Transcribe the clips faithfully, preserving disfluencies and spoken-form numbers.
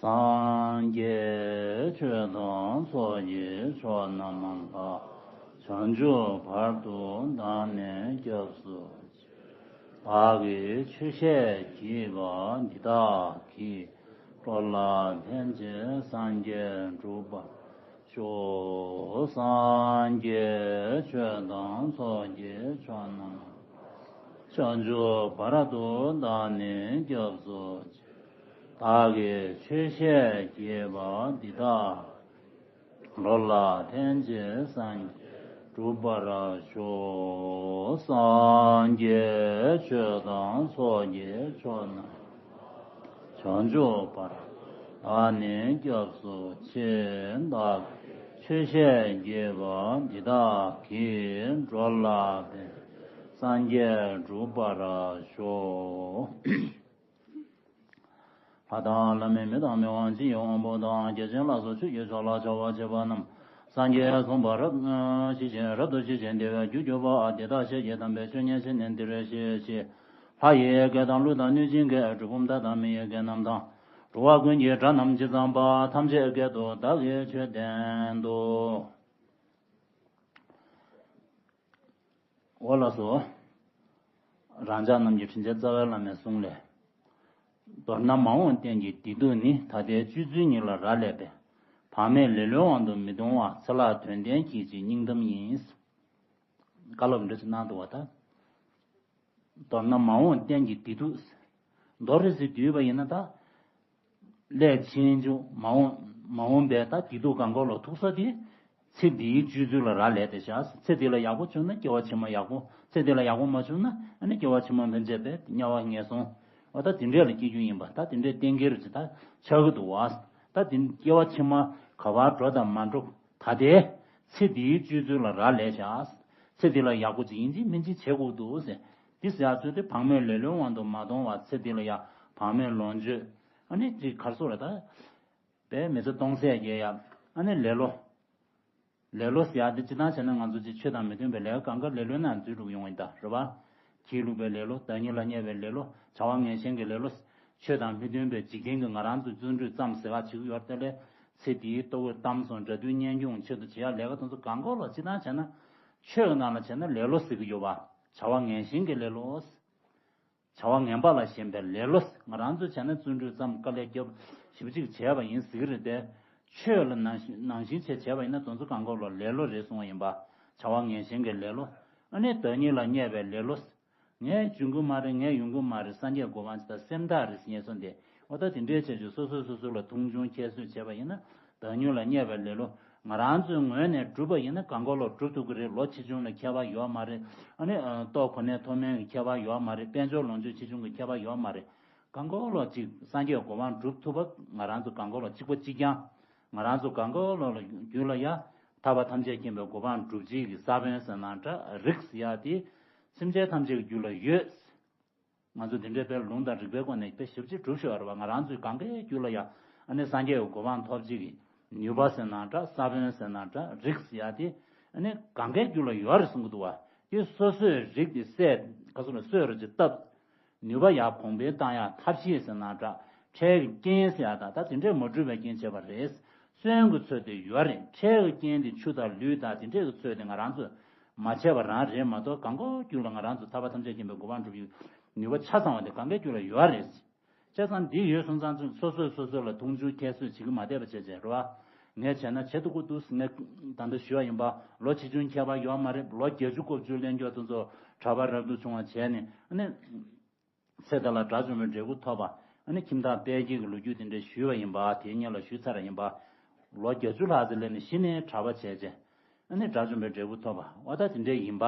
སངས་རྒྱས་ཆོས་དང་ཚོགས་ཀྱི་མཆོག་རྣམས་ལ། བྱང་ཆུབ་བར་དུ་བདག་ནི་སྐྱབས་སུ་མཆི། བདག་གིས་ཆོས་བཤད་བགྱིས་པ་འདི་དག་གིས། འགྲོ་ལ་ཕན་ཕྱིར་སངས་རྒྱས་འགྲུབ་པར་ཤོག། སངས་རྒྱས་ཆོས་དང་ཚོགས་ཀྱི་མཆོག་རྣམས། བྱང་ཆུབ་བར་དུ་བདག་ནི་སྐྱབས་སུ་མཆི། བདག་གིས་ཆོས་བཤད་བགྱིས་པ་འདི་དག་འགྲོ་ལ་ཕན་ཕྱིར་སངས་རྒྱས་འགྲུབ་པར་ཤོག། སངས་རྒྱས་ཆོས་དང་ཚོགས་ཀྱི་མཆོག་རྣམས། བྱང་ཆུབ་བར་བདག་ནི་སྐྱབས་སུ་མཆི། བདག་ཆོས་བཤད་བགྱིས་པ་འདི་དག་གིས། འགྲོ་ལ་ཕན་སངས་རྒྱས་འགྲུབ་པར་ཤོག། ལྷ་དང་ལྷ་མིན་མི་དང་མི་དབང་ཇི་ཡི་དབང་པོ་དང་། རྒྱལ་ཆེན་ལ་སོགས་ཆོས་ཀྱི་མཆོག་ལ་བྱ་བ་བྱེད་པ་རྣམས། སངས་རྒྱས་གསུངས་པ་རབ་ཞི་ཞིང་རབ་ཏུ་ཞི་ཞིང་བདེ་བའི་རྒྱུར་གྱུར་པ། དེ་དག་ཤེས་བགྱིད་དམ་པས་ཆོས་ཉན་བྱས་ནས་འདིར་གཤེགས་ཤིག། ལྷ་ཡི་སྐད་དང་ཀླུ་དང་གནོད་སྦྱིན་སྐད། གྲུལ་བུམ་དག་དང་མི་ཡི་སྐད་རྣམས་དང་། འགྲོ་བ་ཀུན་གྱི་སྒྲ་རྣམས་ཇི་ཙམ་པ། ཐམས་ཅད་སྐད་དུ་བདག་གིས་ཆོས་བསྟན་ཏོ། འོ་ལགས་སོ། རང་ཅག་རྣམས་ཀྱི་དྲིན་ཅན་རྩ་བའི་བླ་མའི་གསུང་ལས། མདོར་ན་མ་འོངས་གཏན་གྱི་བདེ་སྡུག་ནི། ད་ལྟའི་སྤྱོད་ཚུལ་ཉིད་ལ་རག་ལས་པས། བག་མེད་ལེ་ལོའི་དབང་དུ་མི་ལྟུང་བར། ཚེ་ལྷག་དོན་ལྡན་གྱིས་ཀྱི་སྙིང་གཏམ་ཡིན། བཀའ་སློབ་འདྲ་ཅིག་གནང་འདུག་པ་ད། མདོར་ན་མ་འོངས་གཏན་གྱི་བདེ་སྡུག། མདོ་རེ་ཟེར་བསྡུས་པ་ཡིན་ན་ད། སླད་ཕྱིན་ཆད་མ་འོངས་མ་འོངས་པའི་ད་བདེ་སྡུག་གང་གོ་ལ་ཐུག་ས་དེ། ཚེ་འདིའི་སྤྱོད་ཚུལ་ལ་རག་ལས་ཏེ་བཞག། ཚེ་འདི་ལ་ཡག་པོ་བྱུང་ན་སྐྱེ་བ་ཕྱི་མ་ཡག་པོ། ཚེ་འདི་ལ་ཡག་པོ་མ་བྱུང་ན་ཨ་ནི་སྐྱེ་བ་ཕྱི་མ་མི་མཇེད་པའི་དམྱལ་བ་ངན་སོང་། འོ་ད་དེ་འདྲས་ལ་སྐྱེ་རྒྱུ་ཡིན་པ་ད་དེ་འདྲས་གཏན་འཁེལ་ཅིག་ད་ཆགས་ཀྱི་འདུག་བ། ད་དེ་སྐྱེ་བ་ཕྱི་མ་ག་བར་འགྲོ་དང་མ་འགྲོ། ད་ལྟའི་ཚེ་འདིའི་སྤྱོད་ཚུལ་ལ་རག་ལས་བཞག། ཚེ་འདི་ལ་ཡག་པོ་ཅིག་ཡིན་གཅིག་མིན་གཅིག་བྱེད་དགོས་འདུག་ཟེར། འདི་ཟེར་ཡག་ཚུལ་དེ་བག་མེད་ལེ་ལོའི་དབང་དུ་མ་ལྟུང་བར། ཚེ་འདི་ལ་ཡ་བག་མེད་ལོངས་སྤྱོད། ཨ་ནི་ཅིག་གར་སོགས་ལ་ད། པའི་མི་ཚེ་སྟོང་ཟད་རྒྱས་ཡ། ཨ་ནི་ལེ་ལོ། ལེ་ལོ་ཟེར་ཡ་དེ་སྤྱིར་བཏང་བྱས་ན་ང་ཚོ་ཅིག་ཆོས་དང་མི་མཐུན་པའི་ལས་ཀ་གང་ག་ལེ་ལོའི་ནང་འཛུལ་འགྲོ་གི་ཡོང་བ་ཡིན་ད་རེད་པ། སྒྱིད་ལུག་པའི་ལེ་ལོ། བདག་ཉིད་ལ་བརྙས་པའི་ལེ་ལོ། བྱ་བ་ངན་ཞེན་གྱི་ལེ་ལོ། ཆོས་དང་མི་མཐུན་པའི་འཇིག་རྟེན་གྱི་ང་རང་ཚོའི་བརྩོན་འགྲུས་ཙམ་ཟེར་བ་བྱེད་ཀྱི་ཡོད་རེད་དེ་ལས། ཚེ་འདིའི་ལྟོ་གོས་གཏམ་གསུམ་དགྲ་འདུལ་གཉེན་སྐྱོང་ཆེད་དུ་བྱེད་ཡ་ལས་ཀ་དེ་ཚོ་གང་ག་ལ་སྤྱིར་བཏང་བྱས་ན། ཆོས་ཀྱི་ནང་ལ་བྱས་ན་ལེ་ལོ་ཟེར་གྱི་ཡོད་པ། བྱ་བ་ངན་ཞེན་གྱི་ལེ་ལོ། བྱ་བ་ངན་པ་ལ་ཞེན་པའི་ལེ་ལོ། ང་རང་ཚོས་བྱས་ན་བརྩོན་འགྲུས་ཙམ་དཀའ་ལས་བརྒྱབ་ཞེ་པོ་ཅིག་བྱས་པ་ཡིན་ཟེར་གྱི་རེད་དེ། ཆོས་ལ་ནང་བཞིན་ནང་བཞིན་བྱས་བྱས་པ་ཡིན་ན་དེ་ཚོ་གང་ག་ལ་ལེ་ལོ་རེད་གསུང་བ་ཡིན་པ། བྱ་བ་ངན་ཞེན་གྱི་ལེ་ལོ། ཨ་ནི་བདག་ཉིད་ལ་བརྙས་པའི་ལེ་ལོ། ངས་འཇོན་གྱི་མ་རེད། ངས་ཡོང་གི་མ་རེད། སངས་རྒྱས་གོ་འཕང་ཇི་ལྟར་སེམས་ཐག་རིང་ཟེར་ཉན་སོང་སྟེ། འོ་ད་དེ་འདྲའི་བྱས་བྱས་སོ་སོས་སོ་སོ་ལ་མཐོང་ཆུང་ཁྱད་གསོད་བྱས་པ་ཡིན་ན། བདག་ཉིད་ལ་བརྙས་པའི་ལེ་ལོ། ང་རང་ཚོའི་ངོས་ནས་སྒྲུབ་པ་ཡིན་ན་གང་ག་ལ་སྒྲུབ་ཐུབ་ཀྱི་རེད། ལོ་ཆེ་ཆུང་ལ་ཁྱད་པར་ཡོད་མ་རེད། ཨ་ནི་ལྟོ་གོ་གནས་མཐོ་དམན་གྱི་ཁྱད་པར་ཡོད་མ་རེད། དཔལ་འབྱོར་ལོངས་སྤྱོད་ཆེ་ཆུང་གི་ཁྱད་པར་ཡོད་མ་རེད། གང་ག་ལ་གཅིག་སངས་རྒྱས་གོ་འཕང་སྒྲུབ་ཐུབ་པ་ང་རང་ཚོ་གང་ག་ལ་གཅིག་པ་གཅིག་རྐྱང་། ང་རང་ཚོ་གང་ག་ལ་རྒྱུད་ལ་ཡ། ཐར་པ་ཐམས་ཅད་མཁྱེན་པའི་གོ་འཕང་སྒྲུབ་བྱེད་ཀྱི་ས་བོན་ཟེར་ན་འདྲ། རིགས་ཟེར་ཡ་དེ་སེམས་ཅན་ཐམས་ཅད་ཀྱི་རྒྱུད་ལ་ཡོད། ང་ཚོ་འདི་འདྲའི་དཔེ་ལུང་དང་རིགས་པའི་སྒོ་ནས་དཔེ་ཞིབ་ཅིག་སྒྲུབ་ཤོག་རེད་བ། ང་རང་ཚོའི་གང་གའི་རྒྱུད་ལ་ཡ། ཨ་ནི་སངས་རྒྱས་ཀྱི་གོ་འཕང་ཐོབ་བྱེད་ཀྱི་ནུས་པ་ཟེར་ན་འདྲ། ས་བོན་ཟེར་ན་འདྲ། རིགས་ཟེར་ཡ་དེ། ཨ་ནི་གང་གའི་རྒྱུད་ལ་ཡོད་རེད་གསུང་གི་འདུག་བ། དེ་སོ་སོས་རིགས་དེ་གསོས་ག་སོ་ལ་གསོས་རོ་ཅིག་བཏབ། ནུས་པ་ཡར་གོང་འཕེལ་བཏང་ཡག་ཐབས་ཤེས་ཟེར་ན་འདྲ། འཕྲལ་གྱི་རྐྱེན་ཟེར་ཡག་དང་ད་དེ་འདྲས་མ་གྲུབ་པའི་རྐྱེན་བྱས་པ་རེད། སོན་གྱི་ཚོད་དེ་ཡོད་རེད། འཕྲལ་གྱི་རྐྱེན་དེ་ཆུ་དང་ལུད་དང་དེ་འདྲས་ཀྱི་ཚོད་དེ་ང་རང་ཚོས་མ་བྱས་པ་རང་རེད་མ་གཏོགས། གང་ག་རྒྱུད་ལ་ང་རང་ཚོ་ཐར་པ་ཐམས་ཅད་མཁྱེན་པའི་གོ་འཕང་སྒྲུབ་ཡུལ་ནུས་པ་ཆ་ཚང་བ་དེ་གང་གའི་རྒྱུད་ལ་ཡོད་རེད། བྱས་ཙང་འདི་ཡོད་སོང་ཙང་ཚུན་སོ་སོས་སོ་སོ་ལ་མཐོང་ཆུང་ཁྱད་གསོད་བྱེད་ཀྱི་མ་བསྡད་པ་བྱས་བྱས་རེད་བ། ངས་བྱས་ན་བྱེད་ཐུབ་ཀྱི་འདུག་ངས་ད་ལྟ་ཞུ་བ་ཡིན་པ། ལོ་ཆེ་ཆུང་ཁྱད་པར་ཡོད་མ་རེད། ལོ་བརྒྱད་ཅུ་དགུ་བཅུ་ལོན་རྒྱུ་དེ་ཚོ་གྲྭ་པ་རབ་ཏུ་བྱུང་བ་བྱས་ནས་ཨ་ནི། ཚེ་འདི་ལ་དགྲ་བཅོམ་པའི་འབྲས་བུ་ཐོབ་པ། ཨ་ནི་ཁྱིམ་བདག་དཔལ་སྐྱེས་ཀྱི་ལོ་རྒྱུས་དེ་འདྲ་ཞུས་པ་ཡིན་པ། དེའི་སྔོན་ལ་ཞུས་ཚར་བ་ཡིན་པ། ལོ་བརྒྱད་ཅུ་ལྷག་ཙམ་སླེབས་ནས་གཞི་ནས་གྲྭ་པ་བྱས་རྗེས། ཨ་ནི་དགྲ་བཅོམ་པའི་འབྲས་བུ་ཐོབ་པ། འོ་ད་དེ་འདྲས་ཡིན་པ།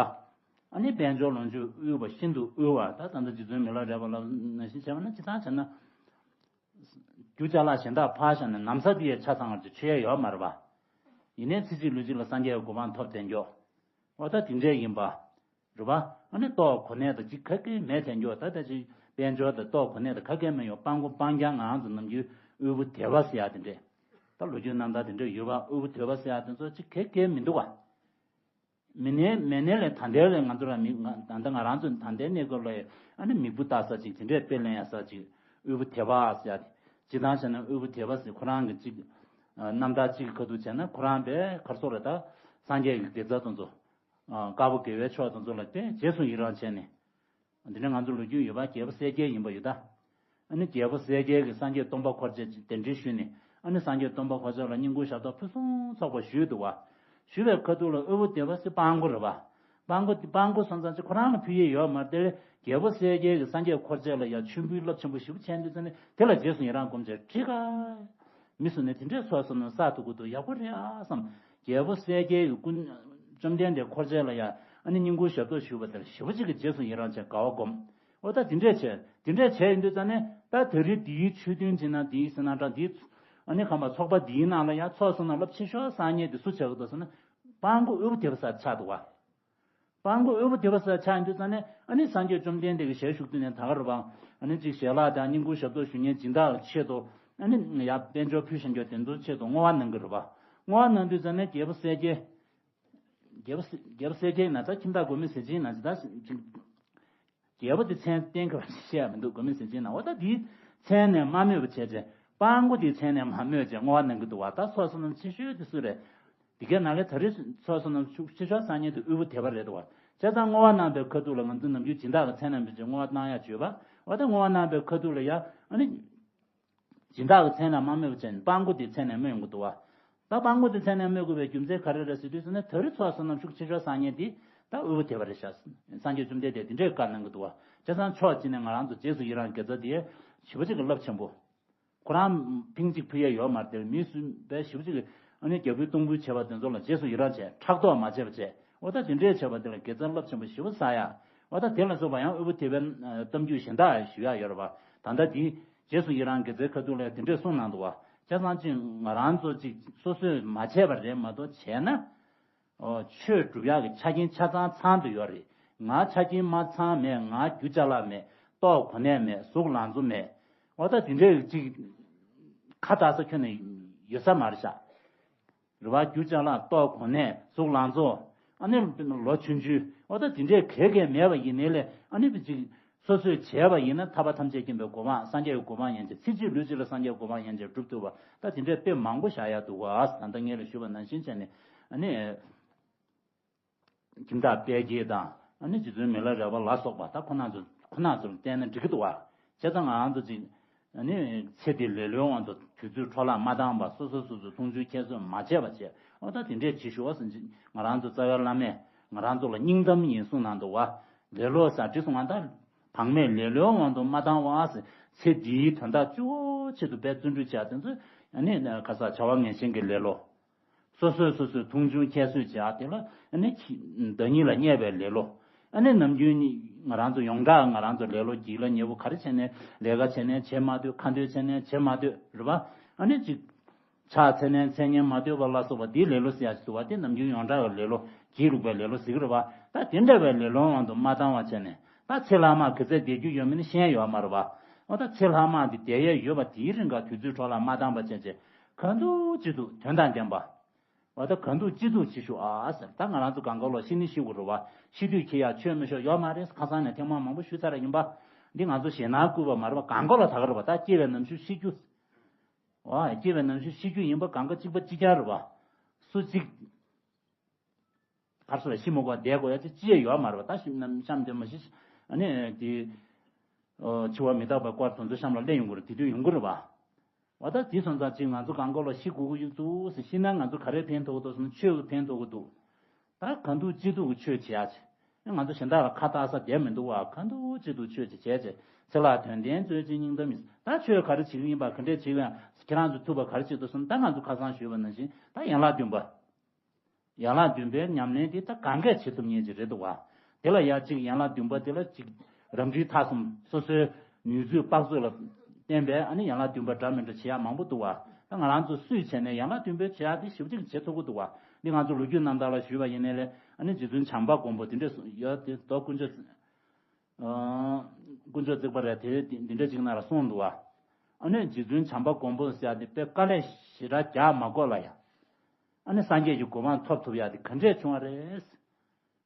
ཨ་ནི་དཔལ་འབྱོར་ལོངས་སྤྱོད་དབུལ་བ་ཤིན་ཏུ་དབུལ་བ། ད་ད་ལྟ་རྗེ་བཙུན་མི་ལ་རས་པ་ལབ་ནང་བཞིན་བྱས་པ་ན་སྤྱིར་བཏང་བྱས་ན། རྒྱུ་ཅ་ལག་གཞན་དག་ཕར་བཞག་ནས་ན་བཟའ་དེ་ཡང་ཆ་ཚང་བར་གྱི་མཆོད་ཡ་ཡོད་མ་རེད་པ། ཡིན་ནའི་ཚེ་གཅིག་ལུས་གཅིག་ལ་སངས་རྒྱས་ཀྱི་གོ་འཕང་ཐོབ་བསྡད་མགྱོགས། འོ་ད་དེ་འདྲས་ཡིན་པ། རེད་པ། ཨ་ནི་ལྟོ་གོ་གནས་དང་གཅིག་ག་གེ་མེད་དེ་འགྱོ། ད་ལྟ་ཅིག་དཔལ་འབྱོར་དང་ལྟོ་གོ་གནས་དང་ག་གེ་མེད་ཡོང་། སྤྲང་པོ་སྤྲང་རྐྱང་ང་རང་ཚོ་ནམ་རྒྱུན་དབུལ་པོ་དད་པ་ཟེར་ཡ་དེ་འདྲས། ད་ལོ་རྒྱུས་རྣམ་ཐར་དེ་འདྲས་ཡོད་པ། དབུལ་པོ་དད་པ་ཟེར་ཡ་དེ་ཚོ་ཅིག་ག་གེ་མི་འདུག་ག། མི་ནས་མེད་ནས་ལས་ད་ལྟའི་ལས་ང་ཚོ་ར་མི་ང་ད་ལྟ་ང་རང་ཚོ་ད་ལྟའི་གནས་སྐབས་ལ་ཨ་ནི་མིག་དཔེ་ལྟ་ས་ཅིག་དེ་འདྲས་དཔེ་ལེན་ཡ་ས་ཅིག་དབུལ་པོ་དད་པ་ཟེར་ཡ་དེ། སྤྱིར་བཏང་བྱས་ན་དབུལ་པོ་དད་པ་ཟེར་ཁོ་རང་གི་གཅིག་རྣམ་ཐར་གཅིག་གི་ཁ་ཐུག་བྱས་ན་ཁོ་རང་པས་ག་རེ་ཟེར་དགོས་རེད། ད་སངས་རྒྱས་ཀྱི་དགེ་རྩ་དེ་ཚོ། དཀར་པོ་དགེ་བའི་ཕྱོགས་དེ་ཚོ་ལ་དཔེ་རྗེས་སུ་ཡི་རང་བྱས་ནས། འདི་ནས་ང་ཚོ་ལོ་རྒྱུས་ཡོད་པ་རྒྱལ་པོ་གསལ་རྒྱལ་ཡིན་པ་ཡོད་ད། ཨ་ནི་རྒྱལ་པོ་གསལ་རྒྱལ་གྱིས་སངས་རྒྱས་སྟོན་པ་འཁོར་བཅས་ཀྱི་གདན་འདྲེན་ཞུས་ནས། ཨ་ནི་སངས་རྒྱས་སྟོན་པ་འཁོར་བཅས་ལ་བསྙེན་བཀུར་ཞབས་ཏོག་ཕུན་སུམ་ཚོགས་པ་ཞུས་འདུག་བ། ཞུས་པའི་ཁ་ཐུག་ལ་དབུལ་པོ་དད་པ་ཟེར་སྤྲང་པོ་རེད་བ། སྤྲང་པོ་སྤྲང་པོ་སོང་ཙང་ཅིག་ཁོ་རང་ལ་ཕུལ་ཡས་ཡོད་མ་རེད་དེ། རྒྱལ་པོ་གསལ་རྒྱལ་གྱིས་སངས་རྒྱས་འཁོར་བཅས་ལ་ཡང་མཆོད་འབུལ་རླབས་ཆེན་པོ་ཞེ་པོ་བྱས་འདུག་ཙང་ནི་དེ་ལ་རྗེས་སུ་ཡི་རང་སྒོམ་བྱས་ཁྲིད་ག་མི་སུ་ནས་དེ་འདྲའི་ཚོགས་བསོད་ནམས་བསགས་ཐུབ་ཀྱི་འདུག་ཡག་པོ་རེད་ཨ་བསམ། རྒྱལ་པོ་གསལ་རྒྱལ་གྱིས་སྐུ་བཅོམ་ལྡན་འདས་འཁོར་བཅས་ལ་ཡང་ཨ་ནི་བསྙེན་བཀུར་ཞབས་ཏོག་ཞུས་པ་དེར་ཞེ་པོ་ཅིག་གི་རྗེས་སུ་ཡི་རང་བྱས་དགའ་བ་སྒོམ། འོ་ད་དེ་འདྲས་བྱས་དེ་འདྲས་བྱས་ཡིན་དུས་ཙང་ནས་ད་དེ་རིང་འདིའི་ཆོས་ཐུན་བྱས་ན་འདིའི་ཟེར་ན་འདྲ་འདིའི་ཨ་ནི་གང་པ་ཚོགས་པ་འདིའི་ནང་ལ་ཡང་ཚོགས་བསོད་ནམས་རླབས་ཆེ་ཤོས་བསགས་མཁན་དེ་སུ་ཆགས་ཀྱི་འདུག་ཟེར་ན། སྤྲང་པོ་དབུལ་པོ་དད་པ་ཟེར་ཆགས་འདུག་བ། སྤྲང་པོ་དབུལ་པོ་དད་པ་ཟེར་ཆགས་ཡིན་དུས་ཙང་ནས་ཨ་ནི་སངས་རྒྱས་བཅོམ་ལྡན་འདས་ཀྱི་ཞལ་བཞུགས་དུས་ནས་ད་ག་རུ་བ། ཨ་ནི་ཅིག་ཞལ་ལག་དང་བསྙེན་བཀུར་ཞབས་ཏོག་ཞུ་མཁན་སྦྱིན་བདག་གི་ཆེད་དུ། ཨ་ནི་ཡར་དཔལ་འབྱོར་ཕུལ་བཞིན་རྒྱུ་དེ་ཚོའི་ཆེད་དུ་བསྔོ་བ་གནང་གི་རེད་བ། བསྔོ་བ་གནང་དུས་ཙང་ནས་རྒྱལ་པོ་གསལ་རྒྱལ། རྒྱལ་པོ་གསལ་རྒྱལ་ཡིན་ན་ད་ཁྱིམ་བདག་མགོན་མེད་ཟས་སྦྱིན་ཡིན་ན་ཅིག་ད་ཅིག་རྒྱལ་པོ་དེ་མཚན་གཏན་འཁེལ་བ་ཞིག་བཤད་ཡ་མི་འདུག་མགོན་མེད་ཟས་སྦྱིན་ན་འོ་ད་དེའི་མཚན་ནས་མ་སྨོས་པ་བྱས་བྱས། སྤྲང་པོ་དེའི་མཚན་ནས་མ་སྨོས་བྱས་བསྔོ་བ་གནང་གི་འདུག་བ། ད་ཚོགས་བསོད་ནམས་ཆེ་ཤོས་དེ་སུ་རེད། དེ་གའི་ནང་ལས་ད་རེས་ཚོགས་བསོད་ནམས་ཤུགས་ཆེ་ཤོས་བསགས་མཁན་དེ་དབུལ་པོ་དད་པ་རེད་འདུག་བ། བྱས་ཙང་བསྔོ་བ་གནང་པའི་ཁ་ཐུག་ལ་ང་ཚོ་ནམ་རྒྱུན་སྦྱིན་བདག་གི་མཚན་ནས་སྨོས་བྱས་བསྔོ་བ་གནང་ཡ་བྱོས་པ། འོ་ད་བསྔོ་བ་གནང་པའི་ཁ་ཐུག་ལ་ཡ་ཨ་ནི། སྦྱིན་བདག་གི་མཚན་ནས་མ་སྨོས་པ་བྱས་ནས་སྤྲང་པོ་དེའི་མཚན་ནས་སྨོས་ཡོང་གི་འདུག་བ། ད་སྤྲང་པོ་དེའི་མཚན་ནས་སྨོས་དགོས་པའི་རྒྱུ་མཚན་ག་རེ་རེད་ཟེར་དུས་ཟེར་ན་ད་རེས་ཚོགས་བསོད་ནམས་ཤུགས་ཆེ་ཤོས་བསགས་མཁན་དེ་ད་དབུལ་པོ་དད་པ་རེད་ཤག་སངས་རྒྱས་བཅོམ་ལྡན་འདས་དེ་འདྲའི་བཀའ་གནང་གི་འདུག་བ། བྱས་ཙང་ཕྱོགས་གཅིག་ནས་ང་རང་ཚོ་རྗེས་སུ་ཡི་རང་དགེ་རྩ་དེ་ཞེ་པོ་ཅིག་གི་རླབས་ཆེན་པོ། ཁོ་རང་ཕིང་གཅིག་ཕུལ་ཡས་ཡོད་མ་རེད་དེ་མི་སུ་བས་ཞེ་པོ་ཅིག་གི་ཨ་ནི་རྒྱབ་འབུལ་གཏོང་འབུལ་བྱས་པ་དེ་ཚོ་ལ་རྗེས་སུ་ཡི་རང་བྱས་ཕྲག་དོག་མ་བྱས་པ་བྱས། འོ་ད་དེ་འདྲས་བྱས་པ་དེ་ལ་དགེ་རྩ་རླབས་ཆེན་པོ་ཞེ་པོ་བསགས་ཡ། འོ་ད་དེ་ལ་སོགས་པ་ཡང་དབུལ་པོ་དད་པའི་གཏམ་རྒྱུད་གཞན་དག་ཞུ་ཡ་ཡོད་རེད་བ། ད་ལྟ་དེ་རྗེས་སུ་ཡི་རང་དགེ་རྩའི་ཁ་ཐུག་ལ་དེ་འདྲས་གསུངས་གནང་འདུག་བ། བྱས་ཙང་ཅིག་ང་རང་ཚོ་ཅིག་སོ་སོས་མ་བྱས་པ་རེད་མ་གཏོགས་བྱས་ན། ཨོ། ཆོས་སྒྲུབ་ཡག་གི་ཆ་རྐྱེན་ཆ་ཚང་ཚང་དུ་ཡོད་རེད། ང་ཆ་རྐྱེན་མ་ཚང་མེད། ང་རྒྱུ་ཅ་ལག་མེད། ལྟོ་གོས་གནས་མེད། གཟུགས་ལང་ཚོ་མེད། འོ་ད་དེ་འདྲས་ཅིག་ཁ་བཏགས་ས་ཁྱོན་ནས་ཡོད་ས་མ་རེད་ཤག་རེད་བ། རྒྱུ་ཅ་ལག་ལྟོ་གོས་གནས་གཟུགས་ལང་ཚོ། ཨ་ནི་ལོ་ཆུང་ཆུང་འོ་ད་དེ་འདྲས་གས་གས་མེད་པ་ཡིན་ནའི་ལས་ཨ་ནི་ཅིག་སོ་སོས་བྱས་པ་ཡིན་ན་ཐར་པ་ཐམས་ཅད་མཁྱེན་པའི་གོ་འཕང་སངས་རྒྱས་ཀྱི་གོ་འཕང་ཡན་ཆད་ཚེ་གཅིག་ལུས་གཅིག་ལ་སངས་རྒྱས་གོ་འཕང་ཡན་ཆད་སྒྲུབ་ཐུབ་པ་ད་དེ་འདྲས་དཔེ་མང་པོ་བཞག་ཡ་འདུག་བ། ད་ལྟ་ངས་ལ་ཞུས་པ་ནང་བཞིན་བྱས་ནས་ཨ་ནི། ཁྱིམ་བདག་དཔལ་སྐྱེས་དང་ཨ་ནི་རྗེ་བཙུན་མི་ལ་རས་པ་ལ་སོགས་པ་ད་ཁོ་ན་ཚོ་ཁོ་ན་ཚོར་བལྟས་ན་འགྲིག་གི་འདུག་བ། བྱས་ཙང་ང་རང་ཚོ་ཅིག་ཨ་ནི་ཚེ་འདི་ལེ་ལོའི་དབང་དུ་དུས་ཚོད་འཕྲོ་བརླག་མ་བཏང་བར་སོ་སོ་སོ་སོ་མཐོང་ཆུང་ཁྱད་གསོད་མ་བྱས་པ་བྱས་འོ་ད་དེ་འདྲས་བྱེད་ཞུ་བ་ཟིན་ཅིག་ང་རང་ཚོ་རྩ་བའི་བླ་མས་ང་རང་ཚོ་ལ་སྙིང་གཏམ་ཡིན་གསུངས་གནང་འདུག་བ། ལེ་ལོ་ཟེར་བྲིས་སོང་ང་ད། བག་མེད་ལེ་ལོའི་དབང་དུ་མ་བཏང་བ། ཚེ་འདིའི་དོན་དག་གཅིག་པོ་ཆེད་དུ་དཔེ་བརྩོན་འགྲུས་བྱས་དེ་ཚོ་ཨ་ནི་ཁ་ས་བྱ་བ་ངན་ཞེན་གྱི་ལེ་ལོ། སོ་སོས་སོ་སོའི་མཐོང་ཆུང་ཁྱད་གསོད་བྱས་དེ་ལ་ཨ་ནི་བདག་ཉིད་ལ་བརྙས་པའི་ལེ་ལོ། ཨ་ནི་ནམ་རྒྱུན་ང་རང་ཚོ་ཡོངས་གྲགས་ང་རང་ཚོ་ལེ་ལོ་སྒྱིད་ལ་ཉེ་བོ་ག་རེ་བྱས་ནས་ལས་ཀ་བྱས་ནས་བྱེད་མ་འདོད་ཁ་འདོད་བྱས་ནས་བྱེད་མ་འདོད་རེད་བ། ཨ་ནི་ཅིག་ཕྱག་འཚལ་ནས་མཚན་སྙན་མ་ཐོས་པ་ལ་སོགས་པ་འདིའི་ལེ་ལོ་ཟེར་ཡ་ཞིག་འདུག་བ། དེ་ནམ་རྒྱུན་ཡོངས་གྲགས་ཀྱི་ལེ་ལོ་སྒྱིད་ལུག་པའི་ལེ་ལོ་ཟེར་གྱི་རེད་བ། ད་དེ་འདྲ་བའི་ལེ་ལོའི་དབང་དུ་མ་བཏང་བ་བྱས་ནས་ད་ཚེ་ལྷག་མ་ག་ཚོད་བསྡད་རྒྱུ་ཡོད་མེད་ནི་ཤེས་ཡ་ཡོད་མ་རེད་བ། འོ་ད་ཚེ་ལྷག་མ་འདི་བསྡད་ཡས་ཡོད་པ་དེའི་རིང་ག་དུས་ཚོད་འཕྲོ་བརླག་མ་བཏང་བ་བྱས་བྱས་གང་ཐུབ་ཅི་ཐུབ་དོན་དང་ལྡན་པ། འོ་ད་གང་ཐུབ་ཅི་ཐུབ་ཅི་ཞུ་ཨ་ཟེར། ད་ང་རང་ཚོ་གང་ག་ལོ་ཤི་ནི་ཤི་དགོས་རེད་བ། ཤི་དུས་ཁྱེད་ཡ་ཆོས་མི་ཤོར་ཡོད་མ་རེད། ཁ་སང་ནས་ཐེངས་མ་མང་པོ་ཞུས་ཚར་ཡིན་པ། འདི་ང་ཚོ་ཞེད་སྣང་བསྐུལ་བ་མ་རེད་བ། གང་ག་ལོ་ད་ག་རེད་བ། ད་སྐྱེ་བའི་ནམ་ཤུ་ཤི་རྒྱུ། འོ། སྐྱེ་བའི་ནམ་ཤུ་ཤི་རྒྱུ་ཡིན་པ་གང་ག་གཅིག་པ་གཅིག་རྐྱང་རེད་བ། སུ་གཅིག་གར་སོ་ལ་ཤི་མ་དགོས་བསྡད་དགོས་ཡ་ཅི་ཅི་ཡ་ཡོད་མ་རེད་བ། ད་ཤི་ནམ་ཤམ་དེ་མ་ཤི། ཨ་ནི་དེ། འཆི་བ་མི་རྟག་པའི་སྐོར་དེ་ཚོ་གཤམ་ལ་གླེང་ཡོང་གི་རེད། དེ་དུས་ཡོང་གི་རེད་བ། འོ་ད་དེ་སོང་ཙང་ཅིག་ང་ཚོ་གང་ག་ལོ་ཤི་དགོས་ཀྱི་ཡོད་འདུག་ཟེར། ཤི་ན་ང་ཚོ་ག་རེ་ཕན་ཐོགས་འདུག་ཟེར་ན་ཆོས་ཀྱི་ཕན་ཐོགས་ཀྱི་འདུག་ད་གང་ཐུབ་ཅི་ཐུབ་ཀྱི་ཆོས་བྱེད་ཡ་ཆེ། ང་ཚོ་གཞན་དག་ལ་ཁ་བཏགས་ས་བསྡད་མི་འདུག་བ། གང་ཐུབ་ཅི་ཐུབ་ཆོས་ཅིག་བྱས་བྱས་ཚེ་ལྷག་དོན་ལྡན་སྩོལ་ཅིག་སྙིང་གཏམ་ཡིན། ད་ཆོས་ག་རེ་བྱེད་ཀྱི་ཡིན་པ་ག་འདྲས་བྱེད་ཀྱི་ཡང་ཁྱེད་རང་ཚོ་ཐུབ་པ་ག་རེ་བྱེད་འདུག་ཟེར་ན་ད་ང་ཚོ་ཁ་སང་ཞུས་པ་ནང་བཞིན་ད་ཡན་ལག་བདུན་པ། ཡན་ལག་བདུན་པའི་ཉམས་ལེན་དེ་ད་གང་གས་བྱེད་ཐུབ་མཁན་ཅིག་རེད་འདུག་བ། དེ་ལ་ཡ་གཅིག་ཡན་ལག་བདུན་པ་དེ་ལ་གཅིག་རབ་འབྲིང་ཐ་གསུམ་སོ་སོའི་ནུས་ཚོད་དཔག་ཚོད་ལ་བརྟེན་པའི་ཨ་ནི་ཡན་ལག་བདུན་པ་འདྲ་མི་འདྲ་བྱེད་ཡ་མང་པོ་འདུག་བ། ད་ང་རང་ཚོ་སུས་བྱས་ནས་ཡན་ལག་བདུན་པའི་བྱེད་ཡ་དེ་ཞེ་པོ་ཅིག་བྱེད་ཐུབ་ཀྱི་འདུག་བ། འདི་ང་ཚོ་ལོ་རྒྱུས་རྣམ་ཐར་ལ་ཞུས་པ་ཡིན་ནའི་ལས་ཨ་ནི་རྗེ་བཙུན་བྱམས་པ་མགོན་པོ་དེ་འདྲས་ཡོད་དེ་མདོ་དཀོན་མཆོག་དཀོན་མཆོག་བརྩེགས་པ་རེད་དེ་འདི་འདྲ་ཅིག་ནང་ལ་གསུངས་འདུག་བ། ཨ་ནི་རྗེ་བཙུན་བྱམས་པ་མགོན་པོ་ཟེར་ཡ་དེ་དཔེ་དཀའ་ལས་ཞེ་དྲག་རྒྱག་མ་དགོས་ལ་ཡ། ཨ་ནི་སངས་རྒྱས་ཀྱི་གོ་འཕང་ཐོབ་ཐུབ་ཡ་དེ་ག་འདྲས་བྱུང་བ་རེད།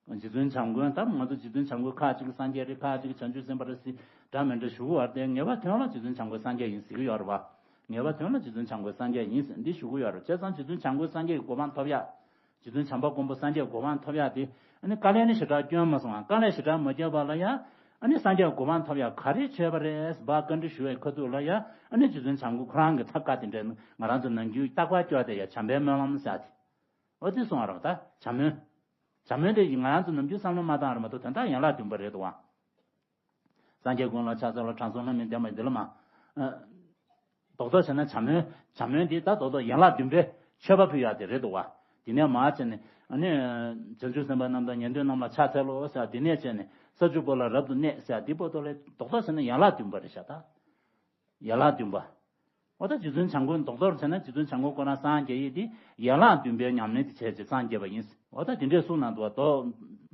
རྗེ་བཙུན་བྱམས་མགོན་ད་ང་ཚོ་རྗེ་བཙུན་བྱམས་མགོན་ཁ་ཅིག་སངས་རྒྱས་རེད། ཁ་ཅིག་བྱང་ཆུབ་སེམས་དཔའ་རེད་ཟེར་འདྲ་མི་འདྲ་ཞུ་གི་བར་དེ་ངེས་པ་དོན་ལ་རྗེ་བཙུན་བྱམས་མགོན་སངས་རྒྱས་ཡིན་ཟེར་གི་ཡོད་རེད་བ། ངེས་པ་དོན་ལ་རྗེ་བཙུན་བྱམས་མགོན་སངས་རྒྱས་ཡིན་ཟེར་འདི་ཞུ་གི་ཡོད་རེད། བྱས་ཙང་རྗེ་བཙུན་བྱམས་མགོན་སངས་རྒྱས་ཀྱི་གོ་འཕང་ཐོབ་ཡ། རྗེ་བཙུན་བྱམས་པ་མགོན་པོ་སངས་རྒྱས་གོ་འཕང་ཐོབ་ཡ་དེ་ཨ་ནི་དཀའ་ལས་ནི་ཞེ་དྲག་སྐྱོན་མ་སོང་ང་། དཀའ་ལས་ཞེ་དྲག་མ་བརྒྱབ་པ་ལ་ཡ། ཨ་ནི་སངས་རྒྱས་གོ་འཕང་ཐོབ་ཡ་ག་རེ་བྱས་པ་རེད་ཟེར་བ་བཀའ་འདྲི་ཞུ་བའི་ཁ་ཐུག་ལ་ཡ། ཨ་ནི་རྗེ་བཙུན་བྱམས་མགོན་ཁོ་རང་གི་ཐབས་བཀའ་དེ་འདྲ་ང་རང་ཚོ་ནམ་རྒྱུན་རྟག་པར་སྐྱོར་དེ་ཡ་བྱམས་པའི་སྨོན་ལམ་ཟེར་ཡ་དེ། འོ་དེ་གསུང་བ་རེད་པ། ད་བྱམས་སྨོན། བྱམས་སྨོན་དེ་ང་རང་ཚོ་ནམ་རྒྱུན་བསམ་བློ་མ་བཏང་རེད་མ་གཏོགས་དོན་དག་ཡན་ལག་བདུན་པ་རེད་འདུག་བ། སངས་རྒྱས་ཀུན་ལ་ཕྱག་འཚལ་ལོ། དྲང་སྲོང་ལྷ་མིའི་བདེན་པ་འདི་ལ་མ། ཨ། རྡོག་རྡོག་བྱས་ན་བྱམས་སྨོན། བྱམས་སྨོན་འདི་ད་རྡོག་རྡོག་ཡན་ལག་བདུན་པའི་མཆོད་པ་ཕུལ་ཡག་དེ་རེད་འདུག་བ། དེ་ནས་མར་བྱས་ནས་ཨ་ནི། བྱང་ཆུབ་སེམས་དཔའ་རྣམས་དང་ཉན་ཐོས་རྣམས་ལ་ཕྱག་འཚལ་ལོ་ཟེར་དེ་ནས་བྱས་ནས་ས་བཅུ་པོ་ལ་རབ་ཏུ་གནས་ཟེར་འདི་པོ་ཏོ་ལས་རྡོག་རྡོག་བྱས་ན་ཡན་ལག་བདུན་པ་རེད་ཤག་ད། ཡན་ལག་བདུན་པ། འོ་ད་རྗེ་བཙུན་བྱམས་མགོན་རྡོག་རྡོག་བྱས་ན་རྗེ་བཙུན་བྱམས་མགོན་ཁོ་རང་སངས་རྒྱས་ཡིན་དེ་ཡན་ལག་བདུན་པའི་ཉམས་ལེན་དེ་བྱས་རྗེས་སངས་རྒྱས་པ་ཡིན། འོ་ད་དེ་འདྲས་གསུངས་གནང་འདུག་བ། མདོ།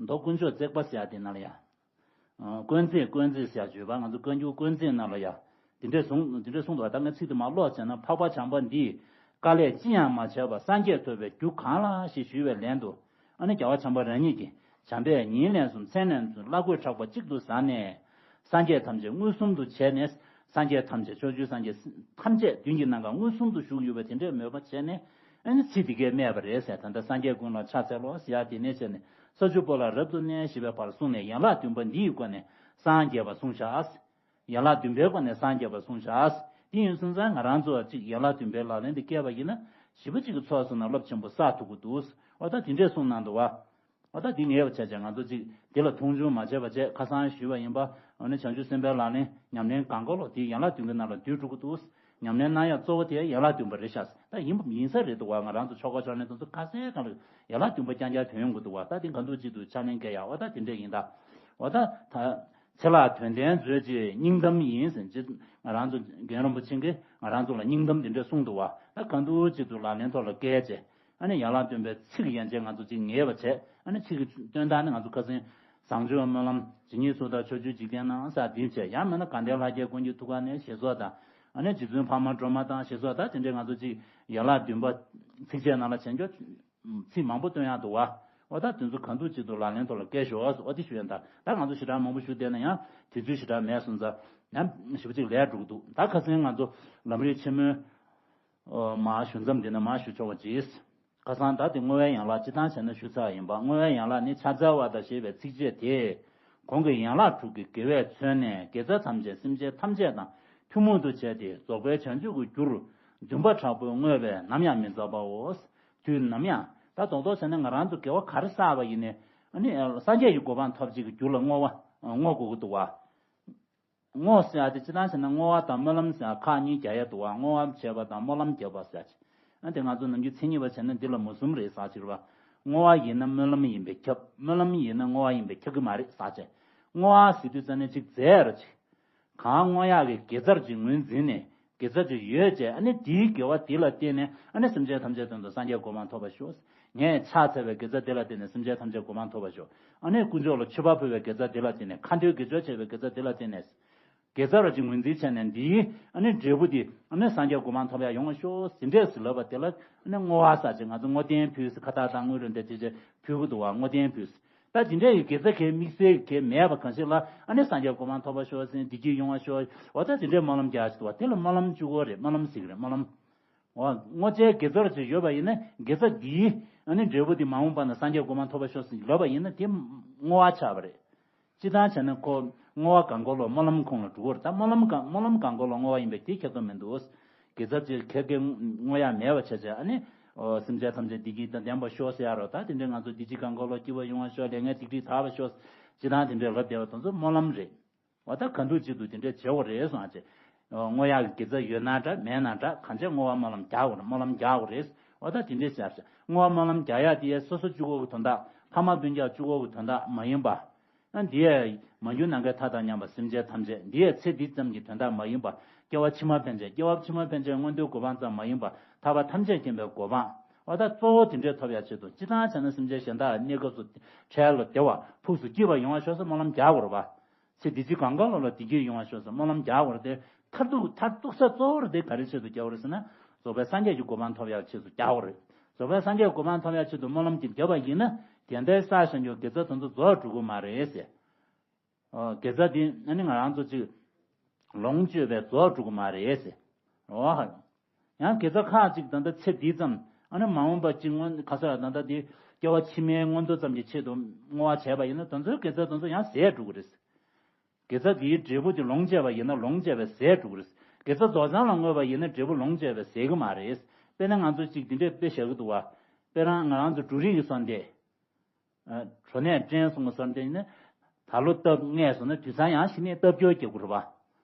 མདོ་དཀོན་མཆོག་བརྩེགས་པ་ཟེར་ཡ་དེ་ནང་ལ་ཡ། ཨ། དཀོན་བརྩེགས། དཀོན་བརྩེགས་ཟེར་ཡ་བརྗོད་པ་ང་ཚོ་བཀའ་འགྱུར་དཀོན་བརྩེགས་ནང་ལ་ཡ། དེ་འདྲས་གསུངས། དེ་འདྲས་གསུངས་འདུག་བ། ད་ངས་ཚིག་དེ་མར་ཀློག་བྱས་ན། འཕགས་པ་བྱམས་པ་འདིས་དཀའ་ལས་ཅི་ཡང་མ་བྱས་པར་སངས་རྒྱས་ཐོབ་པའི་རྒྱུ་གང་ལགས་ཞེས་ཞུས་པའི་ལན་དུ། ཨ་ནི་རྒྱལ་བ་བྱམས་པ་རང་ཉིད་ཀྱིས་བྱམས་པས་ཉིན་ལན་གསུམ་མཚན་ལན་གསུམ་བླ་གོས་ཕྲག་པ་གཅིག་ཏུ་བཟའ་ནས། སངས་རྒྱས་ཐམས་ཅད་མངོན་སུམ་དུ་བྱས་ནས། སངས་རྒྱས་ཐམས་ཅད་ཕྱོགས་བཅུའི་སངས་རྒྱས་ཐམས་ཅད་མདུན་གྱི་ནམ་མཁར་མངོན་སུམ་དུ་བཞུགས་ཡོད་པ་དེ་འདྲའི་མོས་པ་བྱས་ནས། ཨ་ནི་ཚིག་འདི་སྐད་སྨྲས་པ་རེད་ཟེར། ད་ལྟ་སངས་རྒྱས་ཀུན་ལ་ཕྱག་འཚལ་ལོ་ཟེར་ཡ་དེ་ནས་བྱས་ནས་ས་བཅུ་པོ་ལ་རབ་ཏུ་གནས་ཞེས་པའི་བར་གསུངས་ནས་ཡན་ལག་བདུན་པ་འདི་ཡི་སྒོ་ནས་སངས་རྒྱས་པ་གསུངས་བཞག། ཡན་ལག་བདུན་པའི་སྒོ་ནས་སངས་རྒྱས་པ་གསུངས་བཞག། དེ་ཡིན་སོང་ཙང་ང་རང་ཚོ་གཅིག་ཡན་ལག་བདུན་པའི་ལག་ལེན་དུ་བསྐྱལ་བ་ཡིན་ན་ཞེ་པོ་གཅིག་གི་ཚོགས་སོང་ན་རླབས་ཆེན་པོ་བསགས་ཐུབ་ཀྱི་འདུག། འོ་ད་དེ་འདྲས་གསུངས་གནང་འདུག་བ། འོ་ད་དེ་ངེས་པ་བྱས་བྱས་ང་ཚོ་གཅིག་དེ་ལ་མཐོང་ཆུང་མ་བྱས་པ་བྱས། ཁ་སང་ཞུས་པ་ཡིན་པ། འོ་ན་བྱང་ཆུབ་སེམས་དཔའི་ལག་ལེན་ཉམས་ལེན་གང་ག་ལོ་དེ་ཡན་ལག་བདུན་གྱི་ནང་ལ་འདུས་འགྲོ་གི་འདུག། ཉམས་ལེན་གནང་ཡ་གཙོ་བོ་དེ་ཡན་ལག་བདུན་པ་རེད་ཤག། ད་ཡིན་པ་ཡིན་ས་རེད་འདུག་བ། ང་རང་ཚོ་ཆོ་ག་ཕྱག་ལེན་དེ་ཚོ་ཁ་སང་གང་ལ་ཡན་ལག་བདུན་པ་རྐྱང་རྐྱང་ཐོན་ཡོང་གི་འདུག་བ། ད་དེ་ག་འདུག་ཅིག་ཏུ་ཕྱག་ལེན་བཀལ་ཡ། འོ་ད་དེ་འདྲས་ཡིན་ད། འོ་ད་ད། ཚེ་ལ་དོན་ལྡན་མཛོད་ཅིག་སྙིང་གཏམ་ཡིན་ཟེར་ཅིག། ང་རང་ཚོ་རྒན་རིན་པོ་ཆེ་གིས་ང་རང་ཚོ་ལ་སྙིང་གཏམ་འདི་འདྲ་གསུངས་འདུག་བ། ད་གང་འདུག་ཅིག་ཏུ་ལག་ལེན་ཐོག་ལ་བཀལ་བྱས། ཨ་ནི་ཡན་ལག་བདུན་པའི་ཚིག་ཡན་ཆད་ང་ཚོ་ཅིག་ངེས་པ་བྱས། ཨ་ནི་ཚིག་གི་དོན་དག་ནི་ང་ཚོ་ཁ་སང་། བཟང་སྤྱོད་སྨོན་ལམ། ཇི་སྙེད་སུ་དག་ཕྱོགས་བཅུའི་འཇིག་རྟེན་ན་ཟེར་འདི་བྱས། ཡང་མིན་ན་དགའ་ལྡན་ལྷ་བརྒྱའི་མགོན་གྱི་ཐུགས་ཀ་ནས་ཞེས་སོགས་དང་། ཨ་ནི་རྗེ་བཙུན་འཕགས་མ་སྒྲོལ་མ་དང་ཞེས་སོགས་དང་དེ་འདྲའི་ང་ཚོ་ཅིག་ཡན་ལག་བདུན་པ་ཚིགས་བཅད་ནང་ལ་བྱས་འཇོག། ཚིག་མང་པོ་བཏོན་ཡག་འདུག་བ། འོ་ད་དེ་ཚོ་གང་འདུག་ཅིག་ཏུ་ལག་ལེན་ཐོག་ལ་བཀལ་ཤོག། འོ་དེ་ཞུ་ཡ་ད། ད་ང་ཚོ་ཞེ་དྲག་མང་པོ་ཞུ་བསྡད་ན་ཡང་དུས་ཚོད་ཞེ་དྲག་མེད་སོང་ཙང་། ཡང་ཞེ་པོ་ཅིག་ལས་འགྲོ་གི་འདུག། ད་ཁ་སང་ང་ཚོ་ལམ་རིམ་ཆེན་མོའི་མར་ཞུ་མཚམས་འདི་ན་མར་ཞུ་ཆོག་པ་ཅིག། ཁ་སང་ད་དེ་བསྔོ་བའི་ཡན་ལག་སྤྱི་བཏང་བྱས་ན་ཞུ་ཚར་ཡིན་པ། བསྔོ་བའི་ཡན་ལག་ནི་ཕྱག་འཚལ་བ་དང་ཞེས་པའི་ཚིགས་བཅད་དེ། གོང་གི་ཡན་ལག་དྲུག་གི་དགེ་བས་མཚོན་ནས་དགེ་རྩ་ཐམས་ཅད་སེམས་ཅན་ཐམས་ཅད་དང་ཐུན་མོང་དུ་བྱས་ཏེ་རྫོགས་པའི་བྱང་ཆུབ་ཀྱི་རྒྱུར་འདུན་པ་དྲག་པོས་བསྔོས་པས་ནམ་ཡང་མི་འཛག་པའོ། དུས་ནམ་ཡང་། ད་རྡོག་རྡོག་བྱས་ན་ང་རང་ཚོ་དགེ་བ་ག་རེ་བསགས་པ་ཡིན་ནའི། ཨ་ནི་སངས་རྒྱས་ཀྱི་གོ་འཕང་ཐོབ་བྱེད་ཀྱི་རྒྱུ་ལ་བསྔོ་བ་བསྔོ་དགོས་ཀྱི་འདུག་བ། བསྔོ་ཟེར་ཡ་དེ་སྤྱིར་བཏང་བྱས་ན་བསྔོ་བ་དང་སྨོན་ལམ་ཟེར་ཡ་ཁག་གཉིས་རྒྱག་ཡ་འདུག་བ། བསྔོ་བ་བྱས་པ་དང་སྨོན་ལམ་བརྒྱབ་པ་ཟེར་ཡ་ཅིག། ཨ་དེ་ང་ཚོ་ནམ་རྒྱུན་མཚན་ཉིད་པ་བྱས་ན་འདི་ལ་མུ་གསུམ་རེད་ཟེར་ཅིག་རེད་བ། བསྔོ་བ་ཡིན་ན་སྨོན་ལམ་ཡིན་པས་ཁྱབ། སྨོན་ལམ་ཡིན་ན་བསྔོ་བ་ཡིན་པས་ཁྱབ་ཀྱི་མ་རེད་ཟེར་བྱས། བསྔོ་བ་ཟེར་དུས་ཙམ་ནས་ཅིག་རྫས་ར་ཅིག། གང་བསྔོ་ཡག་གི་དགེ་རྩར་ཅིག་ངོས་འཛིན་ནས། དགེ་རྩ་ཅིག་ཡོད་ཅེས། ཨ་ནི་དེའི་དགེ་བ་དེ་ལ་བརྟེན་ནས་ཨ་ནི་སེམས་ཅན་ཐམས་ཅད་དོན་དུ་སངས་རྒྱས་གོ་འཕང་ཐོབ་པར་ཤོག། ངས་ཕྱག་འཚལ་བའི་དགེ་རྩ་དེ་ལ་བརྟེན་ནས་སེམས་ཅན་ཐམས་ཅད་གོ་འཕང་ཐོབ་པར་ཤོག། ཨ་ནི་དཀོན་མཆོག་ལ་མཆོད་པ་ཕུལ་བའི་དགེ་རྩ་དེ་ལ་བརྟེན་ནས། མཁའ་འགྲོའི་དགེ་སྦྱོར་བྱས་པའི་དགེ་རྩ་དེ་ལ་བརྟེན་ནས། དགེ་རྩ་ར་ཅིག་ངོས་འཛིན་བྱས་ནས་འདིའི་ཨ་ནི་འབྲས་བུ་དེ་ཨ་ནི་སངས་རྒྱས་གོ་འཕང་ཐོབ་ཡག་ཡོང་བར་ཤོག་ཟེར་འདྲས་ཟེར་ལབ་པ་དེ་ལ་ཨ་ནི་བསྔོ་བ་ཟེར་ཅིག། ང་ཚོ་བསྔོ་རྟེན་ཕུལ་ཟེར། ཁ་བཏགས་དང་དངུལ་རུ་འདྲ་ཅིག་ཅིག་ཕུལ་གི་འདུག་བ། བསྔོ་རྟེན་ཕུལ་ཟེར། ད་དེ་འདྲ་ཡི་དགེ་རྩ་གལ་དམིགས་བསལ་གལ་མེད་པ་གང་ཞིག་ལ་ཨ་ནི་སངས་རྒྱས་གོ་འཕང་ཐོབ་པར་ཤོག་ཟེར། བདེ་སྐྱིད་ཡོང་བར་ཤོག། འོ་ད་དེ་འདྲའི་སྨོན་ལམ་རྒྱག་ཅིག་འདུག་བ། དེ་ལ་སྨོན་ལམ་བཅུ་དགོས་རེད། སྨོན་ལམ་ཟེར་གི་རེད། སྨོན་ལམ། འོ་བསྔོ་བྱའི་དགེ་རྩ་ར་ཅིག་ཡོད་པ་ཡིན་ན་དགེ་རྩ་འདིའི་ཨ་ནི་འབྲས་བུ་དེ་མ་འོངས་པ་ན་སངས་རྒྱས་གོ་འཕང་ཐོབ་པར་ཤོག་ཟེར་ལབ་པ་ཡིན་ན་དེ་བསྔོ་བ་ཆགས་པ་རེད། སྤྱིར་བཏང་བྱས་ན་ཁོ་བསྔོ་བ་གང་གོ་ལོ་སྨོན་ལམ་ཁོངས་ལ་འགྲོ་གི་རེད། ད་སྨོན་ལམ་གང་སྨོན་ལམ་གང་གོ་ལོ་བསྔོ་བ་ཡིན་པས་དེ་ཁྱད་པར་མི་འདུག། དགེ་རྩ་ཅིག་གལ་གལ་བསྔོ་ཡག་མེད་པ་བྱས་བྱས་ཨ་ནི། ཨོ་སེམས་ཅན་ཐམས་ཅད་བདེ་སྐྱིད་དང་ལྡན་པར་ཤོག་ཟེར་ཡ་རོ། ད་དེ་འདྲའི་ང་ཚོ་བདེ་སྐྱིད་གང་གོ་ལོ་སྐྱིད་པ་ཡོང་བར་ཤོག། ལས་ངན་སྡིག་སྒྲིབ་དག་པར་ཤོག། སྤྱིར་བཏང་དེ་འདྲའི་ལབ་བསྡད་པ་དེ་ཚོ་སྨོན་ལམ་རེད། འོ་ད་ག་འདུག་ཅིག་ཏུ་དེ་འདྲའི་བྱེད་དགོས་རེད་གསུངས་ཨ་ཅེ། ཨོ་བསྔོ་ཡག་གི་དགེ་རྩ་ཡོད་ན་འདྲ་མེད་ན་འདྲ་གང་བྱས་བསྔོ་བ་སྨོན་ལམ་རྒྱག་དགོས་རེད། སྨོན་ལམ་རྒྱག་དགོས་རེད། འོ་ད་དེ་འདྲའི་བྱས་བྱས་བསྔོ་བ་སྨོན་ལམ་རྒྱག་ཡག་དེ་ཡས་སོ་སོ་གཅིག་པོ་གི་དོན་དག། ཕ་མ་སྤུན་ཀྱག་གཅིག་པོ་གི་དོན་དག་མ་ཡིན་པ། ཨ་འདི་ཡས་མ་གྱུར་ནམ་མཁའི་མཐའ་དང་མཉམ་པ་སེམས་ཅན་ཐམས་ཅད། འདི་ཡས་ཚེ་འདི་ཙམ་གྱི་དོན་དག་མ་ཡིན་པ། སྐྱེ་བ་ཕྱི་མ་ཕན་ཆད། སྐྱེ་བ་ཕྱི་མ་ཕན་ཆད་མངོན་མཐོའི་གོ་འཕང་ཙམ་མ་ཡིན་པ། ཐར་པ་ཐམས་ཅད་མཁྱེན་པའི་གོ་འཕང་། འོ་ད་གཙོ་བོ་དེ་འདྲས་ཐོབ་ཡག་ཆེད་དུ་སྤྱིར་བཏང་བྱས་ན་སེམས་ཅན་གཞན་དག་གནས་སྐབས་སུ་འཕྲལ་ལ་བདེ་བ་ཕུགས་སུ་སྐྱིད་པ་ཡོང་བ་ཤོག་ཟེར་སྨོན་ལམ་རྒྱག་དགོས་རེད་པ། ཚེ་འདི་ཕྱི་གང་ག་ལོ་ལ་བདེ་སྐྱིད་ཡོང་བ་ཤོག་ཟེར་སྨོན་ལམ་རྒྱག་དགོས་རེད་དེ། མཐར་ཐུག་མཐར་གཏུགས་ས་གཙོ་བོ་རེད་དེ་ག་རེ་ཆེད་དུ་རྒྱག་དགོས་རེད་ཟེར་ན། རྫོགས་པའི་སངས་རྒྱས་ཀྱི་གོ་འཕང་ཐོབ་ཡག་ཆེད་དུ་རྒྱག་དགོས་རེད། རྫོགས་པའི་སངས་རྒྱས་གོ་འཕང་ཐོབ་ཡག་ཆེད་དུ་སྨོན་ལམ་ཅིག་བརྒྱབ་པ་ཡིན་ན་དེ་འདྲའི་བསགས་བཞག་རྒྱུ་དགེ་རྩ་དེ་ཚོ་རྫོགས་འགྲོ་གི་མ་རེད་ཟེར། ཨོ་དགེ་རྩ་དེ་ཨ་ནི་ང་རང་ཚོ་ཅིག་ལོངས་སྤྱོད་པའི་རྫོགས་འགྲོ་གི་མ་རེད་ཟེར། ཨོ་ཧ། ཡང་དགེ་རྩ་ཁག་ཅིག་ད་ལྟ་ཚེ་འདི་ཙམ། ཨ་ནི་མ་འོངས་པ་ཅིག་སྔོན་ཁ་སང་ད་ལྟ་འདི་སྐྱེ་བ་ཕྱི་མའི་མངོན་མཐོ་ཙམ་གྱི་ཆེད་དུ་བསྔོ་བ་བྱས་པ་ཡིན་ན། དེ་ཚོའི་དགེ་རྩ་དེ་ཚོ་ཡང་ཟད་འགྲོ་གི་རེད། དགེ་རྩ་འདིའི་འབྲས་བུ་དེ་ལོངས་སྤྱད་པ་ཡིན་ན་ལོངས་སྤྱད་པས་ཟད་འགྲོ་གི་རེད། དགེ་རྩ་རྫོགས་བྱང་ལ་བསྔོས་པ་ཡིན་ན་འབྲས་བུ་ལོངས་སྤྱད་པས་ཟད་ཀྱི་མ་རེད། དཔེར་ན་ང་ཚོ་ཅིག་འདི་འདྲའི་དཔེ་བཞག་གི་འདུག་བ། དཔེར་ན་ང་རང་ཚོ་འབྲུ་རིགས་ཀྱི་སོན་དེ། གྲོ་ནས་བཀྲེན་སོང་བ་སོང་དེ་ནི། ད་ལོ་བཏབ་སྔས་སོང་ན་དུས་སང་ཡང་ཕྱི་ནས་བཏབ་སྐྱོར་རྒྱག་དགོས་རེད་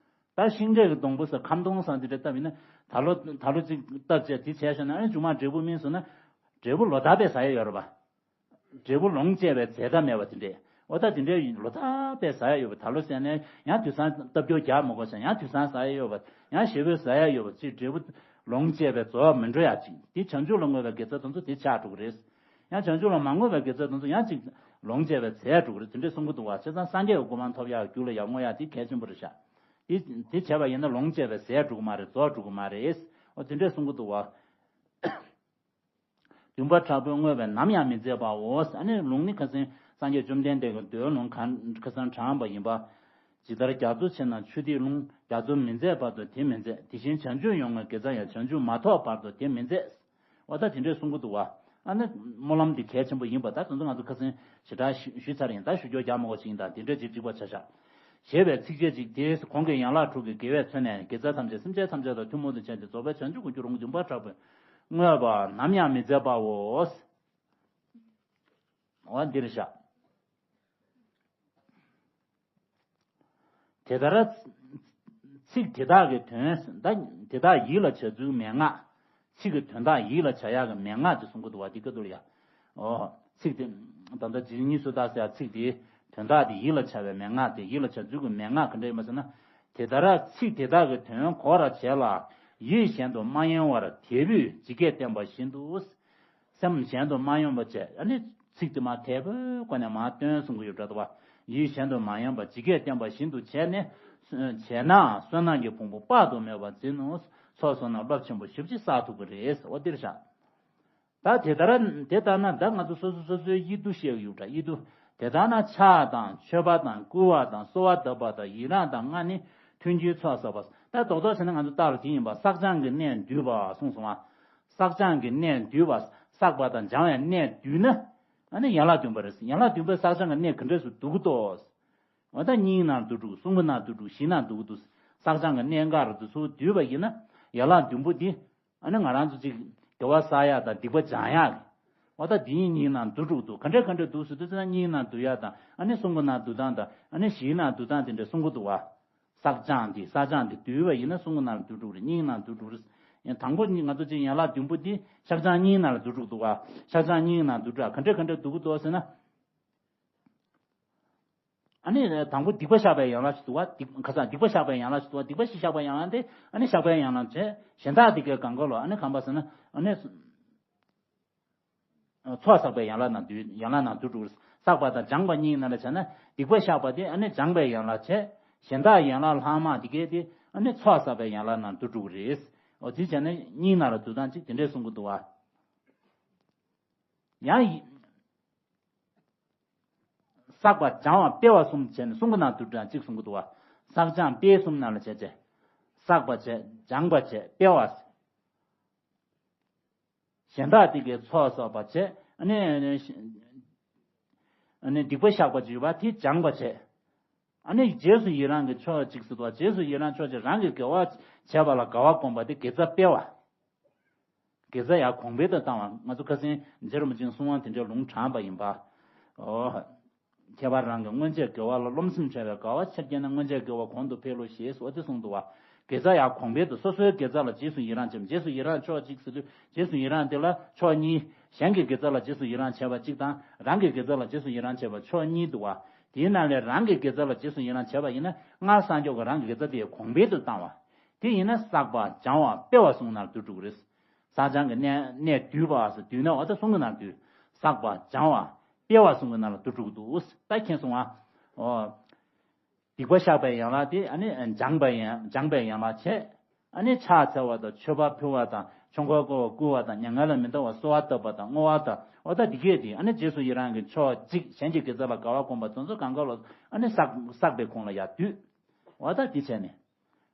པ། ད་ཤིང་འབྲས་ཀྱི་སྡོང་པོ་ཟེར་ཁམ་སྡོང་ཟེར་དེ་འདྲ་བཏབ་ཡིན་ན། ད་ལོ་ད་ལོ་ཅིག་བཏབ་བྱས་དེ་བྱས་བྱས་ན། ཨ་ནི་མཇུག་མ་འབྲས་བུ་སྨིན་སོང་ན། འབྲས་བུ་ལོ་ལྟར་པས་ཟ་ཡ་ཡོད་རེད་པ། འབྲས་བུ་ལོངས་སྤྱད་པའི་ཟད་མཐའ་མེད་པ་དེ་འདྲས། འོ་ད་དེ་འདྲས་ལོ་ལྟར་པས་ཟ་ཡ་ཡོད་པ། ད་ལོ་ཟས་ནས་ཡང་དུས་སང་བཏབ་སྐྱོར་རྒྱག་མི་དགོས་ཤིང་། ཡང་དུས་སང་ཟ་ཡ་ཡོད་པ། ཡང་ཞེ་པོས་ཟ་ཡ་ཡོད་པ་ཅིག། འབྲས་བུ་ལོངས་སྤྱད་པའི་རྫོགས་མི་འགྲོ་ཡ་ཅིག། དེ་བྱང་ཆུབ་ལ་བསྔོས་པའི་དགེ་རྩ་དེ་ཚོ་དེ་ཆགས་འགྲོ་གི་རེད། ཡང་བྱང་ཆུབ་ལ་མ་བསྔོས་པའི་དགེ་རྩ་དེ་ཚོ་ཡང་ཅིག་ལོངས་སྤྱད་པས་ཟད་འགྲོ་གི་རེད། དེ་འདྲས་གསུང་གི་འདུག་བ། བྱས་ཙང་སངས་རྒྱས་ཀྱི་གོ་འཕང་ཐོབ་ཡག་རྒྱུ་ལ་ཡང་བསྔོ་ཡག་དེ་གལ་ཆེན་པོ་རེད་ཤག། དེ་དེ་བྱས་པ་ཡིན་ན་ལོངས་སྤྱད་པས་ཟད་འགྲོ་གི་མ་རེད། རྫོགས་འགྲོ་གི་མ་རེད། འོ་དེ་འདྲས་གསུང་གི་འདུག་བ། འདུན་པ་དྲག་པོས་བསྔོས་པས་ནམ་ཡང་མི་ཟད་པའོ། ཨ་ནི་ལུང་ནི་ཁ་སང་སངས་རྒྱས་བཅོམ་ལྡན་འདས་ཀྱི་མདོའི་ལུང་གང་ཁ་སང་དྲངས་པ་ཡིན་པ། ཇི་ལྟར་རྒྱ་མཚོ་ཆེ་ན་ཆུ་ཐིགས་ལྷུང་། རྒྱ་མཚོ་མི་ཟད་བར་དུ་དེ་མི་ཟད། དེ་བཞིན་བྱང་ཆུབ་ཡོངས་བསྔོའི་དགེ་རྩ་ཡང་། བྱང་ཆུབ་མ་ཐོབ་བར་དུ་དེ་མི་ཟད། འོ་ད་དེ་འདྲས་གསུང་གི་འདུག་བ། ཨ་ནི་སྨོན་ལམ་འདི་གལ་ཆེན་པོ་ཡིན་པ། ད་དེ་ཚོ་ང་ཚོ་ཁ་སང་ཞེ་དྲག་ཞུ་ཞུས་ཚར་ཡིན། ད་ཞུ་རྒྱུ་རྒྱག་མ་དགོས་ཤིག་ཡིན། ད་དེ་འདྲས་ཅིག་འགྲིག་པ་ཆ་བཞག། ཞེས་པའི་ཚིགས་བཅད་གཅིག། དེས་གོང་གི་ཡན་ལག་དྲུག་གི་དགེ་བས་མཚོན་ནས་དགེ་རྩ་ཐམས་ཅད་སེམས་ཅན་ཐམས་ཅད་དང་ཐུན་མོང་དུ་བྱས་ཏེ་རྫོགས་པའི་བྱང་ཆུབ་ཀྱི་རྒྱུར་འགྱུར་བར་འདུན་པ་དྲག་པོས་བསྔོས་པ་ནམ་ཡང་མི་ཟད་པའོ། འོ་འདིར་བཞག། དེ་ལྟར་ཚིག་དེ་དག་གི་དོན་ད་དེ་དག་ཡིད་ལ་བྱ་ཚུལ་མན་ངག། ཚིག་གི་དོན་དག་ཡིད་ལ་བྱ་ཡག་གི་མན་ངག་དེ་གསུང་གི་འདུག་བ། འདི་སྐད་དུ་ལ་ཡ། འོ། ཚིག་དེ། ད་ལྟ་ཇི་སྙེད་སུ་དག་ཟེར་ཡ་ཚིག་དེའི་དོན་དག་དེ་ཡིད་ལ་བྱ་བའི་མན་ངག་དེ། ཡིད་ལ་བྱ་ཚུལ་གྱི་མན་ངག་ག་འདྲ་ཡིན་པ་ཟེར་ན། དེ་ལྟར་ཚིག་དེ་དག་གི་དོན་གོ་བར་བྱས་ལ། ཡིད་གཞན་དུ་མ་ཡེངས་པར་དལ་བུས་ཇི་སྐད་བསྟན་པ་བཞིན་དུ། སེམས་གཞན་དུ་མ་ཡེངས་པ་བྱས། ཨ་ནི་ཚིག་དེ་མ་དལ་བུའི་སྒོ་ནས་མ་བཏོན་གསུང་གི་ཡོད་འདྲ་འདུག་བ། ཡིད་གཞན་དུ་མ་ཡེངས་པ་ཇི་སྐད་བསྟན་པ་བཞིན་དུ་བྱས་ནས། བྱས་ན་བསོད་ནམས་ཀྱི་ཕུང་པོ་དཔག་ཏུ་མེད་པ་འཛིན་ནོ། ཚོགས་བསོད་ནམས་རླབས་ཆེན་པོ་ཞེ་པོ་ཅིག་བསགས་ཐུབ་ཀྱི་རེད། འོ་འདིར་བཞག། ད་དེ་ལྟར་དེ་ལྟར་ན་ད་ང་ཚོ་སོ་སོ་སོ་སོའི་ཡིད་དུ་བཤད་ཀྱི་ཡོད་འདྲ། ཡིད་དུ། དེ་ལྟར་ན་ཕྱག་དང་མཆོད་པ་དང་བསྐུལ་བ་དང་གསོལ་བ་བཏབ་པ་དང་ཡི་རང་དང་ལྔ་ནི་ཐུན་གྱི་ཚོགས་བསགས་པ། ད་རྡོག་རྡོག་བྱས་ན་ང་ཚོ་ལྟར་དེ་ཡིན་པ། བསགས་སྦྱང་གི་གནས་བསྡུས་པ་གསུངས་སོང་བ། བསགས་སྦྱང་གི་གནས་བསྡུས་པ། བསགས་པ་དང་སྦྱང་བའི་གནས་བསྡུས་ན། ཨ་ནི་ཡན་ལག་བདུན་པ་རེད། ཡན་ལག་བདུན་པའི་བསགས་སྦྱང་གི་གནས་ག་འདྲས་སུ་བསྡུ་གི་འདུག། འོ་ད་གཉིས་ནང་བསྡུ་འགྲོ། གསུམ་པོ་ནང་བསྡུ་འགྲོ། བཞི་ནང་བསྡུ་གི་འདུག། བསགས་སྦྱང་གི་གནས་འགའ་རེ་དེ་ཚོ་བསྡུས་པ་ཡིན་ན། ཡན་ལག་བདུན་པོ་འདི། ཨ་ནི་ང་རང་ཚོ་ཅིག་དགེ་བ་བསགས་ཡག་དང་སྡིག་པ་སྦྱང་ཡག་གི། འོ་ད་འདི་གཉིས་ནང་བསྡུ་འགྲོ་གི་འདུག། ག་འདྲས་ག་འདྲས་བསྡུ་ཟེར་དུས་ཙམ་ན། གཉིས་ནང་བསྡུ་ཡག་དང་། ཨ་ནི་གསུམ་པོ་ནང་བསྡུ་སྟངས་དང་། ཨ་ནི་བཞིའི་ནང་བསྡུ་སྟངས་དེ་འདྲས་གསུང་གི་འདུག་བ། བསགས་སྦྱང་འདི། བསགས་སྦྱང་འདི་བསྡུས་པ་ཡིན་ན་གསུམ་པོ་ནང་བསྡུ་འགྲོ་གི་རེད། གཉིས་ནང་བསྡུ་འགྲོ་གི་རེད། ཡང་དང་པོ་ང་ཚོ་ཅིག་ཡན་ལག་བདུན་པོ་འདི་བསགས་སྦྱང་གཉིས་ནང་ལ་བསྡུ་འགྲོ་གི་འདུག་བ། བསགས་སྦྱང་གཉིས་ནང་བསྡུ་འགྲོ། ག་འདྲས་ག་འདྲས་བསྡུ་གི་འདུག་ཟེར་ན། ཨ་ནི་དང་པོ་སྡིག་པ་བཤགས་པའི་ཡན་ལག་ཅིག་འདུག་བ། སྡིག་ཁ་སང་སྡིག་པ་བཤགས་པའི་ཡན་ལག་ཅིག་འདུག་བ། སྡིག་པ་བཤགས་པའི་ཡན་ལག་དེ། ཨ་ནི་བཤགས་པའི་ཡན་ལག་བྱས། གཞན་དག་དེ་གའི་གང་ག་ལོ། ཨ་ནི་གང་པ་ཟེར་ན། ཨ་ནི་ཚོགས་བསགས་པའི་ཡན་ལག་ནང་བསྡུ། ཡན་ལག་ནང་བསྡུ་འགྲོ་གི་རེད། བསགས་པ་དང་སྦྱངས་པ་གཉིས་ནང་ལ་བྱས་ན། སྡིག་པ་བཤགས་པ་དེ་ཨ་ནི་སྦྱངས་པའི་ཡན་ལག་བྱས། གཞན་དག་ཡན་ལག་ལྷག་མ་དེ་གའི་དེ་ཨ་ནི་ཚོགས་བསགས་པའི་ཡན་ལག་ནང་བསྡུ་འགྲོ་གི་རེད། འོ་དེ་བྱས་ན་གཉིས་ནང་ལ་བསྡུ་སྟངས་ཅིག་དེ་འདྲས་གསུང་གི་འདུག་བ། ཡང་། བསགས་པ་སྦྱང་བ་སྤེལ་བ་གསུམ་བྱས་ནས་གསུང་གི་ནང་དུ་དྲན་གཅིག་གསུང་གི་འདུག་བ། བསགས་སྦྱང་སྤེལ་གསུམ་ནང་ལ་བྱས་བྱས། བསགས་པ་བྱས། སྦྱངས་པ་བྱས། སྤེལ་བ། གཞན་དག་དེ་གའི་ཚོགས་བསགས་པ་བྱས། ཨ་ནི། ཨ་ནི་སྡིག་པ་བཤགས་པ་བྱས་པ་དེ་སྦྱངས་པ་བྱས། ཨ་ནི་རྗེས་སུ་ཡི་རང་གི་ཕྱོགས་གཅིག་ཟེར་བ། རྗེས་སུ་ཡི་རང་ཕྱོགས་གཅིག། རང་གི་དགེ་བ་བྱས་པ་ལ་དགའ་བ་སྒོམ་པ་དེ་དགེ་རྩ་སྤེལ་བ། དགེ་རྩ་ཡར་གོང་འཕེལ་དུ་བཏང་བ། ང་ཚོ་ཁ་སང་རྗེ་རིན་པོ་ཆེའི་གསུང་དབང་དེ་འདྲའི་ལུང་དྲངས་པ་ཡིན་པ། ཨོ། ཁྱད་པར་རང་གི་སྔོན་ཆད་དགེ་བ་ལ་རློམ་སེམས་འཕྲལ་བའི་དགའ་བ་ཆེར་སྐྱེས་ན། སྔོན་ཆད་དགེ་བ་གོང་དུ་འཕེལ་ལོ་ཞེས་སོགས་དེ་གསུངས་འདུག་བ། དགེ་རྩ་ཡར་གོང་འཕེལ་དུ། སོ་སོའི་དགེ་རྩ་ལ་རྗེས་སུ་ཡི་རང་བྱེད། རྗེས་སུ་ཡི་རང་ཕྱོགས་གཅིག་ཟེར་དུས། རྗེས་སུ་ཡི་རང་དེ་ལ་ཕྱོགས་གཉིས། གཞན་གྱི་དགེ་རྩ་ལ་རྗེས་སུ་ཡི་རང་བྱས་པ་གཅིག་དང་། རང་གི་དགེ་རྩ་ལ་རྗེས་སུ་ཡི་རང་བྱས་པ་ཕྱོགས་གཉིས་འདུག་བ། དེའི་ནང་ལས་རང་གི་དགེ་རྩ་ལ་རྗེས་སུ་ཡི་རང་བྱས་པ་ཡིན་ན། སྔར་བསགས་རྒྱུ་གི་རང་གི་དགེ་རྩ་དེ་གོང་འཕེལ་དུ་བཏང་བ། དེ་ཡིན་ན་བསགས་པ་སྦྱང་བ་སྤེལ་བ་གསུམ་ནང་བསྡུ་འགྲོ་གི་རེད། བསགས་སྦྱང་གི་གནས་གནས་བསྡུས་པ་ཟེར། བསྡུས་ན་འོ་ད་གསུམ་གྱི་ནང་བསྡུས། བསགས་པ་སྦྱང་བ་སྤེལ་བ་གསུམ་གྱི་ནང་ལ་བསྡུ་འགྲོ་གི་འདུག། ད་མཁྱེན་སོང་ང་། ཨོ། སྡིག་པ་བཤགས་པའི་ཡན་ལག་དེ་ཨ་ནི་སྦྱངས་པའི་ཡན། སྦྱངས་པའི་ཡན་ལག་བྱས། ཨ་ནི་ཕྱག་འཚལ་བ་དང་། མཆོད་པ་ཕུལ་བ་དང་། ཆོས་འཁོར་བསྐོར་བ་བསྐུལ་བ་དང་། མྱ་ངན་ལས་མི་འདའ་བར་གསོལ་བ་བཏབ་པ་དང་། བསྔོ་བ་དང་། འོ་ད་འདི་གས་དེ་ཨ་ནི་རྗེས་སུ་ཡི་རང་གི་ཕྱོགས་གཅིག། གཞན་གྱི་དགེ་རྩ་ལ་དགའ་བ་སྒོམ་པ་དེ་ཚོ་གང་ག་ལོ། ཨ་ནི་བསགས་བསགས་པའི་ཁོངས་ལ་ཡར་བསྡུས། འོ་ད་འདི་བྱས་ནས།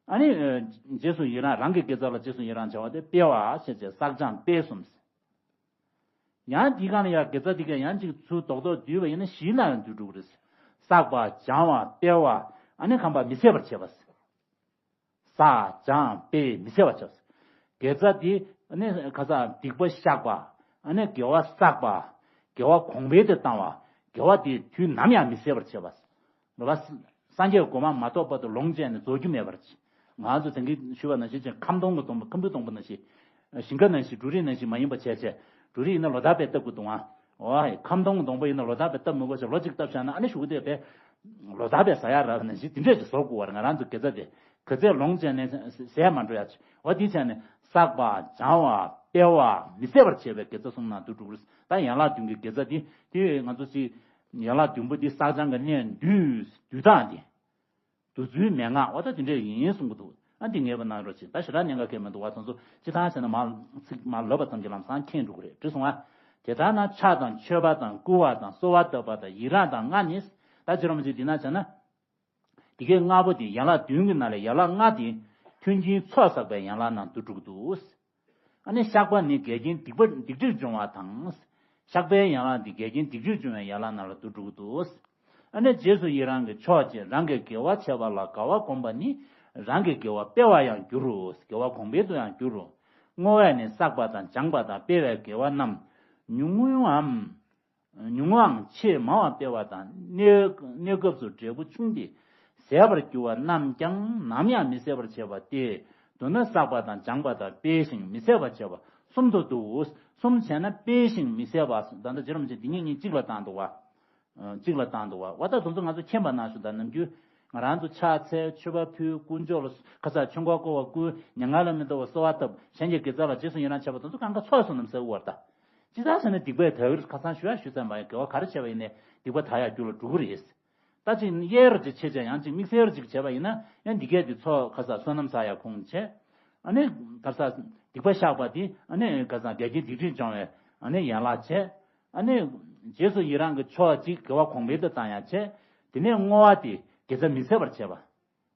ཨ་ནི་རྗེས་སུ་ཡི་རང་། རང་གི་དགེ་རྩ་ལ་རྗེས་སུ་ཡི་རང་བྱ་བ་དེ་སྤེལ་བ་ཞེས་བྱ། བསགས་སྦྱང་སྤེལ་གསུམ། ཡང་འདི་ག་ལ་ཡང་དགེ་རྩ་འདི་ག་ཡང་ཅིག་ཚུར་རྡོག་རྡོག་བསྡུས་པ་ཡིན་ན་བཞི་ལ་ཡང་འདུས་འགྲོ་གི་རེད། བསགས་པ། སྦྱང་བ། སྤེལ་བ། ཨ་ནི་ཁམས་པ་མི་ཟད་པར་བྱེད་པ། བསགས་སྦྱང་སྤེལ་མི་ཟད་པར་བྱེད་པ། དགེ་རྩ་འདི་ཨ་ནི་ཁ་སང་སྡིག་པ་བཤགས་པ། ཨ་ནི་དགེ་བ་བསགས་པ། དགེ་བ་གོང་འཕེལ་དུ་བཏང་བ། དགེ་བ་འདི་དུས་ནམ་ཡང་མི་ཟད་པར་བྱེད་པ། རེད་བ། སངས་རྒྱས་གོ་འཕང་མ་ཐོབ་བར་དུ་ལོངས་སྤྱད་ནས་རྫོགས་རྒྱུ་མེད་པར་བྱེད། ང་ཚོ་དེང་གི་ཞུ་བ་ནང་བཞིན་ཅིག་ཁམ་སྡོང་གི་སྡོང་པོ། ཁམ་བུའི་སྡོང་པོ་ནང་བཞིན། ཞིང་ཁ་ནང་བཞིན། འབྲུ་རིགས་ནང་བཞིན་མ་ཡིན་པ་བྱས་བྱས། འབྲུ་རིགས་ཡིན་ན་ལོ་ལྟར་བས་བཏབ་དགོས་འདུག་ཨང་། འོ། ཁམ་སྡོང་གི་སྡོང་པོ་ཡིན་ན་ལོ་ལྟར་བས་བཏབ་མི་དགོས་ཤག། ལོ་གཅིག་བཏབ་བཞག་ན་ཨ་ནི་གཞུག་གུ་དེ་བས་ལོ་ལྟར་བས་ཟ་ཡ་རག་ནང་བཞིན་དེ་འདྲས་ཅིག་བཟོ་དགོས་པ་རེད། ང་རང་ཚོ་དགེ་རྩ་དེ་ག་ཚད་ལོངས་སྤྱད་ནས་ཟད་མ་འགྲོ་ཡ་ཅིག། འོ། དེ་བྱས་ནས་བསགས་པ། སྦྱང་བ། སྤེལ་བ་མི་ཟད་པར་བྱེད་པའི་དགེ་རྩ་གསུམ་ནང་དུ་འགྲོ་གི་རེད། ད་ཡན་ལག་བདུན་གྱི་དགེ་རྩ་དེ་དེ་ང་ཚོ་ཅིག་ཡན་ལག་བདུན་པོ་འདི་བསགས་སྦྱང་གི་གནད་འདུས་འདུས་སྟངས་དེ། འདུ་ཚུལ་མན་ངག་འོ་ད་དེ་འདྲས་ཡིན་གསུང་གི་འདུག། ཨ་འདི་ངེས་པ་གནང་རོགས་བྱེད། ད་ཞེ་དྲག་གནད་འགག་གལ་མི་འདུག་བ། དེ་ཚོ་སྤྱི་བཏང་བྱས་ན་མར་ཚིག་མར་ལབ་པ་ཙམ་གྱིས་ལམ་སང་མཁྱེན་འགྲོ་གི་རེད། འགྲིག་སོང་ང་། དེ་ལྟར་ན་ཕྱག་དང་མཆོད་པ་དང་བསྐུལ་བ་དང་གསོལ་བ་བཏབ་པ་དང་ཡི་རང་དང་ལྔ་ནི། ད་ཅི་རོ་མ་ཅིག་འདི་ན་བྱས་ན། དེ་གའི་ལྔ་པོ་དེ་ཡན་ལག་བདུན་གྱི་ནང་ལས་ཡན་ལག་ལྔ་དེ་མཐུན་རྐྱེན་ཚོགས་བསགས་པའི་ཡན་ལག་ནང་དུ་འགྲོ་གི་འདུག། ཨ་ནི་བཤགས་པ་ནི་འགལ་རྐྱེན་སྡིག་པ་སྡིག་སྒྲིབ་སྦྱོང་བ་དང་། བཤགས་པའི་ཡན་ལག་འདི་འགལ་རྐྱེན་སྡིག་སྒྲིབ་སྦྱོང་བའི་ཡན་ལག་ནང་ལ་འདུ་འགྲོ་གི་འདུག། ཨ་ནི་རྗེས་སུ་ཡི་རང་གི་མཆོག་ཅེས་རང་གི་དགེ་བ་བྱས་པ་ལ་དགའ་བ་བསྒོམ་པ་ནི་རང་གི་དགེ་བ་སྤེལ་བར་ཡང་འགྱུར་རོ། དགེ་བ་གོང་འཕེལ་དུ་ཡང་འགྱུར་རོ། བསྔོ་བས་ནི་བསགས་པ་དང་སྦྱངས་པ་དང་སྤེལ་བའི་དགེ་བ་རྣམས་ཉུང་ངུའམ། ཉུང་ངུའང་ཆེས་མང་བ་སྤེལ་བ་དང་གནས་གནས་སྐབས་སུ་འབྲས་བུ་ཆུང་སྟེ་ཟད་པར་འགྱུར་བ་རྣམས་ཀྱང་ནམ་ཡང་མི་ཟད་པར་བྱེད་པ་སྟེ། མདོར་ན་བསགས་པ་དང་སྦྱངས་པ་དང་སྤེལ་ཞིང་མི་ཟད་པར་བྱེད་པ་གསུམ་དུ་འདུ། གསུམ་བྱས་ན་སྤེལ་ཞིང་མི་ཟད་པ། ད་ལྟ་རྗེ་རིན་པོ་ཆེ་འདི་གཉིས་གཉིས་གཅིག་ལ་བཏང་འདུག་བ། གཅིག་ལ་བཏང་འདུག་བ། འོ་ད་དེ་ཚོ་ང་ཚོ་མཁྱེན་པ་ནང་བཞིན་དང་ནམ་རྒྱུན་ང་རང་ཚོ་ཕྱག་འཚལ། མཆོད་པ་ཕུལ། དཀོན་མཆོག་ལ་ཁ་ཚ་ཆོས་འཁོར་བསྐོར་བ་བསྐུལ། མྱ་ངན་ལས་མི་འདའ་བར་གསོལ་བ་བཏབ། གཞན་གྱི་དགེ་རྩ་ལ་རྗེས་སུ་ཡི་རང་བྱེད་པ་དེ་ཚོ་གང་ག་ཚོགས་སུ་རྣམས་གསལ་བར་གདའ། ཅི་ལྟར་ཟེར་ན་སྡིག་པའི་དལ་འབྱོར་ཁ་སང་ཞུ་ཡ་ཞུས་ཚར་བ་ཡིན། དགེ་བ་ག་རེ་བྱས་པ་ཡིན་ནའི་སྡིག་པ་དག་ཡ་རྒྱུ་ལ་འགྲོ་གི་རེད། ད་ཅིག་གཡས་རུ་ཅིག་བྱེད་བྱས་ཡང་ཅིག་དམིགས་བསལ་རུ་ཅིག་བྱས་པ་ཡིན་ན་ཡང་འདི་གས་ཀྱི་ཚོགས་ཁ་ས་བསོད་ནམས་བསགས་ཡ་ཁུངས་བྱས། ཨ་ནི་ག་ས་སྡིག་པ་བཤགས་པ་དེ་ཨ་ནི་ག་ས་འགལ་རྐྱེན་སྡིག་སྒྲིབ་སྦྱོང་བའི་ཨ་ནི་ཡན་ལག་བྱས། ཨ་ནི་རྗེས་སུ་ཡི་རང་གི་ཕྱོགས་གཅིག་དགེ་བ་གོང་འཕེལ་དུ་བཏང་ཡ་བྱས། དེ་ནས་བསྔོ་བ་དེ་དགེ་རྩ་མི་ཟད་པར་བྱེད་པ།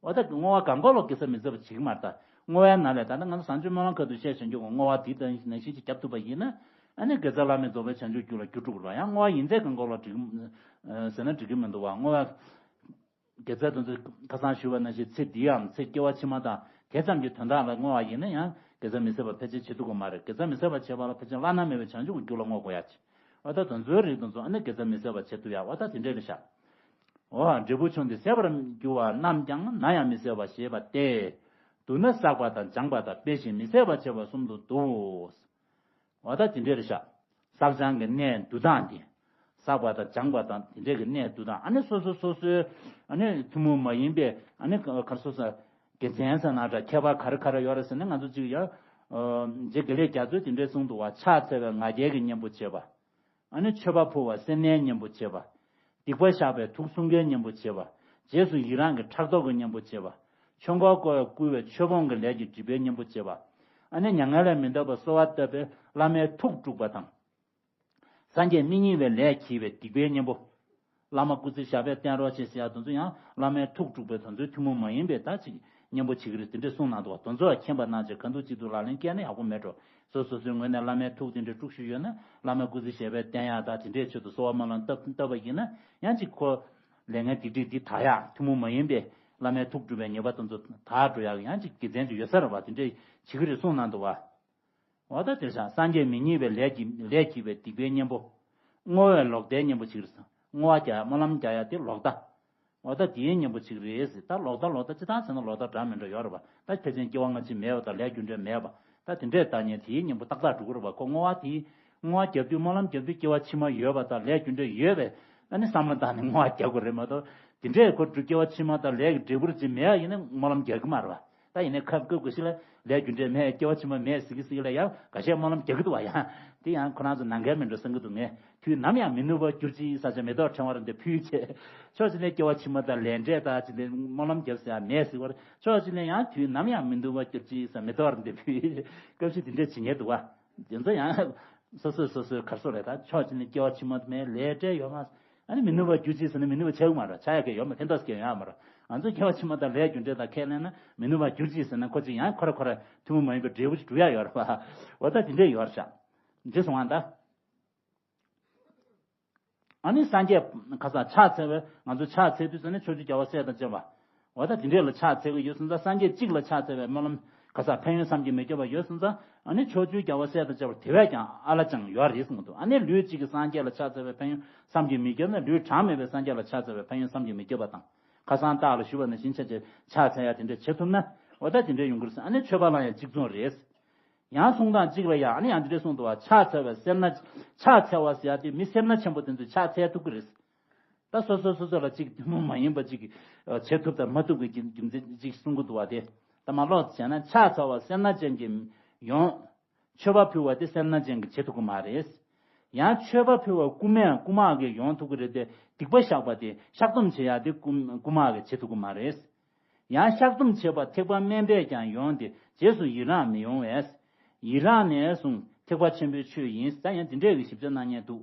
འོ་ད་བསྔོ་བ་གང་གོ་ལོ་དགེ་རྩ་མི་ཟད་པར་བྱེད་ཀྱི་མ་རེད་ད། བསྔོ་བའི་ནང་ལས་ད་ལྟ་ང་ཚོ་བཟང་སྤྱོད་སྨོན་ལམ་ཁ་ཐུག་བཤད་བྱང་ཆུབ་ཀྱི་བསྔོ་བ་དེ་ལྟ་ནང་བཞིན་ཅིག་རྒྱབ་ཐུབ་པ་ཡིན་ན། ཨ་ནི་དགེ་རྩ་བླ་མེད་རྫོགས་པའི་བྱང་ཆུབ་རྒྱུ་ལ་འགྱུར་འགྲོ་གི་རེད་བ། ཡང་བསྔོ་བ་ཡིན་ཚད་གང་གོ་ལོ་འགྲིག་གི་ཟེར་ན་འགྲིག་གི་མི་འདུག་བ། བསྔོ་བ་དགེ་རྩ་དེ་ཚོ་ཁ་སང་ཞུས་པ་ནང་བཞིན་ཚེ་འདིའམ་ཚེ་སྐྱེ་བ་ཕྱི་མ་དང་དེ་ཙམ་གྱི་དོན་དག་ལ་བསྔོ་བ་ཡིན་ན་ཡང་དགེ་རྩ་མི་ཟད་པ་ཕལ་ཆེར་བྱེད་ཐུབ་ཀྱི་མ་རེད། དགེ་རྩ་མི་ཟད་པ་བྱེད་པ་ལ་ཕལ་ཆེར་བླ་ན་མེད་པའི་བྱང་ཆུབ་ཀྱི་རྒྱུ་ལ་བསྔོ་དགོས་ཡ་ཆེ། འོ་ད་དེ་ཚོའི་རིགས་དེ་ཚོ་ཨ་ནི་དགེ་རྩ་མི་ཟད་པ་བྱེད་ཐུབ་ཡ། འོ་ད་དེ་འདྲས་རེད་ཤག། འོ། འབྲས་བུ་ཆུང་སྟེ་ཟད་པར་འགྱུར་བ་རྣམས་ཀྱང་ནམ་ཡང་མི་ཟད་པ་ཞེས་པ་སྟེ། མདོར་ན་བསགས་པ་དང་སྦྱངས་པ་དང་སྤེལ་ཞིང་མི་ཟད་པར་བྱེད་པ་གསུམ་དུ་འདུ། འོ་ད་དེ་འདྲས་རེད་ཤག། བསགས་སྦྱང་གི་གནད་འདུ་སྟངས་དེ། བསགས་པ་དང་སྦྱངས་པ་དང་དེ་འདྲས་ཀྱི་གནད་འདུ་སྟངས། ཨ་ནི་སོ་སོ་སོ་སོའི་ཨ་ནི་ཐུན་མོང་མ་ཡིན་པའི་ཨ་ནི་ག་རེ་ཟེར། དགེ་མཚན་ཟེར་ན་འདྲ། ཁྱད་པར་ག་རེ་ག་རེ་ཡོད་རེད་ཟེར་ན། ང་ཚོ་གཅིག་ཡང་། རྗེ་དགེ་ལེགས་རྒྱ་མཚོས་དེ་འདྲས་གསུངས་འདུག་བ། ཕྱག་འཚལ་བས་ང་རྒྱལ་གྱི་གཉེན་པོ་བྱེད་པ། ཨ་ནི་མཆོད་པ་ཕུལ་བ་སེར་སྣའི་གཉེན་པོ་བྱེད་པ། སྡིག་པ་བཤགས་པས་དུག་གསུམ་ཀའི་གཉེན་པོ་བྱེད་པ། རྗེས་སུ་ཡི་རང་གི་ཕྲག་དོག་གི་གཉེན་པོ་བྱེད་པ། ཆོས་འཁོར་བསྐོར་བས་བསྐུལ་བའི་མཆོད་སྤོང་གི་ལས་ཀྱི་སྒྲིབ་པའི་གཉེན་པོ་བྱེད་པ། ཨ་ནི་མྱ་ངན་ལས་མི་འདའ་བར་གསོལ་བ་བཏབ་པས་བླ་མའི་ཐུགས་དཀྲུགས་པ་དང་། སངས་རྒྱས་མི་མཉེས་པའི་ལས་བགྱིས་པའི་སྡིག་པའི་གཉེན་པོ། བླ་མ་སྐུ་ཚེ་ཞབས་པད་བརྟན་རོགས་བྱེད་ཟེར་ཡ་དེ་ཚོ་ཡང་བླ་མའི་ཐུགས་དཀྲུགས་པའི་དེ་ཚོའི་ཐུན་མོང་མ་ཡིན་པའི་ད་ཅིག་གཉེན་པོ་བྱེད་ཀྱི་རེད། དེ་འདྲས་གསུངས་གནང་འདུག་བ། དེ་ཚོ་མཁྱེན་པ་གནང་བྱས་ག་འདུག་ཅི་འདུག་ལག་ལེན་བཀལ་ན་ཡག་པོ་མེད་འགྲོ། སོ་སོ་སོའི་ངོས་ནས་བླ་མའི་ཐུགས་དེ་འདྲས་དཀྲུག་ཞུས་ཡོད་ན། བླ་མའི་སྐུ་ཚེ་ཞབས་པད་བརྟན་ཡག་དང་དེ་འདྲས་ཆེད་དུ་གསོལ་བ་སྨོན་ལམ་བཏབ་བཏབ་པ་ཡིན་ན། ཡང་ཅིག་ཁོ་ལས་ངན་སྡིག་སྒྲིབ་འདི་དག་ཡག། ཐུན་མོང་མ་ཡིན་པའི་བླ་མའི་ཐུགས་དཀྲུགས་པའི་ཉེས་པ་དེ་ཚོ་དག་འགྲོ་ཡག་ཡང་ཅིག་དགེ་མཚན་ཅིག་ཡོད་ས་རེད་བ། དེ་འདྲས་བྱེད་ཀྱི་རེད་གསུངས་གནང་འདུག་བ། འོ་ད་དེ་བཞག། སངས་རྒྱས་མི་མཉེས་པའི་ལས་ཀྱི་ལས་བགྱིས་པའི་སྡིག་པའི་གཉེན་པོ། བསྔོ་བས་ལོག་ལྟའི་གཉེན་པོ་བྱེད་ཀྱི་རེད་ཟེར། བསྔོ་བ་རྒྱག་ཡ། སྨོན་ལམ་རྒྱག་ཡ་དེ་ལོག་ལྟ། འོ་ད་དེའི་གཉེན་པོ་བྱེད་ཀྱི་རེད་ཟེར། ད་ལོག་ལྟ་ལོག་ལྟ་ཅི་ལྟར་ཟེར་ན་ལོག་ལྟ་འདྲ་མི་འདྲ་ཡོད་རེད་པ། ད་ཕལ་ཆེར་སྐྱེ་བ་སྔ་ཕྱི་མེད་པ་དང་ལས་རྒྱུ་འབྲས་མེད་པ། ད་དེ་འདྲས་ལྟ་མཁན་དེའི་གཉེན་པོ་ཏག་ཏག་འགྲོ་གི་རེད་པ། ཁོ་བསྔོ་བ་དེའི་བསྔོ་བ་རྒྱབ་དུས་སྨོན་ལམ་རྒྱབ་དུས་སྐྱེ་བ་ཕྱི་མ་ཡོད་པ་དང་ལས་རྒྱུ་འབྲས་ཡོད་པའི་ཨ་ནི་བསམ་བློ་བཏང་ནས་བསྔོ་བ་རྒྱག་དགོས་རེད་མ་གཏོགས། དེ་འདྲས་ཁོ་སྐྱེ་བ་ཕྱི་མ་དང་ལས་ཀྱི་འབྲས་བུར་ཅིག་མེད་པ་ཡིན་ན་སྨོན་ལམ་རྒྱག་གི་མ་རེད་པ། ད་ཡིན་ནའི་སྐབས་སྐབས་ཀྱི་ཞིག་ལ་ལས་རྒྱུ་འབྲས་མེད། སྐྱེ་བ་ཕྱི་མ་མེད་ཟེར་གི་ཟེར་གི་ལ་ཡང་འགའ་ཤས་སྨོན་ལམ་རྒྱག་གི་འདུག་བ། ཡང་དེ་ཡང་ཁོ་རང་ཚོ་ནང་འགལ་མིན་འགྲོ་བསམ་གི་འདུག་ངས། དུས་ནམ་ཡང་མི་ནུབ་པར་གྱུར་ཅིག་ཟེར་བྱས་མེ་ཏོག་ཕྲེང་བ་རེ་འདི་ཕུལ་བྱས། ཕྱོགས་གཅིག་ནས་སྐྱེ་བ་ཕྱི་མ་དང་ལས་འབྲས་དང་ཅིག་ནས་སྨོན་ལམ་རྒྱབ་ཟེར་ཡ་མེད་ཟེར་བར། ཕྱོགས་གཅིག་ནས་ཡང་དུས་ནམ་ཡང་མི་ནུབ་པར་གྱུར་ཅིག་ཟེར་མེ་ཏོག་རེ་འདི་ཕུལ། སྐབས་ཤིག་དེ་འདྲས་བྱེད་ཉེན་འདུག་བ། དེ་ཚོ་ཡང་སོ་སོས་སོ་སོའི་གར་སོ་རེད། ད་ཕྱོགས་གཅིག་ནས་སྐྱེ་བ་ཕྱི་མ་མེད། ལས་འབྲས་ཡོད་མ། ཨ་ནི་མི་ནུབ་པར་གྱུར་ཅིག་ཟེར་ན་མི་ནུབ་པ་ཆགས་ཀྱི་མ་རེད། ཆགས་ཡ་གི་ཡོད་མ། ཕན་ཐོགས་ཀྱི་ཡོད་མ་རེད། ང་ཚོ་སྐྱེ་བ་ཕྱི་མ་དང་ལས་རྒྱུ་འབྲས་དང་ཁས་ལེན་ན་མི་ནུས་པར་གྱུར་ཅིག་ཟེར་ན། ཁོ་ཅིག་ཡང་ཁོ་ར་ཁོ་ར་ཐུན་མོང་མ་ཡིན་པའི་འབྲས་བུ་ཅིག་སྒྲུབ་ཡ་ཡོད་རེད་པ། འོ་ད་དེ་འདྲས་ཡོད་རེད་ཤག་འདི་སོང་བ་ད། ཨ་ནི་སངས་རྒྱས་ཁ་སང་ཕྱག་འཚལ་བས། ང་ཚོ་ཕྱག་འཚལ་དུས་ཙམ་ནས་ཕྱོགས་བཅུའི་རྒྱལ་བ་སྲས་དང་བཅས་པ། འོ་ད་དེ་འདྲས་ལ་ཕྱག་འཚལ་གྱི་ཡོད་སོང་ཙང་། སངས་རྒྱས་གཅིག་ལ་ཕྱག་འཚལ་བའི་སྨོན་ལམ་ཁ་སང་ཕན་ཡོན་བསམ་གྱིས་མི་ཁྱབ་པ་ཡོད་སོང་ཙང་། ཨ་ནི་ཕྱོགས་བཅུའི་རྒྱལ་བ་སྲས་དང་བཅས་པ་དེ་བས་ཀྱང་ཨ་ལ་ཅང་ཡོད་རེད་གསུངས་འདུག་ཨ་ནི་ལུས་གཅིག་གིས་སངས་རྒྱས་ལ་ཕྱག་འཚལ་བའི་ཕན་ཡོན་བསམ་གྱིས་མི་ཁྱབ་ན། ལུས་གྲངས་མེད་པས་སངས་རྒྱས་ལ་ཕྱག་འཚལ་བའི་ཕན་ཡོན་བསམ་གྱིས་མི་ཁྱབ་པ་དང་། ཁ་སང་བདག་ལ་ཞུས་པ་ནང་བཞིན་བྱས་བྱས་ཕྱག་འཚལ་ཡ་དེ་འདྲས་བྱེད་ཐུབ་ན། འོ་ད་དེ་འདྲས་ཡོང་གི་རེད་ཟེར། ཨ་ནི་མཆོད་པ་བླང་ཡ་གཅིག་མཚུངས་རེད། ཡང་གསུང་སྟངས་གཅིག་ལ་ཡང་ཨ་ནི་ཡང་འདི་འདྲས་གསུངས་འདུག་བ། ཕྱག་འཚལ་བ་སེར་སྣ། ཕྱག་འཚལ་བ་ཟེར་ཡ་དེ་མི་སེར་སྣ་ཆེན་པོ་དེ་ཚོས་ཕྱག་འཚལ་ཐུབ་ཀྱི་རེད། ད་སོ་སོ་སོ་སོ་ལ་གཅིག་ཐུན་མོང་མ་ཡིན་པ་གཅིག་བྱེད་ཐུབ་དང་མ་ཐུབ་ཀྱི་རྒྱུ་རྒྱུ་མཚན་གཅིག་གསུང་གི་འདུག་བ། དེ་ད་མ་ལོག་བྱས་ན། ཕྱག་འཚལ་བ་སེར་སྣ་ཅན་གྱི་ཡོང་། མཆོད་པ་ཕུལ་བ་དེ་སེར་སྣ་ཅན་གྱིས་བྱེད་ཐུབ་ཀྱི་མ་རེད། ཡང་མཆོད་པ་ཕུལ་བ་རྐུ་མས་རྐུ་མ་གིས་ཡོང་ཐུབ་ཀྱི་རེད་དེ། སྡིག་པ་བཤགས་པ་དེ་བཤགས་སྡོམ་བྱེད་ཡ་དེ་རྐུ་རྐུ་མ་གིས་བྱེད་ཐུབ་ཀྱི་མ་རེད། ཡང་བཤགས་སྡོམ་བྱེད་པ་ཐེག་པ་དམན་པས་ཀྱང་ཡོང་སྟེ། རྗེས་སུ་ཡི་རང་མི་ཡོང་བས། ཡི་རང་ནས་བཟུང་ཐེག་པ་ཆེན་པོའི་ཆོས་ཡིན། ད་ཡང་འདི་འདྲས་ཀྱི་ཞིབ་ཆ་གནང་མཁན་འདུག་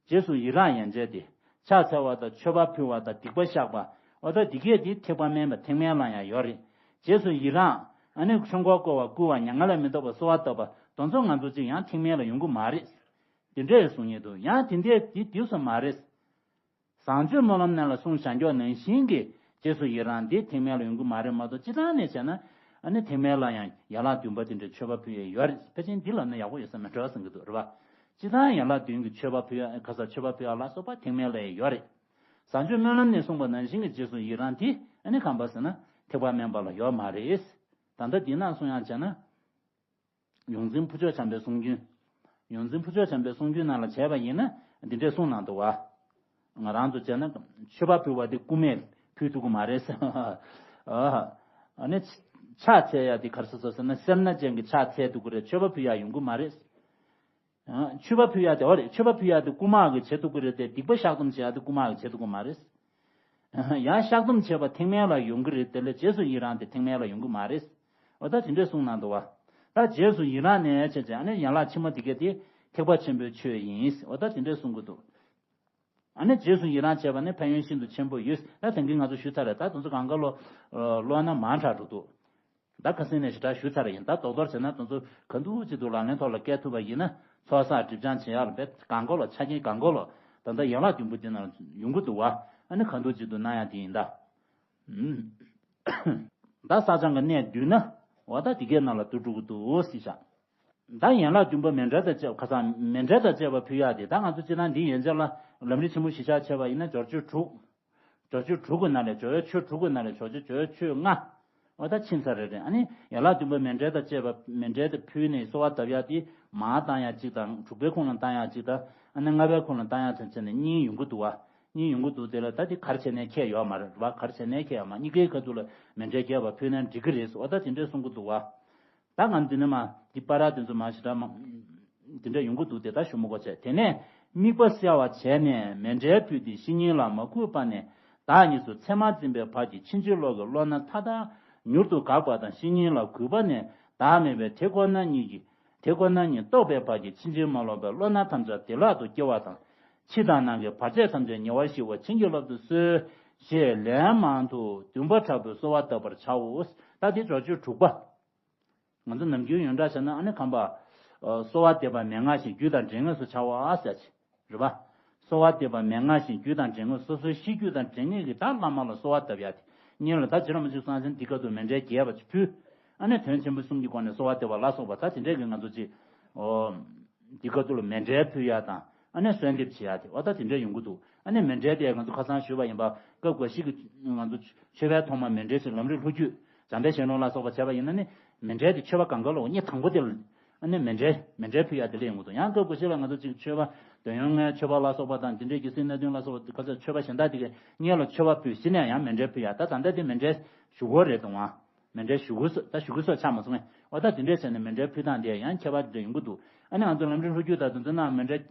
རྗེས་སུ་ཡི་རང་ཡན་ཆད་དེ། ཕྱག་འཚལ་བ་དང་མཆོད་པ་ཕུལ་བ་དང་སྡིག་པ་བཤགས་པ། འོ་ད་འདི་གས་དེ་ཐེག་པ་དམན་པ་ཐེག་དམན་ལ་ཡང་ཡོད་རེད། རྗེས་སུ་ཡི་རང་། ཨ་ནི་ཆོས་འཁོར་བསྐོར་བ་བསྐུལ་བ་མྱ་ངན་ལས་མི་ཐོབ་པ་གསོལ་བ་བཏབ་པ་དེ་ཚོ་ང་ཚོ་གཅིག་ཡང་ཐེག་དམན་ལ་ཡོང་གི་མ་རེད། དེ་འདྲས་གསུང་མཁན་འདུག་ཡང་དེ་འདྲས་དེ་དུས་སུ་མ་རེད། བཟང་སྤྱོད་སྨོན་ལམ་རྣམས་ལ་གསུངས་བྱ་མགྱོགས་ནང་བཞིན་གྱི། རྗེས་སུ་ཡི་རང་འདི་ཐེག་དམན་ལ་ཡོང་གི་མ་རེད་མ་གཏོགས། སྤྱིར་བཏང་ནས་བྱས་ན། ཨ་ནི་ཐེག་དམན་ལ་ཡང་ཡན་ལག་བདུན་པ་དེ་འདྲའི་མཆོད་པ་ཕུལ་ཡས་ཡོད་རེད། ཕལ་ཆེར་འདི་ལབ་ན་ཡག་པོ་ཡོད་ས་མེད་འགྲོ་བསམ་གྱི་འདུག་རེད་བ། སྤྱིར་བཏང་ཡན་ལག་བདུན་གྱི་མཆོད་པ་ཕུལ་ཡ། ཁ་སང་མཆོད་པ་ཕུལ་ཡ་ལ་སོགས་པ་ཐེག་དམན་ལ་ཡང་ཡོད་རེད། བཟང་སྤྱོད་སྨོན་ལམ་ནས་གསུངས་པ་ནང་བཞིན་གྱི་རྗེས་སུ་ཡི་རང་དེ། ཨ་ནི་གང་པ་ཟེར་ན་ཐེག་པ་དམན་པ་ལ་ཡོད་མ་རེད། ད་ལྟ་འདི་ནང་གསུང་ཡ་བྱས་ན། ཡོངས་འཛིན་ཕུར་ལྕོག་བྱམས་པའི་གསུང་རྒྱུན། ཡོངས་འཛིན་ཕུར་ལྕོག་བྱམས་པའི་གསུང་རྒྱུན་ནང་ལ་བྱས་པ་ཡིན་ན་འདི་འདྲས་གསུངས་གནང་འདུག་བ། ང་རང་ཚོ་བྱས་ན་མཆོད་པ་ཕུལ་བ་དེ་རྐུ་མས་ཕུལ་ཐུབ་ཀྱི་མ་རེད་ཟེར། ཨ་ནི་ཕྱག་འཚལ་ཡ་དེ་ག་རེ་ཟེར་ཟེར་ན། སེར་སྣ་ཅན་གྱི་ཕྱག་འཚལ་ཐུབ་ཀྱི་རེད། མཆོད་པ་ཕུལ་ཡ་ཡོང་གི་མ་རེད། མཆོད་པ་ཕུལ་ཡ་དེ། འོ་རེད། མཆོད་པ་ཕུལ་ཡ་དེ་རྐུ་མ་གིས་བྱེད་ཐུབ་ཀྱི་རེད་དེ། སྡིག་པ་བཤགས་སྡོམ་བྱེད་ཡ་དེ་རྐུ་མ་གིས་བྱེད་ཐུབ་ཀྱི་མ་རེད། ཡང་བཤགས་སྡོམ་བྱས་པ་ཐེག་དམན་ལ་ཡོང་གི་རེད་དེ། ལས་རྗེས་སུ་ཡི་རང་དེ་ཐེག་དམན་ལ་ཡོང་གི་མ་རེད། འོ་ད་དེ་འདྲས་གསུངས་གནང་འདུག་བ། ད་རྗེས་སུ་ཡི་རང་ནས་བྱས་བྱས། ཨ་ནི་ཡན་ལག་ཕྱི་མ་དེ་གས་དེ་ཐེག་པ་ཆེན་པོའི་ཆོས་ཡིན། འོ་ད་དེ་འདྲས་གསུང་གི་འདུག་ཨ་ནི་རྗེས་སུ་ཡི་རང་བྱས་པ་ནི་ཕན་ཡོན་ཤིན་ཏུ་ཆེན་པོ་ཡོད། ད་དེང་གི་ང་ཚོ་ཞུས་ཚར་རེད། ད་དེ་ཚོ་གང་ག་ལོ་ཀློག་ན་མང་དྲགས་འགྲོ་འདུག་ད་ཁ་སང་ནས་ཞེ་དྲག་ཞུས་ཚར་ཡིན། ད་རྡོག་རྡོག་བྱས་ན་དེ་ཚོ་ག་འདུག་ཅི་འདུག་ལག་ལེན་ཐོག་ལ་བཀལ་ཐུབ་པ་ཡིན་ན། ཚོགས་བསགས་སྒྲིབ་སྦྱང་བྱེད་ཡག་ལ་དཔེ་གང་ག་ལོ། ཆ་རྐྱེན་གང་ག་ལོ། ད་ལྟ་ཡན་ལག་བདུན་པོ་འདི་ནང་ཡོང་གི་འདུག་བ། ཨ་ནི་ག་འདུག་ཅི་འདུག་གནང་ཡག་དེ་ཡིན་ད། ད་བསགས་སྦྱང་གི་གནད་བསྡུས་ན། འོ་ད་དེ་གའི་ནང་ལ་བསྡུ་འགྲོ་གི་འདུག་ཟེར་བཞག་ད་ཡན་ལག་བདུན་པ་མཎྜལ་དང་བཅས། ཁ་སང་མཎྜལ་དང་བཅས་པ་ཕུལ་ཡག་དེ། ད་ང་ཚོ་སྤྱིར་བཏང་འདི་ཡན་ཆད་ལ་ལམ་རིམ་ཆེན་མོ་གཞི་བཞག་བྱས་པ་ཡིན་ན། སྦྱོར་ཆོས་དྲུག་སྦྱོར་ཆོས་དྲུག་གི་ནང་ལས། སྦྱོར་བའི་ཆོས་དྲུག་གི་ནང་ལས་སྦྱོར་བའི་ཆོས་ལྔ། འོ་ད་ཕྱིན་ཚར་རེད་རེད། ཨ་ནི་ཡན་ལག་བདུན་པ་མཎྜལ་དང་བཅས་པ། མཎྜལ་དེ་ཕུལ་ནས་གསོལ་བ་བཏབ་ཡག་དེ་མར་བཏང་ཡག་གཅིག་དང་། དྲུག་པའི་ཁོངས་ལ་བཏང་ཡག་གཅིག་དང་། ཨ་ནི་ལྔ་པའི་ཁོངས་ལ་བཏང་ཡག་ཚུན་ཚོད་ནས་གཉིས་ཡོང་གི་འདུག་བ། གཉིས་ཡོང་གི་འདུག་དེ་ལ་ད་དེ་ག་རེ་བྱས་ནས་ཁྱད་ཡོད་མ་རེད་བ། ག་རེ་བྱས་ནས་ཁྱད་ཡོད་མ། གཉིས་ཀའི་ཁ་ཐུག་ལ་མཎྜལ་རྒྱས་པ་ཕུལ་ན་འགྲིག་གི་རེད། འོ་ད་དེ་འདྲས་གསུང་གི་འདུག་བ། ད་ང་འདི་ནས་མར་འདི་པ་ར་དེ་ཚོ་མར་ཞེ་དྲག་མ་དེ་འདྲ་ཡོང་གི་འདུག་དེ་ད་ཞུ་མི་དགོས་བྱས། དེ་ནས་དམིགས་པ་གསལ་བར་བྱས་ནས་མཎྜལ་ཕུལ་ཏེ་བཤེས་གཉེན་ལ་མ་གུས་པ་ནས། བདག་ཉིད་སུ་མཚན་མ་འཛིན་པའི་བར་གྱི་ཕྱིན་ཅི་ལོག་གི་བློ་སྣ་མཐའ་དག་མྱུར་དུ་འགག་པ་དང་། བཤེས་གཉེན་ལ་གུས་པ་ནས་བདག་མེད་པའི་དེ་ཁོ་ན་ཉིད་ཀྱི། དེ་ཁོ་ན་ཉིད་རྟོགས་པའི་བར་གྱི་ཕྱིན་ཅི་མ་ལོག་པའི་བློ་སྣ་ཐམས་ཅད་བདེ་བླག་ཏུ་སྐྱེ་བ་དང་། ཕྱི་དང་ནང་གི་བར་ཆད་ཐམས་ཅད་ཉེ་བར་ཞི་བར་བྱིན་གྱིས་བརླབ་ཏུ་གསོལ། ཞེས་ལན་མང་དུ་འདུན་པ་དྲག་པོས་གསོལ་བ་བཏབ་པར་བྱའོ། ད་འདི་སྦྱོར་ཆོས་དྲུག་པ། ང་ཚོ་ནམ་རྒྱུན་ཡོངས་གྲགས་བྱས་ན། ཨ་ནི་གང་པ། ཨ། གསོལ་བ་འདེབས་པ་མན་ངག་བཞིན་རྒྱུད་དང་འབྲེལ་ངེས་སུ་བྱའོ་ཟེར་ཅིག་རེད་པ། གསོལ་བ་འདེབས་པ་མན་ངག་བཞིན་རྒྱུད་དང་འབྲེལ་ངེས། སོ་སོའི་གཤིས་རྒྱུད་དང་འབྲེལ་ངེས་ཀྱི་ད་བླ་མ་ལ་གསོལ་བ་བཏབ་ཡ་དེ། སྔོན་ལ་ད་རྗེ་རིན་པོ་ཆེ་སངས་རྒྱས་འདི་ཁ་ཐུག་མཎྜལ་རྒྱས་པ་ཅིག་ཕུལ། ཨ་ནི་དོན་ཆེན་པོ་གསུམ་གྱི་སྒོ་ནས་གསོལ་བ་འདེབས་པ་ལ་སོགས་པ། ད་དེ་འདྲས་ཀྱི་ང་ཚོ་ཅིག་འོ། འདི་ཁ་ཐུག་ལ་མཎྜལ་ཕུལ་ཡ་དང་། ཨ་ནི་གསོལ་འདེབས་བྱེད་ཡ་དེ། འོ་ད་དེ་འདྲས་ཡོང་གི་འདུག་ཨ་ནི་མཎྜལ་དེ་ང་ཚོ་ཁ་སང་ཞུས་པ་ཡིན་པ། སྐབས་འགའ་ཞིག་གི་ང་ཚོ་མཆོད་པའི་ཐོག་མ་མཎྜལ་ཞིག་ལམ་རིམ་ལྷུག་རྒྱུད་འཇམ་དཔལ་གཞན་ལུགས་ལ་སོགས་པ་བྱས་པ་ཡིན་ན་ནི། མཎྜལ་དེ་མཆོད་པ་གང་ག་ལ་སྙེ་དང་པོ་དེ་ལ། ཨ་ནི་མཎྜལ་མཎྜལ་ཕུལ་ཡ་དེ་ལས་ཡོང་གི་འདུག་ཡང་སྐབས་འགའ་ཞིག་ལ་ང་ཚོ་ཅིག་མཆོད་པ་འདོད་ཡོན་ལྔའི་མཆོད་པ་ལ་སོགས་པ་དང་། དེ་འདྲའི་རྒྱལ་སྲིད་སྣ་བདུན་ལ་སོགས་པ། ཁ་སང་མཆོད་པ་གཞན་དག་དེ་གས་སྔོན་ལ་མཆོད་པ་ཕུལ། གཞི་ནས་ཡང་མཎྜལ་ཕུལ་ཡ། ད་ད་ལྟ་དེ་མཎྜལ་ཞུ་སྒོ་རེད་འདུག་ཨ། མཎྜལ་ཞུ་སྒོ་སོ། ད་ཞུ་སྒོ་སོགས་ཆགས་མ་སོང་ངས། འོ་ད་དེ་འདྲས་བྱས་ནས་མཎྜལ་ཕུལ་སྟངས་དེ་ཡང་ཁྱད་པར་དེ་འདྲ་ཡོང་གི་འདུག་ཨ་ནི་ང་ཚོ་ལམ་རིམ་ལྷུག་རྒྱུད་དང་དེ་ཚོ་ནང་མཎྜལ་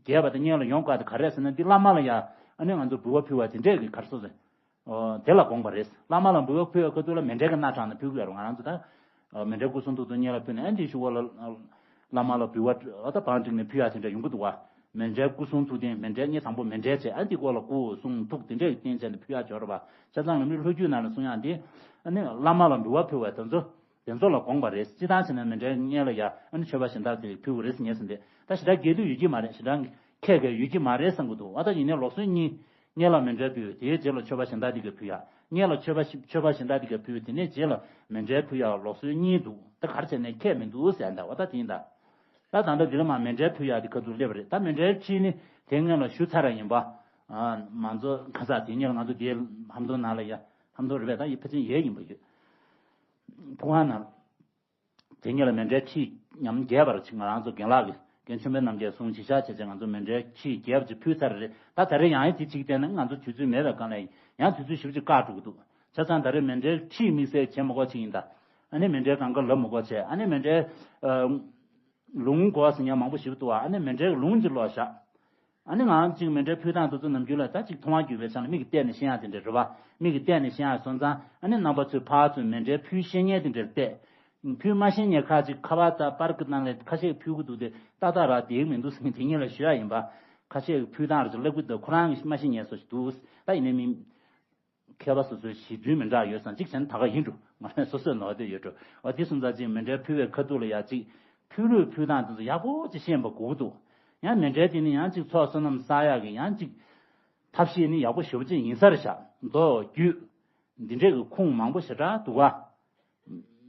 རྒྱས་པ་དེ་སྔོན་ལ་ཡོང་དཀའ་དེ་ག་རེ་རེད་ཟེར་ན། འདི་བླ་མ་ལ་ཡ་ཨ་ནི་ང་ཚོ་འབུལ་བ་ཕུལ་བ་དེ་འདྲས་ཀྱི་ག་རེ་ཟེར། ཨོ། དེ་ལ་དགོངས་པ་རེད། བླ་མ་ལ་འབུལ་བ་ཕུལ་བའི་ཁ་ཐུག་ལ་མཎྜལ་གྱི་སྣ་དྲངས་ནས་ཕུལ་གྱི་ཡོད་རེད། ང་རང་ཚོ་ད་མཎྜལ་སྐུ་གསུང་ཐུགས་དང་སྔོན་ལ་ཕུལ་ནས། ཨ་ནི་དེའི་གཞུག་གུ་ལ་བླ་མ་ལ་འབུལ་བ། ཨ། ད་བང་བསྒྲིགས་ནས་ཕུལ་ཡ་དེ་འདྲ་ཡོང་གི་འདུག་བ། མཎྜལ་སྐུ་གསུང་ཐུགས་རྟེན། མཎྜལ་དངོས་དང་པོ་མཎྜལ་བྱས། ཨ་འདི་སྐོར་ལ་སྐུ་གསུང་ཐུགས་དེ་འདྲས་རྟེན་བྱས་ནས་ཕུལ་ཡག་སྦྱོར་བ། བྱས་ཙང་ལམ་རིམ་ལྷོ་རྒྱུད་ནང་ལ་གསུང་ཡག་འདི། ཨ་ནི་བླ་མ་ལ་འབུལ་བ་ཕུལ་བ་དེ་ཚོ། དེ་ཚོ་ལ་དགོངས་པ་རེད། སྤྱིར་བཏང་བྱས་ན་མཎྜལ་སྔོན་ལ་ཡ་ཨ་ནི་མཆོད་པ་གཞན་དག་དེ་ཕུལ་དགོས་རེད་ཟེར་ངེས་ཟིན་ཏེ། ད་ཞེ་དྲག་འགལ་འདུ་ཡོད་ཀྱི་མ་རེད། ཞེ་དྲག་ཁྱད་ཀྱི་ཡོད་ཀྱི་མ་རེད་བསམ་གྱི་འདུག། འོ་ད་ཡིན་ནའི་ལུགས་སྲོལ་གཉིས། སྔོན་ལ་མཎྜལ་ཕུལ། དེའི་རྗེས་ལ་མཆོད་པ་གཞན་དག་དེ་ག་ཕུལ་ཡག། སྔོན་ལ་མཆོད་པ་ཞིག་མཆོད་པ་གཞན་དག་དེ་ག་ཕུལ། དེ་ནས་རྗེས་ལ་མཎྜལ་ཕུལ་ཡག་ལུགས་སྲོལ་གཉིས་འདུག། ད་ག་རེ་བྱས་ནས་ཁྱད་མི་འདུག་ཟེར་ཡག་འདྲ་བ། ད་དེ་ཡིན་ད། ད་ད་ལྟ་འདི་ལ་མ་མཎྜལ་ཕུལ་ཡག་དེ་ཁ་ཐུག་སླེབས་པ་རེད། ད་མཎྜལ་ཕུལ་ནི་དེ་སྔོན་ལ་ཞུ་ཚར་ཡག་ཡིན་པ། ཨ་མང་ཚོགས་ཁ་ས་དེ་སྔོན་ལ་ང་ཚོ་དེའི་ལྷམ་གདོང་ནང་ལ་ཡ། ལྷམ་གདོང་རེད་པས། ད་ཡི་ཕལ་ཆེར་ཡས་ཡིན་པ་ཡོད། ཕུ་ཁང་ནང་། དེ་སྔོན་ལ་མཎྜལ་ཁྲི་ཉམས་རྒྱས་པར་ཅིག་ང་རང་ཚོ་རྒན་ལགས་ཀྱིས། རྒན་ཆོས་འཕེལ་རྣམ་རྒྱལ་གསུང་ཅིག་བཞག་བྱས་བྱས། ང་ཚོ་མཎྜལ་ཁྲི་རྒྱས་པ་ཅིག་ཕུལ་ཚར་རེད། ད་ད་རེས་ཡང་ཡང་དེ་ཅིག་བལྟས་ན་ང་ཚོ་དུས་ཚོད་མེད་པའི་སྒང་ལ་ཡང་དུས་ཚོད་ཞེ་པོ་ཅིག་བཀག་འགྲོ་གི་འདུག། བྱས་ཙང་ད་རེས་མཎྜལ་ཁྲི་དམིགས་བསལ་བྱེད་མ་དགོས་ཅིག་ཡིན་ད། ཨ་ནི་མཎྜལ་གང་ག་ལབ་མ་དགོས་བྱས། ཨ་ནི་མཎྜལ། ཨ། ལུང་དགོས་ཟེར་མཁན་མང་པོ་ཞིག་འདུག་བ། ཨ་ནི་མཎྜལ་གྱི་ལུང་ཅིག་ཀློག་བཞག། ཨ་ནི་ང་ཅིག་མཎྜལ་ཕུལ་སྟངས་དེ་ཚོ་ནམ་རྒྱུན་ལ་ད་ཅིག་མཐོང་བ་བརྒྱུད་པའི་ཆ་ལ་མིག་གིས་བལྟས་ནས་ཤེས་ཡག་དེ་འདྲ་རེད་བ། མིག་གིས་བལྟས་ནས་ཤེས་ཡག་སོང་ཙང་། ཨ་ནི་རྣམ་པ་ཚོས་ཕར་ཚུར་མཎྜལ་ཕུལ་ཤེས་མཁན་དེ་འདྲར་བལྟས། ཕུལ་མ་ཤེས་མཁན་ཁ་ཅིག་ཁ་པར་དང་པར་གྱི་ནང་ལ་ཁ་ཤས་ཕུལ་གྱི་འདུག་སྟེ། ཏག་ཏག་རག་བསྡད་ཀྱི་མི་འདུག་ཟེར་མཁན་དེ་སྔོན་ལ་ཞུ་ཡག་ཡིན་པ། ཁ་ཤས་ཕུལ་སྟངས་རེ་ཅིག་ལབ་ཀྱི་འདུག། ཁོ་རང་གིས་མ་ཤེས་མཁན་སོགས་ཤིག་འདུག། ད་ཡིན་ནའི་མི། མཁས་པ་སོ་སོའི་གཞི་རྒྱུན་མི་འདྲ་ཡོད་ཙང་གཅིག་བྱས་ན་ད་ག་ཡིན་འགྲོ། ང་རང་སོ་སོས་ནོར་བསྡད་ཡོད་འགྲོ། འོ་དེ་སོང་ཙང་གཅིག་མཎྜལ་ཕུལ་བའི་ཁ་ཐུག་ལ་ཡ་གཅིག་ཕུལ་ལུགས་ཕུལ་སྟངས་དེ་ཚོ་ཡག་པོ་ཅིག་ཤེས་པ་དགོས་ཀྱི་འདུག། ཡང་མཎྜལ་དེ་ནི་ཡང་གཅིག་ཚོགས་བསོད་ནམས་བསགས་ཡག་གི་ཡང་གཅིག་ཐབས་ཤེས་ནི་ཡག་པོ་ཞེ་པོ་ཅིག་ཡིན་ས་རེད་ཤག། མདོ་རྒྱུད་འདི་འདྲའི་གི་ཁུངས་མང་པོ་ཞེ་དྲག་འདུག་ག།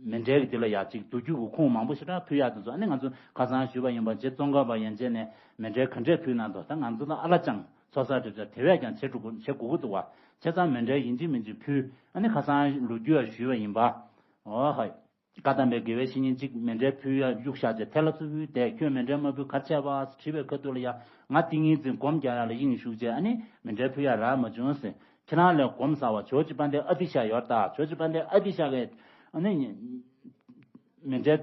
མཎྜལ་གྱི་དེ་ལ་ཡ་གཅིག་མདོ་རྒྱུད་ཀྱི་ཁུངས་མང་པོ་ཞེ་དྲག་ཕུལ་ཡག་དེ་ཚོ། ཨ་ནི་ང་ཚོ་ཁ་སང་ཞུས་པ་ཡིན་པ། རྗེ་ཙོང་ཁ་པ་ཡན་ཆད་ནས་མཎྜལ་ག་འདྲས་ཕུལ་གནང་འདུག། ད་ང་ཚོ་ལ་ཨ་ལ་ཅང་ཚོགས་བསགས་གྲིབ་ཆ་དེ་བས་ཀྱང་བྱེད་འགྲོ་དགོས། བྱེད་དགོས་ཀྱི་འདུག་བ། བྱས་ཙང་མཎྜལ་ཡིན་གཅིག་མིན་གཅིག་ཕུལ། ཨ་ནི་ཁ་སང་ལོ་རྒྱུས་ཡ་ཞུས་པ་ཡིན་པ། འོ་ཧ། བཀའ་གདམས་པའི་དགེ་བའི་བཤེས་གཉེན་གཅིག་མཎྜལ་ཕུལ་ཡ་གཡུག་བཞག་བྱས། དེ་ལ་ཚུར་བུད་དེ་ཁྱོད་མཎྜལ་མ་ཕུལ་ག་རེ་བྱས་པ་དྲིས་པའི་ཁ་ཐུག་ལ་ཡ། ང་ཏིང་ངེ་འཛིན་སྒོམ་རྒྱག་ཡ་ལ་དབྱིངས་ཞུགས་བྱས། ཨ་ནི་མཎྜལ་ཕུལ་ཡ་རག་མ་བྱུང་ཟེར། ཁྱེད་རང་ལས་སྒོམ་ཟབ་པ་ཇོ་བོ་རྗེ་དཔལ་ལྡན་ཨ་ཏི་ཤ་ཡོད་ད། ཇོ་བོ་རྗེ་དཔལ་ལྡན་ཨ་ཏི་ཤ་གིས་ཨ་ནི་མཎྜལ་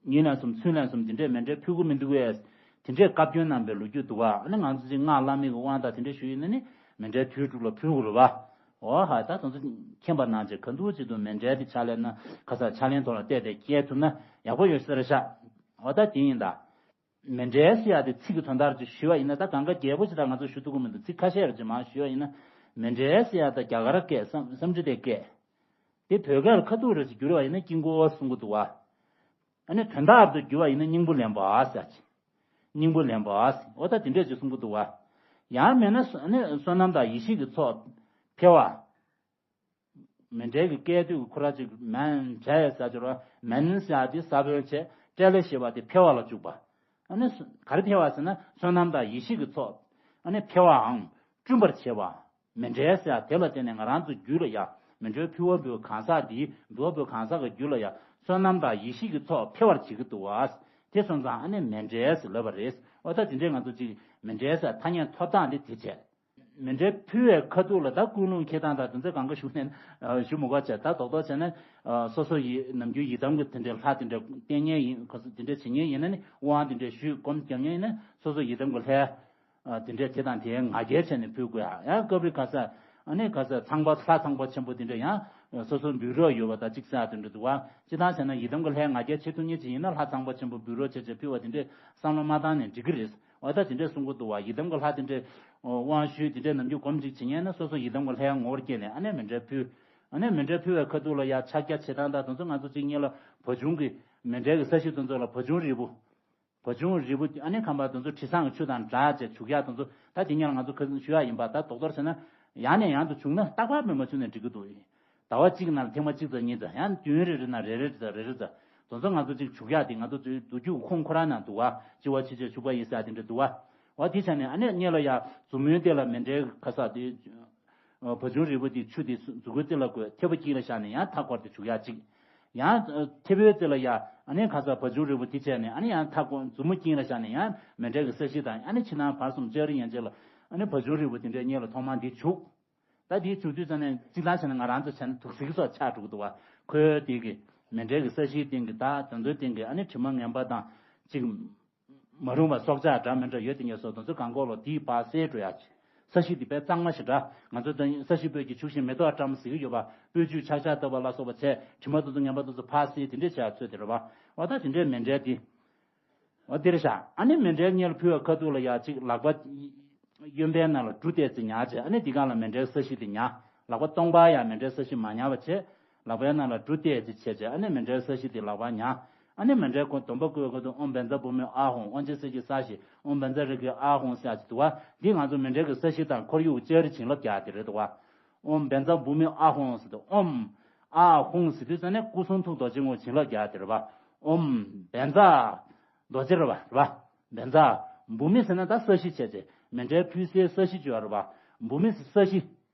ཉིན་ལན་གསུམ་ཚུན་ལན་གསུམ་དེ་འདྲས་མཎྜལ་ཕུལ་གྱི་མི་འདུག་གས། དེ་འདྲས་བཀའ་བཀྱོན་གནང་པའི་ལོ་རྒྱུས་འདུག་ག། ཨ་ནི་ང་ཚོ་ཅིག་སྔགས་བླ་མེད་ཀྱི་དབང་དང་དེ་འདྲས་ཞུས་ཡིན་ན་ནི་མཎྜལ་དུས་དྲུག་ལ་ཕུལ་དགོས་རེད་པ། འོ་ཧ། ད་དེ་ཚོ་མཁྱེན་པ་གནང་བྱས་ག་འདུག་ཅིག་འདུག། མཎྜལ་དེ་ཕྱག་ལེན་ན་ཁ་ས་ཕྱག་ལེན་ཐོག་ལ་བལྟས་ཏེ་སྐྱེལ་ཐུབ་ན་ཡག་པོ་ཡོད་ས་རེད་ཤག། འོ་ད་དེ་ཡིན་ད། མཎྜལ་ཟེར་ཡ་དེ་ཚིག་གི་དོན་དག་ཅིག་ཞུས་པ་ཡིན་ན། ད་གང་ག་རྒྱས་པོ་ཅིག་ད་ང་ཚོ་ཞུ་ཐུབ་ཀྱི་མི་འདུག། ཚིག་ཁ་ཤས་རེ་ཅིག་མར་ཞུས་པ་ཡིན་ན། མཎྜལ་ཟེར་ཡ་ད་རྒྱ་གར་སྐད། སཾ་སཾ་སྐྲྀ་ཏའི་སྐད། དེ་བོད་སྐད་ལ་ཁ་ཐུག་རེ་ཅིག་བསྒྱུར་བ་ཡིན་ན་དཀྱིལ་འཁོར་གསུང་གི་འདུག་བ། ཨ་ནི་དོན་དག་ཏུ་བསྒྱུར་བ་ཡིན་ན་སྙིང་པོ་ལེན་པ་ཟེར་ཅིག། སྙིང་པོ་ལེན་པ་ཟེར། འོ་ད་དེ་འདྲས་ཅིག་གསུང་གི་འདུག་བ། ཡང་མིན་ན་ཨ་ནི་བསོད་ནམས་དང་ཡེ་ཤེས་ཀྱི་ཚོགས་འཕེལ་བ། མཎྜལ་གྱི་སྐད་དོད་ཀྱི་ཁོ་ར་ཅིག་མཎ་ཇ་ཡ་ཟ་སྦྱོར་བ། མཎ་ཟེར་ཡ་དེ་ས་བོན་བྱས། ཏྲ་ལ་ཞེས་པ་དེ་འཕེལ་བ་ལ་འཇུག་པ། ཨ་ནི་ག་རེ་འཕེལ་བ་ཟེར་ན་བསོད་ནམས་དང་ཡེ་ཤེས་ཀྱི་ཚོགས་ཨ་ནི་འཕེལ་བའམ་བསྐྲུན་པར་བྱེད་པ། མཎྜལ་ཟེར་ཡ་དེ་ལ་བརྟེན་ནས་ང་རང་ཚོ་རྒྱུད་ལ་ཡ། མཎྜལ་ཕུལ་བ་འབུལ་བ་གང་ཟག་འདིའི་འབུལ་བ་འབུལ་གང་ཟག་གི་རྒྱུད་ལ་ཡ་བསོད་ནམས་དང་ཡེ་ཤེས་ཀྱི་ཚོགས་འཕེལ་བར་བྱེད་ཀྱི་འདུག་བ། དེ་སོང་ཙང་ཨ་ནི་མཎྜལ་ཟེར་ལབ་པ་རེད། འོ་ད་དེ་འདྲས་ང་ཚོ་ཅིག་མཎྜལ་ཟེར་ཐ་སྙད་ཐོབ་སྟངས་དེ་དེ་བྱས། མཎྜལ་ཕུལ་བའི་ཁ་ཐུག་ལ་ད་ཀུན་སློང་འཁྱེར་སྟངས་དང་དེ་ཚོ་གང་ག་ཞུ་ནས་ཞུ་མི་དགོས་བྱས། ད་རྡོག་རྡོག་བྱས་ན་སོ་སོ་ཡི་ནམ་རྒྱུན་ཡི་དམ་གྱི་དེ་འདྲའི་ལྷ་དེ་འདྲ་བསྟེན་མཁན་ཡིན། ག་ཚོད་དེ་འདྲ་བྱེད་མཁན་ཡིན་ན་ནི། དབང་དེ་འདྲ་ཞུས་སྒོམ་རྒྱབ་མཁན་ཡིན་ན་སོ་སོ་ཡི་དམ་གྱི་ལྷའི་དེ་འདྲ་དེ་དང་དེའི་ང་རྒྱལ་བྱས་ནས་ཕུལ་དགོས། ཡང་སྐབས་རེ་ག་ས་ཨ་ནི་ག་ས་ཚངས་པ་ལྷ་ཚངས་པ་ཆེན་པོ་དེ་འདྲ་ཡང་སོ་སོ་འབུལ་རོགས་ཡོད་པ་དང་གཅིག་ས་དེ་འདྲ་འདུག་བ། སྤྱིར་བཏང་བྱས་ན་ཡི་དམ་གྱི་ལྷའི་ང་རྒྱལ་བྱེད་ཐུབ་མཁན་ཅིག་ཡིན་ན་ལྷ་ཚངས་པ་ཆེན་པོ་འབུལ་རོགས་བྱས་བྱས་ཕུལ་བ་དེ་འདྲས་བསམ་བློ་མ་བཏང་ནས་འགྲིག་གི་རེད། འོ་ད་དེ་འདྲས་གསུང་གི་འདུག་བ། ཡི་དམ་གྱི་ལྷ་དེ་འདྲས་དབང་ཞུས་དེ་འདྲས་ནམ་རྒྱུན་སྒོམ་ཅིག་བྱེད་མཁན་ན་སོ་སོ་ཡི་དམ་གྱི་ལྷའི་ངོ་བོར་སྐྱེས་ནས་ཨ་ནི་མཎྜལ་ཕུལ། ཨ་ནི་མཎྜལ་ཕུལ་བའི་ཁ་ཐུག་ལ་ཡ་ཕྱག་རྒྱ་བྱེད་སྟངས་དང་དེ་ཚོ་ང་ཚོ་གཅིག་གཉིས་ལ་བ་བྱུང་གི་མཎྜལ་གྱི་ས་གཞི་དེ་ཚོ་ལ་བ་བྱུང་རིལ་བུ། བ་བྱུང་རིལ་བུ་ཨ་ནི་ཁམས་པ་དེ་ཚོ་དྲི་བཟང་གི་ཆུ་དང་སྦྲགས་བྱས་བྱུག་ཡག་དེ་ཚོ། ད་དེ་སྔོན་ལ་ང་ཚོ་ཁ་སང་ཞུ་ཡག་ཡིན་པ། ད་རྡོག་རྡོག་བྱས་ན་ཡང་ནས་ཡང་དུ་བྱུག་ན་རྟག་པར་མི་མ་བྱུག་ནས་འགྲིག་གི་འདུག། ཟླ་བ་གཅིག་ནང་ལ་ཐེངས་མ་གཅིག་ཙམ་གཉིས་ཙམ། ཡང་བདུན་རེ་རེ་ན་རེ་རེ་ཙམ་རེ་རེ་ཙམ། དེ་ཚོ་ང་ཚོ་གཅིག་བྱུག་ཡག་དེ་ང་ཚོ་མདོ་རྒྱུད་ཁུངས་ཁོ་རང་ནང་འདུག་བ། ལྕི་བ་ཆེ་ཆེ་བྱུག་པ་ཡིན་ཟེར་དེ་འདྲ་འདུག་བ། འོ་དེ་བྱས་ནས་ཨ་ནི་སྔོན་ལ་ཡ་མཛུབ་མོའི་སྟེང་ལ་མཎྜལ་ག་ས་དེ། བ་བྱུང་རིལ་བུ་དེ་ཆུ་དེ་མཛུ་གུའི་རྩེ་ལ་བཀོད། མཐེ་བོ་དཀྱིལ་ལ་བཞག་ནས་ཡང་མཐའ་བསྐོར་ཏེ་བྱུག་ཡག་གཅིག། ཡང་མཐེ་བོའི་རྩེ་ལ་ཡ་ཨ་ནི་ག་ས་བ་བྱུང་རིལ་བུ་དེ་བྱས་ནས་ཨ་ནི་ཡང་མཐའ་བསྐོར། མཛུབ་མོ་དཀྱིལ་ལ་བཞག་ནས་ཡང་མཎྜལ་གྱི་ས་གཞི་དང་། ཨ་ནི་ཕྱི་ནང་བར་གསུམ་ལྕགས་རི་ཡན་ཆད་ལ་ཨ་ནི་བ་བྱུང་རིལ་བུ་དེ་འདྲའི་སྔོན་ལ་ཐོག་མར་འདི་བྱུག། ད་འདི་བྱུག་དུས་ཙམ་ནས་སྤྱིར་བཏང་བྱས་ན་ང་རང་ཚོ་བྱས་ན་དུག་སེལ་སོགས་ཆགས་འགྲོ་གི་འདུག་བ། ཁོའི་དེ་གི་མཎྜལ་གྱི་ས་གཞིའི་སྟེང་གི་དག་དེ་ཚོའི་སྟེང་གི་ཨ་ནི་དྲི་མ་ངན་པ་དང་གཅིག། མ་རུངས་པ་སྲོག་ཆགས་འདྲ་མི་འདྲ་ཡོད་དེ་ངས་སོ་དང་ཚོ་གང་གོ་ལོ་དེའི་བར་སེལ་འགྲོ་ཡག་ཅིག། ས་གཞི་དེ་དཔེ་གཙང་མ་ཞིག་འདྲ། ང་ཚོ་ད་ས་གཞི་བོད་ཀྱི་བྱུག་ཤིང་མེ་ཏོག་བཀྲམ་ཟེར་གྱི་ཡོད་པ། སྤོས་ཆུས་ཆག་ཆག་བཏབ་པ་ལ་སོགས་པ་བྱས། དྲི་མ་དེ་ཚོ་ངན་པ་དེ་ཚོ་ཕར་སེལ་དེ་འདྲས་བྱ་ཚོད་དེ་རེད་བ། འོ་ད་དེ་འདྲས་མཎྜལ་དེ། འོ་འདིར་བཞག་ཨ་ནི་མཎྜལ་གཉེར་ཕུལ་བའི་ཁ་ཐུག་ལ་ཡ་གཅིག་ལག་པ་གཡོན་པའི་ནང་ལ་འབྲུ་གཏད་རྩི་ཉར་བྱས། ཨ་ནི་འདི་སྒང་ལ་མཎྜལ་ས་གཞི་དེ་ཉར། ལག་པ་སྟོང་པ་ཡ་མཎྜལ་ས་གཞི་མ་ཉར་བ་བྱས། ལག་པའི་ནང་ལ་འབྲུ་གཏད་རྩི་བྱས་བྱས། ཨ་ནི་མཎྜལ་ས་གཞི་དེ་ལག་པ་ཉར། ཨ་ནི་མཎྜལ་སྒོ་སྡོམ་པ་བསྐུལ་བའི་ཁ་ཐུག་ཨོཾ་བཛྲ་བྷཱུ་མི་ཨཱཿཧཱུྃ། དབང་ཆེན་ས་གཞི་ས་ཞེས། ཨོཾ་བཛྲ་རེ་ཁེ་ཨཱཿཧཱུྃ་ཟེར་ཡ་ཅིག་འདུག་བ། འདི་ང་ཚོ་མཎྜལ་གྱི་ས་གཞི་དང་ཁོར་ཡུག་ལྕགས་རི་བྱིན་རླབས་རྒྱག་དེ་རེད་འདུག་བ། ཨོཾ་བཛྲ་བྷཱུ་མི་ཨཱཿཧཱུྃ་ཟེར་དུས་ཨོཾ་ཨཱཿཧཱུྃ་ཟེར་དུས་ཙ་ནས་སྐུ་གསུང་ཐུགས་རྡོ་རྗེ་ངོ་བོ་བྱིན་རླབས་རྒྱག་དེ་རེད་བ། ཨོཾ་བཛྲ་རྡོ་རྗེ་རེད་བ། རེད་བ། བཛྲ། བྷཱུ་མི་ཟེར་ན་ད་ས་གཞི་བྱས་ཏེ་མཎྜལ་ཕུལ་སའི་ས་གཞི་བརྗོད་པ་རེད་བ། བྷཱུ་མི་ཟེར་ས་གཞི།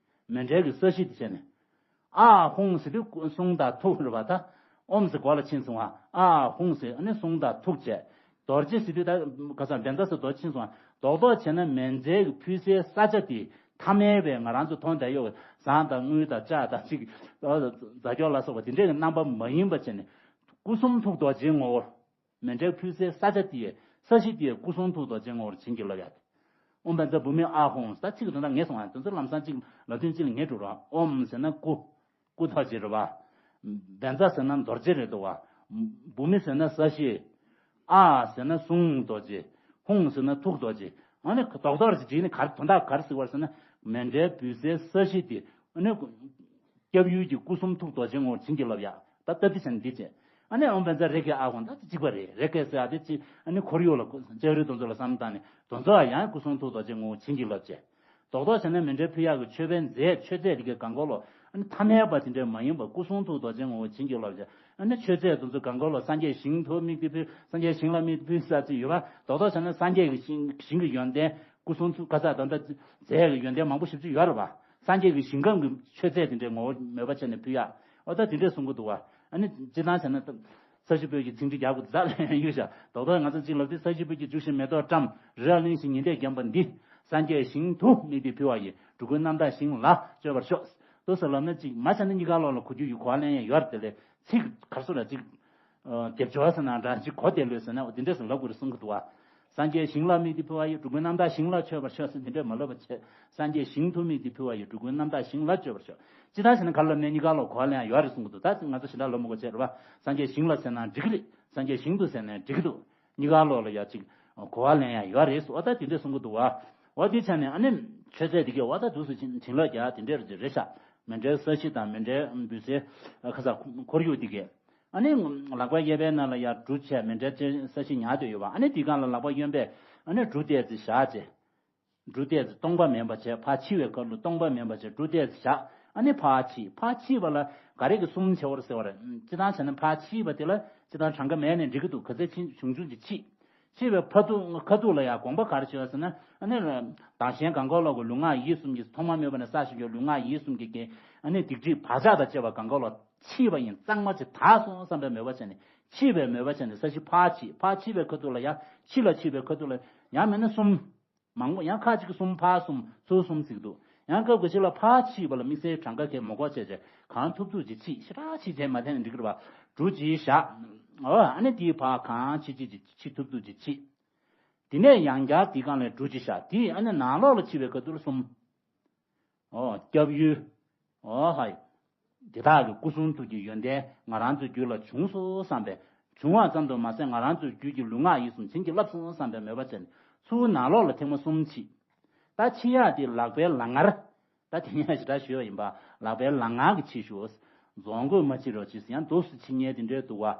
མཎྜལ་གྱི་ས་གཞི་དེ་བྱས་ནས། ཨཱཿཧཱུྃ་ཟེར་དུས་གསུང་དང་ཐུགས་རེད་བ་ད། ཨོཾ་ཟེར་གོ་ལ་ཕྱིན་སོང་བ། ཨཱཿཧཱུྃ་ཟེར་ཨ་ནི་གསུང་དང་ཐུགས་བྱས། རྡོ་རྗེ་ཟེར་དུས་ད་ག་ས་བཛྲ་ཟེར་རྡོ་རྗེ་ཕྱིན་སོང་བ། རྡོག་རྡོག་བྱས་ན་མཎྜལ་གྱི་ཕུལ་སའི་ས་ཆ་དེ་ཐ་མལ་པའི་ང་རང་ཚོ་མཐོང་བསྡད་ཡོད་པའི་ཟངས་དང་དངུལ་དང་ལྕགས་དང་ཅིག་རྫ་སྐྱོགས་ལ་སོགས་པ་དེ་འདྲའི་རྣམ་པ་མ་ཡིན་པ་བྱས་ནས། སྐུ་གསུང་ཐུགས་རྡོ་རྗེའི་ངོ་བོར། མཎྜལ་ཕུལ་སའི་ས་ཆ་དེའི་ས་གཞི་དེའི་སྐུ་གསུང་ཐུགས་རྡོ་རྗེའི་ངོ་བོར་བྱིན་གྱིས་བརླབས་ཡ། ཨོཾ་བཛྲ་བྷཱུ་མི་ཨཱཿཧཱུྃ། ད་ཚིག་དོན་དག་ངེས་སོང་ང་། དེ་ཚོ་ལམ་སང་ཅིག་ལབ་དུས་ཅིག་ལ་ངེས་འགྲོ་རོགས། ཨོཾ་ཟེར་ན་སྐུ། སྐུ་རྡོ་རྗེ་རེད་བ། བཛྲ་ཟེར་ན་རྡོ་རྗེ་རེད་འདུག་བ། བྷཱུ་མི་ཟེར་ན་ས་གཞི། ཨཱཿཟེར་ན་གསུང་རྡོ་རྗེ། ཧཱུྃ་ཟེར་ན་ཐུགས་རྡོ་རྗེ། ཨ་ནི་རྡོག་རྡོག་ཅིག་བྱས་ནས་ག་རེ་དོན་དག་ག་རེ་ཟེར་བ་ཟེར་ན། མཎྜལ་ཕུལ་སའི་ས་གཞི་དེ་ཨ་ནི། སྐྱབས་ཡུལ་གྱི་སྐུ་གསུང་ཐུགས་རྡོ་རྗེ་ངོ་བོར་བྱིན་གྱིས་བརླབས་ཡ། ད་སྟབས་བདེ་བྱས་ནས་འདི་བྱས། ཨ་ནི་ཨོཾ་བཛྲ་རེ་ཁེ་ཨཱཿཧཱུྃ། ད་གཅིག་པ་རེད། རེ་ཁེ་ཟེར་ཡ་དེ་གཅིག་ཨ་ནི་ཁོར་ཡུག་ལ་ལྕགས་རི་དེ་ཚོ་ལ་བསམ་བློ་བཏང་ནས་དེ་ཚོ་ཡང་སྐུ་གསུང་ཐུགས་རྡོ་རྗེ་ངོ་བོ་བྱིན་གྱིས་བརླབས་བྱས། རྡོག་རྡོག་བྱས་ན་མཎྜལ་ཕུལ་ཡག་གི་མཆོད་པའི་རྫས་མཆོད་རྫས་དེ་གའི་སྒང་གོག་ལ་ཨ་ནི་ཐ་མལ་པ་དེ་འདྲ་མ་ཡིན་པ་སྐུ་གསུང་ཐུགས་རྡོ་རྗེ་ངོ་བོ་བྱིན་གྱིས་བརླབས་བྱས། ཨ་ནི་མཆོད་རྫས་དེ་ཚོ་སྒང་གོག་ལ་སངས་རྒྱས་ཞིང་དུ་དམིགས་ཏེ་ཕུལ། སངས་རྒྱས་ཞིང་ལ་དམིགས་ཏེ་ཕུལ་ཟེར་ཚིག་ཡོད་པ། རྡོག་རྡོག་བྱས་ན་སངས་རྒྱས་ཀྱི་ཞིང་ཞིང་གི་ཡོན་ཏན་སྐུ་གསུང་ཐུགས་ག་ས་ད་ལྟ་རྫས་ཀྱི་ཡོན་ཏན་མང་པོ་ཞེ་པོ་ཅིག་ཡོད་རེད་པ། སངས་རྒྱས་ཀྱི་ཞིང་ཁམས་ཀྱི་མཆོད་རྫས་དེ་འདྲའི་ངོ་བོ་མོས་པ་བྱས་ནས་ཕུལ་ཡག་འོ་ད་དེ་འདྲས་གསུང་གི་འདུག་བ། ཨ་ནི་སྤྱིར་བཏང་བྱས་ན་ད། ས་གཞི་པོད་ཀྱི་ཚིག་འབྲུ་རྒྱག་དགོས་ད་ལན་གཡུག་བཞག་རྡོག་རྡོག་ང་ཚོ་གཅིག་ལབ་དུས་ས་གཞི་པོད་ཀྱི་བྱུགས་ཤིང་མེ་ཏོག་བཀྲམ། རི་ལ་གླིང་བཞི་ཉི་ཟླས་བརྒྱན་པ་འདི། སངས་རྒྱས་ཞིང་དུ་དམིགས་ཏེ་ཕུལ་བ་ཡི། འགྲོ་ཀུན་རྣམ་དག་ཞིང་ལ་སྤྱོད་པར་ཤོག་འདུག་སེ་ལབ་ན་གཅིག་མ་བྱས་ན་གཉིས་ཀ་ལོག་ལ་གོ་རྒྱུ་ཡི་གོ་བ་ལེན་ཡ་ཡོད་རེད། དེ་ལས་ཚིག་གར་སོ་ལ་གཅིག་སྡེབ་སྦྱོར་ཟེར་ན་འདྲ་གཅིག་གོ་བདེ་ལོས་ཟེར་ན་འོ་དེ་འདྲས་སུ་ལབ་དགོས་རེད་གསུང་གི་འདུག་བ། སངས་རྒྱས་ཞིང་ལ་དམིགས་ཏེ་ཕུལ་བ་ཡི། འགྲོ་ཀུན་རྣམ་དག་ཞིང་ལ་སྤྱོད་པར་ཤོག་ཟེར་དེ་འདྲས་མ་ལབ་པ་བྱས། སངས་རྒྱས་ཞིང་དུ་དམིགས་ཏེ་ཕུལ་བ་ཡི། འགྲོ་ཀུན་རྣམ་དག་ཞིང་ལ་སྤྱོད་པར་ཤོག་ཅི་ལྟར་ཟེར་ན་ག་ལ་མེད་གཉིས་ཀ་ལོག་གོ་བ་ལེན་ཡ་ཡོད་རེད་གསུང་གི་འདུག་ད་ང་ཚོ་ཞེ་དྲག་ལབ་མི་དགོས་བྱས་རེད་བ། སངས་རྒྱས་ཞིང་ལ་ཟེར་ན་འགྲིག་གི་རེད། སངས་རྒྱས་ཞིང་དུ་ཟེར་ན་འགྲིག་གི་འདུག་གཉིས་ཀ་ལོག་ལ་ཡ་གཅིག་གོ་བ་ལེན་ཡ་ཡོད་རེད་ཟེར་བ་ད་དེ་འདྲས་གསུང་གི་འདུག་བ། འོ་དེ་ཆ་ནས་ཨ་ནི་མཆོད་རྫས་དེ་གས་བ་ད་དུས་སུ་བྱིན་བྱིན་རླབས་རྒྱག་དེ་འདྲས་རེད་བཞག་མཎྜལ་ས་གཞི་དང་མཎྜལ་འབུལ་སའི་ཁ་ས་ཁོར་ཡུག་དེ་གས། ཨ་ནི་ལག་པ་གཡས་པའི་ནང་ལ་ཡ་འབྲུ་བྱས་མཎྜལ་ཅན་ས་གཞི་ཉར་དུ་ཡོད་པ། ཨ་ནི་དེའི་སྒང་ལ་ལག་པ་གཡོན་པས་ཨ་ནི་འབྲུ་གཏད་རྩི་བཞག་བྱས། འབྲུ་གཏད་རྩི་སྟོང་པ་མིན་པ་བྱས། ཕར་ཕྱི་བའི་ཁ་ལོ་སྟོང་པ་མིན་པ་བྱས་འབྲུ་གཏད་རྩི་བཞག་ཨ་ནི་ཕར་ཕྱི་ཕར་ཕྱི་བ་ལ་ག་རེ་གི་གསུམ་བྱེད་བར་ཟེར་བ་རེད། སྤྱིར་བཏང་བྱས་ན་ཕར་ཕྱི་བ་དེ་ལ་སྤྱིར་བཏང་གྲངས་ཀ་མེད་ནས་འགྲིག་གི་འདུག་ག་ཚད་ཕྱིན་ཆུང་ཆུང་གི་ཕྱི། ཕྱི་བའི་ཕ་ཐུག་ཁ་ཐུག་ལ་ཡང་དགོངས་པ་ག་རེ་བྱེད་བ་ཟེར་ན་ཨ་ནི་བདག་གཞན་གང་གོ་ལོག་གི་ལུས་ངག་ཡིད་གསུམ་གྱི་ཐོག་མ་མེད་པ་ནས་བསགས་བཞིན་གྱི་ལུས་ངག་ཡིད་གསུམ་གྱི་གི་ཨ་ནི་སྡིག་སྒྲིབ་བག་ཆགས་དང་བཅས་པ་གང་གོ་ལོག་ཕྱི་བ་ཡིན་གཙང་མ་ཅིག་དག་སོང་བསམ་པའི་མོས་པ་བྱས་ནས་ཕྱི་བའི་མོས་པ་བྱས་ནས་ས་གཞི་ཕར་ཕྱི་ཕར་ཕྱི་བའི་ཁ་ཐུག་ལ་ཡང་ཕྱི་ལ་ཕྱི་བའི་ཁ་ཐུག་ལ་ཡང་མེད་ན་གསུམ། མང་པོ་ཡང་ཁ་ཅིག་གསུམ་ཕར་གསུམ་ཚུར་གསུམ་ཟེར་གི་འདུག་ཡང་སྐབས་འགའ་ཞིག་ལ་ཕར་ཕྱི་བ་ལ་དམིགས་བསལ་གྲངས་ཀ་གས་མ་གོ་བྱས་བྱས་གང་ཐུབ་ཐུབ་ཅིག་ཕྱི་ཞེ་དྲག་ཕྱི་བྱས་མ་བསྡད་ན་འགྲིག་གི་རེད་པ། འབྲུ་ཅིག་བཞག་འོ་ཨ་ནི་དེའི་ཕར་གང་ཕྱི་ཅིག་ཅིག་ཕྱི་ཐུབ་ཐུབ་ཅིག་ཕྱི། དེ་ནས་ཡང་བསྐྱར་དེའི་སྒང་ལ་འབྲུ་ཅིག་བཞག་དེ་ཨ་ནི་ནང་ལོགས་ལ་ཕྱི་བའི་ཁ་ཐུག་ལ་གསུམ། འོ་སྐྱབས་ཡུལ། འོ་ཧའི། དེ་དག་གི་སྐུ་གསུང་ཐུགས་ཀྱི་ཡོན་ཏན་ང་རང་ཚོའི་རྒྱུད་ལ་བྱུང་སོང་བསམ་པས། བྱུང་བ་ཙམ་དུ་མ་ཟད་ང་རང་ཚོའི་རྒྱུད་ཀྱི་ལུས་ངག་ཡིད་གསུམ་བྱིན་གྱིས་བརླབས་སོང་བསམ་པའི་མོས་པ་བྱས་ནས་ཚུར་ནང་ལོགས་ལ་ཐེངས་མ་གསུམ་ཕྱི། ད་ཕྱི་ཡག་དེ་ལག་པའི་ལག་ངར། ད་དེ་ཡང་ཞེ་དྲག་ཞུས་པ་ཡིན་པ། ལག་པའི་ལག་ངར་གྱིས་ཕྱི་ཞོག་རྫོང་གོས་མ་ཕྱི་རོགས་ཅིག་ཡང་འདུག་སེ་ཕྱི་ཉལ་དེ་འདྲའི་འདུག་བ།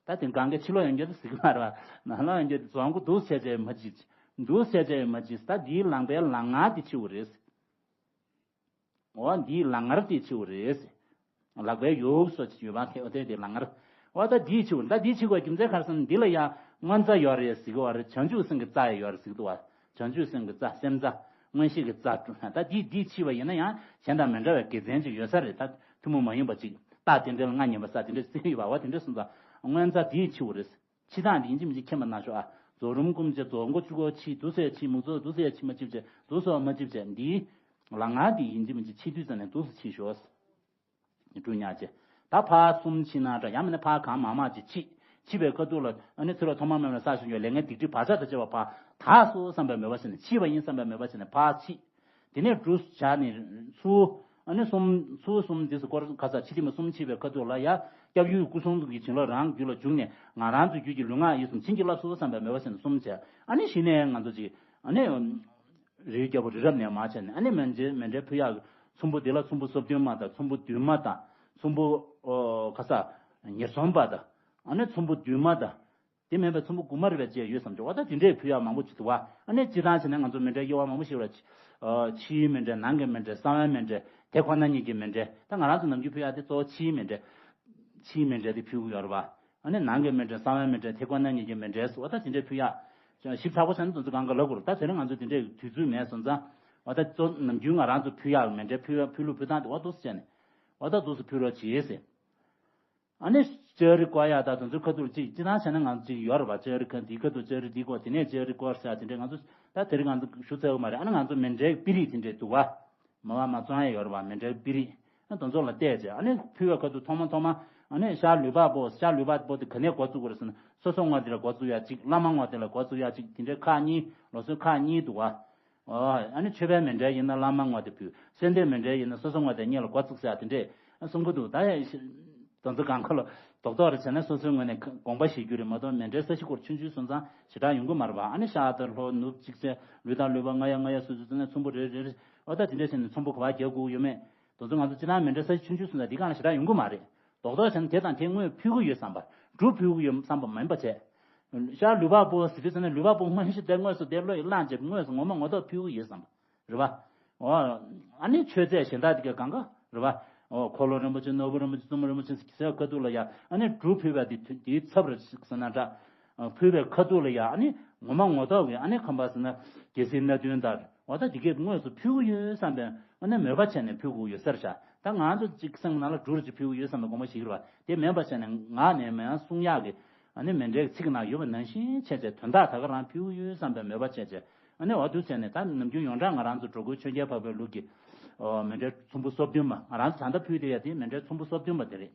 ད་དེ་གང་གི་ཕྱི་ལོགས་ཡོང་རྒྱུ་དེ་ཟེར་གི་མ་རེད་བ། ནང་ལོགས་ཡོང་རྒྱུ་དེ་རྫོང་གོས་འདུག་སེ་བྱས་བྱས་མ་ཕྱི། འདུག་སེ་བྱས་བྱས་མ་ཕྱི། ད་འདིའི་ལག་པའི་ལག་ངར་དེ་ཕྱི་བོ་རེད། འོ་འདིའི་ལག་ངར་དེ་ཕྱི་བོ་རེད། ལག་པའི་ཡོག་སོ་ཅིག་ཡོད་པ་ཁེ་འོ་དེ་དེ་ལག་ངར། འོ་ད་འདིའི་ཕྱི་བོ་ད་འདིའི་ཕྱི་བོ་རྒྱུ་མཚན་ག་རེ་ཟེར་ན་འདི་ལ་ཡང་མངོན་རྫས་ཡོད་རེད་ཟེར་གི་བ་རེད། བྱང་ཆུབ་སེམས་ཀྱི་རྩ་ཡང་ཡོད་རེད་ཟེར་གི་འདུག་བ། བྱང་ཆུབ་སེམས་ཀྱི་རྩ་སེམས་རྩ། མངོན་ཤེས་ཀྱི་རྩ་སྤྲུལ་ན་ད་འདིའི་འདིའི་ཕྱི་བ་ཡིན་ན་ཡང་གཞན་དང་མི་འདྲ་བའི་དགེ་མཚན་ཅིག་ཡོད་ས་རེད། ད་ཐུན་མོང་མ་ཡིན་པ་ཅིག་རྟགས་དེ་འདྲ་ལ་མངའ་བརྙེས་པ་ས་དེ་འདྲ་ཟེར་གི་ཡོད་པ། འོ་དེ་འདྲ་སོང་ཙང་མངོན་རྫས་འདིའི་ཕྱི་བོ་རེད། ཕྱི་ཐག་འདི་ཡིན་གཅིག་མིན་གཅིག་མཁྱེན་པ་གནང་ཤོག་ཨ། རྫོགས་རིམ་ཀུན་གྱི་རྫོགས་སྐུ་གཅིག་པོ་ཕྱི་འདུག་སེ་ཕྱི་མི་རྫོགས་འདུག་སེ་ཕྱི་མ་ཕྱི་བྱས་འདུག་སེ་མ་ཕྱི་བྱས་འདིའི་ལག་ངར་འདི་ཡིན་གཅིག་མིན་གཅིག་ཕྱི་དུས་ཙམ་ནས་འདུག་སེ་ཕྱི་ཤོག་ཨ། འབྲུ་ཉག་བྱས། ད་ཕར་གསུམ་ཕྱི་ན་འདྲ་ཡང་མིན་ན་ཕར་གང་མང་མང་ཅིག་ཕྱི། ཕྱི་བའི་ཁ་ཐུག་ལ་ཨ་ནི་ཚུར་ལ་ཐོག་མ་མེད་པ་ནས་བསགས་བཞིན་ཡོད་ལས་ངན་སྡིག་སྒྲིབ་བག་ཆགས་དང་བཅས་པ་ཕར་དག་སོང་བསམ་པའི་མོས་པ་བྱས་ནས་ཕྱི་བ་ཡིན་བསམ་པའི་མོས་པ་བྱས་ནས་ཕར་ཕྱི། དེ་ནས་འབྲུ་བྱས་ནས་ཚུར། ཨ་ནི་གསུམ་ཚུལ་གསུམ་འདི་སུ་སྐོར་ག་ས་ཕྱི་ཁྱིམ་གསུམ་ཕྱིས་པའི་ཁ་ཐུག་ལ་ཡ། སྐྱབས་ཡུལ་སྐུ་གསུང་ཐུགས་ཀྱི་བྱིན་རླབས་རང་རྒྱུད་ལ་འཇུག་ནས་ང་རང་ཚོའི་རྒྱུད་ཀྱི་ལུས་ངག་ཡིད་གསུམ་བྱིན་གྱིས་བརླབས་སོ་བསམ་པའི་མོས་པ་བྱས་ནས་གསུམ་བྱས། ཨ་ནི་གཞི་ནས་ང་ཚོ་ཅིག་ཨ་ནི། རིའི་རྒྱལ་པོ་རི་རབ་ནས་མར་བྱས་ནས་ཨ་ནི་མཎྜལ་མཎྜལ་ཕུལ་ཡག་ཚོམ་བུ་འདི་ལ་ཚོམ་བུ་སོ་བདུན་མ་དང་ཚོམ་བུ་བདུན་མ་དང་ཚོམ་བུ་ཨོ་ག་ས་ཉེར་གསུམ་པ་དང་ཨ་ནི་ཚོམ་བུ་བདུན་མ་དང་། དེ་མིན་པའི་ཚོམ་བུ་དགུ་མ་རེ་བ་བཅས་ཡོད་བསམ་གྱི་འོ་ད་དེ་འདྲས་ཕུལ་ཡག་མང་པོ་ཅིག་འདུག་བ། ཨ་ནི་སྤྱིར་བཏང་བྱས་ན་ང་ཚོ་མཎྜལ་དབྱེ་བ་མང་པོ་ཞིག་ལ། ཕྱིའི་མཎྜལ། ནང་གི་མཎྜལ། གསང་བའི་མཎྜལ། དེ་ཁོ་ན་ཉིད་ཀྱི་མཎྜལ། ད་ང་རང་ཚོ་ནམ་རྒྱུན་ཕུལ་ཡག་དེ་གཙོ་བོ་ཕྱིའི་མཎྜལ། ཕྱིའི་མཎྜལ་དེ་ཕུལ་གྱི་ཡོད་རེད་བ། ཨ་ནི་ནང་གི་མཎྜལ། གསང་བའི་མཎྜལ། དེ་ཁོ་ན་ཉིད་ཀྱི་མཎྜལ་སོགས་འོ་ད་དེ་འདྲས་ཕུལ་ཡག་ཞིབ་ཚགས་པོ་བྱས་ན་དེ་ཚོ་གང་ག་ལབ་དགོས་རེད། ད་དེ་རིང་ང་ཚོ་དེ་འདྲས་དུས་ཚོད་མེད་སོང་ཙང་། འོ་ད་གཙོ་ནམ་རྒྱུན་ང་རང་ཚོ་ཕུལ་ཡག་མཎྜལ་ཕུལ་ཕུལ་ལུགས་ཕུལ་སྟངས་དེ་འོ་འདུག་སེ་བྱས་ནས། འོ་ད་འདུག་སེ་ཕུལ་རོགས་བྱེད་ཟེར། ཨ་ནི་ལྕགས་རི་བསྐོར་ཡག་ད་དེ་ཚོའི་ཁ་ཐུག་ལ་ཅིག་སྤྱིར་བཏང་བྱས་ན་ང་ཚོ་ཅིག་ཡོད་རེད་པ། ལྕགས་རི་ཁ་འདིའི་ཁ་ཐུག་ལྕགས་རི་འདི་བསྐོར། དེ་ནས་ལྕགས་རི་བསྐོར་ཟེར་ཡག་དེ་འདྲས་ང་ཚོ་ད་དེ་རིང་ང་ཚོ་ཞུ་ཚར་བ་མ་རེད། ཨ་ནི་ང་ཚོ་མཎྜལ་པིར་རིས་དེ་འདྲས་འདུག་བ། མ་བ་མ་བཙོང་ཡག་ཡོད་རེད་པ། མཎྜལ་པིར་རིས། ཨ་དེ་ཚོ་ལ་བལྟས་བྱས་ཨ་ནི་ཕུལ་བའི་ཁ་ཐུག་ཐོག་མ་ཐོག་མ་ཨ་ནི་ཤར་ལུས་འཕགས་པོ། ཤར་ལུས་འཕགས་པོ་དེ་ག་ནས་འགོ་བཙུགས་དགོས་རེད་ཟེར་ན་སོ་སོ་ངོས་དེ་ལ་འགོ་བཙུགས་ཡག་གཅིག་བླ་མ་ངོས་དེ་ལ་འགོ་བཙུགས་ཡག་གཅིག་དེ་འདྲས་ཁག་གཉིས། ལུགས་སྲོལ་ཁག་གཉིས་འདུག་བ། ཨོ། ཨ་ནི་མཆོད་པའི་མཎྜལ་ཡིན་ན་བླ་མ་ངོས་དེ་ཕུལ། གསོལ་འདེབས་མཎྜལ་ཡིན་ན་སོ་སོ་ངོས་དེ་སྔོན་ལ་འགོ་བཙུགས་ཟེར་ཡག་དེ་འདྲས་གསུང་གི་འདུག་ད་ཡ་དེ་ཚོ་གང་ག་ལ་རྡོག་རྡོག་རེ་བྱས་ན་སོ་སོའི་ངོས་ནས་དགོངས་པ་བཞེས་རྒྱུ་རེད་མ་གཏོགས་མཎྜལ་ས་གཞི་སྐོར་ཆུང་ཆུང་སོང་ཙང་ཞེ་དྲག་ཡོང་གི་མ་རེད་པ། ཨ་ནི་ཤར་དང་ལྷོ་ནུབ་གཅིག་བྱས་ལུས་དང་ལུས་པོ་ལྔ་ཡ་ལྔ་ཡ་སོ་སོ་བྱས་ནས་ཚོམ་བུ་རེ་རེ་རེ། ཨོ་ད་དེ་འདྲས་བྱས་ནས་ཚོམ་བུ་ག་པར་རྒྱག་དགོས་ཡོད་མེད། དེ་ཚོ་ང་ཚོ་སྤྱིར་བཏང་མཎྜལ་ས་གཞི་ཆུང་ཆུང་སོང་ཙང་དེ་གང་ལ་ཞེ་དྲག་ཡོང་གི་མ་རེད། རྡོག་རྡོག་བྱས་ན་དེ་དང་དེ་དངོས་ཕུལ་གི་ཡོད་བསམ་པ། སྒྲུབ་ཕུལ་གི་ཡོད་བསམ་པ་མིན་པ་བྱས། ཤར་ལུས་འཕགས་པོ་ཟེར་དུས་ཙམ་ནས་ལུས་འཕགས་པོ་དངོས་གཞི་དེ་དངོས་སུ་དེ་བློ་ཡིས་བླངས་བྱས་དངོས་སུ་ངོ་མ་ངོ་ཐོག་ཕུལ་གི་ཡོད་བསམ་པ་རེད་བ། ཨོ། ཨ་ནི་མཆོད་རྫས་གཞན་དག་དེ་ག་གང་ག་རེད་བ། ཨོ་འཁོར་ལོ་རིན་པོ་ཆེ། ནོར་བུ་རིན་པོ་ཆེ། བཙུན་མོ་རིན་པོ་ཆེ་ཟེར་ཁ་ཐུག་ལ་ཡ་ཨ་ནི་སྒྲུབ་ཕུལ་བ་དེ་དེའི་ཚབ་རེད་ཟེར་ན་འདྲ། ཕུལ་བའི་ཁ་ཐུག་ལ་ཡ་ཨ་ནི་ངོ་མ་ངོ་ཐོག་གི་ཨ་ནི་ཁམས་པ་ཟེར་ན་རྒྱལ་སྲིད་སྣ་བདུན་དང་འོ་ད་དེ་གས་དངོས་སུ་ཕུལ་གི་ཡོད་བསམ་པའི་ཨ་ནི་མོས་པ་བྱས་ནས་ཕུལ་དགོས་ཡོད་ས་རེད་ཤག་ད་ང་ཚོ་གཅིག་སེམས་ནང་ལ་འབྲུ་རེ་ཅིག་ཕུལ་གི་ཡོད་བསམ་པའི་དགོངས་པ་བཞེས་ཀྱི་རེད་བ། དེ་མིན་པ་བྱས་ནས་ངག་ནས་མིང་གསུང་ཡག་གི་ཨ་ནི་མཎྜལ་གྱི་ཚིག་ནང་ཡོད་པ་ནང་བཞིན་བྱས་བྱས་དོན་དག་ད་ག་རང་ཕུལ་གི་ཡོད་བསམ་པའི་མོས་པ་བྱས་བྱས་ཨ་ནི་འོ་འདུག་བྱས་ནས་ད་ནམ་རྒྱུན་ཡོངས་གྲགས་ང་རང་ཚོ་འགྲོ་ཀུན་མཆོད་མཇལ་འཕགས་པའི་ལུགས་ཀྱི་ཨོ་མཎྜལ་ཚོམ་བུ་སོ་བདུན་པ། ང་རང་ཚོ་ད་ལྟ་ཕུལ་བསྡད་ཡག་དེ་མཎྜལ་ཚོམ་བུ་སོ་བདུན་པ་དེ་རེད།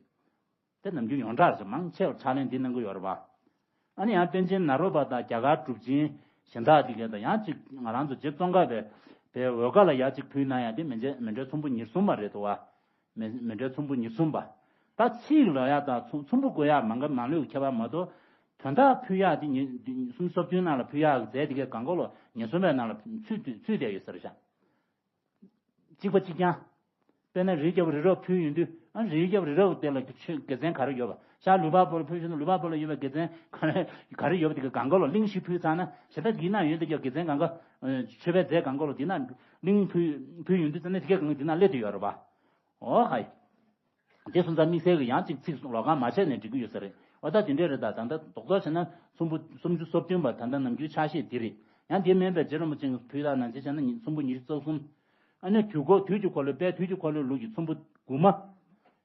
དེ་ནམ་རྒྱུན་ཡོངས་གྲགས་རེད། མང་ཆེ་བ་ཕྱག་ལེན་འདི་གནང་གི་ཡོད་རེད་པ། ཨ་ནི་ཡང་པཎ་ཆེན་ནཱ་རོ་པ་དང་རྒྱ་གར་གྲུབ་ཆེན་གཞན་དག་དེ་གས་དང་ཡང་གཅིག་ང་རང་ཚོ་རྗེ་ཙོང་ཁ་པའི་པའི་འོལ་ཁ་ལ་ཡར་གཅིག་ཕུལ་གནང་ཡག་དེ་མཎྜལ་མཎྜལ་ཚོམ་བུ་ཉེར་གསུམ་པ་རེད་འདུག་བ། མཎ་མཎྜལ་ཚོམ་བུ་ཉེར་གསུམ་པ། ད་ཚིག་ལ་ཡག་དང་ཚོམ་ཚོམ་བུ་བགོ་ཡག་མང་ག་མང་ལོས་ཁྱད་པར་མ་གཏོགས། དོན་དག་ཕུལ་ཡག་དེ་ཉེར་གསུམ་སོ་བདུན་ནང་ལ་ཕུལ་ཡག་གི་རྫས་དེ་གས་གང་ག་ལོ་ཉེར་གསུམ་པའི་ནང་ལ་ཚུད་ཚུད་བསྡད་ཡོད་ས་རེད་ཤག་གཅིག་པ་གཅིག་རྐྱང་། དཔེར་ན་རིའི་རྒྱལ་པོ་རི་རབ་ཕུལ་ཡོང་དུས་ཨ་རིའི་རྒྱལ་པོ་རི་རབ་དེ་ལ་ཆོས་དགེ་མཚན་ག་རེ་ཡོད་པ། ཤར་ལུས་འཕགས་པོ་ལ་ཕུལ་ཡོང་དུས་ལུས་འཕགས་པོ་ལ་ཡོད་པའི་དགེ་མཚན་ག་རེ་ག་རེ་ཡོད་པ་དེ་ག་གང་ག་ལོ་གླིང་བཞི་ཕུལ་ཚར་ན་ཞེ་ད་འདི་ན་ཡོད་དེ་ག་དགེ་མཚན་གང་ག་མཆོད་པའི་རྫས་གང་ག་ལོ་འདི་ན་གླིང་ཕུལ་ཕུལ་ཡོང་དུས་ཙ་ན་དེ་ག་གང་ག་འདི་ན་སླེབས་དུ་ཡོད་རེད་པ། ཨོ་ཧའི། དེ་སོང་ཙང་དམིགས་བསལ་གྱི་ཡང་གཅིག་ཚིག་ལོགས་ཀ་མ་བྱས་ནས་འགྲིག་གི་ཡོད་ས་རེད། འོ་ད་དེ་འདྲས་རེད། ད་ད་ལྟ་རྡོག་རྡོག་བྱས་ན་ཚོམ་བུ་སུམ་ཅུ་སོ་བདུན་པ་ད་ལྟ་ནམ་རྒྱུན་ཕྱག་བཞེས་འདི་རེད། ཡང་དེ་མིན་པའི་རྗེ་རིན་པོ་ཆེ་གི་ཕུལ་དག་ནང་བཞིན་བྱས་ན་ཚོམ་བུ་ཉི་ཤུ་རྩ་གསུམ། ཨ་ནི་དུས་འཁོར་དུས་ཀྱི་འཁོར་ལོ་དཔལ་དུས་ཀྱི་འཁོར་ལོའི་ལུགས་ཀྱི་ཚོམ་བུ་དགུ་མ།